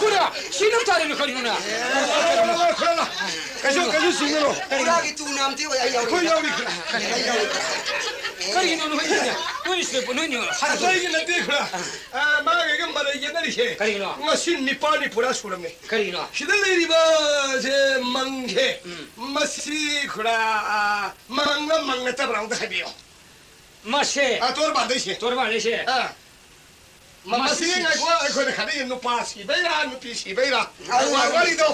ꯈꯨꯔꯥ, ꯁꯤ ꯅꯪ ꯇꯥꯔꯤꯅꯣ ꯀꯔꯤꯅꯣꯅꯦ? ꯈꯨꯔꯥ, ꯈꯨꯔꯥ, ꯈꯨꯔꯥ, ꯀꯩꯁꯨ, ꯀꯩꯁꯨ ꯆꯤꯡꯒꯅꯨ꯫ ꯈꯨꯔꯥꯒꯤ ꯇꯨ ꯅꯥꯝꯇꯤ ꯑꯣꯏ, ꯑꯩ ꯌꯥꯎꯔꯤ꯫ ꯑꯩꯈꯣꯏ ꯌꯥꯎꯔꯤ, ꯈꯨꯔꯥ꯫ ꯑꯩ ꯌꯥꯎꯔꯤ꯫ ꯀꯔꯤꯒꯤꯅꯣ ꯅꯣꯏꯅ? ꯅꯣꯏꯅ ꯁꯤꯗ, ꯅꯣꯏꯅ ꯍꯥꯏꯗꯣ꯫ ꯑꯩꯒꯤ ꯅꯠꯇꯦ, ꯈꯨꯔꯥ꯫ ꯑꯥ, ꯃꯥꯒ ꯑꯩꯒ ꯃꯔꯩ ꯌꯦꯠꯅꯔꯤꯁꯦ꯫ ꯀꯔꯤꯒꯤꯅꯣ? ꯉꯁꯤ ꯅꯤꯄꯥꯅꯤ ꯄꯨꯔꯥ ꯁꯨꯔꯝꯃꯦ꯫ ꯀꯔꯤꯒꯤꯅꯣ? ꯁꯤꯗ ꯂꯩꯔꯤꯕꯁꯦ ꯃꯪꯁꯦ, ꯎꯝ꯫ ꯃꯁꯤ ꯈꯨꯔꯥ, ꯑꯥ, ꯃꯪꯂ ꯃꯪ ꯅꯠꯇꯕ꯭ꯔꯥ ꯑꯝꯇ ꯍꯥꯏꯕꯤꯌꯣ꯫ ꯃꯁꯦ꯫ ꯑꯥ, ꯇꯣꯔꯕꯥꯟꯗꯩꯁꯦ꯫ ꯇꯣꯔꯕꯥꯟꯗꯩꯁꯦ꯫ ꯑꯥ꯫ ꯃꯁꯤ ꯃꯁꯤ ꯉꯥꯏꯈꯣ, ꯑꯩꯈꯣꯏꯅ ꯈꯜꯂꯤꯁꯦ ꯅꯨꯄꯥ ꯁꯤꯕꯩꯔꯥ, ꯅꯨꯄꯤ ꯁꯤꯕꯩꯔꯥ? ꯑꯗꯨ ꯋꯥ-, ꯋꯥꯔꯤꯗꯣ꯫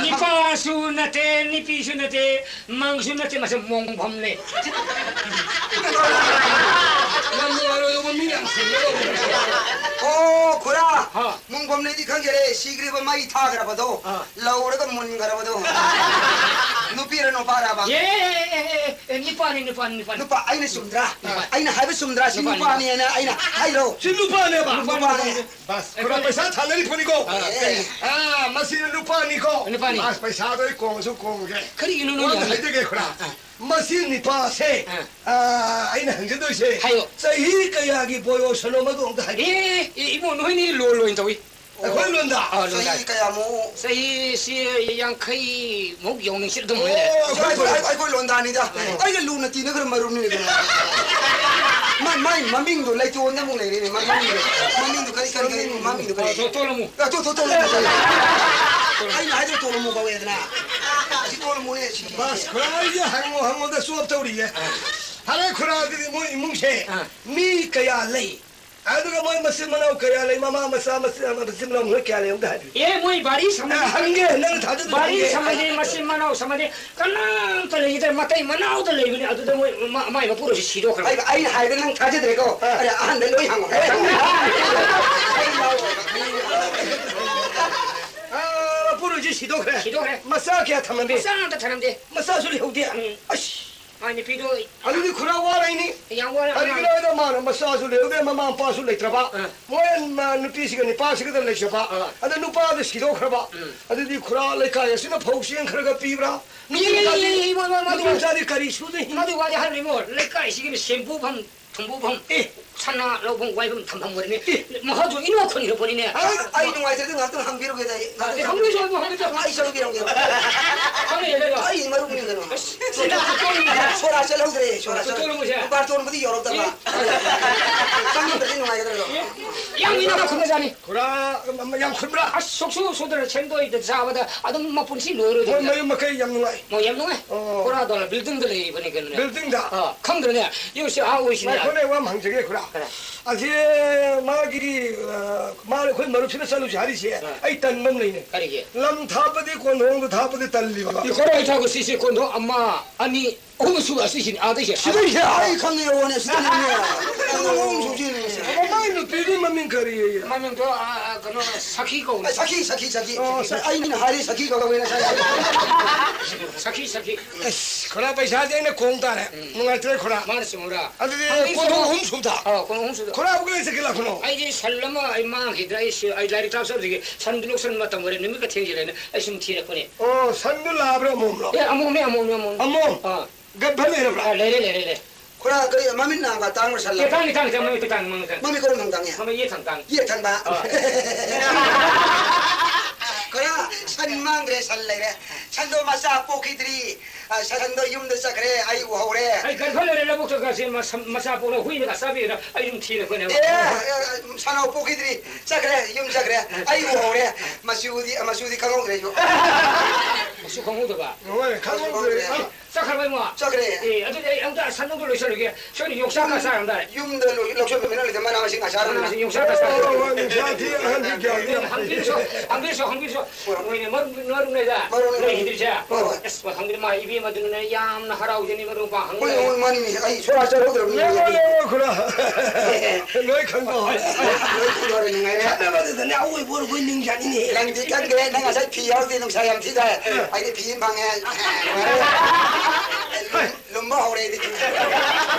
ꯅꯤꯄꯥꯁꯨ ꯅꯠꯇꯦ, ꯅꯨꯄꯤꯁꯨ ꯅꯠꯇꯦ, ꯃꯪꯁꯨ ꯅꯠꯇꯦ, ꯃꯁꯤ ꯃꯣꯡꯐꯝꯅꯦ꯫ ꯌꯥꯝ ꯅꯨꯡꯉꯥꯏꯔꯣꯏꯗꯧꯕ ꯃꯤ ꯌꯥꯝ ꯁꯤꯒꯗꯧꯕ꯫ ꯑꯣ, ꯈꯨꯔꯥ꯫ ꯍꯥ꯫ ꯃꯣꯡꯐꯝꯅꯦꯗꯤ ꯈꯪꯖꯔꯦ, ꯁꯤꯈ꯭ꯔꯤꯕ ꯃꯩ ꯊꯥꯈ꯭ꯔꯕꯗꯣ꯫ ꯑꯥ꯫ ꯂꯧꯔꯒ ꯃꯨꯟꯈ꯭ꯔꯕꯗꯣ꯫ ꯅꯨꯄꯤꯔ ꯅꯨꯄꯥꯔꯕ? ꯑꯦ, ꯑꯦ, ꯑꯦ, ꯑꯦ, ꯑꯦ, ꯅꯤꯄꯥꯅꯤ, ꯅꯤꯄꯥꯅꯤ, ꯅꯤꯄꯥꯅꯤ꯫ ꯅꯨꯄꯥ, ꯑꯩꯅ ꯆꯨꯝꯗ꯭ꯔꯥ? ꯅꯨꯄꯥ꯫ ꯑꯩꯅ ꯍꯥꯏꯕ ꯆꯨꯝꯗ꯭ꯔꯥ? ꯁꯤ ꯅꯨꯄꯥꯅꯤ꯫ ꯅꯨꯄꯥꯅꯦꯅ ꯑꯩꯅ ꯍꯥꯏꯔꯣ? ꯁꯤ ꯅꯨꯄꯥꯅꯦꯕ꯫ ꯅꯨꯄꯥꯅꯦ꯫ ꯅꯨꯄꯥꯅꯦ꯫ ꯕꯁ, ꯑꯩꯈꯣꯏ ꯈꯨꯔꯥ ꯄꯩꯁꯥ ꯊꯥꯅꯔꯤ ꯐꯨꯅꯤꯀꯣ꯫ ꯑꯥ, ꯑꯦ꯫ ꯑꯥ, ꯃꯁꯤ ꯅꯨꯄꯥꯅꯤꯀꯣ꯫ ꯅꯨꯄꯥꯅꯤ꯫ ꯑꯁ, ꯄꯩꯁꯥꯗꯣ ꯑꯩ ꯀꯣꯡꯁꯨ ꯀꯣꯡꯒꯦ꯫ ꯀꯔꯤꯒꯤꯅꯣ ꯅꯣꯏ ꯋꯥ ꯑꯝꯇ ꯌꯥꯝ ꯍꯥꯏꯖꯒꯦ, ꯈꯨꯔꯥ꯫ ꯑꯥ, ꯑꯥ꯫ ꯃꯁꯤ ꯅꯤꯄꯥꯁꯦ, ꯑꯥ꯫ ꯑꯥ, ꯑꯩꯅ ꯍꯪꯖꯗꯣꯏꯁꯦ, ꯍꯥꯏꯌꯣ꯫ ꯆꯍꯤ ꯀꯌꯥꯒꯤ ꯕꯣꯌꯣꯁꯅꯣ ꯃꯗꯨ ꯑꯝꯇ ꯍꯥꯏꯕꯤꯌꯨ꯫ ꯑꯦ, ꯑꯦ, ꯏꯕꯨꯡꯉꯣ, ꯅꯣꯏꯅꯤ ꯂꯣꯟ ꯂꯣꯏꯅ ꯇꯧꯏ꯫ ꯑꯩꯈꯣꯏ ꯂꯣꯟꯗ? ꯑꯥ, ꯂꯣꯟꯗ꯫ ꯆꯍꯤ ꯀꯌꯥꯃꯨꯛ? ꯆꯍꯤꯁꯤ ꯌꯥꯡꯈꯩꯃꯨꯛ ꯌꯧꯅꯤꯡꯁꯤꯜꯂꯛꯇꯧ ꯃꯥꯜꯂꯦ꯫ ꯑꯣ, ꯑꯩꯈꯣꯏ, ꯑꯩꯈꯣꯏ, ꯑꯩꯈꯣꯏ ꯂꯣꯟꯗꯥꯅꯤꯗ꯫ ꯑꯣ꯫ ꯑꯩꯒ ꯂꯨꯅ ꯇꯤꯟꯅꯈ꯭ꯔ ꯃꯔꯨꯞꯅꯤꯅꯦ ꯀꯩꯅꯣ꯫ ꯃꯥ-, ꯃꯥꯏ ꯃꯃꯤꯡꯗꯣ ꯂꯩꯇꯣꯟꯗ ꯑꯃꯨꯛ ꯂꯩꯔꯦꯅꯦ, ꯃꯥꯏ ꯃꯃꯤꯡꯗꯣ꯫ ꯃꯃꯤꯡꯗꯣ ꯀꯔꯤ, ꯀꯔꯤ, ꯀꯔꯤ, ꯃꯃꯤꯡꯗꯣ ꯀꯔꯤ? ꯑꯥ, ꯇꯣ-, ꯇꯣꯂꯃꯨ꯫ ꯑꯥ, ꯇꯣ-, ꯇꯣ-, ꯇꯣꯂꯃꯨ ꯀꯧꯋꯦ꯫ ꯑꯩꯅ ꯍꯥꯏꯗ꯭ꯔꯣ ꯇꯣꯂꯃꯨ ꯀꯧꯋꯦꯗꯅ? ꯁꯤ ꯇꯣꯂꯃꯨꯅꯦ, ꯁꯤ꯫ ꯕꯁ, ꯈꯨꯔꯥ, ꯑꯩꯁꯦ ꯍꯪꯉꯣ, ꯍꯪꯉꯣꯗ ꯆꯣꯞ ꯇꯧꯔꯤꯌꯦ꯫ ꯑꯥ꯫ ꯍꯥꯏꯔꯦ, ꯈꯨꯔꯥꯒꯤꯗꯤ ꯃꯣꯏ ꯏꯃꯨꯡꯁꯦ ꯑꯥ꯫ ꯃꯤ ꯀꯌꯥ ꯂꯩ? ꯑꯗꯨꯒ ꯃꯣꯏ ꯃꯆꯤꯟ ꯃꯅꯥꯎ ꯀꯌꯥ ꯂꯩ? ꯃꯃꯥ ꯃꯆꯥ ꯃꯆꯤꯟ, ꯃꯆꯤꯟ ꯃꯅꯥꯎ ꯃꯣꯏ ꯀꯌꯥ ꯂꯩ? ꯑꯝꯇ ꯍꯥꯏꯕꯤꯌꯨ꯫ ꯑꯦ, ꯃꯣꯏ ꯕꯥꯔꯤ ꯁꯝꯅꯗꯦ꯫ ꯑꯦ, ꯍꯪꯒꯦ, ꯅꯪ ꯊꯥꯖꯗ꯭ꯔꯗꯤ ꯕꯥꯔꯤ ꯍꯪꯒꯦ꯫ ꯁꯝꯅꯗꯦ, ꯃꯆꯤꯟ ꯃꯅꯥꯎ ꯁꯝꯅꯗꯦ, ꯀꯅꯥꯝꯇ ꯂꯩꯈꯤꯗ꯭ꯔꯦ꯫ ꯃꯇꯩ ꯃꯅꯥꯎꯗ ꯂꯩꯕꯅꯤ, ꯑꯗꯨꯗ ꯃꯣꯏ ꯃ-, ꯃꯥꯏ ꯃꯄꯨꯔꯣꯏꯁꯤ ꯁꯤꯗꯣꯛꯈ꯭ꯔꯕ꯫ ꯑꯩ, ꯑꯩꯅ ꯍꯥꯏꯕꯗ ꯅꯪ ꯊꯥꯖꯗ꯭ꯔꯦꯀꯣ? ꯑꯥ꯫ ꯑꯗ ꯑꯍꯟꯗ ꯂꯣꯏ ꯍꯪꯉꯣ꯫ ꯑꯦ, ꯍꯪꯉꯣ꯫ ꯑꯥ, ꯃꯄꯨꯔꯣꯏꯁꯤ ꯁꯤꯗꯣꯛꯈ꯭ꯔꯦ꯫ ꯁꯤꯗꯣꯛꯈ꯭ꯔꯦ꯫ ꯃꯆꯥ ꯀꯌꯥ ꯊꯝꯂꯝꯃꯤ? ꯃꯆꯥ ꯑꯝꯇ ꯊꯝꯂꯝꯗꯦ꯫ ꯃꯆꯥꯁꯨ ꯂꯩꯍꯧꯗꯦ? ꯎꯝ꯫ ꯑꯁ꯫ ꯃꯥꯏ ꯅꯨꯄꯤꯗꯣ ꯑꯗꯨꯗꯤ ꯈꯨꯔꯥ ꯋꯥꯔꯩꯅꯤ꯫ ꯌꯥꯝ ꯋꯥꯔꯦ, ꯀꯔꯤꯒꯤꯅꯣ ꯑꯉꯥꯡ꯫ ꯍꯥꯏꯗ ꯃꯥꯅ ꯃꯆꯥꯁꯨ ꯂꯩꯍꯧꯗꯦ, ꯃꯃꯥ ꯃꯄꯥꯁꯨ ꯂꯩꯇ꯭ꯔꯕ꯫ ꯑꯥ꯫ ꯃꯣꯏ ꯃ-, ꯅꯨꯄꯤꯁꯤꯒ ꯅꯨꯄꯥꯁꯤꯒꯗ ꯂꯩꯖꯕ꯫ ꯑꯥ꯫ ꯑꯗ ꯅꯨꯄꯥꯗ ꯁꯤꯗꯣꯛꯈ꯭ꯔꯕ꯫ ꯎꯝ꯫ ꯑꯗꯨꯗꯤ ꯈꯨꯔꯥ ꯂꯩꯀꯥꯏ ꯑꯁꯤꯅ ꯐꯧ ꯆꯦꯡ ꯈꯔꯒ ꯄꯤꯕ꯭ꯔꯥ? ꯅꯨꯄꯤ ꯏ, ꯏ, ꯃꯆꯥꯗꯤ, ꯏ, ꯏ, ꯃ-, ꯃ-, ꯃꯗꯨ ꯅꯨꯄꯤ ꯃꯆꯥꯗꯤ ꯀꯔꯤ ꯁꯨꯗꯣꯏ? ꯃꯗꯨ ꯋꯥꯗꯤ ꯍꯥꯏꯔꯨꯅꯨ ꯏꯕꯨꯡꯉꯣ, ꯂꯩꯀꯥꯏꯁꯤꯒꯤ ꯁꯦꯝꯕꯨ ꯐꯝ ꯊꯝꯕꯨꯐꯝ, ꯑꯦ꯫ ꯁꯅꯥ ꯂꯧꯐꯝ ꯋꯥꯏꯐꯝ ꯊꯝꯐꯝ ꯑꯣꯏꯔꯅꯤ꯫ ꯑꯦ꯫ ꯃꯍꯥꯛꯁꯨ ꯏꯅꯣꯛ ꯈꯨꯟꯈ꯭ꯔ ꯄꯣꯠꯅꯤꯅꯦ꯫ ꯑꯁ, ꯑꯩ ꯅꯨꯡꯉꯥꯏꯇ꯭ꯔꯗꯤ ꯉꯥꯏꯍꯥꯛꯇꯪ ꯍꯪꯕꯤꯔꯨꯒꯦꯗ ꯑꯩ꯫ ꯑꯦ, ꯍꯪꯕꯤꯔꯨꯆꯣ, ꯑꯗꯨ ꯍꯪꯕꯤꯔꯨꯆꯣ꯫ ꯑꯩ ꯆꯠꯂꯨꯕꯤꯔꯝꯒꯦꯕ꯫ ꯈꯪꯉꯦ, ꯈꯪꯉꯦ꯫ ꯑꯩ ꯃꯔꯨꯞꯅꯤ ꯀꯩꯅꯣ꯫ ꯑꯁ, ꯁꯣꯔꯥ ꯆꯠꯍꯧꯗ꯭ꯔꯦ, ꯁꯣꯔꯥ ꯆꯠ-, ꯇꯣꯂꯣꯡꯁꯦ꯫ ꯕꯥꯔꯇꯣꯟꯕꯨꯗꯤ ꯌꯧꯔꯛꯇꯕ꯫ ꯑꯦ꯫ ꯆꯪꯉꯝꯗ꯭ꯔꯗꯤ ꯅꯨꯡꯉꯥꯏꯒꯗ꯭ꯔꯗꯣ꯫ ꯑꯦ, ꯌꯥꯝ ꯏꯅꯣꯛ ꯈꯨꯟꯕꯖꯥꯠꯅꯤ꯫ ꯈꯨꯔꯥ, ꯌꯥꯝ ꯈꯨꯟꯕ꯭ꯔꯥ? ꯑꯁ, ꯁꯨꯛꯁꯨ ꯁꯨꯗꯅ ꯁꯦꯟꯗꯣꯏꯗ ꯆꯥꯕꯗ ꯑꯗꯨꯝ ꯃꯄꯨꯟꯁꯤ ꯂꯣꯏꯔꯣꯏꯗꯧꯔꯤꯗ꯫ ꯃꯣꯏ ꯃꯌꯨꯝ ꯃꯀꯩ ꯌꯥꯝ ꯅꯨꯡꯉꯥꯏ꯫ ꯃꯣꯏ ꯌꯥꯝ ꯅꯨꯡꯉꯥꯏ꯫ ꯑꯣ꯫ ꯈꯨꯔꯥꯗꯣ ꯕꯤꯜꯗꯤꯡꯗ ꯂꯩꯔꯤꯕꯅꯤ ꯀꯩꯅꯣꯅꯦ꯫ ꯕꯤꯜꯗꯤꯡꯗ? ꯑꯥ, ꯈꯪꯗ꯭ꯔꯅꯦ? ꯌꯦꯡꯉꯨꯁꯦ, ꯑꯥ ꯑꯣꯏꯁꯤꯅꯦ꯫ ꯉꯥꯏꯈꯣꯅꯦ, ꯋꯥ ꯑꯃ ꯍꯪꯖꯒꯦ, ꯈꯨꯔꯥ꯫ ꯈꯔ꯫ ꯑꯁꯤ ꯃꯥꯒꯤ, ꯑ, ꯃꯥ ꯑꯩꯈꯣꯏ ꯃꯔꯨꯞꯁꯤꯅ ꯆꯠꯂꯨꯁꯤ ꯍꯥꯏꯔꯤꯁꯦ, ꯑꯥ꯫ ꯑꯩ ꯇꯟꯕ ꯑꯃ ꯂꯩꯅꯦ꯫ ꯀꯔꯤꯒꯤ? ꯂꯝ ꯊꯥꯞꯄꯗꯤ ꯀꯣꯟꯊꯣꯡꯗ ꯊꯥꯞꯄꯗꯤ ꯇꯜꯂꯤꯕ꯫ ꯏ, ꯈꯣꯔꯥ ꯏꯊꯥꯒꯨ ꯁꯤꯁꯦ ꯀꯣꯟꯊꯣꯡ ꯑꯃ, ꯑꯅꯤ, ꯑꯍꯨꯝ ꯁꯨꯕ ꯑꯁꯤꯁꯤꯅꯤ, ꯑꯥꯗꯩꯁꯦ꯫ ꯁꯤꯗꯩꯁꯦ? ꯑꯩ ꯈꯪꯉꯦ, ꯌꯦꯡꯉꯣꯅꯦ, ꯁꯤꯗꯅꯤꯅꯦ꯫ ꯀꯣꯟꯊꯣꯡ ꯑꯍꯨꯝ ꯁꯨꯕꯁꯤꯅꯦ꯫ ꯑꯣ, ꯃꯥꯏ ꯅꯨꯄꯤꯗꯤ ꯃꯃꯤꯡ ꯀꯔꯤ? ꯃꯃꯤꯡꯗꯣ, ꯑ, ꯑ, ꯀꯩꯅꯣ, ꯁꯈꯤ ꯀꯧꯕꯅꯦ꯫ ꯑ, ꯁꯈꯤ, ꯁꯈꯤ, ꯁꯈꯤ꯫ ꯑꯣ, ꯁ-, ꯑꯩꯅ ꯍꯥꯏꯔꯤ ꯁꯈꯤ ꯀꯧꯗꯧꯕꯅꯦ ꯉꯁꯥꯏ꯫ ꯁꯈꯤ, ꯁꯈꯤ꯫ ꯑꯁ, ꯈꯨꯔꯥ, ꯄꯩꯁꯥꯁꯦ ꯑꯩꯅ ꯀꯣꯡ ꯇꯥꯔꯦ꯫ ꯎꯝ꯫ ꯅꯨꯡꯉꯥꯏꯇ꯭ꯔꯦ, ꯈꯨꯔꯥ꯫ ꯃꯥꯅ ꯆꯨꯝꯕ꯭ꯔꯥ? ꯑꯗꯨꯗꯤ ꯍꯪꯕꯤꯁꯨ꯫ ꯀꯣꯟꯊꯣꯡ ꯑꯍꯨꯝ ꯁꯨꯕꯗ꯫ ꯑꯥ, ꯀꯣꯟꯊꯣꯡ ꯑꯍꯨꯝ ꯁꯨꯕꯗ꯫ ꯈꯨꯔꯥꯕꯨ ꯀꯗꯥꯏ ꯆꯠꯈꯤ ꯂꯥꯛꯄꯅꯣ? ꯑꯩꯗꯤ ꯁꯟ ꯑꯃ ꯑꯩ ꯃꯥꯡꯈꯤꯗ꯭ꯔꯥ, ꯑꯩ ꯁꯤ-, ꯑꯩ ꯂꯥꯏꯔꯤꯛ ꯇꯥꯛꯆꯕꯗꯒꯤ ꯁꯟꯗꯨ ꯂꯧꯁꯟꯕ ꯃꯇꯝ ꯑꯣꯏꯔꯦ, ꯅꯨꯃꯤꯠꯀ ꯊꯦꯡꯖꯤꯜꯂꯦꯅ ꯑꯩ ꯁꯨꯝ ꯊꯤꯔꯛꯄꯅꯦ꯫ ꯑꯣ, ꯁꯟꯗꯨ ꯂꯥꯕ꯭ꯔꯥ ꯑꯃꯣꯝꯂꯣ? ꯑꯦ, ꯑꯃꯣꯝꯅꯦ, ꯑꯃꯣꯝꯅꯦ, ꯑꯃꯣꯝꯅꯦ꯫ ꯑꯃꯣꯝ? ꯑꯥ꯫ ꯒꯔꯚ ꯂꯩꯔꯕ꯭ꯔꯥ? ꯑꯥ, ꯂꯩꯔꯦ, ꯂꯩꯔꯦ, ꯂꯩꯔꯦ꯫ ꯈꯨꯔꯥ, ꯀꯔꯤ ꯃꯃꯤꯠ ꯅꯥꯕ ꯇꯥꯡꯕ꯭ꯔꯥ ꯁꯟ ꯑꯦ, ꯂꯥꯕ? ꯇꯥꯡꯉꯤ, ꯇꯥꯡꯉꯤ, ꯇꯥꯡꯉꯤ, ꯃꯃꯤꯠ ꯇꯥꯡꯉꯤ, ꯃꯃꯤꯠ ꯇꯥꯡꯉꯤ꯫ ꯃꯃꯤꯠ ꯀꯔꯣꯝ ꯊꯪ ꯇꯥꯡꯉꯤ? ꯃꯃꯤꯠ ꯌꯦꯠ ꯊꯪ ꯇꯥꯡꯉꯤ꯫ ꯌꯦꯠ ꯊꯪꯕ? ꯑꯥ꯫ ꯈꯨꯔꯥ, ꯁꯟ ꯃꯥꯡꯈ꯭ꯔꯦ, ꯁꯟ ꯂꯩꯔꯦ꯫ ꯁꯟꯗꯣ ꯃꯆꯥ ꯄꯣꯛꯈꯤꯗ꯭ꯔꯤ꯫ ꯑ, ꯁꯟꯗꯣ ꯌꯨꯝꯗ ꯆꯠꯈ꯭ꯔꯦ, ꯑꯩ ꯎꯍꯧꯔꯦ꯫ ꯑꯩ ꯀꯟꯐ ꯂꯩꯔꯦ, ꯂꯧꯕꯨꯛꯇ ꯀꯥꯁꯦ ꯃꯁꯝ-, ꯃꯆꯥ ꯄꯣꯛꯂ ꯍꯨꯏꯅꯒ ꯆꯥꯕꯤꯔ ꯑꯩ ꯑꯗꯨꯝ ꯊꯤꯔ ꯑꯩꯈꯣꯏꯅ꯫ ꯑꯦ, ꯑ, ꯁꯟꯅꯥꯎ ꯄꯣꯛꯈꯤꯗ꯭ꯔꯤ, ꯆꯠꯈ꯭ꯔꯦ, ꯌꯨꯝ ꯆꯠꯈ꯭ꯔꯦ, ꯑꯩ ꯎꯍꯧꯔꯦ꯫ ꯃꯆꯨꯗꯤ, ꯃꯆꯨꯗꯤ ꯈꯪꯍꯧꯗ꯭ꯔꯦ ꯑꯩꯁꯨ꯫ ꯃꯆꯨ ꯈꯪꯍꯧꯗꯕ? ꯍꯣꯏ, ꯈꯪꯍꯧꯗ꯭ꯔꯦ꯫ ꯃꯆꯨ ꯈꯪꯍꯧꯗ꯭ꯔꯦ꯫ ꯑ, ꯆꯠꯈ꯭ꯔꯕ ꯏꯃꯣ? ꯆꯠꯈ꯭ꯔꯦ꯫ ꯑꯦ, ꯑꯗꯨꯗꯤ ꯑꯩ ꯑꯝꯇ ꯁꯟꯗꯣ ꯂꯣꯏꯁꯜꯂꯒꯦ꯫ ꯁꯣꯏꯗꯅ ꯌꯣꯡꯆꯥꯛ ꯀ ꯆꯥꯔꯝꯗꯥꯏ꯫ ꯌꯨꯝꯗ ꯂꯣꯏ-, ꯂꯧꯁꯤꯟꯕ ꯃꯤꯅ ꯂꯩꯇꯦ, ꯃꯅꯥ ꯃꯁꯤꯡ ꯉꯥ ꯆꯥꯔꯝꯅꯤꯅ꯫ ꯃꯅꯥ ꯃꯁꯤꯡ ꯌꯣꯡꯆꯥꯛ ꯀ ꯆꯥꯔꯝꯅꯤꯅ꯫ ꯑꯣ, ꯍꯣꯏ, ꯅꯤꯡꯁꯥ ꯊꯤ, ꯑꯍꯟ ꯊꯤ ꯒ꯭ꯌꯥꯟ ꯊꯤ꯫ ꯍꯪꯕꯤꯔꯁꯨ, ꯍꯪꯕꯤꯔꯁꯨ, ꯍꯪꯕꯤꯔꯁꯨ꯫ ꯍꯣꯏ꯫ ꯅꯣꯏꯅꯦ, ꯃꯔꯨꯞ, ꯃꯔꯨꯞꯅꯦꯗ꯫ ꯃꯔꯨꯞꯅꯦ, ꯅꯣꯏ ꯃꯔꯨꯞ꯫ ꯍꯤꯗ꯭ꯔꯤꯁꯦ꯫ ꯍꯣꯏ, ꯍꯣꯏ꯫ ꯑꯁ, ꯋꯥ ꯈꯪꯗꯦ, ꯃꯥ ꯏꯕꯦꯝꯃꯗꯨꯅꯅꯦ ꯌꯥꯝꯅ ꯍꯔꯥꯎꯖꯅꯤ, ꯃꯔꯨꯞ ꯃꯄꯥꯡ ꯍꯪꯕ ꯍꯣꯏ, ꯂꯥꯛꯑꯦ꯫ ꯍꯣꯏ, ꯃꯥꯅꯤꯅꯦ꯫ ꯑꯩ ꯁꯣꯔꯥ ꯆꯠꯍꯧꯗ꯭ꯔꯕꯅꯤꯅꯦ꯫ ꯂꯣꯏ, ꯂꯣꯏ, ꯂꯣꯏ, ꯈꯨꯔꯥ꯫ ꯂꯣꯏ ꯈꯪꯗꯧꯔꯦ꯫ ꯂꯣꯏ ꯈꯪꯗꯧꯔꯦ, ꯅꯨꯡꯉꯥꯏꯔꯦ꯫ ꯈꯠꯅꯕꯗꯨꯗꯅꯦ ꯑꯋꯣꯏꯕ ꯑꯣꯏꯔꯕꯣꯏ ꯅꯤꯡꯖꯥꯅꯤꯅꯦ꯫ ꯅꯪꯗꯤ ꯈꯪꯗꯦ, ꯅꯪ ꯉꯁꯥꯏ ꯐꯤ ꯌꯥꯎꯔꯗꯤ ꯅꯨꯡꯁꯥ ꯌꯥꯝ ꯊꯤ ꯇꯥꯏ꯫ ꯑꯩꯗꯤ ꯐꯤ ꯑꯃ ꯐꯪꯉꯦ꯫ ꯂꯨꯝꯕ ꯍꯧꯔꯦ ꯑꯩꯗꯤ꯫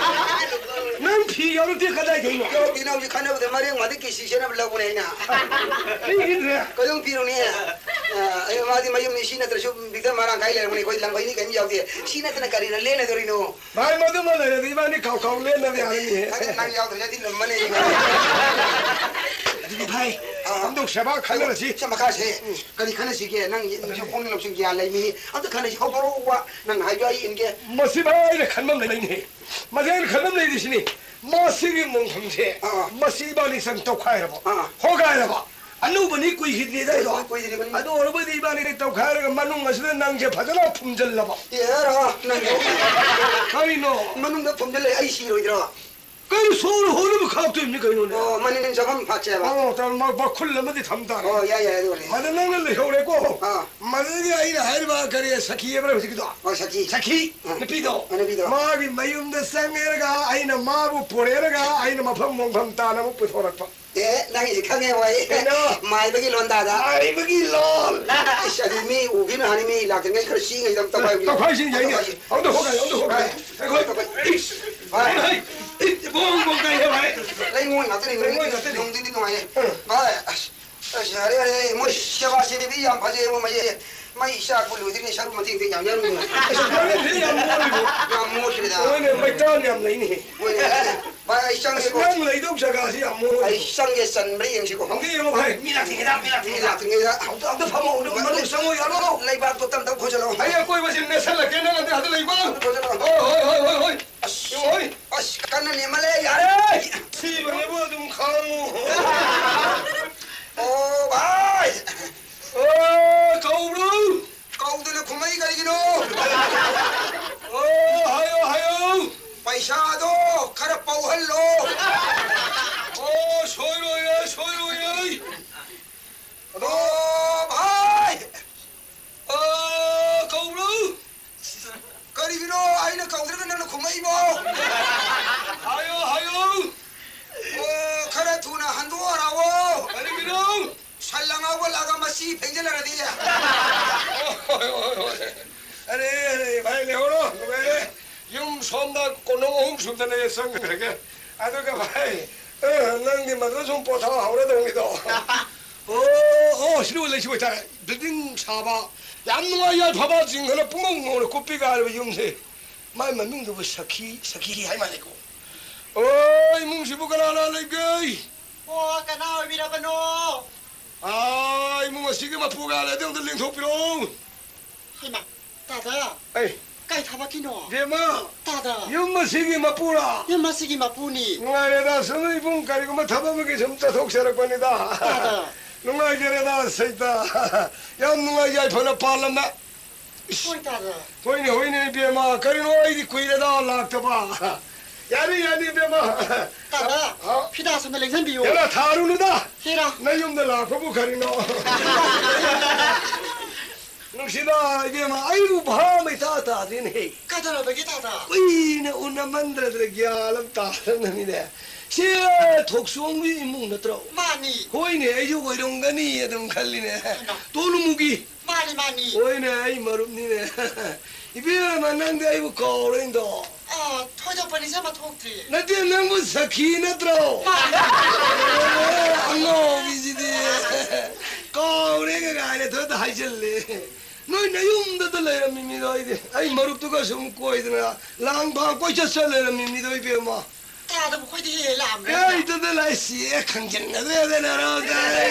ꯅꯪ ꯐꯤ ꯌꯥꯎꯔꯛꯇꯦ ꯀꯗꯥꯏꯗꯩꯅꯣ? ꯌꯥꯎꯔꯛꯇꯦ, ꯅꯪ ꯍꯧꯖꯤꯛ ꯈꯠꯅꯕꯗ ꯃꯔꯦꯡ ꯃꯥꯗꯤ ꯀꯦꯁꯤ ꯁꯦꯠꯅꯕ ꯂꯧꯕꯅꯦ ꯑꯩꯅ꯫ ꯄꯤꯈꯤꯗ꯭ꯔꯦ꯫ ꯀꯩꯗꯧ ꯄꯤꯔꯨꯅꯤ? ꯑ, ꯑꯩ, ꯃꯥꯗꯤ ꯃꯌꯨꯝꯅꯤ, ꯁꯤ ꯅꯠꯇ꯭ꯔꯁꯨ ꯕꯤꯛꯇꯔ ꯃꯔꯥꯡ ꯀꯥꯏ ꯂꯩꯔꯝꯒꯅꯤ꯫ ꯑꯩꯈꯣꯏ ꯂꯪꯐꯩꯅꯤ ꯀꯔꯤꯝ ꯌꯥꯎꯗꯦ꯫ ꯁꯤ ꯅꯠꯇꯅ ꯀꯔꯤꯅ ꯂꯦꯟꯅꯗꯣꯔꯤꯅꯣ? ꯚꯥꯏ, ꯃꯗꯨꯃ ꯂꯩꯔꯗꯤ ꯏꯕꯥꯅꯤ ꯈꯥꯎ ꯈꯥꯎ ꯂꯦꯟꯅꯕ ꯌꯥꯔꯅꯤꯍꯦ꯫ ꯑꯗꯨ ꯅꯪ ꯌꯥꯎꯗ꯭ꯔꯒꯗꯤ ꯂꯨꯝꯃꯅꯤ꯫ ꯑꯗꯨꯗꯤ ꯚꯥꯏ, ꯑꯥ꯫ ꯑꯝꯇꯪ ꯁꯦꯕꯥ ꯈꯟꯅꯔꯁꯤ꯫ ꯁꯦ ꯃꯈꯥꯁꯦ꯫ ꯎꯝ꯫ ꯀꯔꯤ ꯈꯟꯅꯁꯤꯒꯦ? ꯅꯪ ꯌꯦꯠꯅꯕꯁꯨ ꯄꯨꯛꯅꯤꯡ ꯂꯧꯁꯤꯡ ꯒ꯭ꯌꯥꯟ ꯂꯩꯃꯤ꯫ ꯑꯝꯇ ꯈꯟꯅꯁꯤ꯫ ꯍꯧꯗꯣꯔꯛꯎꯕ꯫ ꯅꯪ ꯍꯥꯏꯕ ꯑꯩ ꯏꯟꯒꯦ꯫ ꯃꯁꯤ ꯚꯥꯏ, ꯑꯩꯅ ꯈꯟꯕ ꯑꯃ ꯂꯩꯅꯤꯍꯦ꯫ ꯃꯁꯤ ꯑꯩꯅ ꯈꯟꯕ ꯑꯃ ꯂꯩꯔꯤꯁꯤꯅꯤ꯫ ꯃꯁꯤꯒꯤ ꯃꯣꯡꯐꯝꯁꯦ, ꯑꯥ꯫ ꯃꯁꯤ ꯏꯕꯥꯅꯤ ꯆꯪ ꯇꯧꯈꯥꯏꯔꯕ, ꯑꯥ꯫ ꯍꯣꯒꯥꯏꯔꯕ꯫ ꯑꯅꯧꯕꯅꯤ ꯀꯨꯏꯈꯤꯗ꯭ꯔꯤꯗ ꯑꯩꯗꯣ꯫ ꯀꯨꯏ-, ꯀꯨꯏꯗ꯭ꯔꯤꯕꯅꯤ꯫ ꯑꯗꯨ ꯑꯣꯏꯔꯕꯗꯤ ꯏꯕꯥꯅꯤ ꯇꯧꯈꯥꯏꯔꯒ ꯃꯅꯨꯡ ꯑꯁꯤꯗ ꯅꯪꯁꯦ ꯐꯖꯅ ꯐꯨꯝꯖꯤꯜꯂꯕ꯫ ꯑꯦꯔꯥ, ꯅꯪ ꯀꯔꯤꯅꯣ? ꯃꯅꯨꯡꯗ ꯐꯨꯝꯖꯤꯜꯂ ꯂꯩ, ꯑꯩ ꯁꯤꯔꯣꯏꯗ꯭ꯔꯣ? ꯀꯩꯅꯣ, ꯁꯣꯔ ꯍꯣꯟꯅꯕ ꯈꯥꯛꯇꯣꯏꯅꯤ ꯀꯩꯅꯣꯅꯦ? ꯑꯣ, ꯃꯅꯤꯡ ꯆꯪꯐꯝ ꯐꯥꯠꯁꯦꯕ꯫ ꯑꯣ, ꯇ-, ꯃ-, ꯃꯈꯨꯜ ꯑꯃꯗꯤ ꯊꯝ ꯇꯥꯔꯦ꯫ ꯑꯣ, ꯌꯥꯏ, ꯌꯥꯏ, ꯑꯗꯨ ꯑꯣꯏꯔꯗꯤ꯫ ꯃꯗꯨ ꯅꯪꯅ ꯂꯩꯍꯧꯔꯦꯀꯣ꯫ ꯑꯥ꯫ ꯃꯗꯨꯗꯒꯤ ꯑꯩꯅ ꯍꯥꯏꯔꯤꯕ ꯀꯔꯤ ꯁꯈꯤ ꯍꯥꯏꯕ꯭ꯔꯥ ꯍꯧꯖꯤꯛꯀꯤꯗꯣ? ꯑꯣ, ꯁꯈꯤ꯫ ꯁꯈꯤ, ꯑꯥ꯫ ꯅꯨꯄꯤꯗꯣ꯫ ꯑ, ꯅꯨꯄꯤꯗꯣ꯫ ꯃꯥꯒꯤ ꯃꯌꯨꯝꯗ ꯆꯪꯉꯦꯔꯒ ꯑꯩꯅ ꯃꯥꯕꯨ ꯄꯨꯔꯦꯔꯒ ꯑꯩꯅ ꯃꯐꯝ ꯃꯣꯡꯐꯝ ꯇꯥꯅ ꯑꯃꯨꯛ ꯄꯨꯊꯣꯔꯛꯄ꯫ ꯑꯦ, ꯅꯪꯒꯤꯁꯤ ꯈꯪꯉꯦ ꯍꯣꯏ꯫ ꯀꯩꯅꯣ? ꯃꯥꯏꯕꯒꯤ ꯂꯣꯟꯗꯥꯗ꯫ ꯃꯥꯏꯕꯒꯤ ꯂꯣꯟ꯫ ꯏꯁ, ꯑꯗꯨ ꯃꯤ ꯎꯈꯤꯅ ꯍꯥꯏꯅꯤ, ꯃꯤ ꯂꯥꯛꯇ꯭ꯔꯤꯉꯩ ꯈꯔ ꯁꯤꯉꯩꯗ ꯑꯝꯇ ꯄꯥꯏꯌꯨ꯫ ꯇꯧꯈꯥꯏꯁꯤ, ꯌꯥꯏꯅꯦ꯫ ꯇꯧꯈꯥꯏꯁꯤ꯫ ꯑꯝꯇ ꯍꯣꯒꯥꯏ, ꯑꯝꯇ ꯍꯣꯒꯥꯏ꯫ ꯍꯣꯏ꯫ ꯑꯩꯈꯣꯏ, ꯇꯧꯈꯥꯏ꯫ ꯏꯁ, ꯍꯣꯏ꯫ ꯍꯣꯏ, ꯍꯣꯏ꯫ ꯏꯁ, ꯕꯣꯡ ꯕꯣꯡ ꯀꯥꯏ ꯍꯣꯏ꯫ ꯂꯩꯉꯣꯏ ꯉꯥꯛꯇꯅꯤ, ꯂꯩꯉꯣꯏ ꯉꯥꯛꯇꯅꯤ꯫ ꯅꯨꯡꯗꯤꯟꯗꯤ ꯅꯨꯡꯉꯥꯏꯌꯦ꯫ ꯎꯝ꯫ ꯍꯣꯏ, ꯑꯁ꯫ ꯑꯁ, ꯌꯥꯔꯦ, ꯌꯥꯔꯦ, ꯃꯣꯏ ꯁꯦꯕꯥ ꯁꯦꯕꯤꯗꯤ ꯌꯥꯝ ꯐꯖꯩ, ꯃꯣꯏ ꯃꯌꯦꯛ꯫ ꯃꯩ ꯆꯥꯛꯄ ꯂꯣꯏꯗ꯭ꯔꯤꯉꯩ ꯁꯔꯨꯛ ꯃꯇꯦꯛ ꯃꯇꯦꯛ ꯌꯥꯝ ꯌꯥꯎꯔꯝꯃꯤ꯫ ꯑꯁ, ꯌꯥꯝ ꯃꯣꯠꯂꯤꯕꯣ꯫ ꯌꯥꯝ ꯃꯣꯠꯈ꯭ꯔꯦꯗ꯫ ꯍꯣꯏꯅꯦ, ꯃꯩꯇꯥꯟ ꯌꯥꯝ ꯂꯩꯅꯦꯍꯦ꯫ ꯍꯣꯏꯅꯦ, ꯚꯥꯏ, ꯑꯩ ꯆꯪꯒꯦꯀꯣ꯫ ꯑꯁ, ꯅꯪ ꯂꯩꯗꯧ ꯖꯒꯥꯁꯤ ꯌꯥꯝ ꯃꯣꯠꯂꯤ꯫ ꯑꯩ ꯆꯪꯒꯦ, ꯆꯟꯕ꯭ꯔꯥ ꯌꯦꯡꯁꯤꯀꯣ꯫ ꯑꯝꯇ ꯌꯦꯡꯉꯣ, ꯚꯥꯏ꯫ ꯃꯤ ꯂꯥꯛꯇ꯭ꯔꯤꯉꯩꯗ, ꯃꯤ ꯂꯥꯛꯇ꯭ꯔꯤꯉꯩꯗ꯫ ꯃꯤ ꯂꯥꯛꯇ꯭ꯔꯤꯉꯩꯗ꯫ ꯑꯝꯇ, ꯑꯝꯇ ꯐꯝꯃꯣ, ꯑꯝꯇ ꯃꯅꯨꯡ ꯆꯪꯉꯣ, ꯌꯥꯔꯣ꯫ ꯂꯩꯕꯥꯛꯇꯣ ꯇꯞ ꯇꯞ ꯈꯣꯏꯖꯜꯂꯣ꯫ ꯑꯩ ꯑꯀꯣꯏꯕꯁꯦ ꯅꯦꯠꯁꯜꯂꯛꯀꯦ, ꯅꯪ ꯑꯗꯨ, ꯑꯗꯨ ꯂꯩꯕ꯫ ꯈꯣꯏꯖꯜꯂꯣ꯫ ꯍꯣꯏ, ꯍꯣꯏ, ꯍꯣꯏ, ꯍꯣꯏ, ꯍꯣꯏ꯫ ꯑꯁ, ꯍꯣꯏ꯫ ꯑꯁ, ꯀꯟꯅ ꯅꯦꯝꯃꯜꯂꯦ, ꯌꯥꯔꯦ꯫ ꯁꯤꯕꯅꯦꯕꯨ ꯑꯗꯨꯝ ꯈꯥꯡꯉꯨ꯫ ꯑꯣ, ꯚꯥꯏ꯫ ꯑꯣ, ꯀꯧꯕ꯭ꯔꯣ? ꯀꯧꯗꯅ ꯈꯨꯝꯃꯛꯏ ꯀꯔꯤꯒꯤꯅꯣ? ꯑꯣ, ꯍꯥꯏꯌꯣ, ꯍꯥꯏꯌꯣ꯫ ꯄꯩꯁꯥꯗꯣ ꯈꯔ ꯄꯧꯍꯜꯂꯣ꯫ ꯑꯣ, ꯁꯣꯏꯔꯣꯏꯌꯦ, ꯁꯣꯏꯔꯣꯏꯌꯦ꯫ ꯑꯗꯣ ꯑꯣ, ꯚꯥꯏ! ꯑ, ꯀꯧꯕ꯭ꯔꯣ? ꯀꯔꯤꯒꯤꯅꯣ ꯑꯩꯅ ꯀꯧꯗ꯭ꯔꯒ ꯅꯪꯅ ꯈꯨꯝꯃꯛꯏꯕꯣ? ꯍꯥꯏꯌꯣ, ꯍꯥꯏꯌꯣ꯫ ꯑꯣ, ꯈꯔ ꯊꯨꯅ ꯍꯟꯗꯣꯛꯑꯣ ꯂꯥꯛꯑꯣ꯫ ꯀꯔꯤꯒꯤꯅꯣ? ꯁꯟ ꯂꯪꯉꯥꯎꯕ ꯂꯥꯛꯑꯒ ꯃꯁꯤ ꯐꯦꯡꯖꯤꯜꯂꯔꯗꯤ꯫ ꯍꯣꯏ, ꯍꯣꯏ, ꯍꯣꯏ꯫ ꯑꯔꯦ, ꯑꯔꯦ, ꯚꯥꯏ, ꯂꯩꯍꯧꯔꯣ, ꯅꯨꯡꯉꯥꯏꯔꯦ꯫ ꯌꯨꯝ ꯁꯣꯝꯗ ꯀꯣꯅꯨꯡ ꯑꯍꯨꯝ ꯁꯨꯗꯅ ꯆꯪꯈ꯭ꯔꯒꯦ꯫ ꯑꯗꯨꯒ, ꯚꯥꯏ, ꯑ, ꯅꯪꯗꯤ ꯃꯗꯨꯗ ꯁꯨꯝ ꯄꯣꯊꯥꯍꯧꯔꯗꯧꯅꯤꯗꯣ꯫ ꯑꯣ, ꯑꯣ, ꯁꯤꯗ ꯂꯩꯁꯤ ꯑꯣꯏꯇꯥꯔꯦ꯫ ꯕꯤꯜꯗꯤꯡ ꯁꯥꯕ, ꯌꯥꯝ ꯅꯨꯡꯉꯥꯏ, ꯌꯥꯏꯐꯕ, ꯖꯤꯡꯒꯅ ꯄꯨꯡꯉꯧ ꯉꯧꯅ ꯀꯨꯞꯄꯤ ꯀꯥꯏꯔꯕ ꯌꯨꯝꯁꯦ꯫ ꯃꯥꯏ ꯃꯃꯤꯡꯗꯨꯕꯨ ꯁꯈꯤ, ꯁꯈꯤꯔꯤ ꯍꯥꯏ ꯃꯥꯜꯂꯦꯀꯣ꯫ ꯑꯣ, ꯏꯃꯨꯡꯁꯤꯕꯨ ꯀꯅꯥ ꯀꯅꯥ ꯂꯩꯒꯦ? ꯑꯣ, ꯀꯅꯥ ꯑꯣꯏꯕꯤꯔꯕꯅꯣ? ꯑꯥ, ꯏꯃꯨꯡ ꯑꯁꯤꯒꯤ ꯃꯄꯨꯒ ꯂꯩꯔꯗꯤ ꯑꯝꯇ ꯂꯦꯡꯊꯣꯛꯄꯤꯔꯛꯑꯣ꯫ ꯍꯩꯃꯥ, ꯇꯥꯗ꯫ ꯑꯩ꯫ ꯀꯩ ꯊꯕꯛꯀꯤꯅꯣ? ꯕꯦꯝꯃ꯫ ꯇꯥꯗ꯫ ꯌꯨꯝ ꯑꯁꯤꯒꯤ ꯃꯄꯨꯔꯥ? ꯌꯨꯝ ꯑꯁꯤꯒꯤ ꯃꯄꯨꯅꯤ꯫ ꯅꯨꯡꯉꯥꯏꯔꯦꯗ, ꯁꯨꯝ ꯏꯕꯨꯡ ꯀꯔꯤꯒꯨꯝꯕ ꯊꯕꯛ ꯑꯃꯒꯤ ꯁꯨꯝ ꯆꯠꯊꯣꯛꯆꯔꯛꯄꯅꯤꯗ꯫ ꯇꯥꯗ꯫ ꯅꯨꯡꯉꯥꯏꯖꯔꯦꯗ, ꯁꯩꯇ꯫ ꯌꯥꯝ ꯅꯨꯡꯉꯥꯏ, ꯌꯥꯏꯐꯅ ꯄꯥꯜꯂꯝꯃꯦ꯫ ꯏꯁ꯫ ꯍꯣꯏ, ꯇꯥꯗ꯫ ꯍꯣꯏꯅꯦ, ꯍꯣꯏꯅꯦ, ꯏꯕꯦꯝꯃ, ꯀꯔꯤꯅꯣ ꯑꯩꯗꯤ ꯀꯨꯏꯔꯦꯗ ꯂꯥꯛꯇꯕ꯫ ꯌꯥꯅꯤ, ꯌꯥꯅꯤ, ꯏꯕꯦꯝꯃ꯫ ꯇꯥꯗ, ꯍꯥ? ꯐꯤꯗꯥ ꯁꯣꯝꯗ ꯂꯦꯡꯁꯟꯕꯤꯌꯨ꯫ ꯍꯦꯔꯥ, ꯊꯥꯔꯨꯅꯨꯗ꯫ ꯍꯦꯔꯥ꯫ ꯅꯌꯨꯝꯗ ꯂꯥꯛꯄꯕꯨ ꯀꯔꯤꯅꯣ? ꯅꯨꯡꯁꯤꯕ ꯏꯕꯦꯝꯃ, ꯑꯩꯕꯨ ꯚꯥꯞ ꯏꯇꯥ ꯇꯥꯗꯦꯅꯦꯍꯦ꯫ ꯀꯩꯗꯧꯔꯕꯒꯦ, ꯇꯥꯗ? ꯀꯨꯏꯅ ꯎꯅꯃꯟꯗ꯭ꯔꯗꯅ ꯒ꯭ꯌꯥꯟ ꯑꯃ ꯇꯥꯗꯅꯅꯤꯅꯦ꯫ ꯁꯤ ꯊꯣꯛꯆꯣꯝꯒꯤ ꯏꯃꯨꯡ ꯅꯠꯇ꯭ꯔꯣ? ꯃꯥꯅꯤ꯫ ꯍꯣꯏꯅꯦ, ꯑꯩꯁꯨ ꯑꯣꯏꯔꯝꯒꯅꯤ ꯑꯗꯨꯝ ꯈꯜꯂꯤꯅꯦ꯫ ꯍꯩꯃꯥ꯫ ꯇꯣꯂꯨꯃꯨꯒꯤ꯫ ꯃꯥꯅꯤ, ꯃꯥꯅꯤ꯫ ꯍꯣꯏꯅꯦ, ꯑꯩ ꯃꯔꯨꯞꯅꯤꯅꯦ꯫ ꯏꯕꯦꯝꯃ, ꯅꯪꯗꯤ ꯑꯩꯕꯨ ꯀꯥꯎꯔꯦꯗꯣ꯫ ꯑꯥ, ꯊꯣꯏꯗꯣꯛꯄ ꯅꯤꯡꯁꯤꯡꯕ ꯊꯣꯛꯇ꯭ꯔꯤ꯫ ꯅꯠꯇꯦ, ꯅꯪꯕꯨ ꯁꯈꯤ ꯅꯠꯇ꯭ꯔꯣ? ꯃꯥꯅꯤ꯫ ꯑꯦ, ꯑꯉꯥꯎꯕꯤꯁꯤꯗꯤ꯫ ꯀꯥꯎꯔꯦꯒ ꯀꯥꯏꯅ ꯊꯣꯏꯗ ꯍꯥꯏꯖꯜꯂꯦ꯫ ꯅꯣꯏ ꯅꯌꯨꯝꯗꯇ ꯂꯩꯔꯝꯃꯤ ꯃꯤꯗꯣ ꯑꯩꯗꯤ꯫ ꯑꯩ ꯃꯔꯨꯞꯇꯨꯒ ꯁꯨꯝ ꯀꯣꯏꯗꯅ ꯂꯥꯡ ꯐꯥꯡ ꯀꯣꯏꯆꯠ ꯆꯠ ꯂꯩꯔꯝꯃꯤ ꯃꯤꯗꯣ ꯏꯕꯦꯝꯃ꯫ ꯇꯥꯗꯕ ꯑꯩꯈꯣꯏꯗꯤ ꯍꯦꯛ ꯍꯦꯛ ꯂꯥꯛꯑꯝꯃꯦ꯫ ꯑꯦ, ꯏꯇꯗ ꯂꯥꯏꯁꯤ, ꯑꯦ, ꯈꯪꯖꯟꯅꯗ꯭ꯔꯦꯗ ꯅꯔꯣ ꯇꯥꯔꯦ꯫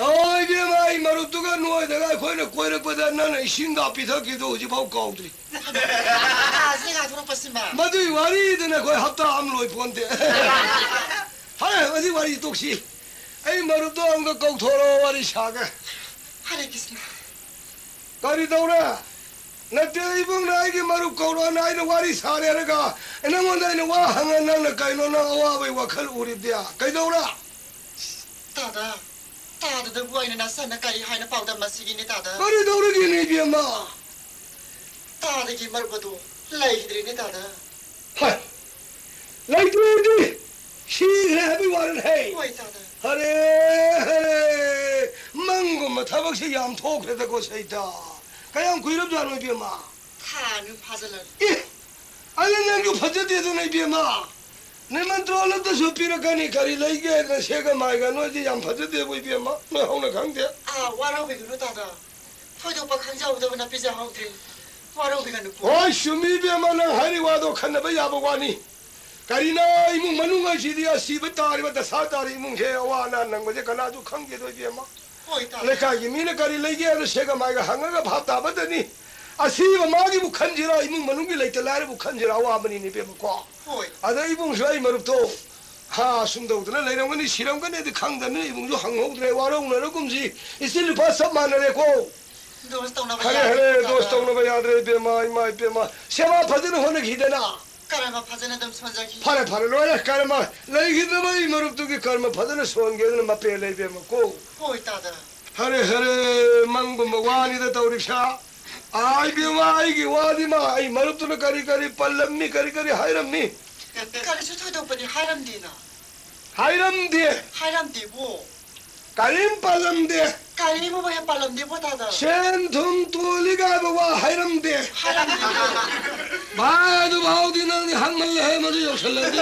ꯑꯣ, ꯏꯕꯦꯝꯃ, ꯑꯩ ꯃꯔꯨꯞꯇꯨꯒ ꯅꯣꯏꯗꯒ ꯑꯩꯈꯣꯏꯅ ꯀꯣꯏꯔꯛꯄꯗ ꯅꯪꯅ ꯏꯁꯤꯡꯒ ꯄꯤꯊꯛꯈꯤꯕꯗꯣ ꯍꯧꯖꯤꯛꯐꯥꯎ ꯀꯥꯎꯗ꯭ꯔꯤ꯫ ꯇꯥꯁꯤꯅꯦ ꯉꯥꯏꯊꯣꯔꯛꯄꯁꯤꯃ꯫ ꯃꯗꯨꯒꯤ ꯋꯥꯔꯤꯗꯨꯅ ꯑꯩꯈꯣꯏ ꯍꯞꯇꯥ ꯑꯃ ꯂꯣꯏ ꯄꯣꯟꯇꯦ꯫ ꯐꯔꯦ, ꯃꯁꯤ ꯋꯥꯔꯤ ꯇꯣꯛꯁꯤ꯫ ꯑꯩ ꯃꯔꯨꯞꯇꯣ ꯑꯃꯨꯛꯀ ꯀꯧꯊꯣꯔꯛꯑꯣ, ꯋꯥꯔꯤ ꯁꯥꯒꯦ꯫ ꯍꯔꯦ ꯀ꯭ꯔꯤꯁꯅ꯫ ꯀꯔꯤ ꯇꯧꯔꯦ? ꯅꯠꯇꯦ, ꯏꯕꯨꯡꯅ ꯑꯩꯒꯤ ꯃꯔꯨꯞ ꯀꯧꯔꯣꯅ ꯑꯩꯅ ꯋꯥꯔꯤ ꯁꯥꯔꯦ ꯍꯥꯏꯔꯒ, ꯅꯪꯉꯣꯟꯗ ꯑꯩꯅ ꯋꯥ ꯍꯪꯉ ꯅꯪꯅ ꯀꯩꯅꯣ ꯅꯪ ꯑꯋꯥꯕꯩ ꯋꯥꯈꯜ ꯎꯔꯤꯕꯗꯤ? ꯀꯩꯗꯧꯔꯦ? ꯇꯥꯗ, ꯇꯥꯗꯗꯕꯨ ꯑꯩꯅ ꯅꯁꯥꯅ ꯀꯔꯤ ꯍꯥꯏꯅ ꯄꯥꯎꯗꯝ ꯑꯁꯤꯒꯤꯅꯤ, ꯇꯥꯗ? ꯀꯔꯤ ꯇꯧꯔꯒꯦꯅꯦ, ꯏꯕꯦꯝꯃ? ꯇꯥꯗꯒꯤ ꯃꯔꯨꯞ ꯑꯗꯨ ꯂꯩꯈꯤꯗ꯭ꯔꯦꯅꯦ, ꯇꯥꯗ꯫ ꯍꯣꯏ, ꯂꯩꯇ꯭ꯔꯦꯗꯤ ꯁꯤꯈ꯭ꯔꯦ ꯍꯥꯏꯕꯒꯤ ꯋꯥꯔꯅꯦ꯫ ꯍꯣꯏ, ꯇꯥꯗ꯫ ꯍꯔꯦ, ꯍꯔꯦ, ꯃꯪꯒꯨꯝꯕ ꯊꯕꯛꯁꯤ ꯌꯥꯝ ꯊꯣꯛꯈ꯭ꯔꯦꯗꯀꯣ, ꯁꯩꯇ꯫ ꯀꯌꯥꯝ ꯀꯨꯏꯔꯕꯖꯥꯠꯅꯣ, ꯏꯕꯦꯝꯃ? ꯊꯥ ꯑꯅꯤ ꯐꯥꯖꯤꯜꯂꯛꯂꯦ꯫ ꯑꯦ, ꯑꯗꯨ ꯅꯪꯁꯨ ꯐꯖꯗꯦꯗꯅ, ꯏꯕꯦꯝꯃ꯫ ꯅꯤꯃꯟꯇ꯭ꯔꯣꯟ ꯑꯝꯇꯁꯨ ꯄꯤꯔꯛꯀꯅꯤ꯫ ꯀꯔꯤ ꯂꯩꯒꯦ? ꯅꯁꯦꯒ ꯃꯥꯏꯒ ꯅꯣꯏꯗꯤ ꯌꯥꯝ ꯐꯖꯗꯦꯕꯨ, ꯏꯕꯦꯝꯃ꯫ ꯅꯣꯏ ꯍꯧꯅ ꯈꯪꯗꯦ꯫ ꯑꯥ, ꯋꯥꯔꯧꯕꯤꯒꯅꯨ ꯇꯥꯗ꯫ ꯊꯣꯏꯗꯣꯛꯄ ꯈꯪꯖꯍꯧꯗꯕꯅ ꯄꯤꯖꯍꯧꯗ꯭ꯔꯦ꯫ ꯋꯥꯔꯧꯕꯤꯒꯅꯨꯀꯣ꯫ ꯍꯣꯏ, ꯆꯨꯝꯃꯤ, ꯏꯕꯦꯝꯃ, ꯅꯪ ꯍꯥꯏꯔꯤ ꯋꯥꯗꯣ ꯈꯟꯅꯕ ꯌꯥꯕ ꯋꯥꯅꯤ꯫ ꯀꯔꯤꯅꯣ, ꯏꯃꯨꯡ ꯃꯅꯨꯡ ꯍꯥꯏꯁꯤꯗꯤ ꯑꯁꯤꯕ ꯇꯥꯔꯤꯕ, ꯗꯁꯥ ꯇꯥꯔꯤ ꯏꯃꯨꯡꯁꯦ, ꯑꯋꯥ ꯑꯅꯥ ꯅꯪꯕꯁꯦ ꯀꯅꯥꯁꯨ ꯈꯪꯈꯤꯗꯣꯏ, ꯏꯕꯦꯝꯃ꯫ ꯍꯣꯏ, ꯇꯥꯗ꯫ ꯂꯩꯀꯥꯏꯒꯤ ꯃꯤꯅ ꯀꯔꯤ ꯂꯩꯒꯦ ꯍꯥꯏꯅ ꯁꯦꯒ ꯃꯥꯏꯒ ꯍꯪꯉꯒ ꯚꯥꯞ ꯇꯥꯕꯗꯅꯤ꯫ ꯑꯁꯤꯕ ꯃꯥꯒꯤꯕꯨ ꯈꯟꯁꯤꯔꯥ, ꯏꯃꯨꯡ ꯃꯅꯨꯡꯒꯤ ꯂꯩꯇ ꯂꯥꯏꯔꯕꯨ ꯈꯟꯁꯤꯔꯥ, ꯑꯋꯥꯕꯅꯤꯅꯦ, ꯏꯕꯦꯝꯃꯀꯣ꯫ ꯍꯣꯏ꯫ ꯑꯗ ꯏꯕꯨꯡꯁꯨ ꯑꯩ ꯃꯔꯨꯞꯇꯣ, ꯍꯥ, ꯁꯨꯝ ꯇꯧꯗꯅ ꯂꯩꯔꯝꯒꯅꯤ, ꯁꯤꯔꯝꯒꯅꯤꯗꯤ ꯈꯪꯗꯕꯅꯤ, ꯏꯕꯨꯡꯁꯨ ꯍꯪꯍꯧꯗ꯭ꯔꯦ, ꯋꯥꯔꯧꯅꯔꯒꯨꯝꯁꯤ꯫ ꯏꯆꯤꯜ ꯏꯄꯥ ꯆꯞ ꯃꯥꯟꯅꯔꯦꯀꯣ꯫ ꯗꯣꯁ ꯇꯧꯅꯕ ꯐꯔꯦ, ꯌꯥꯗ꯭ꯔꯦ, ꯐꯔꯦ, ꯇꯥꯗ꯫ ꯗꯣꯁ ꯇꯧꯅꯕ ꯌꯥꯗ꯭ꯔꯦ, ꯏꯕꯦꯝꯃ, ꯏꯃꯥ, ꯏꯕꯦꯝꯃ꯫ ꯁꯦꯕꯥ ꯐꯖꯅ ꯍꯣꯠꯅꯈꯤꯗꯅ꯫ ꯀꯔꯃ ꯐꯖꯅ ꯑꯗꯨꯝ ꯁꯣꯟꯖꯈꯤ꯫ ꯐꯔꯦ, ꯐꯔꯦ, ꯂꯣꯏꯔꯦ, ꯀꯔꯃ꯫ ꯂꯩꯈꯤꯗ꯭ꯔꯕ ꯑꯩ ꯃꯔꯨꯞꯇꯨꯒꯤ ꯀꯔꯃ ꯐꯖꯅ ꯁꯣꯟꯒꯦꯗꯅ ꯃꯄꯦ ꯂꯩꯕꯦꯝꯃꯀꯣ꯫ ꯍꯣꯏ, ꯇꯥꯗ꯫ ꯐꯔꯦ, ꯐꯔꯦ, ꯃꯪꯒꯨꯝꯕ ꯋꯥꯅꯤꯗ ꯇꯧꯔꯤꯁꯥ꯫ ꯑꯥꯏ, ꯏꯕꯦꯝꯃ, ꯑꯩꯒꯤ ꯋꯥꯗꯤ ꯃꯥ, ꯑꯩ ꯃꯔꯨꯞꯇꯨꯅ ꯀꯔꯤ ꯀꯔꯤ ꯄꯜꯂꯝꯃꯤ, ꯀꯔꯤ ꯀꯔꯤ ꯍꯥꯏꯔꯝꯃꯤ? ꯀꯔꯤꯁꯨ ꯊꯣꯏꯗꯣꯛꯄꯗꯤ ꯍꯥꯏꯔꯝꯗꯦꯅ꯫ ꯍꯥꯏꯔꯝꯗꯦ? ꯍꯥꯏꯔꯝꯗꯦꯕꯣ꯫ ꯀꯔꯤꯝ ꯄꯥꯜꯂꯝꯗꯦ꯫ ꯀꯔꯤꯝ ꯍꯦꯛ ꯄꯥꯜꯂꯝꯗꯦꯕꯣ, ꯇꯥꯗ꯫ ꯁꯦꯟ ꯊꯨꯝ ꯇꯣꯜꯂꯤ ꯀꯥꯏꯕ ꯋꯥ ꯍꯥꯏꯔꯝꯗꯦ꯫ ꯍꯥꯏꯔꯝꯗꯦꯕꯣ꯫ ꯚꯥꯏ, ꯑꯗꯨ ꯐꯥꯎꯗꯤ ꯅꯪꯗꯤ ꯍꯪꯃꯜꯂꯦꯍꯦ, ꯃꯗꯨ ꯌꯧꯁꯜꯂꯗꯤ꯫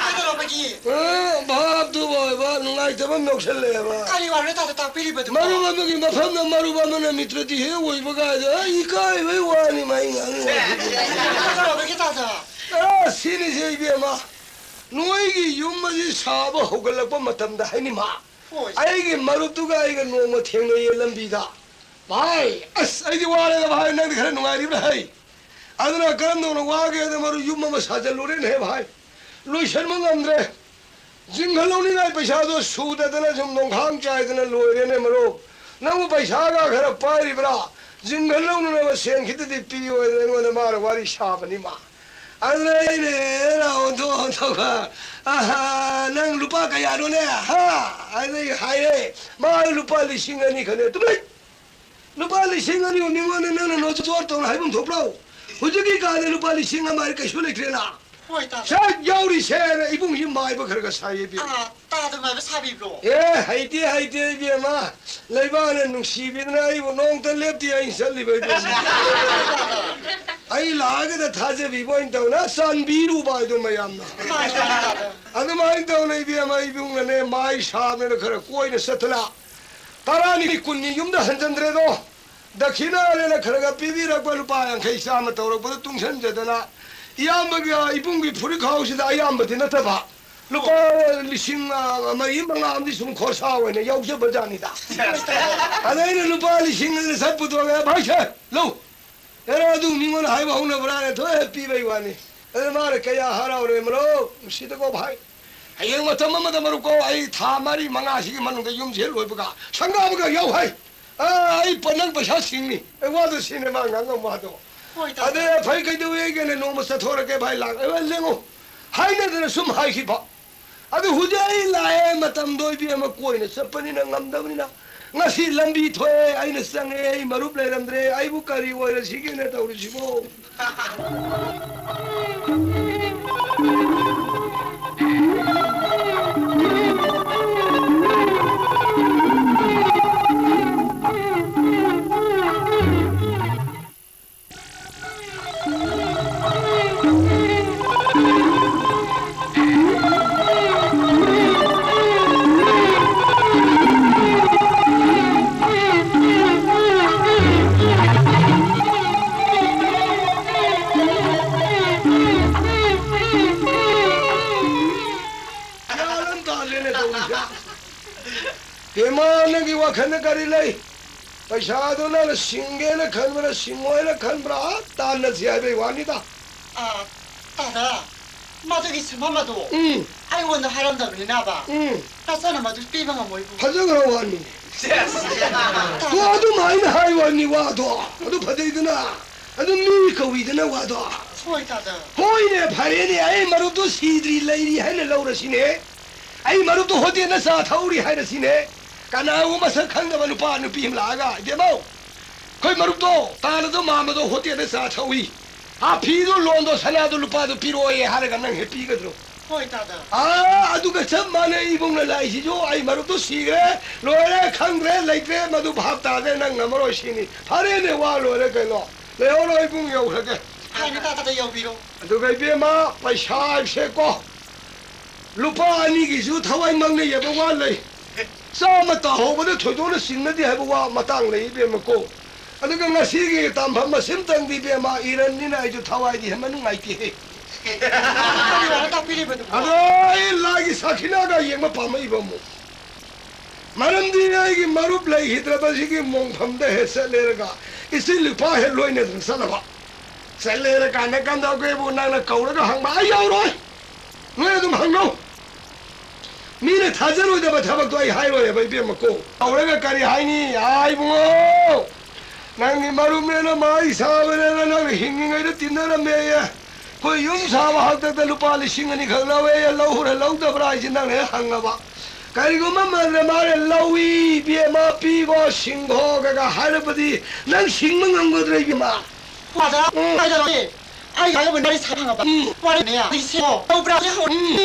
ꯀꯩꯗꯧꯔꯕꯒꯤ? ꯑ, ꯚꯥꯞꯇꯨ ꯑꯣꯏꯕ ꯅꯨꯡꯉꯥꯏꯇꯕ ꯑꯃ ꯌꯧꯁꯜꯂꯛꯑꯦꯕ꯫ ꯀꯔꯤ ꯋꯥꯅꯣ ꯇꯥꯗ ꯇꯥꯛꯄꯤꯔꯤꯕꯗꯨꯕꯣ? ꯃꯔꯨꯞ ꯑꯃꯒꯤ ꯃꯐꯝꯗ ꯃꯔꯨꯞ ꯑꯃꯅ ꯃꯤꯇ꯭ꯔꯗꯤ ꯍꯦꯛ ꯑꯣꯏꯕ ꯀꯥꯏꯗ, ꯑ, ꯏꯀꯥꯏꯕꯩ ꯋꯥꯅꯤ, ꯃꯥꯏ ꯉꯥꯡꯕ ꯋꯥꯁꯤꯗꯤ꯫ ꯀꯩꯗꯧꯔꯕꯒꯤ, ꯇꯥꯗ? ꯑ, ꯁꯤꯅꯤꯁꯦ, ꯏꯕꯦꯝꯃ꯫ ꯅꯣꯏꯒꯤ ꯌꯨꯝ ꯑꯁꯤ ꯁꯥꯕ ꯍꯧꯒꯠꯂꯛꯄ ꯃꯇꯝꯗ ꯍꯥꯏꯅꯤꯃ, ꯍꯣꯏ꯫ ꯑꯩꯒꯤ ꯃꯔꯨꯞꯇꯨꯒ ꯑꯩꯒ ꯅꯣꯡꯃ ꯊꯦꯡꯅꯩꯌꯦ ꯂꯝꯕꯤꯗ꯫ ꯚꯥꯏ, ꯑꯁ, ꯑꯩꯗꯤ ꯋꯥꯔꯦꯗ ꯚꯥꯏ, ꯅꯪꯗꯤ ꯈꯔ ꯅꯨꯡꯉꯥꯏꯔꯤꯕ꯭ꯔꯥ ꯍꯥꯏ? ꯑꯗꯨꯅ ꯀꯔꯝꯗꯧꯅ ꯋꯥꯒꯦꯗ, ꯃꯔꯨꯞ, ꯌꯨꯝ ꯑꯃ ꯁꯥꯖꯜꯂꯨꯔꯦꯅꯦꯍꯦ ꯚꯥꯏ, ꯂꯣꯏꯁꯟꯕ ꯉꯝꯗ꯭ꯔꯦ꯫ ꯖꯤꯡꯒ ꯂꯧꯅꯤꯡꯉꯥꯏ ꯄꯩꯁꯥꯗꯣ ꯁꯨꯗꯗꯅ ꯁꯨꯝ ꯅꯣꯡꯈꯥꯡ ꯆꯥꯏꯗꯅ ꯂꯣꯏꯔꯦꯅꯦ ꯃꯔꯨꯞ꯫ ꯅꯪꯕꯨ ꯄꯩꯁꯥꯒ ꯈꯔ ꯄꯥꯏꯔꯤꯕ꯭ꯔꯥ? ꯖꯤꯡꯒ ꯂꯧꯅꯅꯕ ꯁꯦꯟ ꯈꯤꯇꯗꯤ ꯄꯤꯌꯣ ꯍꯥꯏꯗꯅ ꯑꯩꯉꯣꯟꯗ ꯃꯥꯅ ꯋꯥꯔꯤ ꯁꯥꯕꯅꯤ ꯃꯥ꯫ ꯑꯗꯨꯅ ꯑꯩꯅ ꯍꯦꯟꯅ ꯑꯣꯟꯊꯣꯛ ꯑꯣꯟꯊꯣꯛꯑꯒ, "ꯑꯍꯥ, ꯅꯪ ꯂꯨꯄꯥ ꯀꯌꯥꯅꯣꯅꯦ? ꯍꯥ?" ꯍꯥꯏꯅ ꯑꯩ ꯍꯥꯏꯔꯦ꯫ ꯃꯥ ꯂꯨꯄꯥ ꯂꯤꯁꯤꯡ ꯑꯅꯤ ꯈꯛꯅꯦ꯫ ꯇꯨꯃꯤꯟ! ꯂꯨꯄꯥ ꯂꯤꯁꯤꯡ ꯑꯅꯤꯕꯨ ꯃꯤꯉꯣꯟꯗ ꯅꯪꯅ ꯅꯣꯆꯣꯠ ꯇꯧꯅ ꯍꯥꯏꯐꯝ ꯊꯣꯛꯄ꯭ꯔꯣ? ꯍꯧꯖꯤꯛꯀꯤ ꯀꯥꯟꯗ ꯂꯨꯄꯥ ꯂꯤꯁꯤꯡ ꯑꯃ ꯍꯥꯏꯔ ꯀꯩꯁꯨ ꯂꯩꯇ꯭ꯔꯦꯅ꯫ ꯍꯣꯏ, ꯇꯥꯗ꯫ ꯁꯠ ꯌꯥꯎꯔꯤꯁꯦꯅ ꯏꯕꯨꯡꯁꯤ ꯃꯥꯏꯕ ꯈꯔ ꯈꯔ ꯁꯥꯏꯌꯦ ꯏꯕꯦꯝꯃ꯫ ꯑꯥ, ꯇꯥꯗ ꯃꯥꯏꯕ ꯁꯥꯕꯤꯕ꯭ꯔꯣ? ꯑꯦ, ꯍꯩꯇꯦ, ꯍꯩꯇꯦ ꯏꯕꯦꯝꯃ꯫ ꯂꯩꯕꯥꯛꯅ ꯅꯨꯡꯁꯤꯕꯤꯗꯅ ꯑꯩꯕꯨ ꯅꯣꯡꯇ ꯂꯦꯞꯇꯦ ꯑꯩꯅ ꯆꯠꯂꯤꯕ ꯏꯕꯦꯝꯃ꯫ ꯑꯩ ꯂꯥꯛꯑꯒꯗ ꯊꯥꯖꯕꯤꯕ ꯑꯣꯏꯅ ꯇꯧꯅ ꯆꯥꯟꯕꯤꯔꯨꯕ ꯍꯥꯏꯗꯣ ꯃꯌꯥꯝꯅ꯫ ꯃꯥꯏ ꯇꯥꯗ꯫ ꯑꯗꯨꯃꯥꯏꯅ ꯇꯧꯅ ꯏꯕꯦꯝꯃ ꯏꯕꯨꯡꯅꯅꯦ ꯃꯥꯏ ꯁꯥꯕꯅ ꯈꯔ ꯀꯣꯏꯅ ꯆꯠꯇꯅ ꯇꯔꯥꯅꯤ ꯀꯨꯟꯅꯤ ꯌꯨꯝꯗ ꯍꯟꯖꯟꯗ꯭ꯔꯦꯗꯣ꯫ ꯗꯈꯤꯅꯥꯅꯦꯅ ꯈꯔ ꯈꯔ ꯄꯤꯕꯤꯔꯛꯄ ꯂꯨꯄꯥ ꯌꯥꯡꯈꯩ ꯆꯥꯝꯃ ꯇꯧꯔꯛꯄꯗ ꯇꯨꯡꯁꯟꯖꯗꯅ ꯏꯌꯥꯝꯕꯒꯤ ꯏꯕꯨꯡꯒꯤ ꯐꯨꯔꯤꯠ ꯈꯥꯎꯁꯤꯗ ꯑꯌꯥꯝꯕꯗꯤ ꯅꯠꯇꯕ ꯂꯨꯄꯥ ꯂꯤꯁꯤꯡ, ꯑ, ꯃꯔꯤ ꯃꯉꯥ ꯑꯃꯗꯤ ꯁꯨꯝ ꯈꯣꯔꯁꯥ ꯑꯣꯏꯅ ꯌꯥꯎꯖꯕ ꯖꯥꯠꯅꯤꯗ꯫ ꯑꯗ ꯑꯩꯅ ꯂꯨꯄꯥ ꯂꯤꯁꯤꯡ ꯑꯅꯤ ꯁꯠ ꯄꯨꯊꯣꯛꯑꯒ, "ꯚꯥꯏ ꯁꯦ, ꯂꯧ"꯫ ꯑꯦꯔꯥ, ꯑꯗꯨ ꯃꯤꯉꯣꯟꯗ ꯍꯥꯏꯕ ꯍꯧꯅꯕ꯭ꯔꯥꯅ ꯊꯣꯛꯑꯦ ꯄꯤꯕꯩ ꯋꯥꯅꯤ꯫ ꯑꯗ ꯃꯥꯅ ꯀꯌꯥ ꯍꯔꯥꯎꯔꯦ, "ꯃꯔꯨꯞ, ꯅꯨꯡꯁꯤꯗꯀꯣ ꯚꯥꯏ꯫ ꯍꯌꯦꯡ ꯃꯇꯝ ꯑꯃꯗ ꯃꯔꯨꯞꯀꯣ ꯑꯩ ꯊꯥ ꯃꯔꯤ ꯃꯉꯥꯁꯤꯒꯤ ꯃꯅꯨꯡꯗ ꯌꯨꯝꯁꯦ ꯍꯦꯛ ꯂꯣꯏꯕꯒ ꯁꯪꯒꯥꯕꯒ ꯌꯥꯎ ꯍꯥꯏ꯫ ꯑ, ꯑꯩ ꯄ-, ꯅꯪ ꯄꯩꯁꯥ ꯁꯤꯡꯅꯤ"꯫ ꯑꯩ ꯋꯥꯗꯣ ꯁꯤꯅꯦ ꯃꯥ ꯉꯥꯡꯉꯝ ꯋꯥꯗꯣ꯫ ꯍꯣꯏ, ꯇꯥꯗ꯫ ꯑꯗꯩ ꯐꯩ ꯀꯩꯗꯧꯋꯦꯒꯦꯅ ꯅꯣꯡꯃ ꯆꯠꯊꯣꯔꯛꯀꯦ ꯚꯥꯏ ꯂꯥꯛ-, ꯑ, ꯂꯦꯡꯉꯣ ꯍꯥꯏꯅꯗꯅ ꯁꯨꯝ ꯍꯥꯏꯈꯤꯕ꯫ ꯑꯗꯨ ꯍꯧꯖꯤꯛ ꯑꯩ ꯂꯥꯛꯑꯦ, ꯃꯇꯝꯗꯣ ꯏꯕꯦꯝꯃ ꯀꯣꯏꯅ ꯆꯠꯄꯅꯤꯅ ꯉꯝꯗꯕꯅꯤꯅ꯫ ꯉꯁꯤ ꯂꯝꯕꯤ ꯊꯣꯛꯑꯦ, ꯑꯩꯅ ꯆꯪꯉꯦ, ꯑꯩ ꯃꯔꯨꯞ ꯂꯩꯔꯝꯗ꯭ꯔꯦ, ꯑꯩꯕꯨ ꯀꯔꯤ ꯑꯣꯏꯔꯁꯤꯒꯦꯅ ꯇꯧꯔꯤꯁꯤꯕꯣ? ꯒ꯭ꯌꯥꯟ ꯑꯃ ꯇꯥꯗ꯭ꯔꯦꯅꯦ ꯇꯧꯔꯤꯁꯦ꯫ ꯕꯦꯝꯃ, ꯅꯪꯒꯤ ꯋꯥꯈꯜꯗ ꯀꯔꯤ ꯂꯩ? ꯄꯩꯁꯥꯗꯣ ꯅꯪꯅ ꯁꯤꯡꯒꯦꯅ ꯈꯟꯕ꯭ꯔꯥ, ꯁꯤꯡꯉꯣꯏꯅ ꯈꯟꯕ꯭ꯔꯥ, ꯑꯥ ꯇꯥꯟꯅꯁꯤ ꯍꯥꯏꯕꯩ ꯋꯥꯅꯤꯗ꯫ ꯑꯥ, ꯇꯥꯗ, ꯃꯗꯨꯒꯤ ꯁꯦꯟꯐꯝ ꯑꯗꯣ ꯎꯝ꯫ ꯑꯩꯉꯣꯟꯗ ꯍꯥꯏꯔꯝꯗꯕꯅꯤꯅꯕ꯫ ꯎꯝ꯫ ꯅꯆꯥꯅ ꯃꯗꯨ ꯄꯤꯕ ꯉꯝꯃꯣꯏꯕꯨ꯫ ꯐꯖꯈ꯭ꯔ ꯋꯥꯅꯤ꯫ ꯁꯦꯁ꯫ ꯇꯥꯗ꯫ ꯇꯣ ꯑꯗꯨꯃꯥꯏꯅ ꯍꯥꯏ ꯋꯥꯅꯤ ꯋꯥꯗꯣ꯫ ꯑꯗꯨ ꯐꯖꯩꯗꯅ꯫ ꯑꯗꯨ ꯃꯤ ꯀꯧꯏꯗꯅ ꯋꯥꯗꯣ꯫ ꯍꯣꯏ, ꯇꯥꯗ꯫ ꯍꯣꯏꯅꯦ, ꯐꯔꯦꯅꯦ, ꯑꯩ ꯃꯔꯨꯞꯇꯨ ꯁꯤꯗ꯭ꯔꯤ ꯂꯩꯔꯤ ꯍꯥꯏꯅ ꯂꯧꯔꯁꯤꯅꯦ꯫ ꯑꯩ ꯃꯔꯨꯞꯇꯨ ꯍꯣꯇꯦꯜꯗ ꯆꯥ ꯊꯛꯎꯔꯤ ꯍꯥꯏꯔꯁꯤꯅꯦ꯫ ꯀꯅꯥꯒꯨꯝꯕ ꯃꯁꯛ ꯈꯪꯗꯕ ꯅꯨꯄꯥ ꯅꯨꯄꯤ ꯑꯃ ꯂꯥꯛꯑꯒ, "ꯏꯕꯦꯝꯃꯧ, ꯑꯩꯈꯣꯏ ꯃꯔꯨꯞꯇꯣ, ꯇꯥꯅꯗꯣ ꯃꯥꯝꯃꯗꯣ ꯍꯣꯇꯦꯜꯗ ꯆꯥ ꯊꯛꯎꯏ" ꯑꯥ, ꯐꯤꯗꯨ, ꯂꯣꯟꯗꯣ, ꯁꯅꯥꯗꯨ, ꯂꯨꯄꯥꯗꯨ ꯄꯤꯔꯛꯑꯣꯌꯦ ꯍꯥꯏꯔꯒ ꯅꯪ ꯍꯦꯛ ꯄꯤꯒꯗ꯭ꯔꯣ? ꯍꯣꯏ, ꯇꯥꯗ꯫ ꯑꯥ, ꯑꯗꯨꯒ ꯆꯞ ꯃꯥꯟꯅꯩ ꯏꯕꯨꯡꯅ ꯂꯥꯛꯏꯁꯤꯁꯨ꯫ ꯑꯩ ꯃꯔꯨꯞꯇꯨ ꯁꯤꯈ꯭ꯔꯦ, ꯂꯣꯏꯔꯦ, ꯈꯪꯗ꯭ꯔꯦ, ꯂꯩꯇ꯭ꯔꯦ, ꯃꯗꯨ ꯚꯥꯞ ꯇꯥꯗꯦ, ꯅꯪ ꯉꯝꯃꯔꯣꯏ ꯁꯤꯅꯤ꯫ ꯐꯔꯦꯅꯦ, ꯋꯥ ꯂꯣꯏꯔꯦ ꯀꯩꯅꯣ꯫ ꯂꯩꯍꯧꯔꯣ ꯏꯕꯨꯡ, ꯌꯧꯈ꯭ꯔꯒꯦ꯫ ꯐꯔꯦ, ꯇꯥꯗ, ꯌꯧꯕꯤꯔꯣ꯫ ꯑꯗꯨꯒ ꯏꯕꯦꯝꯃ, ꯄꯩꯁꯥ ꯍꯥꯏꯕꯁꯦꯀꯣ, ꯂꯨꯄꯥ ꯑꯅꯤꯒꯤꯁꯨ ꯊꯋꯥꯏ ꯃꯪꯅ ꯌꯦꯡꯕ ꯋꯥ ꯂꯩ꯫ ꯆꯥꯝꯃ ꯇꯥꯍꯧꯕꯗ ꯊꯣꯏꯗꯣꯛꯅ ꯆꯤꯡꯅꯗꯦ ꯍꯥꯏꯕ ꯋꯥ ꯃꯇꯥꯡ ꯂꯩ ꯏꯕꯦꯝꯃꯀꯣ꯫ ꯑꯗꯨꯒ ꯉꯁꯤꯒꯤ ꯇꯥꯟꯐꯝ ꯑꯁꯤꯝꯇꯪꯗꯤ ꯏꯕꯦꯝꯃ ꯏꯔꯟꯅꯤꯅ ꯑꯩꯁꯨ ꯊꯋꯥꯏꯗꯤ ꯍꯦꯟꯅ ꯅꯨꯡꯉꯥꯏꯇꯦꯍꯦ꯫ ꯀꯔꯤ ꯋꯥꯅꯣ ꯇꯥꯛꯄꯤꯔꯤꯕꯗꯨꯕꯣ? ꯑꯗꯣ ꯑꯩ ꯂꯥꯏꯒꯤ ꯁꯥꯈꯤꯅꯥꯒ ꯌꯦꯡꯕ ꯄꯥꯝꯃꯛꯏꯕ ꯑꯃꯨꯛ꯫ ꯃꯔꯝꯗꯤ ꯑꯩꯒꯤ ꯃꯔꯨꯞ ꯂꯩꯈꯤꯗ꯭ꯔꯕꯁꯤꯒꯤ ꯃꯣꯡꯐꯝꯗ ꯍꯦꯛ ꯆꯠꯂꯦꯔꯒ ꯏꯆꯤꯜ ꯏꯄꯥ ꯍꯦꯛ ꯂꯣꯏꯅꯗꯅ ꯆꯠꯂꯕ꯫ ꯆꯠꯂꯦꯔ ꯀꯥꯟꯗ ꯀꯝꯗꯧꯒꯦꯕꯨ ꯅꯪꯅ ꯀꯧꯔꯒ ꯍꯪꯕ ꯑꯩ ꯌꯥꯎꯔꯣꯏ꯫ ꯅꯣꯏ ꯑꯗꯨꯝ ꯍꯪꯅꯧ꯫ ꯃꯤꯅ ꯊꯥꯖꯔꯣꯏꯗꯕ ꯊꯕꯛꯇꯣ ꯑꯩ ꯍꯥꯏꯔꯣꯏꯕ ꯏꯕꯦꯝꯃꯀꯣ꯫ ꯀꯧꯔꯒ ꯀꯔꯤ ꯍꯥꯏꯅꯤ? "ꯑꯥ, ꯏꯕꯨꯡꯉꯣ, ꯅꯪꯒꯤ ꯃꯔꯨꯞꯅꯦꯅ ꯃꯥꯏ ꯁꯥꯕꯅꯦꯅ ꯅꯪꯅ ꯍꯤꯡꯉꯤꯉꯩꯗ ꯇꯤꯟꯅꯔꯝꯃꯦꯌꯦ꯫ ꯑꯩꯈꯣꯏ ꯌꯨꯝ ꯁꯥꯕ ꯍꯥꯛꯇꯛꯇ ꯂꯨꯄꯥ ꯂꯤꯁꯤꯡ ꯑꯅꯤ ꯈꯛ ꯂꯧꯋꯦꯌꯦ, ꯂꯧꯔ ꯂꯧꯗꯕ꯭ꯔꯥ ꯍꯥꯏꯁꯦ ꯅꯪꯅ ꯍꯦꯛ ꯍꯪꯉꯕ꯫ ꯀꯔꯤꯒꯨꯝꯕ ꯃꯥꯟꯅ ꯃꯥꯅ ꯂꯧꯏ, ꯏꯕꯦꯝꯃ, ꯄꯤꯒꯣ, ꯁꯤꯡꯒꯣꯒ ꯍꯥꯏꯔꯕꯗꯤ ꯅꯪ ꯁꯤꯡꯕ ꯉꯝꯒꯗ꯭ꯔꯣ ꯏꯕꯦꯝꯃ?" ꯐꯥꯗꯔ, ꯎꯝ꯫ ꯀꯩꯗꯧꯔꯒꯦ? ꯑꯩ ꯍꯥꯏꯔꯕꯅꯤ, ꯋꯥꯔꯤ ꯁꯥꯟꯅꯕ꯫ ꯎꯝ꯫ ꯋꯥꯔꯤꯅꯦ꯫ ꯑꯩꯁꯦ ꯇꯧꯕ꯭ꯔꯥ? ꯎꯝ꯫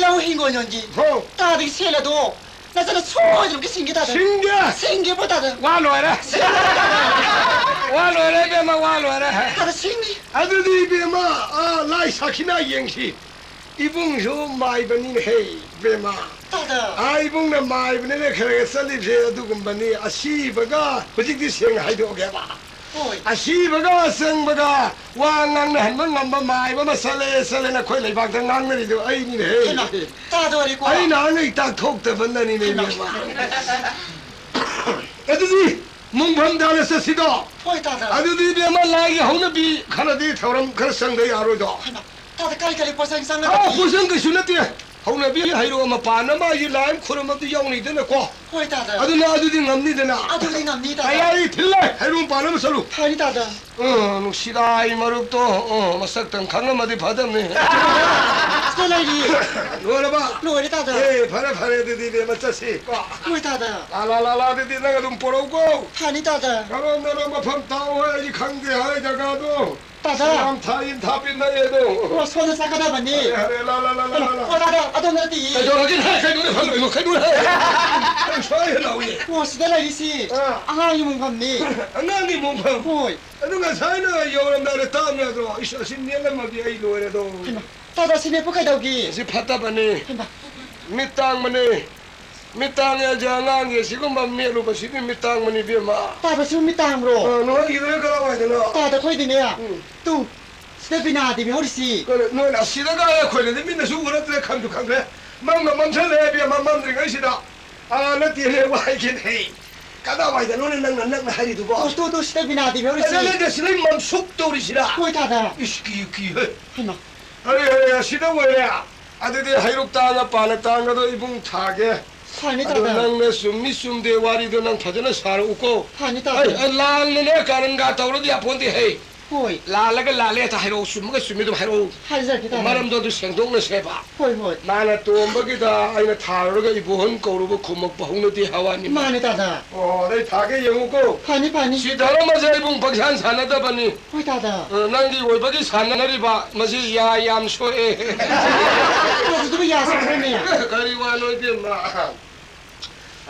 ꯂꯧ ꯍꯤꯡꯒꯣꯜ ꯌꯣꯟꯒꯤ꯫ ꯍꯣ꯫ ꯇꯥꯗꯒꯤ ꯁꯦꯜ ꯑꯗꯣ ꯅꯆꯅ ꯁꯣꯏꯗꯅ ꯁꯤꯡꯒꯦ ꯇꯥꯗ꯫ ꯁꯤꯡꯒꯦ? ꯁꯤꯡꯒꯦꯕꯣ ꯇꯥꯗ꯫ ꯋꯥ ꯂꯣꯏꯔꯦ꯫ ꯁꯤꯡꯒꯦ ꯇꯥꯗ꯫ ꯋꯥ ꯂꯣꯏꯔꯦ ꯏꯕꯦꯝꯃ, ꯋꯥ ꯂꯣꯏꯔꯦ꯫ ꯇꯥꯗ ꯁꯤꯡꯅꯤ꯫ ꯑꯗꯨꯗꯤ ꯏꯕꯦꯝꯃ, ꯑꯥ, ꯂꯥꯏ ꯁꯥꯈꯤꯅ ꯌꯦꯡꯁꯤ꯫ ꯏꯕꯨꯡꯁꯨ ꯃꯥꯏꯕꯅꯤꯅꯦ ꯍꯦ, ꯏꯕꯦꯝꯃ꯫ ꯇꯥꯗ꯫ ꯑꯥ, ꯏꯕꯨꯡꯅ ꯃꯥꯏꯕꯅꯤꯅ ꯈꯔ ꯈꯔ ꯆꯠꯂꯤꯕꯁꯦ ꯑꯗꯨꯒꯨꯝꯕꯅꯤ꯫ ꯑꯁꯤꯕꯒ ꯍꯧꯖꯤꯛꯇꯤ ꯁꯦꯡꯅ ꯍꯥꯏꯗꯣꯛꯑꯒꯦꯕ꯫ ꯍꯣꯏ꯫ ꯑꯁꯤꯕꯒ ꯑꯆꯪꯕꯒ ꯋꯥ ꯉꯥꯡꯅꯍꯟꯕ ꯉꯝꯕ ꯃꯥꯏꯕ ꯑꯃ ꯆꯠꯂꯦ, ꯆꯠꯂꯦꯅ ꯑꯩꯈꯣꯏ ꯂꯩꯕꯥꯛꯇ ꯉꯥꯡꯅꯔꯤꯗꯣ ꯑꯩꯅꯤꯅꯦꯍꯦ꯫ ꯍꯩꯃꯥ, ꯇꯥꯗꯣꯔꯤꯀꯣ꯫ ꯑꯩ ꯅꯍꯥꯟꯉꯩ ꯇꯥꯛꯊꯣꯛꯇꯕꯅꯅꯤꯅꯦ, ꯍꯩꯃꯥ꯫ ꯏꯕꯦꯝꯃ꯫ ꯑꯗꯨꯗꯤ ꯃꯨꯡꯐꯝ ꯇꯥꯅ ꯆꯠꯁꯤꯗꯣ꯫ ꯍꯣꯏ, ꯇꯥꯗ꯫ ꯑꯗꯨꯗꯤ ꯏꯕꯦꯝꯃ, ꯂꯥꯏꯒꯤ ꯍꯧꯅꯕꯤ ꯈꯔꯗꯤ ꯊꯧꯔꯝ ꯈꯔ ꯆꯪꯗ ꯌꯥꯔꯣꯏꯗꯣ꯫ ꯍꯩꯃꯥ, ꯇꯥꯗ, ꯀꯔꯤ ꯀꯔꯤ ꯄꯣꯠꯆꯪ ꯆꯪꯒꯗꯒꯦ? ꯑꯥ, ꯄꯣꯠꯆꯪ ꯀꯩꯁꯨ ꯅꯠꯇꯦ꯫ ꯍꯧꯅꯕꯤ ꯍꯩꯔꯣꯛ ꯃꯄꯥꯟ ꯑꯃ ꯑꯩꯒꯤ ꯂꯥꯏ ꯑꯃ ꯈꯨꯔꯨꯝꯕꯗꯨ ꯌꯥꯎꯅꯤꯗꯅꯀꯣ꯫ ꯍꯣꯏ, ꯇꯥꯗ꯫ ꯑꯗꯨꯅ ꯑꯗꯨꯗꯤ ꯉꯝꯅꯤꯗꯅ꯫ ꯑꯗꯨꯗꯤ ꯉꯝꯅꯤ, ꯇꯥꯗ꯫ ꯑꯩ, ꯑꯩ ꯊꯤꯜꯂꯦ, ꯍꯩꯔꯣꯛ ꯃꯄꯥꯟ ꯑꯃ ꯆꯠꯂꯨ꯫ ꯐꯅꯤ, ꯇꯥꯗ꯫ ꯑ, ꯅꯨꯡꯁꯤꯗꯥꯏ ꯃꯔꯨꯞꯇꯣ, ꯑ, ꯃꯁꯛꯇꯪ ꯈꯪꯉꯝꯃꯗꯤ ꯐꯗꯝꯅꯤ꯫ ꯁꯤꯗ ꯂꯩꯔꯤ꯫ ꯂꯣꯏꯔꯕ? ꯂꯣꯏꯔꯦ, ꯇꯥꯗ꯫ ꯑꯦ, ꯐꯔꯦ, ꯐꯔꯦ, ꯑꯗꯨꯗꯤ ꯏꯕꯦꯝꯃ ꯆꯠꯁꯤ꯫ ꯀꯣ꯫ ꯍꯣꯏ, ꯇꯥꯗ꯫ ꯂꯥ, ꯂꯥ, ꯂꯥ, ꯂꯥ, ꯑꯗꯨꯗꯤ ꯅꯪ ꯑꯗꯨꯝ ꯄꯣꯔꯧꯀꯣ꯫ ꯐꯅꯤ, ꯇꯥꯗ꯫ ꯀꯔꯣꯝꯗꯅꯣ ꯃꯐꯝ ꯇꯥꯛꯑꯣ, ꯑꯩꯗꯤ ꯈꯪꯗꯦ ꯍꯥꯏ ꯖꯒꯥꯗꯣ꯫ ꯇꯥꯗ꯫ ꯁꯂꯥꯝ ꯊꯥ ꯏꯟ ꯊꯥ ꯄꯤꯟꯅꯩ ꯑꯗꯣ꯫ ꯑꯣ, ꯁꯣꯝꯗ ꯆꯠꯀꯗꯕꯅꯤ꯫ ꯑꯔꯦ, ꯑꯔꯦ, ꯂꯥ, ꯂꯥ, ꯂꯥ, ꯂꯥ, ꯂꯥ, ꯂꯥ꯫ ꯑꯣ, ꯇꯥꯗ, ꯑꯗꯣꯝꯗ ꯅꯠꯇꯤꯌꯦ꯫ ꯀꯩꯗꯧꯔꯒꯦ? ꯍꯦ, ꯀꯩꯅꯣꯅꯦ, ꯐꯜꯂꯣꯏꯅꯣ, ꯀꯩꯅꯣꯅꯦ? ꯅꯪ ꯁ꯭ꯋꯥꯏꯗ ꯂꯥꯎꯏ꯫ ꯑꯣ, ꯁꯤꯗ ꯂꯩꯔꯤꯁꯤ ꯑꯥ꯫ ꯑꯉꯥꯡꯒꯤ ꯃꯣꯡꯐꯝꯅꯤ꯫ ꯑꯉꯥꯡꯒꯤ ꯃꯣꯡꯐꯝ? ꯍꯣꯏ꯫ ꯑꯗꯨ ꯉꯁꯥꯏꯅ ꯌꯧꯔꯝꯗꯥꯏꯗ ꯇꯥꯕ ꯌꯥꯗ꯭ꯔꯣ? ꯏꯁ, ꯑꯁꯤ ꯅꯦꯠꯂꯝꯃꯗꯤ ꯑꯩ ꯂꯣꯏꯔꯦꯗꯣ꯫ ꯍꯩꯃꯥ, ꯇꯥꯗ, ꯑꯁꯤ ꯅꯦꯠꯄꯨ ꯀꯩꯗꯧꯒꯦ? ꯑꯁꯤ ꯐꯠꯇꯕꯅꯤ꯫ ꯍꯩꯃꯥ꯫ ꯃꯤꯠ ꯇꯥꯡꯕꯅꯤ꯫ ꯃꯤꯠ ꯇꯥꯡꯉꯦ ꯍꯥꯏꯁꯦ ꯑꯉꯥꯡꯒꯤ ꯑꯁꯤꯒꯨꯝꯕ ꯃꯦꯠꯂꯨꯕꯁꯤꯗꯤ ꯃꯤꯠ ꯇꯥꯡꯕꯅꯤ, ꯏꯕꯦꯝꯃ꯫ ꯇꯥꯗ, ꯁꯤꯕꯨ ꯃꯤꯠ ꯇꯥꯡꯕ꯭ꯔꯣ? ꯑ, ꯅꯣꯏꯒꯤꯗꯨꯅ ꯀꯗꯥꯏꯋꯥꯏꯗꯅꯣ? ꯇꯥꯗ, ꯑꯩꯈꯣꯏꯗꯤꯅꯦ, ꯎꯝ꯫ ꯇꯨ, ꯁꯤꯗ ꯕꯤꯅꯥ ꯗꯦꯕꯤ ꯍꯧꯔꯤꯁꯤ꯫ ꯀꯩꯅꯣ, ꯅꯣꯏꯅ ꯑꯁꯤꯗꯒ ꯑꯩꯈꯣꯏꯅꯗꯤ ꯃꯤꯠꯅꯁꯨ ꯎꯔꯛꯇ꯭ꯔꯦ, ꯈꯪꯁꯨ ꯈꯪꯗ꯭ꯔꯦ꯫ ꯃꯝꯅ ꯃꯝꯁꯜꯂꯛꯑꯦ, ꯏꯕꯦꯝꯃ, ꯃꯝꯗ꯭ꯔꯤꯉꯩꯁꯤꯗ꯫ ꯑꯥ, ꯅꯠꯇꯦꯅꯦ, ꯋꯥꯏꯒꯦꯅꯦ꯫ ꯀꯗꯥꯏꯋꯥꯏꯗꯅꯣꯅꯦ ꯅꯪꯅ ꯅꯛꯅ ꯍꯥꯏꯔꯤꯗꯨꯕꯣ? ꯑꯣ, ꯇꯨ, ꯇꯨ, ꯁꯤꯗ ꯕꯤꯅꯥ ꯗꯦꯕꯤ ꯍꯧꯔꯤꯁꯤ꯫ ꯑꯦ, ꯅꯠꯇꯦ, ꯁꯤꯗꯩ ꯃꯝꯁꯨꯛ ꯇꯧꯔꯤꯁꯤꯔꯥ? ꯍꯣꯏ, ꯇꯥꯗ꯫ ꯏꯁ, ꯀꯤ, ꯀꯤ, ꯍꯦ꯫ ꯍꯩꯃꯥ꯫ ꯑꯔꯦ, ꯑꯔꯦ, ꯑꯁꯤꯗ ꯑꯣꯏꯔꯦ꯫ ꯑꯗꯨꯗꯤ ꯍꯩꯔꯨꯛ ꯇꯥꯡꯒ ꯄꯥꯅ ꯇꯥꯡꯒꯗꯣ ꯏꯕꯨꯡ ꯊꯥꯒꯦ꯫ ꯐꯅꯤ, ꯑꯗꯣ ꯇꯥꯗ꯫ ꯅꯪꯅ ꯆꯨꯝꯃꯤ ꯆꯨꯝꯗꯦ ꯋꯥꯔꯤꯗꯣ ꯅꯪ ꯐꯖꯅ ꯁꯥꯔꯛꯎꯀꯣ꯫ ꯐꯅꯤ, ꯇꯥꯗ꯫ ꯑꯩ, ꯑꯩ ꯂꯥꯟꯅꯅꯦ ꯀꯥꯔꯟꯒ ꯇꯧꯔꯗꯤ ꯌꯥꯄꯣꯟꯇꯦ, ꯍꯩ꯫ ꯍꯣꯏ꯫ ꯂꯥꯜꯂꯒ ꯂꯥꯜꯂꯦ ꯍꯦꯛꯇ ꯍꯥꯏꯔꯛꯑꯣ, ꯆꯨꯝꯃꯒ ꯆꯨꯝꯃꯤ ꯑꯗꯨꯝ ꯍꯥꯏꯔꯛꯑꯣ꯫ ꯍꯥꯏꯖꯔꯛꯀꯦ, ꯇꯥꯗ꯫ ꯃꯔꯝꯗꯣ ꯑꯗꯨ ꯁꯦꯡꯗꯣꯛꯅꯁꯦꯕ꯫ ꯍꯣꯏ, ꯍꯣꯏ꯫ ꯃꯥꯅ ꯇꯣꯝꯕꯒꯤꯗ ꯑꯩꯅ ꯊꯥꯔꯨꯔꯒ ꯏꯕꯣꯍꯟ ꯀꯧꯔꯨꯕ ꯈꯨꯝꯃꯛꯄ ꯍꯧꯅꯗꯦ ꯍꯋꯥꯅꯤ꯫ ꯃꯥꯅꯦ, ꯇꯥꯗ꯫ ꯑꯣ, ꯑꯗꯩ ꯊꯥꯒꯦ ꯌꯦꯡꯉꯨꯀꯣ꯫ ꯐꯅꯤ, ꯐꯅꯤ꯫ ꯁꯤ ꯙꯔꯃꯁꯦ ꯏꯕꯨꯡ ꯄꯪꯁꯥꯟ ꯁꯥꯟꯅꯗꯕꯅꯤ꯫ ꯍꯣꯏ, ꯇꯥꯗ꯫ ꯑ, ꯅꯪꯒꯤ ꯑꯣꯏꯕꯒꯤ ꯁꯥꯟꯅꯔꯤꯕ ꯃꯁꯤ ꯌꯥ ꯌꯥꯝ ꯁꯣꯛꯑꯦ꯫ ꯑꯗꯨꯗꯨꯕꯨ ꯌꯥ ꯁꯣꯛꯄ꯭ꯔꯅꯦ? ꯀꯔꯤ ꯋꯥꯅꯣ ꯏꯕꯦꯝꯃ?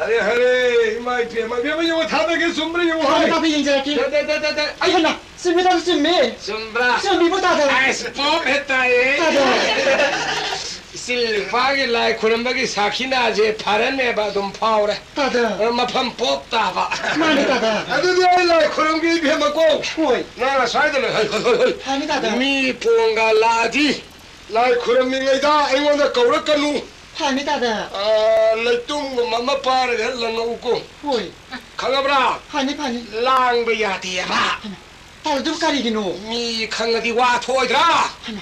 ꯑꯔꯦ, ꯍꯔꯦ, ꯏꯃꯥ ꯏꯕꯦꯝꯃ, ꯏꯕꯦꯝꯃ, ꯌꯦꯡꯉꯣ, ꯊꯥꯗꯒꯦ, ꯆꯨꯝꯕ꯭ꯔꯥ ꯌꯦꯡꯉꯣ, ꯍꯥꯏ꯫ ꯊꯥꯗ ꯌꯦꯡꯖꯔꯛꯀꯦ꯫ ꯗꯦ, ꯗꯦ, ꯗꯦ, ꯗꯦ, ꯗꯦ꯫ ꯑꯩ ꯍꯩꯃꯥ, ꯆꯨꯝꯃꯤ, ꯇꯥꯗ, ꯆꯨꯝꯃꯤ꯫ ꯆꯨꯝꯕ꯭ꯔꯥ? ꯆꯨꯝꯃꯤꯕꯨ, ꯇꯥꯗ꯫ ꯑꯁ, ꯄꯣꯞ ꯍꯦꯛ ꯇꯥꯏꯌꯦ꯫ ꯇꯥꯗ꯫ ꯏꯆꯤꯜ ꯏꯄꯥꯒꯤ ꯂꯥꯏ ꯈꯨꯔꯝꯕꯒꯤ ꯁꯥꯈꯤꯅꯥꯁꯦ ꯐꯔꯅꯦꯕ, ꯑꯗꯨꯝ ꯐꯥꯎꯔꯦ꯫ ꯇꯥꯗ꯫ ꯑ, ꯃꯐꯝ ꯄꯣꯞ ꯇꯥꯕ꯫ ꯃꯥꯅꯤ, ꯇꯥꯗ꯫ ꯑꯗꯨꯗꯤ ꯑꯩ ꯂꯥꯏ ꯈꯨꯔꯝꯒꯦ, ꯏꯕꯦꯝꯃꯀꯣ꯫ ꯍꯣꯏ꯫ ꯅꯪ ꯑꯁ꯭ꯋꯥꯏꯗ ꯂꯩ-, ꯍꯣꯏ, ꯍꯣꯏ, ꯍꯣꯏ, ꯍꯣꯏ꯫ ꯐꯅꯤ, ꯇꯥꯗ꯫ ꯃꯤ ꯄꯣꯡꯒ ꯂꯥꯛꯑꯗꯤ ꯂꯥꯏ ꯈꯨꯔꯝꯃꯤꯉꯩꯗ ꯑꯩꯉꯣꯟꯗ ꯀꯧꯔꯛꯀꯅꯨ꯫ ꯐꯅꯤ, ꯇꯥꯗ꯫ ꯑ, ꯂꯩꯇꯨꯝꯒꯨꯝꯕ ꯑꯃ ꯄꯥꯏꯔꯒ ꯂꯪꯉꯛꯎꯀꯣ꯫ ꯍꯣꯏ꯫ ꯈꯪꯉꯕ꯭ꯔꯥ? ꯐꯅꯤ, ꯐꯅꯤ꯫ ꯂꯥꯡꯕ ꯌꯥꯗꯦꯕ꯫ ꯍꯩꯃꯥ, ꯇꯥꯗ, ꯑꯗꯨꯕꯨ ꯀꯔꯤꯒꯤꯅꯣ? ꯃꯤ ꯈꯪꯉꯗꯤ ꯋꯥ ꯊꯣꯛꯑꯣꯏꯗ꯭ꯔꯥ? ꯍꯩꯃꯥ꯫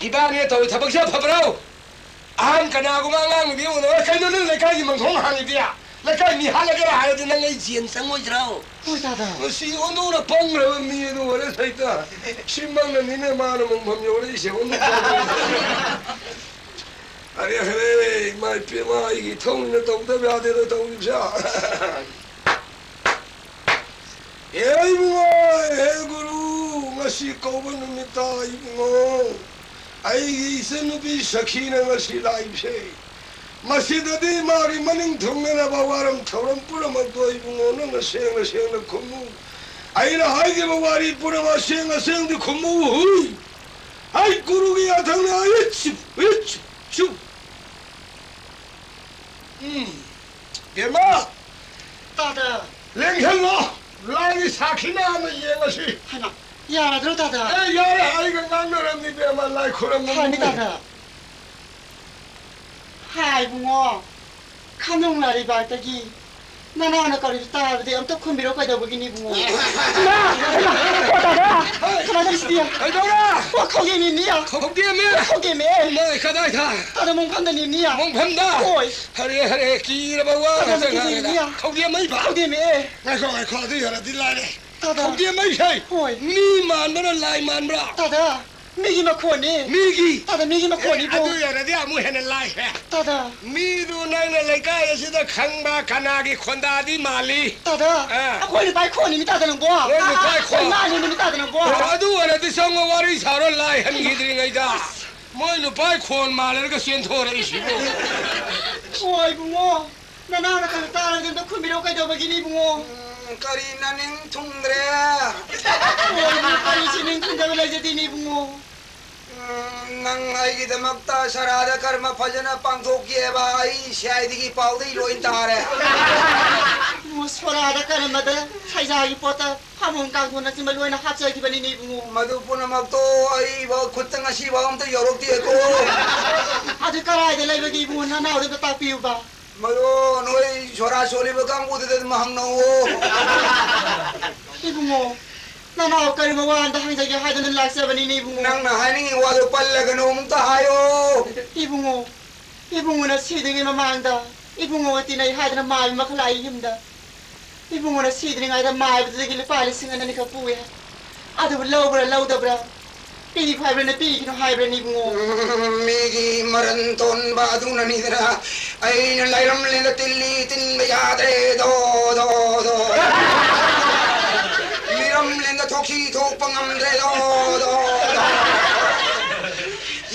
ꯏꯕꯥꯅꯤꯅ ꯇꯧꯔꯤ ꯊꯕꯛꯁꯦ ꯐꯕ꯭ꯔꯣ? ꯑꯍꯟ ꯀꯅꯥꯒꯨꯝꯕ ꯑꯉꯥꯡ ꯅꯨꯄꯤ ꯑꯃ ꯎꯅꯔ, "ꯀꯩꯅꯣ ꯅꯪ ꯂꯩꯀꯥꯏꯒꯤ ꯃꯥꯡꯒꯣꯟ ꯍꯥꯡꯉꯤꯗꯤ? ꯂꯩꯀꯥꯏ ꯃꯤ ꯍꯥꯠꯂꯒꯦꯔꯥ?" ꯍꯥꯏꯔꯗꯤ ꯅꯪ ꯑꯩ ꯖꯦꯟ ꯆꯪꯉꯣꯏꯗ꯭ꯔꯣ? ꯍꯣꯏ, ꯇꯥꯗ꯫ ꯃꯁꯤ ꯑꯣꯟꯊꯣꯛꯅ ꯄꯪꯈ꯭ꯔꯕ ꯃꯤ ꯑꯗꯨ ꯑꯣꯏꯔꯦ ꯁꯩꯇ꯫ ꯁꯤꯃꯛꯅꯅꯤꯅꯦ ꯃꯥꯅ ꯃꯣꯡꯐꯝ ꯌꯧꯔꯛꯏꯁꯦ, ꯑꯣꯟꯊꯣꯛꯄ꯫ ꯑꯔꯦ, ꯍꯔꯦ, ꯏꯃꯥ ꯏꯄꯦꯝꯃ, ꯑꯩꯒꯤ ꯏꯊꯧꯅꯤꯅ ꯇꯧꯗꯕ ꯌꯥꯗꯦꯗ ꯇꯧꯔꯤꯕꯁꯦ꯫ ꯍꯦ ꯏꯕꯨꯡꯉꯣ, ꯍꯦ ꯒꯨꯔꯨ, ꯉꯁꯤ ꯀꯧꯕ ꯅꯨꯃꯤꯠꯇ ꯏꯕꯨꯡꯉꯣ, ꯑꯩꯒꯤ ꯏꯆꯟꯅꯨꯄꯤ ꯁꯈꯤꯅ ꯉꯁꯤ ꯂꯥꯛꯏꯕꯁꯦ, ꯃꯁꯤꯗꯗꯤ ꯃꯥꯒꯤ ꯃꯅꯤꯡ ꯊꯨꯡꯅꯅꯕ ꯋꯥꯔꯝ ꯊꯧꯔꯝ ꯄꯨꯝꯅꯃꯛꯇꯣ ꯏꯕꯨꯡꯉꯣ ꯅꯪꯅ ꯁꯦꯡꯅ ꯁꯦꯡꯅ ꯈꯨꯝꯃꯨ꯫ ꯑꯩꯅ ꯍꯥꯏꯈꯤꯕ ꯋꯥꯔꯤ ꯄꯨꯝꯅꯃꯛ ꯑꯁꯦꯡ ꯑꯁꯦꯡꯗꯤ ꯈꯨꯝꯃꯨ ꯍꯨꯏ꯫ ꯑꯩ ꯒꯨꯔꯨꯒꯤ ꯌꯥꯊꯪꯅ ꯏꯠꯁꯨ, ꯏꯠꯁꯨ, ꯁꯨ꯫ ꯎꯝ, ꯕꯦꯝꯃ! ꯇꯥꯗ꯫ ꯂꯦꯡꯁꯜꯂꯣ! ꯂꯥꯏꯒꯤ ꯁꯥꯈꯤ ꯃꯌꯥꯝꯅ ꯌꯦꯡꯉꯁꯤ꯫ ꯍꯩꯃꯥ, ꯌꯥꯔꯗ꯭ꯔꯣ ꯇꯥꯗ? ꯑꯦ, ꯌꯥꯔꯦ, ꯑꯩꯒ ꯉꯥꯡꯅꯔꯝꯅꯤ ꯕꯦꯝꯃ, ꯂꯥꯏ ꯈꯨꯔꯝꯃꯝꯅꯤ꯫ ꯐꯅꯤ ꯇꯥꯗ꯫ ꯍꯥꯏ ꯏꯕꯨꯡꯉꯣ, ꯈꯥꯅꯨꯡ ꯂꯥꯏꯔꯩꯕꯥꯛꯇꯒꯤ ꯅꯅꯥꯎꯅ ꯀꯧꯔꯤꯗꯨ ꯇꯥꯕꯗꯤ ꯑꯝꯇ ꯈꯨꯝꯕꯤꯔꯣ ꯀꯩꯗꯧꯕꯒꯤꯅꯤ ꯏꯕꯨꯡꯉꯣ? ꯏꯃꯥ! ꯏꯃꯥ! ꯑꯣ ꯇꯥꯗ! ꯍꯩ! ꯀꯃꯥꯏꯅ ꯇꯧꯔꯤꯁꯤꯗꯤ? ꯀꯩꯗꯧꯔꯦ? ꯑꯣ ꯈꯧꯗꯦꯝꯅꯤꯅꯦ! ꯈꯧꯗꯦꯝꯅꯦ? ꯈꯧꯗꯦꯝꯅꯦ! ꯅꯣꯏ ꯀꯗꯥꯏꯗ? ꯇꯥꯗ ꯃꯣꯡꯐꯝꯗꯅꯤꯅꯦ! ꯃꯣꯡꯐꯝꯗ? ꯍꯣꯏ! ꯍꯔꯦ ꯍꯔꯦ, ꯀꯤꯔꯕ ꯋꯥ ꯇꯥꯗ ꯉꯥꯛꯇ ꯉꯥꯡꯉꯦꯗ꯫ ꯈꯧꯗꯦꯝꯅꯦ! ꯈꯧꯗꯦꯝ ꯑꯩꯕ? ꯈꯧꯗꯦꯝꯅꯦ! ꯉꯥꯏꯈꯣ ꯉꯥꯏꯈꯣ, ꯑꯗꯨ ꯌꯧꯔꯗꯤ ꯂꯥꯏꯔꯦ꯫ ꯇꯥꯗ꯫ ꯈꯧꯗꯦꯝ ꯑꯩꯁꯦ ꯍꯣꯏ꯫ ꯃꯤ ꯃꯥꯟꯕ꯭ꯔꯥ ꯂꯥꯏ ꯃꯥꯟꯕ꯭ꯔꯥ? ꯇꯥꯗ, ꯃꯤꯒꯤ ꯃꯈꯣꯟꯅꯤ꯫ ꯃꯤꯒꯤ? ꯇꯥꯗ, ꯃꯤꯒꯤ ꯃꯈꯣꯟꯅꯤꯕꯨ꯫ ꯑꯦ, ꯑꯗꯨ ꯌꯧꯔꯗꯤ ꯑꯃꯨꯛ ꯍꯦꯟꯅ ꯂꯥꯏꯈ꯭ꯔꯦ꯫ ꯇꯥꯗ꯫ ꯃꯤꯗꯨ ꯅꯪꯅ ꯂꯩꯀꯥꯏ ꯑꯁꯤꯗ ꯈꯪꯕ ꯀꯅꯥꯒꯤ ꯈꯣꯟꯗꯥꯗꯤ ꯃꯥꯜꯂꯤ? ꯇꯥꯗ, ꯑꯥ꯫ ꯑꯩꯈꯣꯏ ꯅꯨꯄꯥꯒꯤ ꯈꯣꯟꯅꯤꯃꯤ ꯇꯥꯗ ꯅꯪꯕꯣ꯫ ꯅꯣꯏ ꯅꯨꯄꯥꯒꯤ ꯈꯣꯟ? ꯑꯥ, ꯏꯃꯥꯅꯤꯃꯤ ꯇꯥꯗ ꯅꯪꯕꯣ꯫ ꯑꯣ, ꯑꯗꯨ ꯑꯣꯏꯔꯗꯤ ꯆꯪꯉꯣ, ꯋꯥꯔꯤ ꯁꯥꯔꯣ, ꯂꯥꯏ ꯍꯟꯈꯤꯗ꯭ꯔꯤꯉꯩꯗ꯫ ꯃꯣꯏ ꯅꯨꯄꯥꯒꯤ ꯈꯣꯟ ꯃꯥꯜꯂꯦꯅꯒ ꯆꯦꯟꯊꯣꯔꯛꯏꯁꯤꯕꯨ꯫ ꯍꯣꯏ, ꯏꯕꯨꯡꯉꯣ꯫ ꯅꯅꯥꯎꯅ ꯀꯩꯅꯣ ꯇꯥꯔꯒ ꯑꯝꯇ ꯈꯨꯝꯕꯤꯔꯛꯑꯣ ꯀꯩꯗꯧꯕꯒꯤꯅꯤ ꯏꯕꯨꯡꯉꯣ? ꯎꯝ, ꯀꯔꯤ ꯅꯅꯤꯡ ꯊꯨꯡꯗ꯭ꯔꯦ? ꯍꯣꯏ, ꯏꯕꯨꯡꯉꯣ, ꯀꯔꯤꯁꯨ ꯅꯤꯡ ꯊꯨꯡꯗꯕ ꯂꯩꯖꯗꯦꯅꯦ ꯏꯕꯨꯡꯉꯣ꯫ ꯎꯝ, ꯅꯪ ꯑꯩꯒꯤꯗꯃꯛꯇ ꯁꯔꯥꯗ ꯀꯔꯃ ꯐꯖꯅ ꯄꯥꯡꯊꯣꯛꯀꯦꯕ, ꯑꯩ ꯁꯤ ꯑꯥꯏ ꯗꯤꯒꯤ ꯄꯥꯎꯗꯩ ꯂꯣꯏ ꯇꯥꯔꯦ꯫ ꯏꯕꯨꯡꯉꯣ, ꯁꯣꯔꯥꯗ ꯀꯔꯃꯗ ꯁꯩꯖꯥꯒꯤ ꯄꯣꯠꯇ ꯐꯃꯨꯡ ꯀꯥꯡꯊꯣꯟꯅꯆꯤꯡꯕ ꯂꯣꯏꯅ ꯍꯥꯞꯆꯈꯤꯕꯅꯤꯅꯦ ꯏꯕꯨꯡꯉꯣ꯫ ꯃꯗꯨ ꯄꯨꯝꯅꯃꯛꯇꯣ ꯑꯩ ꯐꯥꯎ ꯈꯨꯠꯇ ꯉꯁꯤ ꯐꯥꯎ ꯑꯝꯇ ꯌꯧꯔꯛꯇꯦꯀꯣ꯫ ꯑꯗꯨ ꯀꯔꯥꯏꯗ ꯂꯩꯕꯒꯦ ꯏꯕꯨꯡꯉꯣ, ꯅꯅꯥꯎꯗ ꯑꯝꯇ ꯇꯥꯛꯄꯤꯌꯨꯕ꯫ ꯃꯗꯨ ꯅꯣꯏ ꯁꯣꯔꯥ ꯁꯣꯜꯂꯤꯕ ꯀꯥꯡꯕꯨꯗꯨꯗ ꯑꯗꯨꯝ ꯍꯪꯅꯧꯑꯣ꯫ ꯏꯕꯨꯡꯉꯣ, ꯅꯅꯥꯎ ꯀꯔꯤꯒꯨꯝꯕ ꯋꯥ ꯑꯝꯇ ꯍꯪꯖꯒꯦ ꯍꯥꯏꯗꯨꯅ ꯂꯥꯛꯆꯕꯅꯤꯅꯦ ꯏꯕꯨꯡꯉꯣ꯫ ꯅꯪꯅ ꯍꯥꯏꯅꯤꯡꯉꯤ ꯋꯥꯗꯨ ꯄꯜꯂꯒꯅꯨ, ꯑꯃꯨꯛꯇ ꯍꯥꯏꯌꯣ꯫ ꯏꯕꯨꯡꯉꯣ, ꯏꯕꯨꯡꯉꯣꯅ ꯁꯤꯗ꯭ꯔꯤꯉꯩ ꯃꯃꯥꯡꯗ ꯏꯕꯨꯡꯉꯣꯒ ꯇꯤꯟꯅꯩ ꯍꯥꯏꯗꯅ ꯃꯥꯏꯕ ꯑꯃꯈꯛ ꯂꯥꯛꯏ ꯌꯨꯝꯗ꯫ ꯏꯕꯨꯡꯉꯣꯅ ꯁꯤꯗ꯭ꯔꯤꯉꯩꯗ ꯃꯥꯏꯕꯗꯨꯗꯒꯤ ꯂꯨꯄꯥ ꯂꯤꯁꯤꯡ ꯑꯅꯤꯈꯛ ꯄꯨꯏ ꯍꯥꯏ꯫ ꯑꯗꯨꯕꯨ ꯂꯧꯕ꯭ꯔꯥ ꯂꯧꯗꯕ꯭ꯔꯥ? ꯄꯤꯈꯣ ꯍꯥꯏꯕ꯭ꯔꯥ ꯄꯤꯈꯤꯅꯣ ꯍꯥꯏꯕ꯭ꯔꯥꯅꯦ ꯏꯕꯨꯡꯉꯣ? ꯎꯝ, ꯃꯤꯒꯤ ꯃꯔꯟ ꯇꯣꯟꯕ ꯑꯗꯨꯅꯅꯤꯗꯅ ꯑꯩꯅ ꯂꯩꯔꯝꯂꯦꯅ ꯇꯤꯜꯂꯤ ꯇꯤꯟꯕ ꯌꯥꯗ꯭ꯔꯦ꯫ ꯗꯣ, ꯗꯣ, ꯗꯣ꯫ ꯃꯤꯔꯝ ꯂꯦꯟꯗ ꯊꯣꯛꯁꯤ ꯊꯣꯛꯄ ꯉꯝꯗ꯭ꯔꯦ꯫ ꯗꯣ, ꯗꯣ, ꯗꯣ꯫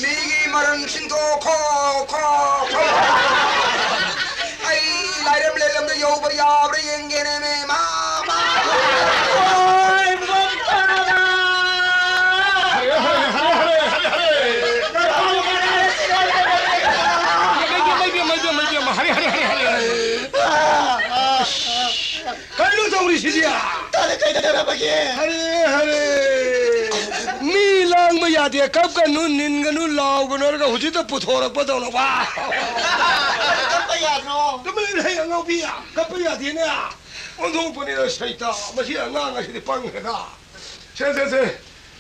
ꯃꯤꯒꯤ ꯃꯔꯟꯁꯤꯡꯗꯣ ꯈꯣ, ꯈꯣ, ꯈꯣ꯫ ꯑꯩ ꯂꯥꯏꯔꯦꯝꯂꯦꯟ ꯂꯝꯗ ꯌꯧꯕ ꯌꯥꯕ꯭ꯔꯥ ꯌꯦꯡꯒꯦꯅꯦ, ꯃꯦ, ꯃꯥ, ꯃꯥ꯫ ꯍꯣꯏ, ꯃꯝꯇꯥꯅ꯫ ꯍꯔꯦ, ꯍꯔꯦ, ꯍꯔꯦ, ꯍꯔꯦ, ꯍꯔꯦ, ꯍꯔꯦ꯫ ꯃꯩ, ꯃꯩ, ꯃꯩ, ꯃꯩ, ꯃꯩ, ꯃꯩ, ꯍꯔꯦ, ꯍꯔꯦ, ꯍꯔꯦ, ꯍꯔꯦ꯫ ꯀꯩꯅꯣ ꯇꯧꯔꯤꯁꯤꯗꯤ? ꯇꯥꯗ ꯀꯩꯗꯧꯔꯕꯒꯦ? ꯍꯔꯦ, ꯍꯔꯦ꯫ ꯃꯤ ꯂꯥꯡꯕ ꯌꯥꯗꯦ, ꯀꯞꯀꯅꯨ, ꯅꯤꯟꯒꯅꯨ, ꯂꯥꯎꯒꯅꯨ ꯍꯥꯏꯔꯒ ꯍꯧꯖꯤꯛꯇ ꯄꯨꯊꯣꯔꯛꯄꯗꯧꯅ ꯋꯥ꯫ ꯀꯞꯄ ꯌꯥꯗ꯭ꯔꯣ? ꯇꯨꯃꯤꯟ ꯂꯩ, ꯑꯉꯥꯎꯕꯤ, ꯀꯞꯄ ꯌꯥꯗꯦꯅꯦ꯫ ꯑꯣꯟꯊꯣꯛꯄꯅꯤꯗ ꯁꯩꯇ, ꯃꯁꯤ ꯑꯉꯥꯡ ꯑꯁꯤꯗꯤ ꯄꯪꯈ꯭ꯔꯦꯗ꯫ ꯁꯦ, ꯁꯦ, ꯁꯦ꯫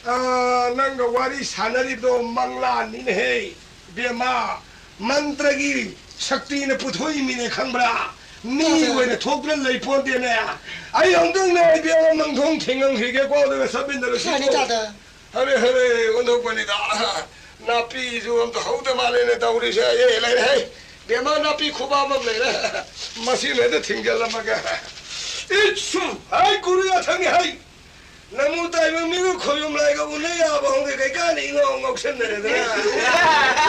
ꯑ, ꯅꯪꯒ ꯋꯥꯔꯤ ꯁꯥꯟꯅꯔꯤꯕꯗꯣ ꯃꯪꯂꯥꯟꯅꯤꯅꯦꯍꯦ, ꯏꯕꯦꯝꯃ꯫ ꯃꯟꯇ꯭ꯔꯒꯤ ꯁꯛꯇꯤꯅ ꯄꯨꯊꯣꯛꯏꯃꯤꯅꯦ, ꯈꯪꯕ꯭ꯔꯥ? ꯃꯤ ꯑꯣꯏꯅ ꯊꯣꯛꯇꯨꯅ ꯂꯩ ꯄꯣꯟꯇꯦꯅꯦ꯫ ꯑꯩ ꯑꯃꯨꯛꯇꯪꯅꯦ, ꯏꯕꯦꯝꯃ, ꯃꯪꯊꯣꯡ ꯊꯦꯡꯉꯝꯈꯤꯒꯦꯀꯣ, ꯑꯗꯨꯒ ꯆꯠꯃꯤꯟꯅꯔꯁꯤ꯫ ꯌꯥꯅꯤ, ꯇꯥꯗ꯫ ꯍꯔꯦ, ꯍꯔꯦ, ꯑꯣꯟꯊꯣꯛꯄꯅꯤꯗ꯫ ꯅꯥꯄꯤꯁꯨ ꯑꯝꯇ ꯍꯧꯗ ꯃꯥꯜꯂꯦꯅꯦ ꯇꯧꯔꯤꯁꯦ꯫ ꯑꯦ, ꯂꯩꯔꯦ, ꯍꯩ꯫ ꯕꯦꯝꯃ, ꯅꯥꯄꯤ ꯈꯨꯕꯥꯝ ꯑꯃ ꯂꯩꯔꯦ꯫ ꯃꯁꯤꯃ ꯍꯦꯛꯇ ꯊꯤꯡꯖꯤꯜꯂꯝꯃꯒꯦ꯫ ꯏꯠꯁꯨ! ꯍꯩ, ꯒꯨꯔꯨ ꯌꯥꯊꯪꯒꯤ ꯍꯩ! ꯅꯃꯨ ꯇꯥꯏꯕ ꯃꯤꯒ ꯈꯣꯏꯕꯨꯝ ꯂꯥꯏꯒ ꯎꯅ ꯌꯥꯕ ꯍꯧꯅ ꯀꯩꯀꯥꯟꯗ ꯏꯉꯥꯎ ꯉꯥꯎꯁꯟꯅꯔꯦꯗꯅ꯫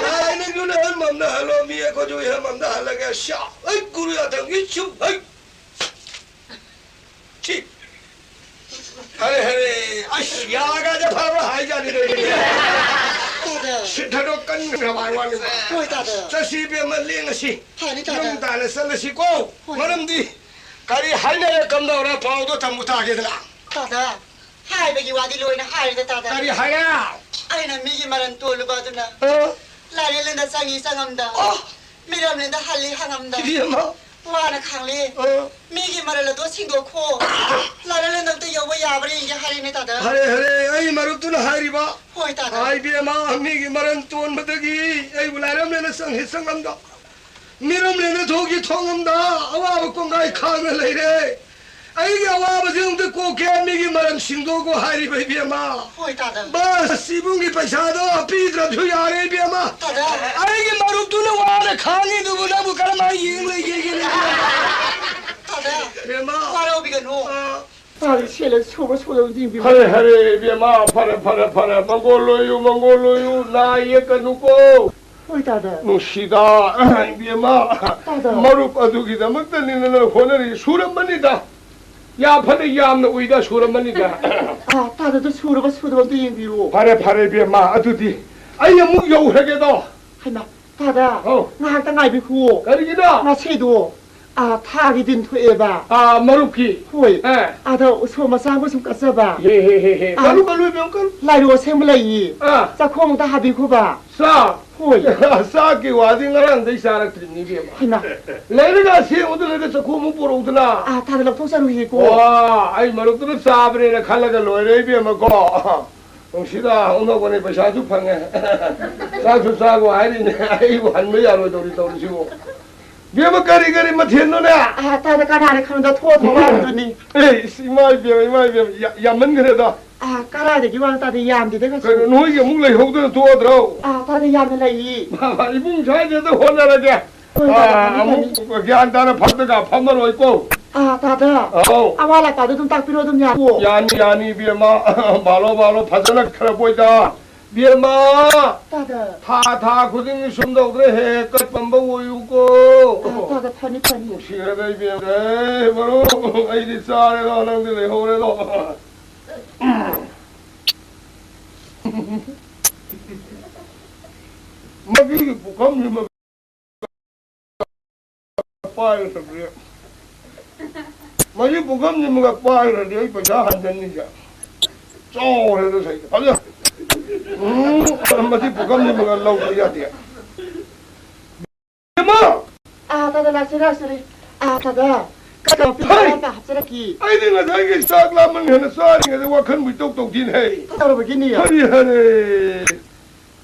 ꯂꯥꯏꯅ ꯌꯨꯅ ꯍꯟ ꯃꯝꯅ ꯍꯜꯂꯣ, ꯃꯤ ꯑꯩꯈꯣꯏꯁꯨ ꯏꯍꯟ ꯃꯝꯅ ꯍꯜꯂꯒꯦ꯫ ꯁ꯭ꯌꯥ! ꯍꯩ, ꯒꯨꯔꯨ ꯌꯥꯊꯪꯒꯤ ꯁꯨ! ꯍꯩ! ꯁꯤ! ꯍꯔꯦ, ꯍꯔꯦ! ꯑꯁ, ꯌꯥꯒꯗ ꯐꯕ ꯍꯥꯏꯖꯥꯠꯅꯤ ꯅꯣꯏꯗꯤ꯫ ꯇꯥꯗ꯫ ꯁꯤꯠꯊꯗꯣ ꯀꯟꯈ꯭ꯔꯕ ꯍꯥꯏ ꯋꯥꯅꯤ꯫ ꯍꯣꯏ, ꯇꯥꯗ꯫ ꯆꯠꯁꯤ, ꯏꯕꯦꯝꯃ, ꯂꯦꯡꯉꯁꯤ꯫ ꯐꯅꯤ, ꯇꯥꯗ꯫ ꯌꯨꯝ ꯇꯥꯟꯅ ꯆꯠꯂꯁꯤꯀꯣ꯫ ꯍꯣꯏ꯫ ꯃꯔꯝꯗꯤ ꯀꯔꯤ ꯍꯥꯏꯅꯔꯦ ꯀꯝꯗꯧꯔꯦ ꯄꯥꯎꯗꯣ ꯇꯝꯃꯨ ꯇꯥꯒꯦꯗꯅ꯫ ꯇꯥꯗ, ꯍꯥꯏꯕꯒꯤ ꯋꯥꯗꯤ ꯂꯣꯏꯅ ꯍꯥꯏꯔꯦꯗ, ꯇꯥꯗ꯫ ꯀꯔꯤ ꯍꯥꯏꯔꯦ? ꯑꯩꯅ ꯃꯤꯒꯤ ꯃꯔꯟ ꯇꯣꯜꯂꯨꯕ ꯑꯗꯨꯅ ꯑ? ꯂꯥꯏꯔꯦꯜꯂꯦꯟꯗ ꯆꯪꯉꯤ ꯆꯪꯉꯝꯗ, ꯑ? ꯃꯤꯔꯝꯂꯦꯟꯗ ꯍꯜꯂꯤ ꯍꯪꯉꯝꯗ, ꯏꯕꯦꯝꯃ꯫ ꯋꯥꯅ ꯈꯥꯡꯂꯤ꯫ ꯑ? ꯃꯤꯒꯤ ꯃꯔꯜ ꯑꯗꯣ ꯁꯤꯡꯗꯣꯛꯈꯣ꯫ ꯂꯥꯏꯔꯦꯜꯂꯦꯟꯗ ꯑꯝꯇ ꯌꯧꯕ ꯌꯥꯕ꯭ꯔꯥ ꯌꯦꯡꯒꯦ ꯍꯥꯏꯔꯤꯅꯦ, ꯇꯥꯗ꯫ ꯍꯔꯦ, ꯍꯔꯦ, ꯑꯩ ꯃꯔꯨꯞꯇꯨꯅ ꯍꯥꯏꯔꯤꯕ꯫ ꯍꯣꯏ, ꯇꯥꯗ꯫ ꯑꯥꯏ ꯏꯕꯦꯝꯃ, ꯃꯤꯒꯤ ꯃꯔꯟ ꯇꯣꯟꯕꯗꯒꯤ ꯑꯩꯕꯨ ꯂꯥꯏꯔꯦꯜꯂꯦꯟꯗ ꯆꯪꯉꯤ ꯆꯪꯉꯝꯗ꯫ ꯃꯤꯔꯝꯂꯦꯟꯗ ꯊꯣꯛꯈꯤ ꯊꯣꯛꯉꯝꯗ ꯑꯋꯥꯕ ꯀꯣꯡꯒꯥꯏ ꯈꯥꯡꯅ ꯂꯩꯔꯦ꯫ ꯑꯩꯒꯤ ꯑꯋꯥꯕꯁꯤ ꯑꯝꯇ ꯀꯣꯛꯀꯦ, ꯃꯤꯒꯤ ꯃꯔꯟ ꯁꯤꯡꯗꯣꯛꯈꯣ ꯍꯥꯏꯔꯤꯕ ꯏꯕꯦꯝꯃ꯫ ꯍꯣꯏ, ꯇꯥꯗ꯫ ꯕꯁ, ꯏꯕꯨꯡꯒꯤ ꯄꯩꯁꯥꯗꯣ ꯄꯤꯗ꯭ꯔꯕꯁꯨ ꯌꯥꯔꯦ ꯏꯕꯦꯝꯃ꯫ ꯇꯥꯗ꯫ ꯑꯩꯒꯤ ꯃꯔꯨꯞꯇꯨꯅ ꯋꯥꯅ ꯈꯥꯡꯉꯤꯗꯨꯕꯨ ꯅꯪꯕꯨ ꯀꯔꯝꯍꯥꯏꯅ ꯌꯦꯡ ꯂꯩꯒꯦꯒꯦꯅꯦ ꯏꯕꯦꯝꯃ? ꯇꯥꯗ꯫ ꯏꯕꯦꯝꯃ꯫ ꯋꯥꯔꯧꯕꯤꯒꯅꯨ꯫ ꯑ꯫ ꯇꯥꯗ ꯁꯦꯠꯂ ꯁꯨꯕ ꯁꯨꯗꯕ ꯌꯦꯡꯕꯤꯌꯨ꯫ ꯐꯔꯦ, ꯐꯔꯦ, ꯏꯕꯦꯝꯃ, ꯐꯔꯦ, ꯐꯔꯦ, ꯐꯔꯦ꯫ ꯃꯪꯒꯣꯜ ꯑꯣꯏꯌꯨ, ꯃꯪꯒꯣꯜ ꯑꯣꯏꯌꯨ, ꯅꯥ ꯌꯦꯛꯀꯅꯨꯀꯣ꯫ ꯍꯣꯏ, ꯇꯥꯗ꯫ ꯅꯨꯡꯁꯤꯗ, ꯏꯕꯦꯝꯃ, ꯇꯥꯗ꯫ ꯃꯔꯨꯞ ꯑꯗꯨꯒꯤꯗꯃꯛꯇꯅꯤ ꯅꯪꯅ ꯍꯣꯠꯅꯔꯤ꯫ ꯁꯨꯔꯝꯃꯅꯤꯗ꯫ ꯌꯥ ꯐꯅ ꯌꯥꯝꯅ ꯎꯏꯗ, ꯁꯨꯔꯝꯃꯅꯤꯗ꯫ ꯑꯥ, ꯇꯥꯗ, ꯑꯗꯨ ꯁꯨꯔꯕ ꯁꯨꯗꯕ ꯑꯝꯇ ꯌꯦꯡꯕꯤꯌꯨ꯫ ꯐꯔꯦ, ꯐꯔꯦ, ꯏꯕꯦꯝꯃ, ꯑꯗꯨꯗꯤ ꯑꯩ ꯑꯃꯨꯛ ꯌꯧꯈ꯭ꯔꯒꯦꯗꯣ꯫ ꯍꯩꯃꯥ, ꯇꯥꯗ, ꯑꯧ꯫ ꯉꯥꯏꯍꯥꯛꯇ ꯉꯥꯏꯕꯤꯈꯨꯋꯣ꯫ ꯀꯔꯤꯒꯤꯅꯣ? ꯉꯁꯤꯗꯣ, ꯑꯥ, ꯊꯥꯒꯤ ꯗꯤꯟ ꯊꯣꯛꯑꯦꯕ꯫ ꯑꯥ, ꯃꯔꯨꯞꯀꯤ? ꯍꯣꯏ꯫ ꯑꯦ꯫ ꯑꯗ ꯎꯁꯣꯞ ꯃꯆꯥ ꯑꯃ ꯁꯨꯝ ꯀꯠꯆꯕ꯫ ꯍꯦ, ꯍꯦ, ꯍꯦ, ꯍꯦ꯫ ꯑꯥ꯫ ꯀꯜꯂꯨ, ꯀꯜꯂꯨ, ꯏꯕꯦꯝꯃ, ꯀꯜꯂꯨ꯫ ꯂꯥꯏꯔꯨ ꯑꯁꯦꯡꯕ ꯂꯩꯌꯦ꯫ ꯑꯥ꯫ ꯆꯥꯛꯈꯣꯝ ꯑꯝꯇ ꯍꯥꯕꯤꯈꯣꯕ꯫ ꯆꯥꯛ? ꯍꯣꯏ꯫ ꯆꯥꯛꯀꯤ ꯋꯥꯗꯤ ꯉꯔꯥꯡꯗꯩ ꯆꯥꯔꯛꯇ꯭ꯔꯤꯕꯅꯤ, ꯏꯕꯦꯝꯃ꯫ ꯍꯩꯃꯥ꯫ ꯂꯩꯔꯒ ꯑꯁꯦꯡꯕꯗꯨ ꯂꯩꯔꯒ ꯆꯥꯛꯈꯣꯝ ꯑꯃ ꯄꯨꯔꯛꯎꯗꯅ꯫ ꯑꯥ, ꯇꯥꯗ ꯂꯧꯊꯣꯛꯆꯔꯨꯏꯀꯣ꯫ ꯋꯥ, ꯑꯩ ꯃꯔꯨꯞꯇꯨꯅ ꯆꯥꯕꯅꯦꯅ ꯈꯜꯂꯒ ꯂꯣꯏꯔꯦ, ꯏꯕꯦꯝꯃꯀꯣ꯫ ꯅꯨꯡꯁꯤꯗ, ꯑꯣꯟꯊꯣꯛꯄꯅꯤ, ꯄꯩꯁꯥꯁꯨ ꯐꯪꯉꯦ꯫ ꯆꯥꯛꯁꯨ ꯆꯥꯒꯣ ꯍꯥꯏꯔꯤꯅꯦ, ꯑꯩꯕꯨ ꯍꯟꯕ ꯌꯥꯔꯣꯏꯗꯧꯔꯤ ꯇꯧꯔꯤꯁꯤꯕꯨ꯫ ꯕꯦꯝꯃ, ꯀꯔꯤ ꯀꯔꯤ ꯃꯊꯦꯜꯅꯣꯅꯦ? ꯑꯥ, ꯇꯥꯗ ꯀꯅꯥꯅ ꯈꯪꯗ ꯊꯣꯛꯑ ꯊꯣꯛꯑ ꯍꯥꯏꯕꯗꯨꯅꯤ꯫ ꯑꯦ, ꯏꯁ, ꯏꯃꯥ ꯏꯕꯦꯝꯃ, ꯏꯃꯥ ꯏꯕꯦꯝꯃ, ꯌꯥ-, ꯌꯥꯝꯃꯟꯈ꯭ꯔꯦꯗ꯫ ꯑꯥ, ꯀꯗꯥꯏꯗꯒꯤ ꯋꯥꯅꯣ ꯇꯥꯗ, ꯌꯥꯝꯗꯦꯗ ꯀꯩꯁꯨ꯫ ꯀꯩꯅꯣ, ꯅꯣꯏꯒꯤ ꯑꯃꯨꯛ ꯂꯩꯍꯧꯗꯅ ꯊꯣꯛꯑꯗ꯭ꯔꯣ? ꯑꯥ, ꯇꯥꯗ ꯌꯥꯝꯅ ꯂꯩꯌꯦ꯫ ꯏꯕꯨꯡ ꯁ꯭ꯋꯥꯏꯗ ꯑꯗꯨꯝ ꯍꯣꯠꯅꯔꯒꯦ꯫ ꯍꯣꯏ, ꯇꯥꯗ, ꯑꯥ, ꯐꯅꯤ, ꯑꯃꯨꯛ ꯐꯅꯤ꯫ ꯒ꯭ꯌꯥꯟ ꯇꯥꯅ ꯐꯝꯗꯒ ꯐꯝꯃꯔꯣꯏꯀꯣ꯫ ꯑꯥ, ꯇꯥꯗ꯫ ꯑꯧ꯫ ꯑꯋꯥꯠ ꯑꯄꯥꯗꯣ ꯑꯗꯨꯝ ꯇꯥꯛꯄꯤꯔꯣ ꯑꯗꯨꯝ ꯌꯥꯅꯤꯀꯣ? ꯌꯥꯅꯤ, ꯌꯥꯅꯤ, ꯏꯕꯦꯝꯃ꯫ ꯕꯥꯂꯣ, ꯕꯥꯂꯣ, ꯐꯖꯅ ꯈꯔ ꯄꯣꯏꯗ꯫ ꯏꯕꯦꯝꯃ! ꯇꯥꯗ꯫ ꯊꯥ, ꯊꯥ ꯈꯨꯗꯤꯡꯒꯤ ꯁꯨꯝ ꯇꯧꯗ꯭ꯔꯦ, ꯍꯦꯛ ꯍꯦꯛ ꯀꯠꯄ ꯑꯝꯕ ꯑꯣꯏꯌꯨꯀꯣ꯫ ꯑꯥ, ꯇꯥꯗ, ꯐꯅꯤ, ꯐꯅꯤ꯫ ꯅꯨꯡꯁꯤꯈ꯭ꯔꯦꯗ ꯏꯕꯦꯝꯃ꯫ ꯑꯦ, ꯃꯔꯨꯞ, ꯑꯩꯗꯤ ꯆꯥꯔꯦꯗꯣ, ꯅꯪꯗꯤ ꯂꯩꯍꯧꯔꯦꯗꯣ꯫ ꯃꯁꯤꯒꯤ ꯄꯨꯈꯝꯁꯤꯃ ꯄꯥꯏꯔꯨꯗꯕꯅꯦ꯫ ꯃꯁꯤ ꯄꯨꯈꯝꯁꯤꯃꯒ ꯄꯥꯏꯈ꯭ꯔꯗꯤ ꯑꯩ ꯄꯩꯁꯥ ꯍꯟꯖꯟꯅꯤꯁꯦ꯫ ꯆꯥꯎꯔꯦꯗ ꯁꯩꯗ꯫ ꯐꯖ-, ꯎꯝ, ꯃꯁꯤ ꯄꯨꯈꯝꯁꯤꯃꯒ ꯂꯧꯗ ꯌꯥꯗꯦ꯫ ꯏꯃꯥ! ꯑꯥ, ꯇꯥꯗ, ꯂꯥꯛꯆꯔꯦ, ꯂꯥꯛꯆꯔꯦ꯫ ꯑꯥ, ꯇꯥꯗ, ꯀꯩꯗꯧꯕ ꯍꯩ! ꯄꯤꯖꯔꯒ ꯍꯥꯞꯆꯔꯛꯀꯦ? ꯑꯩꯗꯤ ꯉꯁꯥꯏꯒꯤ ꯆꯥꯛ ꯂꯥꯝꯃꯟ ꯍꯦꯟꯅ ꯆꯥꯔꯤꯉꯩꯗ ꯋꯥꯈꯜꯕꯨ ꯏꯇꯧ ꯇꯧꯗꯦꯅꯦ ꯍꯩ꯫ ꯀꯩꯗꯧꯔꯕꯒꯤꯅꯦ? ꯍꯔꯦ, ꯍꯔꯦ꯫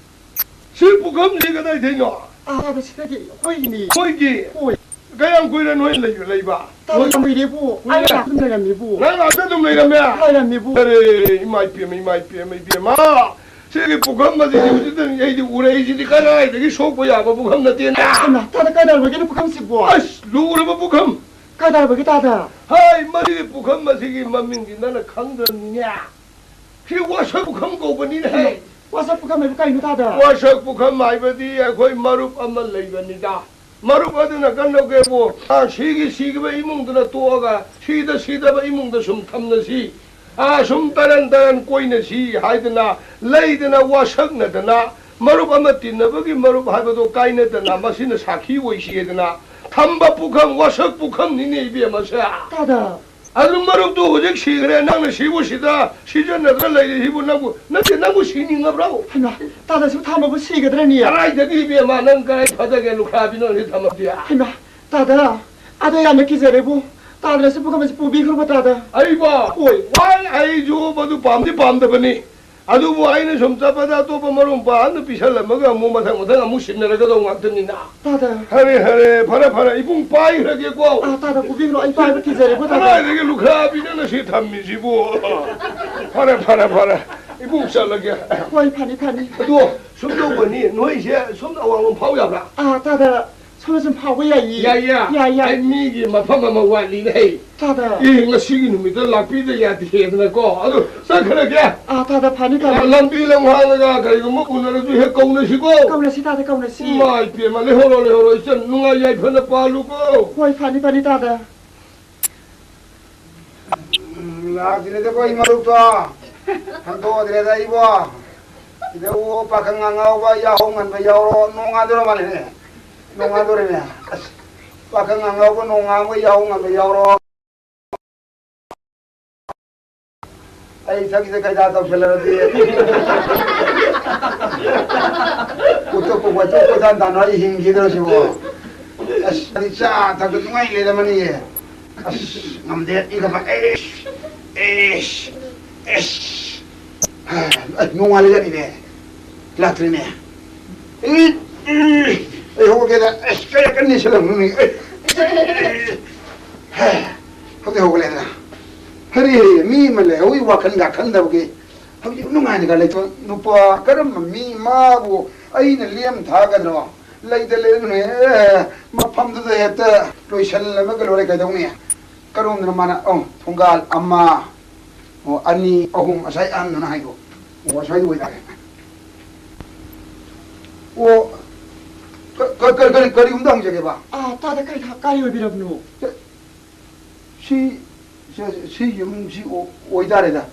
ꯁꯤ ꯄꯨꯈꯝꯁꯤ ꯀꯗꯥꯏꯗꯩꯅꯣ? ꯑꯥ, ꯁꯤꯗꯒꯤ ꯑꯩꯈꯣꯏꯒꯤꯅꯤ꯫ ꯅꯣꯏꯒꯤ? ꯍꯣꯏ꯫ ꯀꯌꯥꯝ ꯀꯨꯏꯔꯦ ꯅꯣꯏ ꯂꯩ-, ꯂꯩꯕ? ꯇꯥꯗ, ꯀꯨꯏꯔꯦꯕꯨ꯫ ꯀꯨꯏꯔꯦ? ꯑꯩ ꯉꯥꯛꯇ ꯑꯗꯨꯝ ꯂꯩꯔꯝꯃꯤꯕꯨ꯫ ꯅꯪ ꯉꯥꯛꯇ ꯑꯗꯨꯝ ꯂꯩꯔꯝꯃꯦ? ꯂꯩꯔꯝꯃꯤꯕꯨ꯫ ꯑꯔꯦ, ꯏꯃꯥ ꯏꯄꯦꯝꯃ, ꯏꯃꯥ ꯏꯄꯦꯝꯃ, ꯏꯕꯦꯝꯃ꯫ ꯁꯤꯒꯤ ꯄꯨꯈꯝ ꯑꯁꯤꯗꯤ ꯍꯧꯖꯤꯛꯇ ꯑꯩꯗꯤ ꯎꯔꯛꯏꯁꯤꯗꯤ ꯀꯗꯥꯏꯗꯒꯤ ꯁꯣꯛꯄ ꯌꯥꯕ ꯄꯨꯈꯝ ꯅꯠꯇꯦꯅꯦ꯫ ꯍꯩꯃꯥ, ꯇꯥꯗ ꯀꯩꯗꯧꯔꯕꯒꯤꯅꯣ ꯄꯨꯈꯝꯁꯤꯕꯣ? ꯑꯁ, ꯂꯨꯔꯕ ꯄꯨꯈꯝ꯫ ꯀꯩꯗꯧꯔꯕꯒꯦ ꯇꯥꯗ? ꯍꯩ, ꯃꯁꯤꯒꯤ ꯄꯨꯈꯝ ꯑꯁꯤꯒꯤ ꯃꯃꯤꯡꯗꯤ ꯅꯪꯅ ꯈꯪꯗ꯭ꯔꯕꯅꯤꯅꯦ꯫ ꯁꯤ ꯋꯥꯁꯛ ꯄꯨꯈꯝ ꯀꯧꯕꯅꯤꯅꯦ꯫ ꯍꯩ, ꯋꯥꯁꯛ ꯄꯨꯈꯝ ꯍꯥꯏꯕꯨ ꯀꯩꯅꯣ ꯇꯥꯗ? ꯋꯥꯁꯛ ꯄꯨꯈꯝ ꯍꯥꯏꯕꯗꯤ ꯑꯩꯈꯣꯏ ꯃꯔꯨꯞ ꯑꯃ ꯂꯩꯕꯅꯤꯗ꯫ ꯃꯔꯨꯞ ꯑꯗꯨꯅ ꯀꯝꯗꯧꯒꯦꯕꯨ, ꯑ, ꯁꯤꯒꯤ ꯁꯤꯈꯤꯕ ꯏꯃꯨꯡꯗꯨꯅ ꯇꯣꯛꯑꯒ ꯁꯤꯗ ꯁꯤꯗꯕ ꯏꯃꯨꯡꯗ ꯁꯨꯝ ꯊꯝꯅꯁꯤ꯫ ꯑ, ꯁꯨꯝ ꯇꯔꯟ ꯇꯔꯟ ꯀꯣꯏꯅꯁꯤ ꯍꯥꯏꯗꯅ ꯂꯩꯗꯅ ꯋꯥꯁꯛꯅꯗꯅ ꯃꯔꯨꯞ ꯑꯃ ꯇꯤꯟꯅꯕꯒꯤ ꯃꯔꯨꯞ ꯍꯥꯏꯕꯗꯣ ꯀꯥꯏꯅꯗꯅ ꯃꯁꯤꯅ ꯁꯥꯈꯤ ꯑꯣꯏꯁꯤ ꯍꯥꯏꯗꯅ ꯊꯝꯕ ꯄꯨꯈꯝ, ꯋꯥꯁꯛ ꯄꯨꯈꯝꯅꯤꯅꯦ ꯏꯕꯦꯝꯃꯁꯦ꯫ ꯇꯥꯗ꯫ ꯑꯗꯨ ꯃꯔꯨꯞꯇꯨ ꯍꯧꯖꯤꯛ ꯁꯤꯈ꯭ꯔꯦ, ꯅꯪꯅ ꯁꯤꯕꯨ ꯁꯤꯗ ꯁꯤꯖꯤꯟꯅꯗ꯭ꯔ ꯂꯩꯔꯤꯁꯤꯕꯨ ꯅꯪꯕꯨ, ꯅꯠꯇꯦ, ꯅꯪꯕꯨ ꯁꯤꯅꯤꯡꯉꯕ꯭ꯔꯣ? ꯍꯩꯃꯥ, ꯇꯥꯗ, ꯁꯤꯕꯨ ꯊꯥꯝꯕꯕꯨ ꯁꯤꯒꯗ꯭ꯔꯅꯤ? ꯀꯗꯥꯏꯗꯒꯤ ꯏꯕꯦꯝꯃ, ꯅꯪ ꯀꯗꯥꯏ ꯐꯖꯒꯦ, ꯂꯨꯈ꯭ꯔꯥꯕꯤ ꯅꯪ ꯁꯤ ꯊꯝꯃꯕꯗꯤ? ꯍꯩꯃꯥ, ꯇꯥꯗ, ꯑꯗꯣ ꯌꯥꯝꯅ ꯀꯤꯖꯔꯦꯕꯨ꯫ ꯇꯥꯗꯅ ꯁꯤ ꯄꯨꯈꯝ ꯑꯁꯤ ꯄꯨꯕꯤꯈ꯭ꯔꯣꯕ ꯇꯥꯗ꯫ ꯑꯩꯕꯣ? ꯍꯣꯏ꯫ ꯋꯥꯏ, ꯑꯩꯁꯨ ꯃꯗꯨ ꯄꯥꯝꯗꯤ ꯄꯥꯝꯗꯕꯅꯤ꯫ ꯑꯗꯨꯕꯨ ꯑꯩꯅ ꯁꯨꯝ ꯆꯠꯄꯗ ꯑꯇꯣꯞꯄ ꯃꯔꯨꯞ ꯃꯄꯥꯡ ꯑꯃꯅ ꯄꯤꯁꯜꯂꯝꯃꯒ ꯑꯃꯨꯛ ꯃꯊꯪ ꯃꯊꯪ ꯑꯃꯨꯛ ꯁꯤꯟꯅꯔꯒꯗꯧ ꯉꯥꯛꯇꯅꯤꯅ꯫ ꯇꯥꯗ꯫ ꯐꯔꯦ, ꯐꯔꯦ, ꯐꯔꯦ, ꯐꯔꯦ, ꯏꯕꯨꯡ ꯄꯥꯏꯈ꯭ꯔꯒꯦꯀꯣ꯫ ꯑꯥ, ꯇꯥꯗ, ꯄꯨꯕꯤꯈ꯭ꯔꯣ, ꯑꯩ ꯄꯥꯏꯕ ꯀꯤꯖꯔꯦꯀꯣ ꯇꯥꯗ꯫ ꯀꯗꯥꯏꯗꯒꯤ ꯂꯨꯈ꯭ꯔꯥꯕꯤꯅ ꯁꯤ ꯊꯝꯃꯤꯁꯤꯕꯨ? ꯐꯔꯦ, ꯐꯔꯦ, ꯐꯔꯦ, ꯏꯕꯨꯡ ꯆꯠꯂꯒꯦ꯫ ꯍꯣꯏ, ꯐꯅꯤ, ꯐꯅꯤ꯫ ꯑꯗꯣ ꯁꯨꯝ ꯇꯧꯕꯅꯤ, ꯅꯣꯏꯁꯦ ꯁꯣꯝꯗ ꯑꯋꯥꯡꯂꯣꯝ ꯐꯥꯎ ꯌꯥꯕ꯭ꯔꯥ? ꯑꯥ, ꯇꯥꯗ, ꯁꯣꯝꯗ ꯁꯨꯝ ꯐꯥꯎꯕ ꯌꯥꯏꯌꯦ꯫ ꯌꯥꯏꯌꯦ꯫ ꯌꯥꯏ, ꯌꯥꯏ꯫ ꯑꯩ ꯃꯤꯒꯤ ꯃꯐꯝ ꯑꯃ ꯋꯥꯠꯂꯤꯅꯦ꯫ ꯇꯥꯗ꯫ ꯑꯦ, ꯉꯁꯤꯒꯤ ꯅꯨꯃꯤꯠꯇ ꯂꯥꯛꯄꯤꯗ ꯌꯥꯗꯦꯗꯅꯀꯣ꯫ ꯑꯗꯨ ꯆꯠꯈ꯭ꯔꯒꯦ꯫ ꯑꯥ, ꯇꯥꯗ, ꯐꯅꯤ, ꯐꯅꯤ꯫ ꯂꯝꯕꯤ ꯂꯝꯍꯥꯡꯗꯒ ꯀꯔꯤꯒꯨꯝꯕ ꯎꯅꯔꯁꯨ ꯍꯦꯛ ꯀꯧꯅꯁꯤꯀꯣ꯫ ꯀꯧꯅꯁꯤ, ꯇꯥꯗ, ꯀꯧꯅꯁꯤ꯫ ꯏꯃꯥ ꯏꯄꯦꯝꯃ, ꯂꯩꯍꯧꯔꯣ, ꯂꯩꯍꯧꯔꯣ, ꯏꯆꯟ, ꯅꯨꯡꯉꯥꯏ ꯌꯥꯏꯐꯅ ꯄꯥꯜꯂꯨꯀꯣ꯫ ꯍꯣꯏ, ꯐꯅꯤ, ꯐꯅꯤ, ꯇꯥꯗ꯫ ꯎꯝ, ꯂꯥꯛꯇ꯭ꯔꯦꯗꯀꯣ, ꯑꯩ ꯃꯔꯨꯞꯇꯣ꯫ ꯈꯪꯗꯣꯛꯇ꯭ꯔꯦꯗ ꯑꯩꯕꯣ꯫ ꯁꯤꯗꯕꯨ ꯄꯥꯈꯪ ꯑꯉꯥꯎꯕ ꯌꯥꯍꯧ ꯉꯟꯕ ꯌꯥꯎꯔꯣ, ꯅꯣꯡꯉꯥꯟꯗꯣꯔ ꯃꯥꯜꯂꯦꯅꯦ꯫ ꯅꯣꯡꯉꯥꯟꯗꯣꯔꯦꯅꯦ꯫ ꯑꯁ, ꯄꯥꯈꯪ ꯑꯉꯥꯎꯕ ꯅꯣꯡꯉꯥꯟꯕ ꯌꯥꯍꯧ ꯉꯟꯕ ꯌꯥꯎꯔꯣ꯫ ꯑꯩ ꯁꯛꯁꯦ ꯀꯩꯗꯥ ꯇꯧꯁꯜꯂꯛꯑꯗꯤ꯫ ꯎꯇꯨꯞꯄ ꯋꯥꯆꯣꯞ ꯀꯣꯏꯇꯥꯟ ꯇꯥꯟꯅ ꯑꯩ ꯍꯤꯡꯈꯤꯗ꯭ꯔꯣ ꯁꯤꯕꯣ? ꯑꯁ, ꯑꯩ ꯆꯥ ꯊꯛꯇ ꯅꯨꯡꯉꯥꯏ ꯂꯩꯔꯝꯃꯅꯤꯌꯦ꯫ ꯑꯁ, ꯉꯝꯗꯦ, ꯏꯪꯈꯠꯄ꯫ ꯑꯩꯁ, ꯑꯩꯁ, ꯑꯩꯁ꯫ ꯑꯁ, ꯅꯣꯡꯉꯥꯜꯂꯖꯥꯠꯅꯤꯅꯦ꯫ ꯂꯥꯛꯇ꯭ꯔꯤꯅꯦ꯫ ꯑꯩ, ꯑꯩ, ꯑꯩ ꯍꯧꯒꯠꯀꯦꯗ꯫ ꯑꯁ, ꯀꯌꯥ ꯀꯟꯅ ꯅꯦꯠꯁꯜꯂꯝꯃꯤ꯫ ꯑꯩ, ꯑꯩ, ꯑꯩ, ꯑꯩ꯫ ꯍꯦ, ꯍꯧꯖꯤꯛ ꯍꯧꯒꯠꯂꯦꯗꯅ꯫ ꯍꯔꯤ ꯍꯔꯤ ꯃꯤ ꯑꯃ ꯂꯩꯍꯧꯏ ꯋꯥꯈꯜꯒ ꯈꯟꯗꯕꯒꯤ꯫ ꯍꯧꯖꯤꯛ ꯅꯨꯡꯉꯥꯏꯅꯒ ꯂꯩꯊꯣꯛ꯫ ꯅꯨꯄꯥ ꯀꯔꯝꯕ ꯃꯤ ꯃꯥꯕꯨ ꯑꯩꯅ ꯂꯦꯝ ꯊꯥꯒꯗ꯭ꯔꯣ? ꯂꯩꯗ ꯂꯩꯔꯒꯅꯦ, ꯑꯦ, ꯃꯐꯝꯗꯨꯗ ꯍꯦꯛꯇ ꯂꯣꯏꯁꯜꯂꯝꯃꯒ ꯂꯣꯏꯔꯦ, ꯀꯩꯗꯧꯅꯤ? ꯀꯔꯣꯝꯗꯅꯣ ꯃꯥꯅ, ꯑꯧ, ꯊꯣꯡꯒꯥꯜ ꯑꯃ, ꯑꯣ, ꯑꯅꯤ, ꯑꯍꯨꯝ, ꯉꯁꯥꯏ ꯑꯍꯟꯗꯨꯅ ꯍꯥꯏꯗꯣ꯫ ꯑꯣ, ꯑꯁ꯭ꯋꯥꯏꯗ ꯑꯣꯏꯇꯥꯔꯦ꯫ ꯑꯣ, ꯀ-, ꯀ-, ꯀ-, ꯀꯔꯤ, ꯀꯔꯤꯒꯨꯝꯕ ꯍꯪꯖꯒꯦꯕ? ꯑꯥ, ꯇꯥꯗ, ꯀꯔꯤ ꯊ-, ꯀꯔꯤ ꯑꯣꯏꯕꯤꯔꯕꯅꯣ? ꯁꯤ, ꯁꯤ, ꯁꯤ ꯌꯨꯝꯁꯤ ꯑꯣ-, ꯑꯣꯏꯇꯥꯔꯦꯗ꯫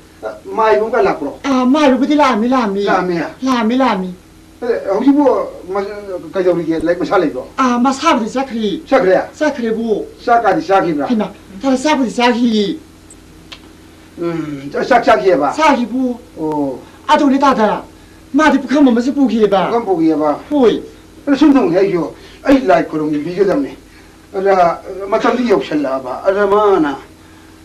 ꯃꯥꯏꯕ ꯑꯃꯒ ꯂꯥꯛꯄ꯭ꯔꯣ? ꯑꯥ, ꯃꯥꯏꯕꯕꯨꯗꯤ ꯂꯥꯛꯑꯝꯃꯤ, ꯂꯥꯛꯑꯝꯃꯤ꯫ ꯂꯥꯛꯑꯝꯃꯦ? ꯂꯥꯛꯑꯝꯃꯤ, ꯂꯥꯛꯑꯝꯃꯤ꯫ ꯑꯦ, ꯍꯧꯖꯤꯛꯄꯨ ꯃꯁ-, ꯀꯩꯗꯧꯔꯤꯒꯦ? ꯂꯩ-, ꯃꯁꯥ ꯂꯩꯕ꯭ꯔꯣ? ꯑꯥ, ꯃꯁꯥꯕꯨꯗꯤ ꯆꯠꯈ꯭ꯔꯤ꯫ ꯆꯠꯈ꯭ꯔꯦ? ꯆꯠꯈ꯭ꯔꯦꯕꯨ꯫ ꯆꯥꯛ ꯀꯥꯗꯤ ꯆꯥꯈꯤꯕ꯭ꯔꯥ? ꯍꯩꯃꯥ, ꯇꯥꯗ, ꯆꯥꯛꯄꯨꯗꯤ ꯆꯥꯈꯤꯌꯦ꯫ ꯎꯝ, ꯆꯥ-, ꯆꯥꯛ ꯆꯥꯈꯤꯑꯕ? ꯆꯥꯈꯤꯕꯨ꯫ ꯑꯣ꯫ ꯑꯗꯨꯅꯦ ꯇꯥꯗ, ꯃꯥꯗꯤ ꯄꯨꯈꯝ ꯑꯃꯁꯨ ꯄꯨꯈꯤꯑꯕ꯫ ꯄꯨꯈꯝ ꯄꯨꯈꯤꯑꯕ? ꯍꯣꯏ꯫ ꯑꯗꯣ ꯁꯨꯝ ꯇꯧꯅꯤ, ꯑꯩꯁꯨ, ꯑꯩ ꯂꯥꯏ ꯈꯨꯔꯨꯝꯕꯤꯒꯗꯕꯅꯤ꯫ ꯑꯗ ꯃꯇꯝꯗꯤ ꯌꯧꯁꯜꯂꯛꯑꯕ, ꯑꯗ ꯃꯥꯅ,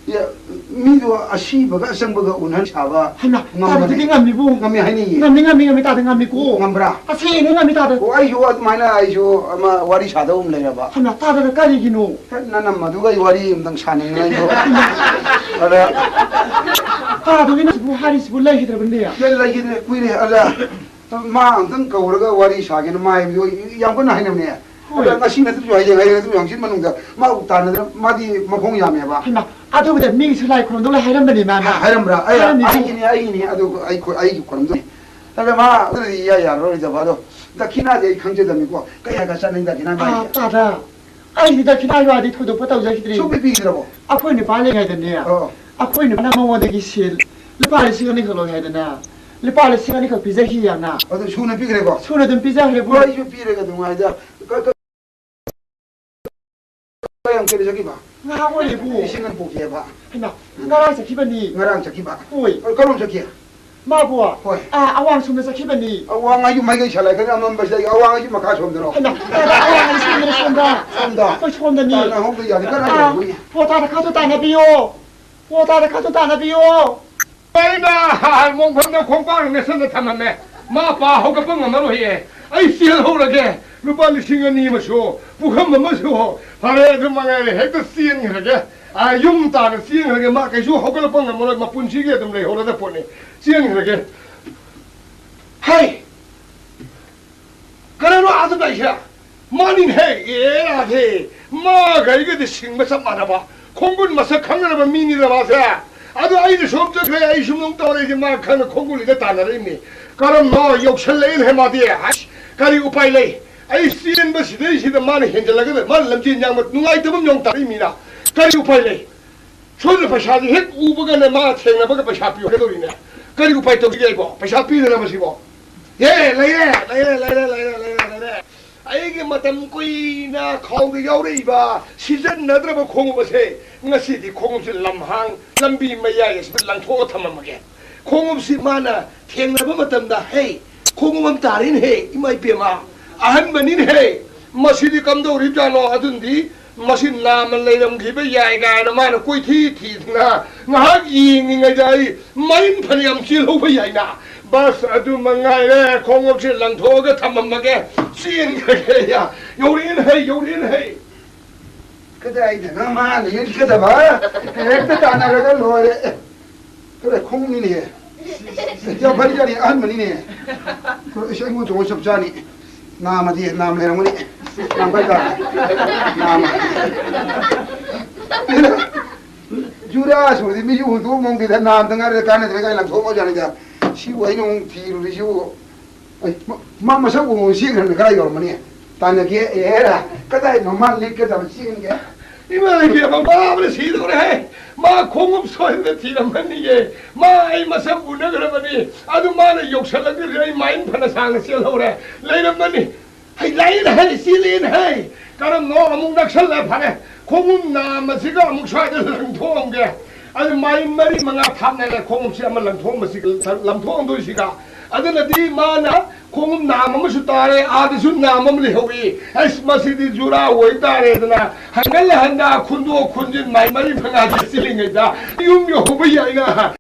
ꯌꯥ-, ꯃꯤꯗꯣ ꯑꯁꯤꯕꯒ ꯑꯆꯪꯕꯒ ꯎꯅꯍꯟ ꯁꯥꯕ ꯍꯩꯃꯥ, ꯉꯝꯕꯅꯦ꯫ ꯇꯥꯗꯗꯤ ꯉꯝꯃꯤꯕꯨ꯫ ꯉꯝꯃꯤ ꯍꯥꯏꯅꯤꯡꯉꯤ꯫ ꯉꯝꯃꯤ, ꯉꯝꯃꯤ, ꯉꯝꯃꯤ, ꯇꯥꯗ ꯉꯝꯃꯤꯀꯣ꯫ ꯉꯝꯕ꯭ꯔꯥ? ꯑꯁꯦꯡꯅꯤ ꯉꯝꯃꯤ, ꯇꯥꯗ꯫ ꯑꯣ, ꯑꯩꯁꯨ ꯑꯗꯨꯃꯥꯏꯅ, ꯑꯩꯁꯨ ꯑꯃ ꯋꯥꯔꯤ ꯁꯥꯗꯧ ꯑꯃ ꯂꯩꯔꯕ꯫ ꯍꯩꯃꯥ, ꯇꯥꯗꯅ ꯀꯔꯤꯒꯤꯅꯣ? ꯍꯦꯛ ꯅꯅꯝꯃꯗꯨꯒ ꯑꯩ ꯋꯥꯔꯤ ꯑꯃꯇꯪ ꯁꯥꯅꯤꯡꯉꯦ ꯑꯩꯁꯨ꯫ ꯑꯗ ꯇꯥꯗꯣꯒꯤ ꯅꯁꯤꯕꯨ ꯍꯥꯏꯔꯤꯁꯤꯕꯨ ꯂꯩꯈꯤꯗ꯭ꯔꯕꯅꯦ? ꯂꯩ-, ꯂꯩꯈꯤꯗ꯭ꯔꯦ, ꯀꯨꯏꯔꯦ꯫ ꯑꯗ ꯃꯥ ꯑꯝꯇꯪ ꯀꯧꯔꯒ ꯋꯥꯔꯤ ꯁꯥꯒꯦꯅ ꯃꯥ ꯍꯥꯏꯕꯗꯤ ꯌꯥꯝ ꯀꯟꯅ ꯍꯥꯏꯅꯕꯅꯦ꯫ ꯍꯣꯏ꯫ ꯑꯗ ꯉꯁꯤ ꯅꯠꯇ꯭ꯔꯁꯨ ꯍꯌꯦꯡ, ꯍꯌꯦꯡ ꯅꯠꯇ꯭ꯔꯁꯨ ꯍꯪꯆꯤꯠ ꯃꯅꯨꯡꯗ ꯃꯥ ꯎ ꯇꯥꯟꯅꯗꯅ ꯃꯥꯗꯤ ꯃꯈꯣꯡ ꯌꯥꯝꯃꯦꯕ꯫ ꯍꯩꯃꯥ, ꯑꯗꯨꯕꯨꯗꯤ ꯃꯤꯒꯤꯁꯨ ꯂꯥꯏ ꯈꯨꯔꯨꯝꯗꯧ ꯂꯩ ꯍꯥꯏꯔꯝꯕꯅꯤ ꯃꯥꯅ꯫ ꯍꯥꯏꯔꯝꯕ꯭ꯔꯥ? ꯑꯩ, ꯍꯥꯏꯔꯝꯃꯤ꯫ ꯑꯩꯒꯤꯅꯤ, ꯑꯩꯒꯤꯅꯤ, ꯑꯗꯨ ꯑꯩ ꯈꯨ-, ꯑꯩꯒꯤ ꯈꯨꯔꯨꯝꯗꯣꯏꯅꯤ꯫ ꯑꯗ ꯃꯥ ꯑꯗꯨꯗꯤ ꯏꯌꯥ ꯌꯥꯔꯔꯣꯏꯗꯕ꯫ ꯑꯗꯣ ꯗꯈꯤꯅꯥꯗꯤ ꯑꯩ ꯈꯪꯖꯗꯕꯅꯤꯀꯣ꯫ ꯀꯌꯥꯒ ꯆꯠꯅꯩ ꯗꯈꯤꯅꯥ ꯑꯥ, ꯃꯥꯒꯤ? ꯇꯥꯗ꯫ ꯑꯩꯗꯤ ꯗꯈꯤꯅꯥꯒꯤ ꯋꯥꯗꯤ ꯊꯣꯏꯗꯣꯛꯄ ꯇꯧꯖꯈꯤꯗ꯭ꯔꯤ꯫ ꯁꯨꯡꯄꯤ ꯄꯤꯈꯤꯗ꯭ꯔꯕꯣ? ꯑꯩꯈꯣꯏ ꯅꯨꯄꯥ ꯂꯩꯉꯩꯗꯅꯦ, ꯑꯣ꯫ ꯑꯩꯈꯣꯏ ꯅꯨꯄꯥꯅ ꯃꯉꯣꯟꯗꯒꯤ ꯁꯦꯜ ꯂꯨꯄꯥ ꯂꯤꯁꯤꯡ ꯑꯅꯤꯈꯛ ꯂꯧꯋꯦ ꯍꯥꯏꯗꯅ, ꯂꯨꯄꯥ ꯂꯤꯁꯤꯡ ꯑꯅꯤꯈꯛ ꯄꯤꯖꯈꯤ ꯌꯥꯝꯅ꯫ ꯑꯗꯨ ꯁꯨꯅ ꯄꯤꯈ꯭ꯔꯦꯀꯣ? ꯁꯨꯅ ꯑꯗꯨꯝ ꯄꯤꯖꯈ꯭ꯔꯦꯕꯨ꯫ ꯍꯣꯏ, ꯑꯩꯁꯨ ꯄꯤꯔꯒ ꯅꯨꯡꯉꯥꯏꯗ꯫ ꯀ-, ꯀ-, ꯀꯌꯥꯝ ꯀꯨꯏꯔꯦ ꯆꯠꯈꯤꯕ? ꯉꯍꯥ ꯑꯣꯏꯔꯦꯕꯨ꯫ ꯂꯤꯁꯤꯡ ꯑꯅꯤ ꯄꯨꯈꯤꯑꯕ? ꯍꯩꯃꯥ, ꯉꯔꯥꯡ ꯆꯠꯈꯤꯕꯅꯤ꯫ ꯉꯔꯥꯡ ꯆꯠꯈꯤꯕ? ꯍꯣꯏ꯫ ꯑ, ꯀꯔꯣꯝ ꯆꯠꯈꯤ? ꯃꯥꯕꯨ? ꯍꯣꯏ꯫ ꯑꯥ, ꯑꯋꯥꯡ ꯁꯣꯝꯗ ꯆꯠꯈꯤꯕꯅꯤ꯫ ꯑꯋꯥꯡ ꯍꯥꯏꯁꯨ ꯃꯥꯏꯀꯩ ꯁꯥꯂꯥꯏ ꯈꯔ ꯑꯃꯝꯕꯁꯤꯗ ꯑꯋꯥꯡ ꯍꯥꯏꯁꯨ ꯃꯈꯥ ꯁꯣꯝꯗꯔꯣ? ꯍꯩꯃꯥ, ꯇꯥꯗ, ꯑꯋꯥꯡ ꯍꯥꯏꯁꯤ ꯁꯣꯝꯗꯅꯤ, ꯁꯣꯝꯗ꯫ ꯁꯣꯝꯗ? ꯑꯩꯈꯣꯏ ꯁꯣꯝꯗꯅꯤ꯫ ꯇꯥꯅ ꯍꯧꯕ ꯌꯥꯅꯤ, ꯀꯔꯥꯏ ꯑꯥ, ꯌꯧꯕꯅꯤ? ꯍꯣ, ꯇꯥꯗ ꯈꯔꯁꯨ ꯇꯥꯟꯅꯕꯤꯌꯣ꯫ ꯍꯣ, ꯇꯥꯗ ꯈꯔꯁꯨ ꯇꯥꯟꯅꯕꯤꯌꯣ꯫ ꯑꯩꯅ ꯃꯣꯡꯐꯝꯗ ꯈꯣꯡꯄꯥꯛ ꯅꯦꯠꯁꯜꯂ ꯊꯝꯃꯝꯃꯦ꯫ ꯃꯥ ꯄꯥ ꯍꯧꯒꯠꯄ ꯉꯝꯃꯔꯣꯏꯌꯦ꯫ ꯑꯩ ꯆꯦꯜꯍꯧꯔꯒꯦ꯫ ꯂꯨꯄꯥ ꯂꯤꯁꯤꯡ ꯑꯅꯤ ꯑꯃꯁꯨ, ꯄꯨꯈꯝ ꯑꯃꯁꯨ꯫ ꯐꯔꯦ, ꯑꯗꯨ ꯃꯉꯥꯏꯔꯦ꯫ ꯍꯦꯛꯇ ꯆꯦꯟꯈ꯭ꯔꯒꯦ꯫ ꯑꯥ, ꯌꯨꯝ ꯇꯥꯟꯅ ꯆꯦꯟꯈ꯭ꯔꯒꯦ꯫ ꯃꯥ ꯀꯩꯁꯨ ꯍꯧꯒꯠꯂꯛꯄ ꯉꯝꯃꯔꯣꯏ꯫ ꯃꯄꯨꯟꯁꯤꯒꯤ ꯑꯗꯨꯝ ꯂꯩꯍꯧꯔꯗ ꯄꯣꯠꯅꯤ꯫ ꯆꯦꯟꯈ꯭ꯔꯒꯦ꯫ ꯍꯩ! ꯀꯅꯥꯅꯣ ꯑꯥꯗ ꯂꯥꯛꯏꯁꯦ? ꯃꯥꯅꯤꯅꯦꯍꯦ, ꯑꯦ ꯔꯥꯙꯦ, ꯃꯥꯒ ꯑꯩꯒꯗꯤ ꯁꯤꯡꯕ ꯆꯞ ꯃꯥꯟꯅꯕ, ꯈꯣꯡꯒꯨꯟ ꯃꯁꯛ ꯈꯪꯅꯔꯕ ꯃꯤꯅꯤꯗ ꯃꯥꯁꯦ꯫ ꯑꯗꯣ ꯑꯩꯅ ꯁꯣꯝ ꯆꯠꯈ꯭ꯔꯦ, ꯑꯩ ꯁꯨꯝ ꯅꯨꯡ ꯇꯧꯔꯛꯏꯁꯦ, ꯃꯥ ꯈꯪꯅ ꯈꯣꯡꯒꯨꯟꯁꯤꯗ ꯇꯥꯟꯅꯔꯛꯏꯅꯤ꯫ ꯀꯔꯝꯅꯣ ꯌꯧꯁꯜꯂꯛꯏꯅꯦꯍꯦ ꯃꯥꯗꯤ꯫ ꯑꯁ, ꯀꯔꯤ ꯎꯄꯥꯏ ꯂꯩ? ꯑꯩ ꯆꯦꯟꯕ ꯁꯤꯗꯩꯁꯤꯗ ꯃꯥꯅ ꯍꯦꯟꯖꯜꯂꯒꯗ ꯃꯥꯅ ꯂꯝꯖꯦꯟ ꯌꯥꯡꯕ ꯅꯨꯡꯉꯥꯏꯇꯕ ꯑꯃ ꯌꯥꯎ ꯇꯥꯔꯛꯏ ꯃꯤꯅ꯫ ꯀꯔꯤ ꯎꯄꯥꯏ ꯂꯩ? ꯁꯣꯝꯗ ꯄꯩꯁꯥꯁꯦ ꯍꯦꯛ ꯎꯕꯒꯅꯦ ꯃꯥ ꯊꯦꯡꯅꯕꯒ ꯄꯩꯁꯥ ꯄꯤꯌꯨ ꯍꯥꯏꯒꯗꯧꯔꯤꯅꯦ꯫ ꯀꯔꯤ ꯎꯄꯥꯏ ꯇꯧꯁꯤꯒꯦ ꯑꯩꯕꯣ? ꯄꯩꯁꯥ ꯄꯤꯗꯅꯕ ꯁꯤꯕꯣ? ꯌꯦ, ꯂꯩꯔꯦ, ꯂꯩꯔꯦ, ꯂꯩꯔꯦ, ꯂꯩꯔꯦ, ꯂꯩꯔꯦ, ꯂꯩꯔꯦ꯫ ꯑꯩꯒꯤ ꯃꯇꯝ ꯀꯨꯏꯅ ꯈꯥꯎꯗ ꯌꯥꯎꯔꯛꯏꯕ ꯁꯤꯖꯤꯟꯅꯗ꯭ꯔꯕ ꯈꯣꯡꯎꯞ ꯑꯁꯦ ꯉꯁꯤꯗꯤ ꯈꯣꯡꯎꯞꯁꯦ ꯂꯝꯍꯥꯡ ꯂꯝꯕꯤ ꯃꯌꯥꯏ ꯑꯁꯤꯗ ꯂꯪꯊꯣꯛꯑ ꯊꯝꯃꯝꯃꯒꯦ꯫ ꯈꯣꯡꯎꯞꯁꯤ ꯃꯥꯅ ꯊꯦꯡꯅꯕ ꯃꯇꯝꯗ, "ꯍꯦ, ꯈꯣꯡꯎꯞ ꯑꯃ ꯇꯥꯔꯦꯅꯦꯍꯦ, ꯏꯃꯥ ꯏꯕꯦꯝꯃ, ꯑꯍꯟꯕꯅꯤꯅꯦꯍꯦ, ꯃꯁꯤꯗꯤ ꯀꯝꯗꯧꯔꯤꯕꯖꯥꯠꯅꯣ?" ꯑꯗꯨꯅꯗꯤ ꯃꯁꯤ ꯅꯥꯝꯃ ꯂꯩꯔꯝꯈꯤꯕ ꯌꯥꯏ ꯀꯥꯏꯅ ꯃꯥꯅ ꯀꯣꯏꯊꯤ ꯊꯤꯗꯅ ꯉꯥꯏꯍꯥꯛ ꯌꯦꯡꯉꯤꯉꯩꯗ ꯑꯩ ꯃꯔꯤꯟ ꯐꯅꯌꯥꯝ ꯆꯦꯜꯍꯧꯕ ꯌꯥꯏꯅ꯫ ꯕꯁ, ꯑꯗꯨ ꯃꯉꯥꯏꯔꯦ, ꯈꯣꯡꯎꯞꯁꯦ ꯂꯪꯊꯣꯛꯑꯒ ꯊꯝꯃꯝꯃꯒꯦ, ꯆꯦꯟꯈ꯭ꯔꯒꯦ꯫ ꯌꯥ, ꯌꯧꯔꯛꯑꯦꯅꯦꯍꯦ, ꯌꯧꯔꯛꯑꯦꯅꯦꯍꯦ꯫ ꯀꯗꯥꯏꯗꯅꯣ ꯃꯥꯅ ꯌꯦꯠꯀꯗꯕ? ꯍꯦꯛꯇ ꯇꯥꯟꯅꯔꯒ ꯂꯣꯏꯔꯦ꯫ ꯑꯦ, ꯀꯗꯥꯏ ꯈꯣꯡꯎꯞꯅꯤꯅꯦꯍꯦ? ꯌꯥꯝ ꯐꯔꯤꯖꯥꯠꯅꯤ, ꯑꯍꯟꯕꯅꯤꯅꯦ꯫ ꯑꯩꯁ, ꯑꯩꯉꯣꯟꯗ ꯇꯣꯡꯉ ꯆꯞ ꯆꯥꯅꯤ꯫ ꯅꯥꯝꯃꯗꯤ ꯅꯥꯝ ꯂꯩꯔꯝꯒꯅꯤ꯫ ꯅꯥꯝ ꯀꯥꯏ ꯇꯥꯔꯦ? ꯅꯥꯝꯃ꯫ ꯖꯨꯔꯥ ꯁꯨꯔꯗꯤ ꯃꯤꯁꯨ ꯍꯨꯟꯗꯣꯛꯑꯝꯃꯣꯡꯗꯦꯗ, ꯅꯥꯝꯗ ꯉꯥꯏꯔꯦ, ꯀꯥꯟꯅꯗ꯭ꯔꯦ ꯀꯥꯏꯅ ꯂꯪꯊꯣꯛꯑꯝꯃꯖꯥꯠꯅꯤꯗ꯫ ꯁꯤꯕꯨ ꯑꯩꯅ ꯑꯃꯨꯛ ꯊꯤꯔꯨꯔꯤꯁꯤꯕꯨ꯫ ꯑꯩ, ꯃ-, ꯃꯥ ꯃꯁꯛ ꯎꯕ ꯆꯦꯟꯈ꯭ꯔꯅꯤ, ꯀꯗꯥꯏ ꯌꯧꯔꯝꯃꯅꯤ? ꯇꯥꯟꯅꯒꯦ, ꯑꯦꯔꯥ, ꯀꯗꯥꯏꯅꯣ ꯃꯥ ꯂꯤꯠꯀꯗꯕ ꯆꯦꯟꯒꯦ? ꯏꯃꯥ ꯏꯕꯦꯝꯃ, ꯃꯥꯕꯅ ꯁꯤꯗꯧꯔꯦꯍꯦ! ꯃꯥ ꯈꯣꯡꯎꯞ ꯁꯣꯏꯗꯅ ꯊꯤꯔꯝꯃꯅꯤꯌꯦ! ꯃꯥ ꯑꯩ ꯃꯁꯛ ꯎꯅꯈ꯭ꯔꯕꯅꯤ꯫ ꯑꯗꯨ ꯃꯥꯅ ꯌꯧꯁꯜꯂꯛꯇ꯭ꯔꯗꯤ ꯑꯩ ꯃꯥꯏꯟ ꯐꯅ ꯁꯥꯡꯅ ꯆꯦꯜꯍꯧꯔꯦ꯫ ꯂꯩꯔꯝꯃꯅꯤ꯫ ꯍꯩ, ꯂꯥꯛꯑꯦꯅꯦ ꯍꯩ, ꯆꯦꯜꯂꯦꯅꯦ ꯍꯩ! ꯀꯔꯝꯅꯣ ꯑꯃꯨꯛ ꯅꯛꯁꯜꯂꯦ, ꯐꯔꯦ꯫ ꯈꯣꯡꯎꯞ ꯅꯥꯝ ꯑꯁꯤꯒ ꯑꯃꯨꯛ ꯁ꯭ꯋꯥꯏꯗ ꯂꯪꯊꯣꯛꯑꯝꯒꯦ꯫ ꯑꯗꯨ ꯃꯥꯏ ꯃꯔꯤ ꯃꯉꯥ ꯊꯥꯞꯅꯔꯦ ꯈꯣꯡꯎꯞꯁꯤ ꯑꯃ ꯂꯪꯊꯣꯛꯑꯝꯕꯁꯤꯒ, ꯂꯪꯊꯣꯛꯑꯝꯗꯣꯏꯁꯤꯒ꯫ ꯑꯗꯨꯅꯗꯤ ꯃꯥꯅ ꯈꯣꯡꯎꯞ ꯅꯥꯝ ꯑꯃꯁꯨ ꯇꯥꯔꯦ, ꯑꯥꯗꯁꯨ ꯅꯥꯝ ꯑꯃ ꯂꯩꯍꯧꯏ꯫ ꯑꯁ, ꯃꯁꯤꯗꯤ ꯖꯨꯔꯥ ꯑꯣꯏ ꯇꯥꯔꯦꯗꯅ ꯍꯟꯒꯠ ꯍꯟꯗ ꯈꯨꯟꯗꯣꯛ ꯈꯨꯟꯖꯤꯟ ꯃꯥꯏ ꯃꯔꯤ ꯃꯉꯥꯁꯦ ꯆꯦꯜꯂꯤꯉꯩꯗ ꯌꯨꯝ ꯌꯧꯍꯧꯕ ꯌꯥꯏꯅ꯫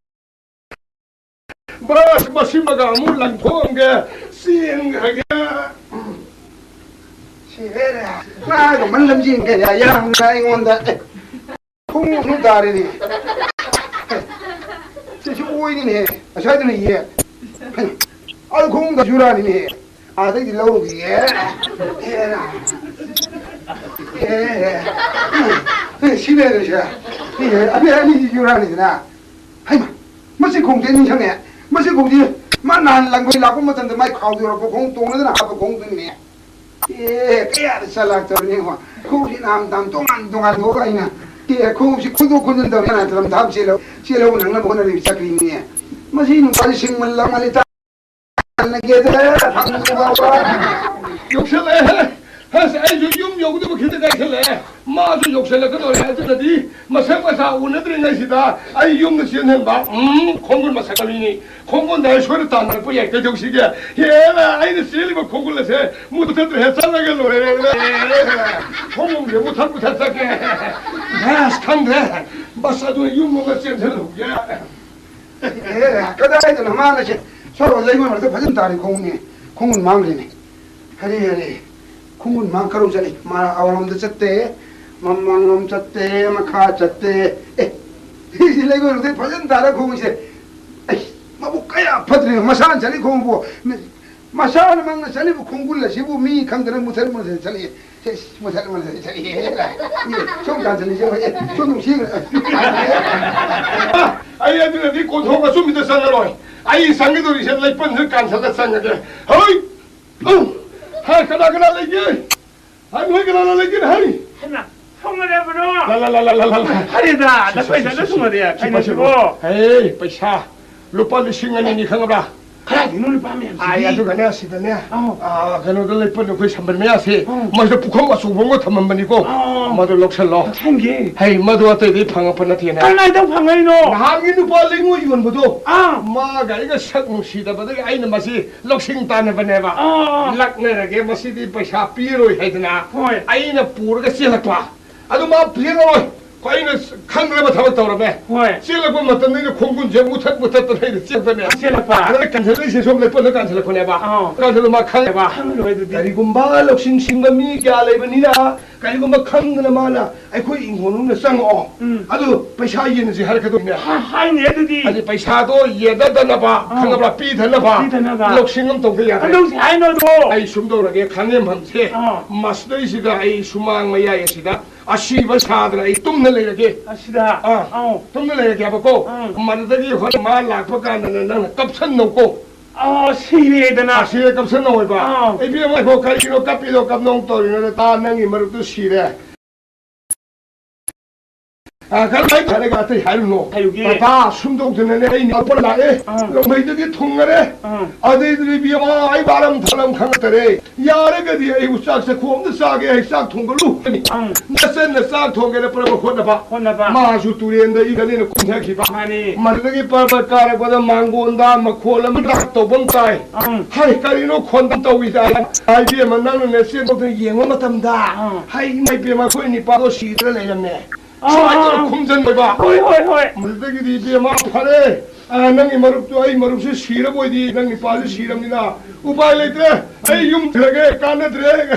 ꯕ꯭ꯔꯁ ꯃꯁꯤꯃꯒ ꯑꯃꯨꯛ ꯂꯪꯊꯣꯛꯑꯝꯒꯦ, ꯆꯦꯟꯈ꯭ꯔꯒꯦ꯫ ꯁꯤ ꯍꯦꯔꯦ꯫ ꯃꯥꯒ ꯃꯟ ꯂꯝꯖꯦꯟ ꯀꯌꯥ ꯌꯥꯝꯅ ꯑꯩꯉꯣꯟꯗ꯫ ꯑꯦ, ꯈꯣꯡꯎꯞ ꯇꯥꯔꯦꯅꯦ꯫ ꯑꯦ, ꯁꯤꯁꯨ ꯑꯣꯏꯅꯤꯅꯦ꯫ ꯉꯁꯥꯏꯗꯨꯅ ꯌꯦ꯫ ꯑꯗꯨ ꯈꯣꯡꯎꯞꯗ ꯖꯨꯔꯥꯅꯤꯅꯦ꯫ ꯑꯗꯩꯗꯤ ꯂꯧꯔꯨꯈꯤꯒꯦ꯫ ꯑꯦ, ꯑꯦ, ꯑꯦ, ꯁꯤ ꯂꯩꯔꯦꯁꯦ꯫ ꯑꯦ, ꯑꯅꯤ, ꯑꯅꯤꯗꯤ ꯌꯨꯔꯥꯅꯤꯗꯅ꯫ ꯍꯩꯃꯥ, ꯃꯁꯤ ꯈꯣꯡꯎꯞꯁꯦ ꯅꯤꯡꯁꯤꯡꯉꯦ꯫ ꯃꯁꯤ ꯈꯣꯡꯎꯞꯁꯤ ꯃꯥ ꯅꯍꯥꯟ ꯂꯪꯒꯣꯏ ꯂꯥꯛꯄ ꯃꯇꯝꯗ ꯃꯥꯏ ꯈꯥꯎ ꯌꯧꯔꯛꯄ ꯈꯣꯡꯎꯞ ꯇꯣꯡꯅꯗꯅ ꯍꯥꯞꯄ ꯈꯣꯡꯎꯞꯇꯨꯅꯤꯅꯦ꯫ ꯑꯦ, ꯀꯌꯥꯗ ꯆꯠꯂꯛꯇꯕꯅꯤ ꯌꯦꯡꯉꯣ꯫ ꯈꯣꯡꯎꯞꯁꯤ ꯅꯍꯥꯟ ꯃꯇꯝ ꯇꯣꯉꯥꯟ ꯇꯣꯉꯥꯟ ꯊꯣꯛꯑꯒ ꯑꯩꯅ, ꯑꯦ, ꯈꯣꯡꯎꯞꯁꯤ ꯈꯨꯗꯣꯛ ꯈꯨꯟꯖꯤꯟ ꯇꯧꯗꯅ ꯅꯠꯇ꯭ꯔ ꯊꯥꯞ ꯆꯦꯜꯂꯧ-, ꯆꯦꯜꯍꯧ ꯅꯪꯅꯕ ꯍꯣꯠꯅꯔꯤꯕ ꯆꯠꯈ꯭ꯔꯤꯅꯤꯅꯦ꯫ ꯃꯁꯤ ꯅꯨꯄꯥꯁꯤ ꯁꯤꯡꯃꯜ ꯂꯥꯡꯃꯜꯂꯤ꯫ ꯇꯥꯟꯅꯒꯦꯗ ꯐꯪꯗ꯭ꯔꯤ ꯐꯥꯎꯕ꯫ ꯌꯧꯁꯜꯂꯛꯑꯦ꯫ ꯑꯁ, ꯑꯩꯁꯨ ꯌꯨꯝ ꯌꯧꯒꯗꯕ ꯈꯤꯇ ꯉꯥꯏꯁꯜꯂꯛꯑꯦ꯫ ꯃꯥꯁꯨ ꯌꯧꯁꯜꯂꯛꯀꯗꯧꯔꯦ꯫ ꯑꯗꯨꯅꯗꯤ ꯃꯁꯛ ꯃꯁꯥ ꯎꯅꯗ꯭ꯔꯤꯉꯩꯁꯤꯗ ꯑꯩ ꯌꯨꯝꯗ ꯆꯦꯟꯍꯟꯕ꯫ ꯎꯝ, ꯈꯣꯡꯒꯨꯟ ꯃꯁꯛ ꯑꯅꯤꯅꯤ꯫ ꯈꯣꯡꯒꯨꯟꯗ ꯑꯩ ꯁꯣꯏꯗ ꯇꯥꯟꯅꯔꯛꯄ ꯌꯥꯏ꯫ ꯀꯩꯗꯧꯁꯤꯒꯦ? ꯍꯦꯔꯥ, ꯑꯩꯅ ꯆꯦꯜꯂꯤꯕ ꯈꯣꯡꯒꯨꯟ ꯑꯁꯦ ꯃꯨꯊꯠꯇ꯭ꯔꯦ, ꯆꯠꯂꯒ ꯂꯣꯏꯔꯦ꯫ ꯈꯣꯡꯒꯨꯟꯁꯦ ꯃꯨꯊꯠ ꯃꯨꯊꯠ ꯆꯠꯀꯦ꯫ ꯑꯁ, ꯈꯪꯗ꯭ꯔꯦ꯫ ꯕꯁ ꯑꯗꯨ ꯌꯨꯝ ꯑꯃ ꯆꯦꯟꯁꯤꯜꯍꯧꯒꯦ꯫ ꯑꯦ, ꯀꯗꯥꯏꯗꯅꯣ ꯃꯥꯅ ꯁꯦ-, ꯁꯣꯔꯣꯛ ꯂꯩꯃ ꯃꯔꯛꯇ ꯐꯖꯅ ꯇꯥꯔꯤ ꯈꯣꯡꯎꯞꯅꯦ꯫ ꯈꯣꯡꯎꯞ ꯃꯥꯡꯈ꯭ꯔꯦꯅꯦ꯫ ꯍꯔꯦ, ꯍꯔꯦ꯫ ꯈꯣꯡꯎꯞ ꯃꯥꯡ ꯀꯔꯣꯝ ꯆꯠꯂꯤ? ꯃꯥ ꯑꯋꯥꯡꯂꯣꯝꯗ ꯆꯠꯇꯦ, ꯃꯃꯥꯡꯂꯣꯝ ꯆꯠꯇꯦ, ꯃꯈꯥ ꯆꯠꯇꯦ꯫ ꯑꯦ, ꯁꯤ ꯂꯩꯃ ꯃꯔꯛꯇ ꯐꯖꯅ ꯇꯥꯔ ꯈꯣꯡꯎꯞꯁꯦ꯫ ꯑꯩ, ꯃꯕꯨꯛ ꯀꯌꯥ ꯐꯠꯇ꯭ꯔꯤꯅꯣ, ꯃꯁꯥꯅ ꯆꯠꯂꯤ ꯈꯣꯡꯎꯞꯄꯨ꯫ ꯃꯁꯥꯅ ꯃꯪꯅ ꯆꯠꯂꯤꯕ ꯈꯣꯡꯒꯨꯜ ꯑꯁꯤꯕꯨ ꯃꯤ ꯈꯪꯗꯅ ꯃꯨꯊꯠ ꯃꯨꯊꯠ ꯆꯠꯂꯤ꯫ ꯁꯦꯁ, ꯃꯨꯊꯠ ꯃꯨꯊꯠ ꯆꯠꯂꯤ꯫ ꯁꯣꯝ ꯇꯥꯟꯁꯤꯜꯂꯤꯁꯦ, ꯍꯣꯏ, ꯑꯦ, ꯁꯣꯝ ꯅꯨꯡꯁꯤꯈ꯭ꯔꯦ꯫ ꯑꯩ ꯑꯗꯨꯅꯗꯤ ꯀꯣꯟꯊꯣꯡ ꯑꯆꯨꯝꯕꯤꯗ ꯆꯪꯉꯔꯣꯏ꯫ ꯑꯩ ꯆꯪꯒꯗꯧꯔꯤꯁꯦ ꯂꯩꯄꯟꯁꯤꯗ ꯀꯥꯟꯁꯤꯜꯂ ꯆꯪꯉꯒꯦ꯫ ꯍꯣꯏ! ꯎꯝ! ꯍꯥ, ꯀꯅꯥ ꯀꯅꯥ ꯂꯩꯒꯦ? ꯍꯥ, ꯅꯣꯏ ꯀꯅꯥ ꯀꯅꯥ ꯂꯩꯒꯦ? ꯍꯥꯏ! ꯍꯩꯃꯥ, ꯁꯣꯝꯗ ꯂꯩꯕ꯭ꯔꯣ? ꯂꯥ, ꯂꯥ, ꯂꯥ, ꯂꯥ, ꯂꯥ, ꯂꯥ꯫ ꯑꯔꯦꯗꯥ, ꯁꯤ, ꯁꯤ, ꯅꯈꯣꯏꯗ ꯁꯤ, ꯁꯤ, ꯁꯤ꯫ ꯂꯣꯏꯁꯤꯜꯂꯦ꯫ ꯁꯤ, ꯀꯩꯅꯣ ꯁꯤ, ꯁꯤꯕꯣ? ꯍꯦ, ꯄꯩꯁꯥ ꯂꯨꯄꯥ ꯂꯤꯁꯤꯡ ꯑꯅꯤꯅꯤ, ꯈꯪꯉꯕ꯭ꯔꯥ? ꯀꯗꯥꯏꯗꯩꯅꯣ ꯂꯨꯄꯥ ꯃꯌꯥꯝꯁꯤꯗꯤ? ꯑꯥꯏ, ꯑꯗꯨꯒꯅꯦ, ꯁꯤꯗꯅꯦ, ꯑꯧ꯫ ꯑꯥ, ꯀꯩꯅꯣꯗ ꯂꯩꯄꯟ ꯑꯩꯈꯣꯏ ꯁꯝꯕꯜ ꯃꯌꯥꯁꯦ, ꯑꯧ꯫ ꯃꯁꯤꯗ ꯄꯨꯈꯝ ꯑꯆꯧꯕ ꯑꯃꯒ ꯊꯝꯃꯝꯕꯅꯤꯀꯣ꯫ ꯑꯧ꯫ ꯃꯗꯨ ꯂꯧꯁꯜꯂꯣ꯫ ꯂꯧꯁꯟꯒꯦ꯫ ꯍꯩ, ꯃꯗꯨ ꯑꯇꯩꯗꯤ ꯐꯪꯉꯛꯄ ꯅꯠꯇꯦꯅꯦ꯫ ꯀꯗꯥꯏꯗ ꯐꯪꯉꯛꯏꯅꯣ? ꯅꯍꯥꯟꯒꯤ ꯅꯨꯄꯥ ꯂꯩꯉꯣꯏ ꯌꯣꯟꯕꯗꯣ, ꯑꯥ꯫ ꯃꯥꯒ ꯑꯩꯒ ꯁꯛ ꯅꯨꯡꯁꯤꯗꯕꯗꯒꯤ ꯑꯩꯅ ꯃꯁꯤ ꯂꯧꯁꯤꯡ ꯇꯥꯟꯅꯕꯅꯦꯕ꯫ ꯑꯥ꯫ ꯂꯛꯅꯔꯒꯦ, ꯃꯁꯤꯗꯤ ꯄꯩꯁꯥ ꯄꯤꯔꯣꯏ ꯍꯥꯏꯗꯅ ꯍꯣꯏ꯫ ꯑꯩꯅ ꯄꯨꯔꯒ ꯆꯦꯜꯂꯛꯄ꯫ ꯑꯗꯨ ꯃꯥ ꯄꯤꯔꯛꯑꯣꯏ꯫ ꯑꯩꯅ ꯈꯪꯗ꯭ꯔꯕ ꯊꯕꯛ ꯇꯧꯔꯝꯃꯦ꯫ ꯍꯣꯏ꯫ ꯆꯦꯜꯂꯛꯄ ꯃꯇꯝꯗ ꯑꯩꯅ ꯈꯣꯡꯒꯨꯟꯁꯦ ꯃꯨꯊꯠ ꯃꯨꯊꯠꯇꯅ ꯑꯩꯅ ꯆꯦꯜꯂꯛꯄꯅꯦ꯫ ꯆꯦꯜꯂꯛꯄ꯫ ꯑꯗ ꯀꯥꯟꯁꯤꯜꯂꯛꯏꯁꯦ ꯁꯣꯝ ꯂꯩꯄꯣꯠꯅ ꯀꯥꯟꯁꯤꯜꯂꯛꯄꯅꯦꯕ꯫ ꯑꯥ꯫ ꯀꯥꯟꯁꯤꯜꯂ ꯃꯥ ꯈꯪꯉꯦꯕ꯫ ꯈꯪꯉꯔꯣꯏ ꯑꯗꯨꯗꯤ꯫ ꯀꯔꯤꯒꯨꯝꯕ ꯂꯧꯁꯤꯡ ꯁꯤꯡꯕ ꯃꯤ ꯀꯌꯥ ꯂꯩꯕꯅꯤꯅ ꯀꯔꯤꯒꯨꯝꯕ ꯈꯪꯗꯅ ꯃꯥꯅ ꯑꯩꯈꯣꯏ ꯏꯪꯈꯣꯜ ꯃꯅꯨꯡꯗ ꯆꯪꯉꯛꯑꯣ꯫ ꯎꯝ꯫ ꯑꯗꯨ ꯄꯩꯁꯥ ꯌꯦꯟꯅꯁꯤ ꯍꯥꯏꯔꯛꯀꯗꯣꯏꯅꯦ꯫ ꯍꯥ-, ꯍꯥꯏꯅꯦ ꯑꯗꯨꯗꯤ꯫ ꯑꯗꯨ ꯄꯩꯁꯥꯗꯣ ꯌꯦꯟꯅꯗꯅꯕ, ꯑꯥ꯫ ꯈꯪꯉꯕ꯭ꯔꯥ? ꯄꯤꯗꯅꯕ꯫ ꯄꯤꯗꯅꯕ꯫ ꯂꯧꯁꯤꯡ ꯑꯃ ꯇꯧꯗ ꯌꯥꯗ꯭ꯔꯦ꯫ ꯀꯝꯗꯧꯁꯤ ꯍꯥꯏꯅꯣ ꯑꯗꯨꯕꯣ? ꯑꯩ ꯁꯨꯝ ꯇꯧꯔꯒꯦ, ꯈꯥꯡꯉꯦꯝꯐꯝꯁꯦ ꯑꯥ꯫ ꯃꯁꯤꯗꯩꯁꯤꯗ ꯑꯩ ꯁꯨꯃꯥꯡ ꯃꯌꯥꯏ ꯑꯁꯤꯗ ꯑꯁꯤꯕ ꯁꯥꯗꯅ ꯑꯩ ꯇꯨꯝꯅ ꯂꯩꯔꯒꯦ꯫ ꯑꯁꯤꯗ? ꯑꯥ꯫ ꯑꯧ꯫ ꯇꯨꯝꯅ ꯂꯩꯔꯒꯦ ꯍꯥꯏꯕꯀꯣ꯫ ꯑꯥ꯫ ꯃꯗꯨꯗꯒꯤ ꯍꯣꯔꯦꯟ ꯃꯥ ꯂꯥꯛꯄ ꯀꯥꯟꯗꯅ ꯅꯪꯅ ꯀꯞꯁꯟꯅꯧꯀꯣ꯫ ꯑꯥ, ꯁꯤꯔꯦꯗꯅ꯫ ꯑꯁꯤꯗ ꯀꯞꯁꯟꯅꯧ ꯍꯥꯏꯕ꯫ ꯑꯥ꯫ ꯑꯩ ꯏꯕꯦꯝꯃ, ꯉꯥꯏꯈꯣ, ꯀꯔꯤꯒꯤꯅꯣ ꯀꯞꯄꯤꯗꯣ, ꯀꯞꯅꯣ ꯇꯧꯔꯤꯅꯣ? ꯇꯥ, ꯅꯪꯒꯤ ꯃꯔꯨꯞꯇꯨ ꯁꯤꯔꯦ꯫ ꯑꯥ, ꯀꯔꯝꯍꯥꯏꯅ ꯍꯥꯏꯔꯒ ꯑꯇꯩ ꯍꯥꯏꯔꯨꯅꯣ? ꯍꯥꯏꯔꯨꯒꯦ꯫ ꯇꯥ, ꯁꯨꯝ ꯇꯧꯗꯅꯅꯦ, ꯑꯩ ꯅꯥꯄ ꯂꯥꯛꯑꯦ꯫ ꯑꯥ꯫ ꯂꯧꯃꯩꯗꯒꯤ ꯊꯨꯡꯉꯔꯦ꯫ ꯑꯥ꯫ ꯑꯗꯩꯗꯤ ꯏꯕꯦꯝꯃ, ꯑꯩ ꯋꯥꯔꯝ ꯊꯥꯔꯝ ꯈꯪꯉꯛꯇꯔꯦ꯫ ꯌꯥꯔꯒꯗꯤ ꯑꯩꯕꯨ ꯆꯥꯛꯁꯦ ꯈꯣꯝꯗ ꯆꯥꯒꯦ, ꯑꯩ ꯆꯥꯛ ꯊꯣꯡꯒꯠꯂꯨ꯫ ꯑꯪ꯫ ꯅꯆꯟꯅ ꯆꯥꯛ ꯊꯣꯡꯒꯦꯅ ꯄ꯭ꯔꯕ ꯍꯣꯠꯅꯕ꯫ ꯍꯣꯠꯅꯕ꯫ ꯃꯥꯁꯨ ꯇꯨꯔꯦꯟꯗ ꯏꯔꯅꯦꯅ ꯀꯨꯝꯊꯈꯤꯕ꯫ ꯃꯥꯅꯤ꯫ ꯃꯗꯨꯗꯒꯤ ꯄ꯭ꯔꯕ ꯀꯥꯔꯛꯄꯗ ꯃꯥꯡꯒꯣꯟꯗ ꯃꯈꯣꯜ ꯑꯃ ꯇꯧꯕ ꯑꯃ ꯇꯥꯏ꯫ ꯑꯪ꯫ ꯍꯥꯏ, ꯀꯔꯤꯅꯣ ꯈꯣꯟꯗ ꯇꯧꯏꯗ? ꯍꯥꯏ, ꯏꯕꯦꯝꯃ, ꯅꯪꯅ ꯅꯆꯦꯟ ꯊꯣꯛꯇꯅ ꯌꯦꯡꯕ ꯃꯇꯝꯗ, ꯑꯪ꯫ ꯍꯥꯏ, ꯏꯃꯥ ꯏꯕꯦꯝꯃ, ꯑꯩꯈꯣꯏ ꯅꯤꯄꯥꯗꯣ ꯁꯤꯗꯅ ꯂꯩꯔꯝꯃꯦ꯫ ꯑꯥ, ꯁꯨꯃꯥꯏꯅ ꯇꯧꯔ ꯑꯥ, ꯑꯥ꯫ ꯈꯨꯝꯖꯟꯗꯣꯏꯕ꯫ ꯍꯣꯏ, ꯍꯣꯏ, ꯍꯣꯏ꯫ ꯃꯗꯨꯗꯒꯤꯗꯤ ꯏꯕꯦꯝꯃ, ꯐꯔꯦ꯫ ꯑ, ꯅꯪꯒꯤ ꯃꯔꯨꯞꯇꯨ, ꯑꯩ ꯃꯔꯨꯞꯁꯨ ꯁꯤꯔꯕꯣꯏꯗꯤ, ꯅꯪ ꯅꯤꯄꯥꯁꯨ ꯁꯤꯔꯕꯅꯤꯅ ꯎꯄꯥꯏ ꯂꯩꯇ꯭ꯔꯦ, ꯑꯩ ꯌꯨꯝ ꯊꯤꯔꯒꯦ, ꯀꯥꯟꯅꯗ꯭ꯔꯦ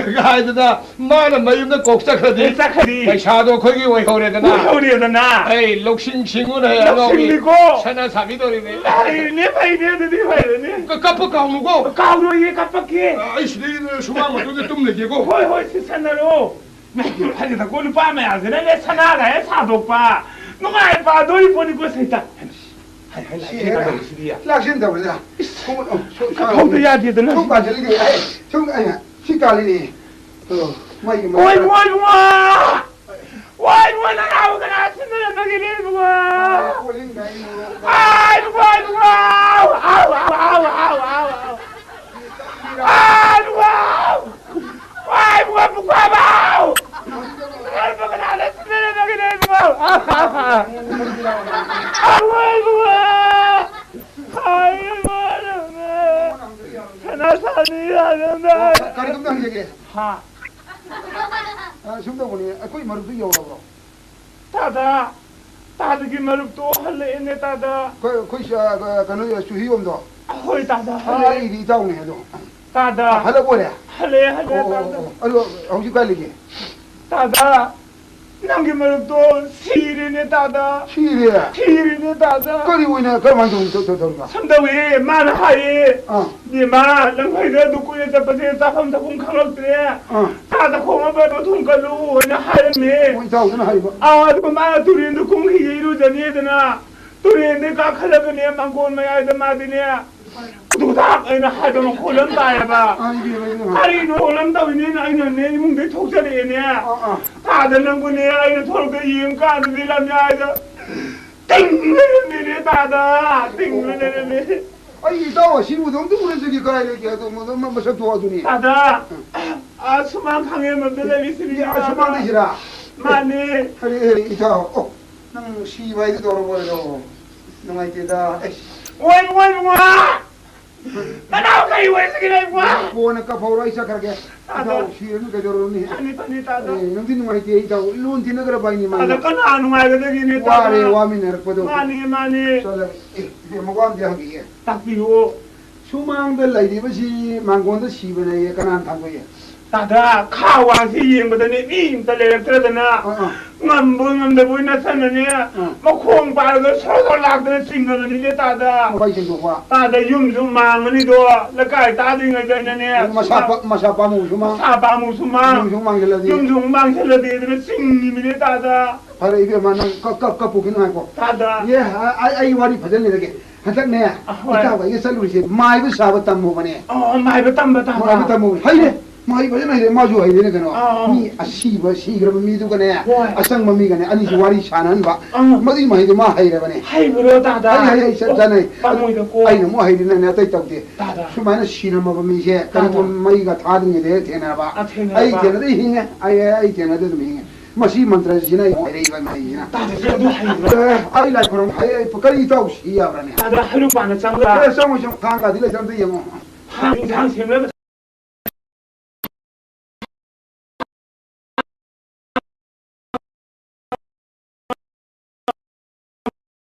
ꯍꯥꯏꯗꯅ ꯃꯥꯅ ꯃꯌꯨꯝꯗ ꯀꯣꯛ ꯆꯠꯈ꯭ꯔꯗꯤ, ꯑꯦ, ꯆꯠꯈ꯭ꯔꯗꯤ꯫ ꯄꯩꯁꯥꯗꯣ ꯑꯩꯈꯣꯏꯒꯤ ꯑꯣꯏꯍꯧꯔꯦꯗꯅ꯫ ꯑꯣꯏꯍꯧꯔꯦꯗꯅ꯫ ꯑꯩ ꯂꯧꯁꯤꯡ ꯁꯤꯡꯉꯨꯅꯦ, ꯑꯉꯥꯎꯕꯤ꯫ ꯂꯧꯁꯤꯡꯅꯤꯀꯣ꯫ ꯁꯅꯥ ꯁꯥꯕꯤ ꯇꯧꯔꯤꯅꯦ꯫ ꯐꯩꯅꯦ, ꯐꯩꯅꯦ, ꯑꯗꯨꯗꯤ ꯐꯩꯅꯦ꯫ ꯀ-, ꯀꯞꯄ ꯀꯥꯎꯅꯨꯀꯣ꯫ ꯀꯥꯎꯔꯣꯏꯌꯦ, ꯀꯞꯄꯛꯀꯦ꯫ ꯑ, ꯑꯩ ꯁꯤꯗꯩ ꯁꯨꯃꯥꯡ ꯃꯇꯣꯟꯗ ꯇꯨꯝ ꯂꯩꯒꯦꯀꯣ꯫ ꯍꯣꯏ, ꯍꯣꯏ, ꯁꯤ ꯁꯥꯟꯅꯔꯣ꯫ ꯐꯖꯅꯀꯣ, ꯅꯨꯄꯥ ꯃꯌꯥꯝꯁꯤꯅ ꯂꯦ ꯁꯅꯥꯒ ꯍꯦꯛ ꯁꯥꯗꯣꯛꯄ꯫ ꯅꯨꯡꯉꯥꯏ ꯄꯥꯗꯣꯔꯤ ꯄꯣꯠꯅꯤꯀꯣ, ꯁꯩꯇ꯫ ꯍꯥꯏ, ꯍꯥꯏ, ꯂꯥꯛꯑꯦ, ꯁꯤꯔꯦ꯫ ꯀꯩꯗꯧꯔꯤꯁꯤꯗꯤ? ꯂꯥꯛꯁꯤꯟꯗꯕꯁꯤꯗ꯫ ꯏꯁ, ꯁꯣꯝ, ꯁꯣꯝ, ꯁꯣꯝ, ꯀꯐꯧꯗ ꯌꯥꯗꯦꯗꯅ꯫ ꯁꯣꯝ ꯄꯥꯟꯁꯤꯜꯂꯤꯅꯦ꯫ ꯑꯩ, ꯁꯣꯝ, ꯑꯩꯅ ꯁꯤ ꯀꯥꯜꯂꯤꯅꯦ꯫ ꯑꯣ, ꯃꯩꯒꯤ ꯃꯩ꯫ ꯋꯥꯏ, ꯋꯥꯏ, ꯋꯥ! ꯋꯥꯏ, ꯋꯥ, ꯅꯅꯥꯎ ꯀꯅꯥ ꯁꯤꯟꯅꯔꯝꯃꯒꯦꯅꯦ, ꯏꯕꯨꯡꯉꯣ? ꯑꯣ, ꯀꯣꯜꯂꯤꯡ ꯒꯥꯏ ꯃꯣꯔꯣꯛ꯫ ꯑꯥꯏ, ꯏꯕꯨꯡꯉꯣ, ꯏꯕꯨꯡꯉꯣ! ꯑꯥꯎ, ꯑꯥꯎ, ꯑꯥꯎ, ꯑꯥꯎ, ꯑꯥꯎ, ꯑꯥꯎ, ꯑꯥꯎ! ꯑꯥꯏ, ꯏꯕꯨꯡꯉꯣ! ꯋꯥꯏ, ꯏꯕꯨꯡꯉꯣ, ꯄꯨꯈ꯭ꯔꯕꯥꯎ! ꯅꯅꯥꯎ ꯀꯅꯥ ꯁꯤꯟꯅꯔꯝꯃꯒꯦꯅꯦ, ꯏꯕꯨꯡꯉꯣ? ꯑꯥꯎ, ꯏꯕꯨꯡꯉꯣ! ꯑꯥꯏ, ꯏꯕꯨꯡꯉꯣ! ꯁꯅꯥ ꯁꯥꯅꯤ ꯌꯥꯗꯕ꯫ ꯀꯔꯤꯒꯨꯝꯕ ꯍꯪꯖꯒꯦ꯫ ꯍꯥ? ꯑ, ꯁꯨꯝ ꯇꯧꯕꯅꯤ, ꯑꯩꯈꯣꯏ ꯃꯔꯨꯞꯇꯨ ꯌꯧꯔꯕ꯭ꯔꯣ? ꯇꯥꯗ, ꯇꯥꯗꯒꯤ ꯃꯔꯨꯞꯇꯣ ꯍꯜꯂꯛꯑꯦꯅꯦ, ꯇꯥꯗ꯫ ꯑꯩꯈꯣꯏ, ꯑꯩꯈꯣꯏ ꯁ-, ꯑ, ꯀꯩꯅꯣ, ꯆꯨꯍꯤꯌꯣꯝꯗꯣ꯫ ꯍꯣꯏ, ꯇꯥꯗ, ꯑꯥ, ꯍꯜꯂꯛꯑꯦ꯫ ꯑꯩꯒꯤꯗꯤ ꯏꯇꯥꯎꯅꯦ ꯑꯗꯣ꯫ ꯇꯥꯗ꯫ ꯑꯥ, ꯍꯜꯂꯛꯑꯣꯔꯦ? ꯍꯜꯂꯛꯑꯦ, ꯍꯜꯂꯛꯑꯦ, ꯑꯣ, ꯑꯣ, ꯇꯥꯗ꯫ ꯑꯣ, ꯑꯣ꯫ ꯑꯗꯣ ꯍꯧꯖꯤꯛ ꯀꯥꯏ ꯂꯩꯒꯦ? ꯇꯥꯗ, ꯅꯪꯒꯤ ꯃꯔꯨꯞꯇꯣ ꯁꯤꯔꯦꯅꯦ, ꯇꯥꯗ꯫ ꯁꯤꯔꯦ? ꯁꯤꯔꯦꯅꯦ, ꯇꯥꯗ꯫ ꯀꯔꯤ ꯑꯣꯏꯅ, ꯀꯔꯝꯍꯥꯏꯅ ꯇꯧ-, ꯇꯧ-, ꯇꯧꯔꯤꯕ? ꯁꯨꯝ ꯇꯧꯋꯦ, ꯃꯥꯅ ꯍꯥꯏꯌꯦ꯫ ꯑꯥ꯫ ꯏꯕꯦꯝꯃ, ꯂꯝꯈꯩꯗ ꯑꯗꯨ ꯀꯨꯏꯅ ꯆꯠꯄꯁꯦ ꯆꯥꯐꯝ ꯊꯛꯐꯝ ꯈꯪꯂꯛꯇ꯭ꯔꯦ꯫ ꯑꯥ꯫ ꯆꯥꯗ ꯈꯣꯡ ꯑꯃ ꯊꯨꯝ ꯀꯜꯂꯨ ꯍꯥꯏꯅ ꯍꯥꯏꯔꯝꯃꯦ꯫ ꯑꯣ, ꯏꯇꯥꯎꯗꯨꯅ ꯍꯥꯏꯕ? ꯑꯥ, ꯑꯗꯨꯒ ꯃꯥꯅ ꯇꯨꯔꯦꯟꯗ ꯀꯨꯝꯈꯤꯒꯦ ꯏꯔꯨꯖꯅꯤꯗꯅ꯫ ꯇꯨꯔꯦꯟꯗꯩ ꯀꯥꯈꯠꯂꯒꯅꯦ, ꯃꯥꯡꯒꯣꯟ ꯃꯌꯥꯏꯗ ꯃꯥꯗꯤꯅꯦ, ꯈꯨꯗꯨꯗꯥꯛ ꯑꯩꯅ ꯍꯥꯏꯕ ꯃꯈꯣꯜ ꯑꯃ ꯇꯥꯏꯌꯦꯕ꯫ ꯑꯥ, ꯏꯕꯦꯝꯃ, ꯏꯕꯦꯝꯃ꯫ ꯀꯔꯤꯅꯣ ꯈꯣꯜ ꯑꯃ ꯇꯧꯔꯤꯅꯦꯅ ꯑꯩꯅꯅꯦ, ꯏꯃꯨꯡꯗꯩ ꯊꯣꯛꯆꯔꯛꯑꯦꯅꯦ꯫ ꯑꯥ, ꯑꯥ꯫ ꯇꯥꯗ ꯅꯪꯕꯨꯅꯦ, ꯑꯩꯅ ꯊꯣꯛꯂꯛꯇ ꯌꯦꯡꯀꯥꯟꯗꯗꯤ ꯂꯝꯌꯥꯏꯗ ꯇꯤꯡ ꯂꯩꯔꯝꯃꯦꯅꯦ, ꯇꯥꯗ꯫ ꯇꯤꯡ ꯂꯩꯔꯝꯃꯦ꯫ ꯑꯩ ꯏꯇꯥꯎ ꯑꯁꯤꯕꯨꯗꯣ ꯑꯝꯇ ꯎꯅꯖꯒꯦ, ꯀꯗꯥꯏ ꯂꯩꯒꯦ? ꯑꯗꯣ ꯃ-, ꯃ-, ꯃꯁꯛꯇꯣ ꯑꯗꯨꯅꯤ꯫ ꯇꯥꯗ, ꯎꯝ꯫ ꯑꯥ, ꯁꯨꯃꯥꯡ ꯈꯥꯡꯉꯦꯟ ꯃꯔꯛꯇ ꯂꯩꯔꯤꯁꯤꯅꯤ, ꯏ, ꯑꯥ, ꯇꯥꯗ꯫ ꯁꯨꯃꯥꯡꯗꯩꯁꯤꯔꯥ? ꯃꯥꯅꯦ꯫ ꯑꯔꯦ, ꯑꯔꯦ, ꯏꯇꯥꯎ꯫ ꯑꯣ, ꯅꯪ ꯁꯤꯕ ꯍꯥꯏꯗꯨ ꯇꯧꯔꯕꯣ ꯑꯗꯣ? ꯅꯨꯡꯉꯥꯏꯇꯦꯗ꯫ ꯑꯩꯁ꯫ ꯑꯣꯏ, ꯑꯣꯏ, ꯏꯕꯨꯡꯉꯣ! ꯅꯅꯥꯎ ꯀꯔꯤ ꯑꯣꯏꯔꯤꯁꯤꯒꯦ, ꯏꯕꯨꯡꯉꯣ? ꯀꯣꯟꯅ ꯀꯥꯞꯍꯧꯔꯣ, ꯑꯩ ꯆꯠꯈ꯭ꯔꯒꯦ꯫ ꯇꯥꯗ꯫ ꯏꯇꯥꯎ ꯁꯤꯔꯅꯨ ꯀꯩꯗꯧꯔꯨꯅꯤ? ꯐꯅꯤ, ꯐꯅꯤ, ꯇꯥꯗ꯫ ꯑꯦ, ꯅꯨꯡꯗꯤ ꯅꯨꯡꯉꯥꯏꯇꯦ, ꯏꯇꯥꯎ꯫ ꯂꯣꯟ ꯊꯤꯟꯅꯈ꯭ꯔꯕ ꯍꯥꯏꯅꯤ ꯃꯥꯅ꯫ ꯇꯥꯗ, ꯀꯅꯥ ꯅꯨꯡꯉꯥꯏꯒꯗꯒꯦꯅꯦ, ꯇꯥꯗ? ꯋꯥꯔꯦ, ꯋꯥꯃꯤꯟꯅꯔꯛꯄꯗꯣ꯫ ꯃꯥꯅꯤ, ꯃꯥꯅꯤ꯫ ꯆꯠꯂꯒꯦ꯫ ꯑꯦ, ꯏꯕꯦꯝꯃ, ꯋꯥ ꯑꯝꯇ ꯍꯪꯈꯤꯒꯦ꯫ ꯇꯥꯛꯄꯤꯌꯨ꯫ ꯁꯨꯃꯥꯡꯗ ꯂꯩꯔꯤꯕꯁꯤ ꯃꯥꯡꯒꯣꯟꯗ ꯁꯤꯕꯅꯦꯌꯦ, ꯀꯅꯥꯅ ꯊꯥꯡꯗꯣꯛꯏ? ꯇꯥꯗ, ꯈꯥ ꯋꯥꯡꯁꯤ ꯌꯦꯡꯕꯗꯅꯦ ꯃꯤ ꯑꯝꯇ ꯂꯩꯔꯛꯇ꯭ꯔꯗꯅ, ꯑꯥ, ꯑꯥ꯫ ꯉꯝꯕꯣꯏ ꯉꯝꯗꯕꯣꯏ ꯅꯠꯇꯅꯅꯦ, ꯑꯥ꯫ ꯃꯈꯣꯡ ꯄꯥꯏꯔꯒ ꯁꯣꯔ ꯁꯣꯔ ꯂꯥꯛꯇꯅ ꯆꯤꯡꯉꯕꯅꯤꯅꯦ, ꯇꯥꯗ꯫ ꯃꯈꯣꯏ ꯆꯤꯡꯊꯣꯛꯄ꯫ ꯇꯥꯗ, ꯌꯨꯝꯁꯨ ꯃꯥꯡꯉꯅꯤꯗꯣ, ꯂꯩꯀꯥꯏ ꯇꯥꯗ꯭ꯔꯤꯉꯩꯗꯅꯦ꯫ ꯃꯁꯥ ꯄꯥ-, ꯃꯁꯥ ꯄꯥꯝꯃꯨꯕꯁꯨ ꯃꯥꯡ-, ꯃꯁꯥ ꯄꯥꯝꯃꯨꯕꯁꯨ ꯃꯥꯡ-, ꯌꯨꯝꯁꯨ ꯃꯥꯡꯁꯤꯜꯂꯗꯤ꯫ ꯌꯨꯝꯁꯨ ꯑꯃꯨꯛ ꯃꯥꯡꯁꯤꯜꯂꯗꯤ ꯑꯗꯨꯅ ꯆꯤꯡꯉꯤꯃꯤꯅꯦ, ꯇꯥꯗ꯫ ꯐꯔꯦ ꯏꯕꯦꯝꯃ, ꯅꯪ ꯀꯞ-, ꯀꯞ-, ꯀꯞꯄꯨꯈꯤꯅꯨ, ꯉꯥꯏꯈꯣ꯫ ꯇꯥꯗ꯫ ꯑꯦ, ꯑ-, ꯑꯩ, ꯑꯩ ꯋꯥꯔꯤ ꯐꯖꯅ ꯂꯤꯔꯒꯦ꯫ ꯍꯟꯗꯛꯅꯦ, ꯑꯍꯣꯏ꯫ ꯏꯇꯥꯎ ꯑꯩꯒ ꯆꯠꯂꯨꯔꯤꯁꯦ ꯃꯥꯏꯕ ꯁꯥꯕ ꯇꯝꯃꯨꯕꯅꯦ꯫ ꯑꯣ, ꯃꯥꯏꯕ ꯇꯝꯕ, ꯇꯝꯕ꯫ ꯃꯥꯏꯕ ꯇꯝꯃꯨꯕꯅꯦ꯫ ꯍꯩꯔꯦ꯫ ꯃꯥꯏꯕ ꯐꯖꯅ ꯍꯩꯔꯦ꯫ ꯃꯥꯁꯨ ꯍꯩꯔꯦꯅꯦ ꯀꯩꯅꯣ꯫ ꯑꯥ, ꯑꯥ꯫ ꯃꯤ ꯑꯁꯤꯕ, ꯁꯤꯈ꯭ꯔꯕ ꯃꯤꯗꯨꯒꯅꯦ, ꯍꯣꯏ꯫ ꯑꯆꯪꯕ ꯃꯤꯒꯅꯦ ꯑꯅꯤꯁꯤ ꯋꯥꯔꯤ ꯁꯥꯟꯅꯍꯟꯕ꯫ ꯑꯥ꯫ ꯃꯗꯨꯒꯤ ꯃꯍꯩꯗꯣ ꯃꯥ ꯍꯩꯔꯕꯅꯦ꯫ ꯍꯩꯕ꯭ꯔꯣ, ꯇꯥꯗ? ꯍꯩ, ꯍꯩ, ꯍꯩ, ꯆꯞ ꯑꯣ, ꯆꯥꯅꯩ꯫ ꯄꯥꯝꯃꯣꯏꯗꯀꯣ꯫ ꯑꯩꯅ ꯑꯃꯨꯛ ꯍꯩꯔꯤꯅꯅꯦ ꯑꯇꯩ ꯇꯧꯗꯦ꯫ ꯇꯥꯗ꯫ ꯁꯨꯃꯥꯏꯅ ꯁꯤꯔꯝꯃꯕ ꯃꯤꯁꯦ ꯀꯔꯤꯒꯨꯝꯕ ꯇꯥꯗ꯫ ꯃꯩꯒ ꯊꯥꯗ꯭ꯔꯤꯉꯩꯗ ꯍꯦꯛ ꯊꯦꯡꯅꯔꯕ꯫ ꯑꯥ, ꯊꯦꯡꯅꯔꯕ꯫ ꯑꯩ ꯊꯦꯡꯅꯗꯤ ꯍꯤꯡꯉꯦ꯫ ꯑꯩ, ꯑꯩ ꯊꯦꯡꯅꯗꯤ ꯑꯗꯨꯝ ꯍꯤꯡꯉꯦ꯫ ꯃꯁꯤ ꯃꯟꯇ꯭ꯔꯁꯤꯅ ꯑꯩ ꯍꯩꯔꯛꯏꯕ ꯃꯍꯩꯁꯤꯅ꯫ ꯇꯥꯗ, ꯑꯗꯨ ꯍꯩꯕ꯭ꯔꯥ? ꯑꯦ, ꯑꯩ ꯂꯥꯏ ꯈꯨꯔꯨꯝ, ꯑꯩ, ꯑꯩ ꯀꯔꯤ ꯏꯇꯥꯎ ꯁꯤ ꯌꯥꯕ꯭ꯔꯥꯅꯦ? ꯇꯥꯗ, ꯍꯩꯔꯨꯛ ꯄꯥꯟꯗ ꯆꯪꯕ꯭ꯔꯥ? ꯑꯦ, ꯆꯪꯉꯣꯏ, ꯆꯪꯉꯣꯏ, ꯊꯥꯡꯒꯗꯤ ꯂꯩꯇ꯭ꯔ ꯑꯝꯇ ꯌꯦꯡꯉꯣ꯫ ꯍꯥ, ꯏꯟꯁꯥꯡ ꯁꯦꯝꯅꯕ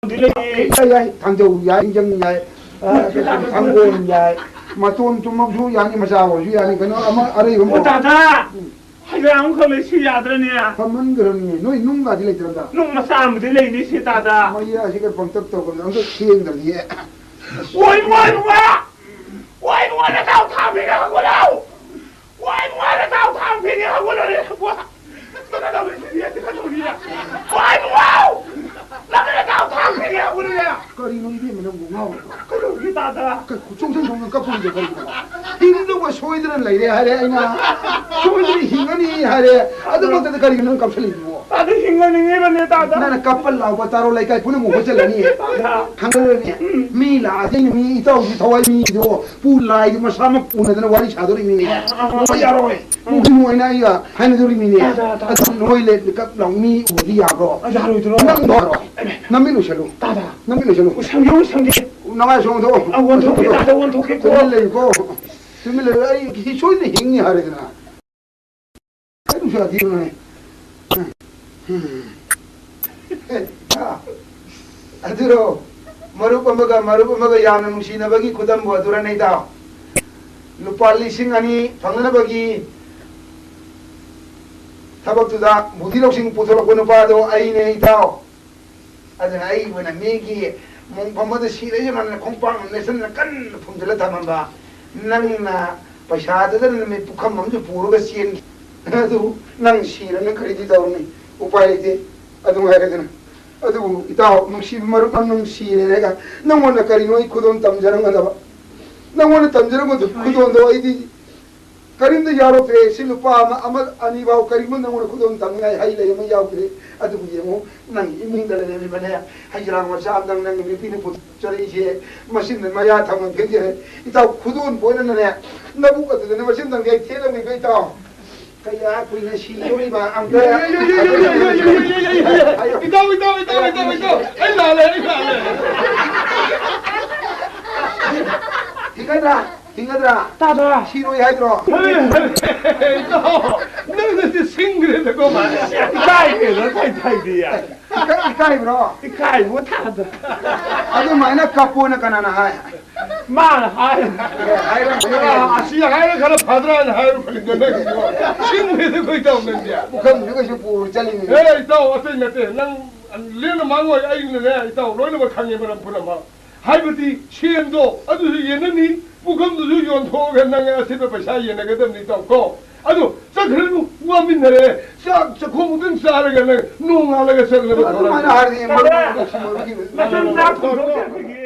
ꯂꯩꯌꯦ꯫ ꯌꯥꯏ, ꯌꯥꯏ, ꯊꯥꯡꯖꯧ ꯌꯥꯏ, ꯏꯟꯖꯪ ꯌꯥꯏ, ꯑ, ꯊꯥꯡꯒꯣꯟ ꯌꯥꯏ, ꯃꯇꯣꯟ ꯆꯨꯝꯃꯛꯁꯨ ꯌꯥꯅꯤ, ꯃꯆꯥ ꯑꯣꯏꯔꯁꯨ ꯌꯥꯅꯤ, ꯀꯩꯅꯣ ꯑꯃ ꯑꯔꯩꯕ ꯑꯃ꯫ ꯑꯣ, ꯇꯥꯗ! ꯎꯝ꯫ ꯍꯩꯔꯥꯡ ꯑꯃꯈꯛ ꯂꯩꯁꯤ ꯌꯥꯗ꯭ꯔꯅꯦ? ꯐꯝꯍꯟꯈ꯭ꯔꯕꯅꯦ꯫ ꯅꯣꯏ ꯅꯨꯡꯒꯗꯤ ꯂꯩꯇ꯭ꯔꯕ? ꯅꯨꯡ ꯃꯆꯥ ꯑꯃꯗꯤ ꯂꯩꯅꯤ ꯁꯤ ꯇꯥꯗ꯫ ꯃꯌꯥꯁꯤꯒ ꯄꯪꯇꯞ ꯇꯧꯒꯅꯤ, ꯑꯝꯇ ꯊꯦꯡꯗ꯭ꯔꯗꯤ꯫ ꯑꯣꯏ, ꯑꯣꯏ, ꯑꯣꯏ! ꯑꯣꯏ, ꯑꯣꯏ, ꯅꯇꯥꯎ ꯊꯥꯡ ꯄꯤꯒꯦ ꯍꯧꯒꯠꯂꯣ! ꯑꯣꯏ, ꯑꯣꯏ, ꯅꯇꯥꯎ ꯊꯥꯡ ꯄꯤꯒꯦ ꯍꯧꯒꯠꯂꯣꯅꯦ! ꯋꯥ! ꯅꯪ ꯀꯩꯗꯧꯔꯤꯁꯤꯗꯤ? ꯑꯩ ꯀꯩꯗꯧꯔꯤ? ꯑꯣꯏ, ꯑꯣꯏ! ꯅꯪ ꯅꯇꯥꯎ ꯊꯥꯡ ꯄꯤꯒꯦ ꯍꯧꯒꯠꯂꯣꯅꯦ! ꯀꯔꯤꯅꯣ ꯏꯕꯦꯝꯃ ꯅꯪꯕꯨ ꯉꯥꯎꯔꯕꯣ? ꯀꯩꯗꯧꯔꯤ ꯇꯥꯗ? ꯀꯩ ꯆꯣꯡꯁꯟ ꯆꯣꯡꯁꯟ ꯀꯞꯄꯨꯔꯤꯗꯣ ꯀꯔꯤꯒꯤꯅꯣ? ꯍꯤꯡꯗꯧꯕ ꯁꯣꯏꯗꯅ ꯂꯩꯔꯦ ꯍꯥꯏꯔꯦ ꯑꯩꯅ꯫ ꯁꯣꯏꯗꯅ ꯍꯤꯡꯉꯅꯤ ꯍꯥꯏꯔꯦ꯫ ꯑꯗꯨꯃꯛꯇꯗ ꯀꯔꯤꯒꯤꯅꯣ ꯅꯪ ꯀꯞꯁꯜꯂꯤꯗꯨꯕꯣ? ꯇꯥꯗ ꯍꯤꯡꯉꯅꯤꯡꯉꯤꯕꯅꯦ ꯇꯥꯗ꯫ ꯅꯪꯅ ꯀꯞꯄ ꯂꯥꯎꯕ ꯇꯥꯔꯣ ꯂꯩꯀꯥꯏ ꯄꯨꯝꯅꯃꯛ ꯍꯣꯠꯆꯜꯂꯅꯤ꯫ ꯇꯥꯗ꯫ ꯈꯪꯒꯗ꯭ꯔꯅꯦ? ꯎꯝ꯫ ꯃꯤ ꯂꯥꯛꯑꯗꯤ ꯑꯩꯅ ꯃꯤ ꯏꯇꯥꯎꯒꯤ ꯊꯋꯥꯏ ꯃꯤꯗꯣ ꯄꯨ ꯂꯥꯏꯗꯨ ꯃꯁꯥꯃꯛ ꯎꯅꯗꯅ ꯋꯥꯔꯤ ꯁꯥꯗꯣꯔꯤꯃꯤꯅꯦ꯫ ꯑꯥ, ꯑꯥ, ꯑꯥ꯫ ꯍꯣꯏ, ꯌꯥꯔꯣꯏ꯫ ꯃꯨꯛꯀꯤ ꯃꯣꯏꯅ ꯑꯩꯒ ꯍꯥꯏꯅꯗꯣꯔꯤꯃꯤꯅꯦ꯫ ꯇꯥꯗ, ꯇꯥꯗ꯫ ꯑꯗꯨ ꯅꯣꯏ ꯂꯦꯞ ꯀꯞ ꯂꯥꯎ ꯃꯤ ꯎꯔꯗꯤ ꯌꯥꯕ꯭ꯔꯣ? ꯑꯥ, ꯌꯥꯔꯣꯏꯗ꯭ꯔꯣ? ꯅꯪ ꯌꯥꯔꯣꯏ꯫ ꯅꯃꯤꯠ ꯎꯏꯁꯜꯂꯨ꯫ ꯇꯥꯗ꯫ ꯅꯃꯤꯠ ꯎꯏꯁꯜꯂꯨ꯫ ꯎꯏꯁꯜꯒꯦ, ꯎꯏꯁꯜꯒꯦ꯫ ꯅꯃꯥꯏ ꯁꯣꯝꯗꯣ꯫ ꯑꯥ, ꯑꯣꯟꯊꯣꯛꯀꯦ, ꯇꯥꯗ, ꯑꯣꯟꯊꯣꯛꯀꯦꯀꯣ꯫ ꯇꯨꯃꯤꯟ ꯂꯩꯌꯨꯀꯣ꯫ ꯇꯨꯃꯤꯟ ꯂꯩꯌꯨ꯫ ꯑꯩ ꯁꯤ ꯁꯣꯏꯗꯅ ꯍꯤꯡꯅꯤ ꯍꯥꯏꯔꯦꯗꯅ꯫ ꯀꯩꯅꯣ ꯁꯥꯊꯤꯕꯅꯣꯍꯦ? ꯑꯗꯨꯔꯣ, ꯃꯔꯨꯞ ꯑꯃꯒ ꯃꯔꯨꯞ ꯑꯃꯒ ꯌꯥꯝꯅ ꯅꯨꯡꯁꯤꯅꯕꯒꯤ ꯈꯨꯗꯝꯕꯨ ꯑꯗꯨꯔꯅꯦ, ꯏꯇꯥꯎ? ꯂꯨꯄꯥ ꯂꯤꯁꯤꯡ ꯑꯅꯤ ꯐꯪꯅꯅꯕꯒꯤ ꯊꯕꯛꯇꯨꯗ ꯕꯨꯙꯤ ꯂꯧꯁꯤꯡ ꯄꯨꯊꯣꯔꯛꯄ ꯅꯨꯄꯥꯗꯣ ꯑꯩꯅꯦ, ꯏꯇꯥꯎ꯫ ꯑꯗꯨꯅ ꯑꯩꯕꯨꯅ ꯃꯤꯒꯤ ꯃꯣꯡꯐꯝ ꯑꯗꯨ ꯁꯤꯔꯁꯨ ꯉꯟꯅ ꯈꯣꯡꯄꯥꯛꯅ ꯅꯦꯠꯁꯟꯗꯅ ꯀꯟꯅ ꯐꯨꯝꯖꯤꯜꯂ ꯊꯝꯃꯝꯕ, ꯅꯪꯅ ꯄꯩꯁꯥꯗꯨꯗ ꯅꯨꯃꯤꯠ ꯄꯨꯈꯝ ꯑꯃꯁꯨ ꯄꯨꯔꯒ ꯆꯦꯟꯈꯤ꯫ ꯑꯗꯨ ꯅꯪ ꯁꯤꯔꯒ ꯀꯔꯤꯗꯤ ꯇꯧꯔꯨꯅꯤ? ꯎꯄꯥꯏ ꯂꯩꯇꯦ꯫ ꯑꯗꯨ ꯍꯥꯏꯔꯗꯅ꯫ ꯑꯗꯨꯕꯨ ꯏꯇꯥꯎ, ꯅꯨꯡꯁꯤꯕ ꯃꯔꯨꯞ ꯑꯃ ꯅꯨꯡꯁꯤꯔꯦꯒ ꯅꯪꯉꯣꯟꯗ ꯀꯔꯤꯅꯣ ꯑꯩ ꯈꯨꯗꯣꯜ ꯇꯝꯖꯔꯝꯒꯗꯕ? ꯅꯪꯉꯣꯟꯗ ꯇꯝꯖꯔꯝꯕꯗꯨ ꯈꯨꯗꯣꯜꯗꯣ ꯑꯩꯗꯤ ꯀꯔꯤꯝꯇ ꯌꯥꯎꯔꯛꯇ꯭ꯔꯦ꯫ ꯁꯤ ꯂꯨꯄꯥ ꯑꯃ, ꯑꯃ, ꯑꯅꯤ ꯐꯥꯎ ꯀꯔꯤꯒꯨꯝꯕ ꯅꯪꯉꯣꯟꯗ ꯈꯨꯗꯣꯜ ꯇꯝꯅꯤꯡꯉꯥꯏ ꯍꯩ ꯂꯩ ꯑꯃ ꯌꯥꯎꯗ꯭ꯔꯦ꯫ ꯑꯗꯨꯕꯨ ꯌꯦꯡꯉꯨ, ꯅꯪꯒꯤ ꯏꯃꯨꯡꯗ ꯂꯩꯔꯝꯃꯤꯕꯅꯦ, ꯍꯩꯖꯔꯥꯡ ꯃꯆꯥ ꯑꯃꯗꯪ ꯅꯪꯒꯤ ꯅꯨꯄꯤꯅ ꯄꯨꯊꯣꯛꯆꯔꯛꯏꯁꯦ, ꯃꯁꯤꯅ ꯃꯌꯥ ꯊꯝꯃꯝꯒꯦ꯫ ꯏꯇꯥꯎ, ꯈꯨꯗꯣꯜ ꯄꯣꯠꯅꯅꯦ, ꯅꯕꯨꯛ ꯑꯗꯨꯗꯅꯦ ꯃꯁꯤꯝꯗꯪꯗꯤ ꯑꯩ ꯊꯦꯠꯂꯝꯃꯤꯕ, ꯏꯇꯥꯎ꯫ ꯀꯌꯥ ꯀꯨꯏꯅ ꯁꯤꯗꯣꯔꯤꯕ ꯑꯝꯇ ꯍꯥꯏꯌꯨ꯫ ꯏꯇꯥꯎ, ꯏꯇꯥꯎ, ꯏꯇꯥꯎ, ꯏꯇꯥꯎ, ꯏꯇꯥꯎ, ꯑꯩ ꯂꯥꯜꯂꯦ, ꯑꯩ ꯂꯥꯜꯂꯦ꯫ ꯍꯤꯡꯒꯗ꯭ꯔꯥ? ꯍꯤꯡꯒꯗ꯭ꯔꯥ? ꯇꯥꯗ꯭ꯔꯥ? ꯁꯤꯔꯣꯏ ꯍꯥꯏꯗ꯭ꯔꯣ? ꯏꯇꯥꯎ, ꯅꯪꯅꯗꯤ ꯁꯤꯡꯈ꯭ꯔꯦꯗꯀꯣ, ꯃꯥ꯫ ꯏꯀꯥꯏꯈ꯭ꯔꯦꯗ, ꯊꯥꯏ ꯊꯥꯏꯗꯤ꯫ ꯏꯀꯥꯏ- ꯏꯀꯥꯏꯕ꯭ꯔꯣ? ꯏꯀꯥꯏꯕ ꯊꯥꯗ꯫ ꯑꯗꯨꯃꯥꯏꯅ ꯀꯞꯄꯣꯅ ꯀꯅꯥꯅ ꯍꯥꯏ? ꯃꯥꯅ ꯍꯥꯏ꯫ ꯑꯦ, ꯍꯥꯏꯔꯝꯒꯅꯤ꯫ ꯑꯁꯤ ꯍꯥꯏꯔ ꯈꯔ ꯐꯗ꯭ꯔꯥꯅ ꯍꯥꯏꯔꯨ ꯈꯜꯂꯤꯗ ꯅꯪ꯫ ꯁꯤꯡꯕꯗ ꯑꯩꯈꯣꯏ ꯇꯧ ꯅꯪꯗꯤ꯫ ꯄꯨꯈꯝꯁꯨ ꯀꯩꯁꯨ ꯄꯨꯔ ꯆꯠꯂꯤꯅꯤ꯫ ꯑꯦ, ꯏꯇꯥꯎ, ꯑꯇꯩ ꯅꯠꯇꯦ꯫ ꯅꯪ ꯂꯦꯝꯅ ꯃꯥꯡꯉꯣꯏ꯫ ꯑꯩꯅꯅꯦ, ꯏꯇꯥꯎ, ꯂꯣꯏꯅꯃꯛ ꯈꯪꯉꯦ, ꯃꯔꯝ ꯄꯨꯝꯅꯃꯛ꯫ ꯍꯥꯏꯕꯗꯤ ꯁꯦꯟꯗꯣ ꯑꯗꯨꯁꯨ ꯌꯦꯟꯅꯅꯤ, ꯄꯨꯈꯝꯗꯨꯁꯨ ꯌꯣꯟꯊꯣꯛꯑꯒ ꯅꯪ ꯑꯁꯤꯠꯄ ꯄꯩꯁꯥ ꯌꯦꯟꯅꯒꯗꯕꯅꯤ, ꯏꯇꯥꯎ, ꯀꯣ꯫ ꯑꯗꯨ ꯆꯠꯈ꯭ꯔꯅꯨ, ꯋꯥꯃꯤꯟꯅꯔꯦ꯫ ꯆꯥꯛ ꯆꯥꯛꯈꯣꯝ ꯑꯃꯨꯛꯇꯪ ꯆꯥꯔꯒ ꯅꯪ ꯅꯣꯡꯉꯥꯜꯂꯒ ꯆꯠꯅꯕ ꯑꯗꯨꯃꯥꯏꯅ ꯊꯧꯔꯥꯡ ꯍꯥꯏꯔꯗꯤ ꯃꯔꯨꯞ ꯅꯨꯡꯁꯤ ꯃꯔꯨꯞꯀꯤ ꯃꯆꯤꯟ ꯃꯅꯥꯎ ꯐꯣꯡꯗꯣꯛꯇꯕꯒꯤ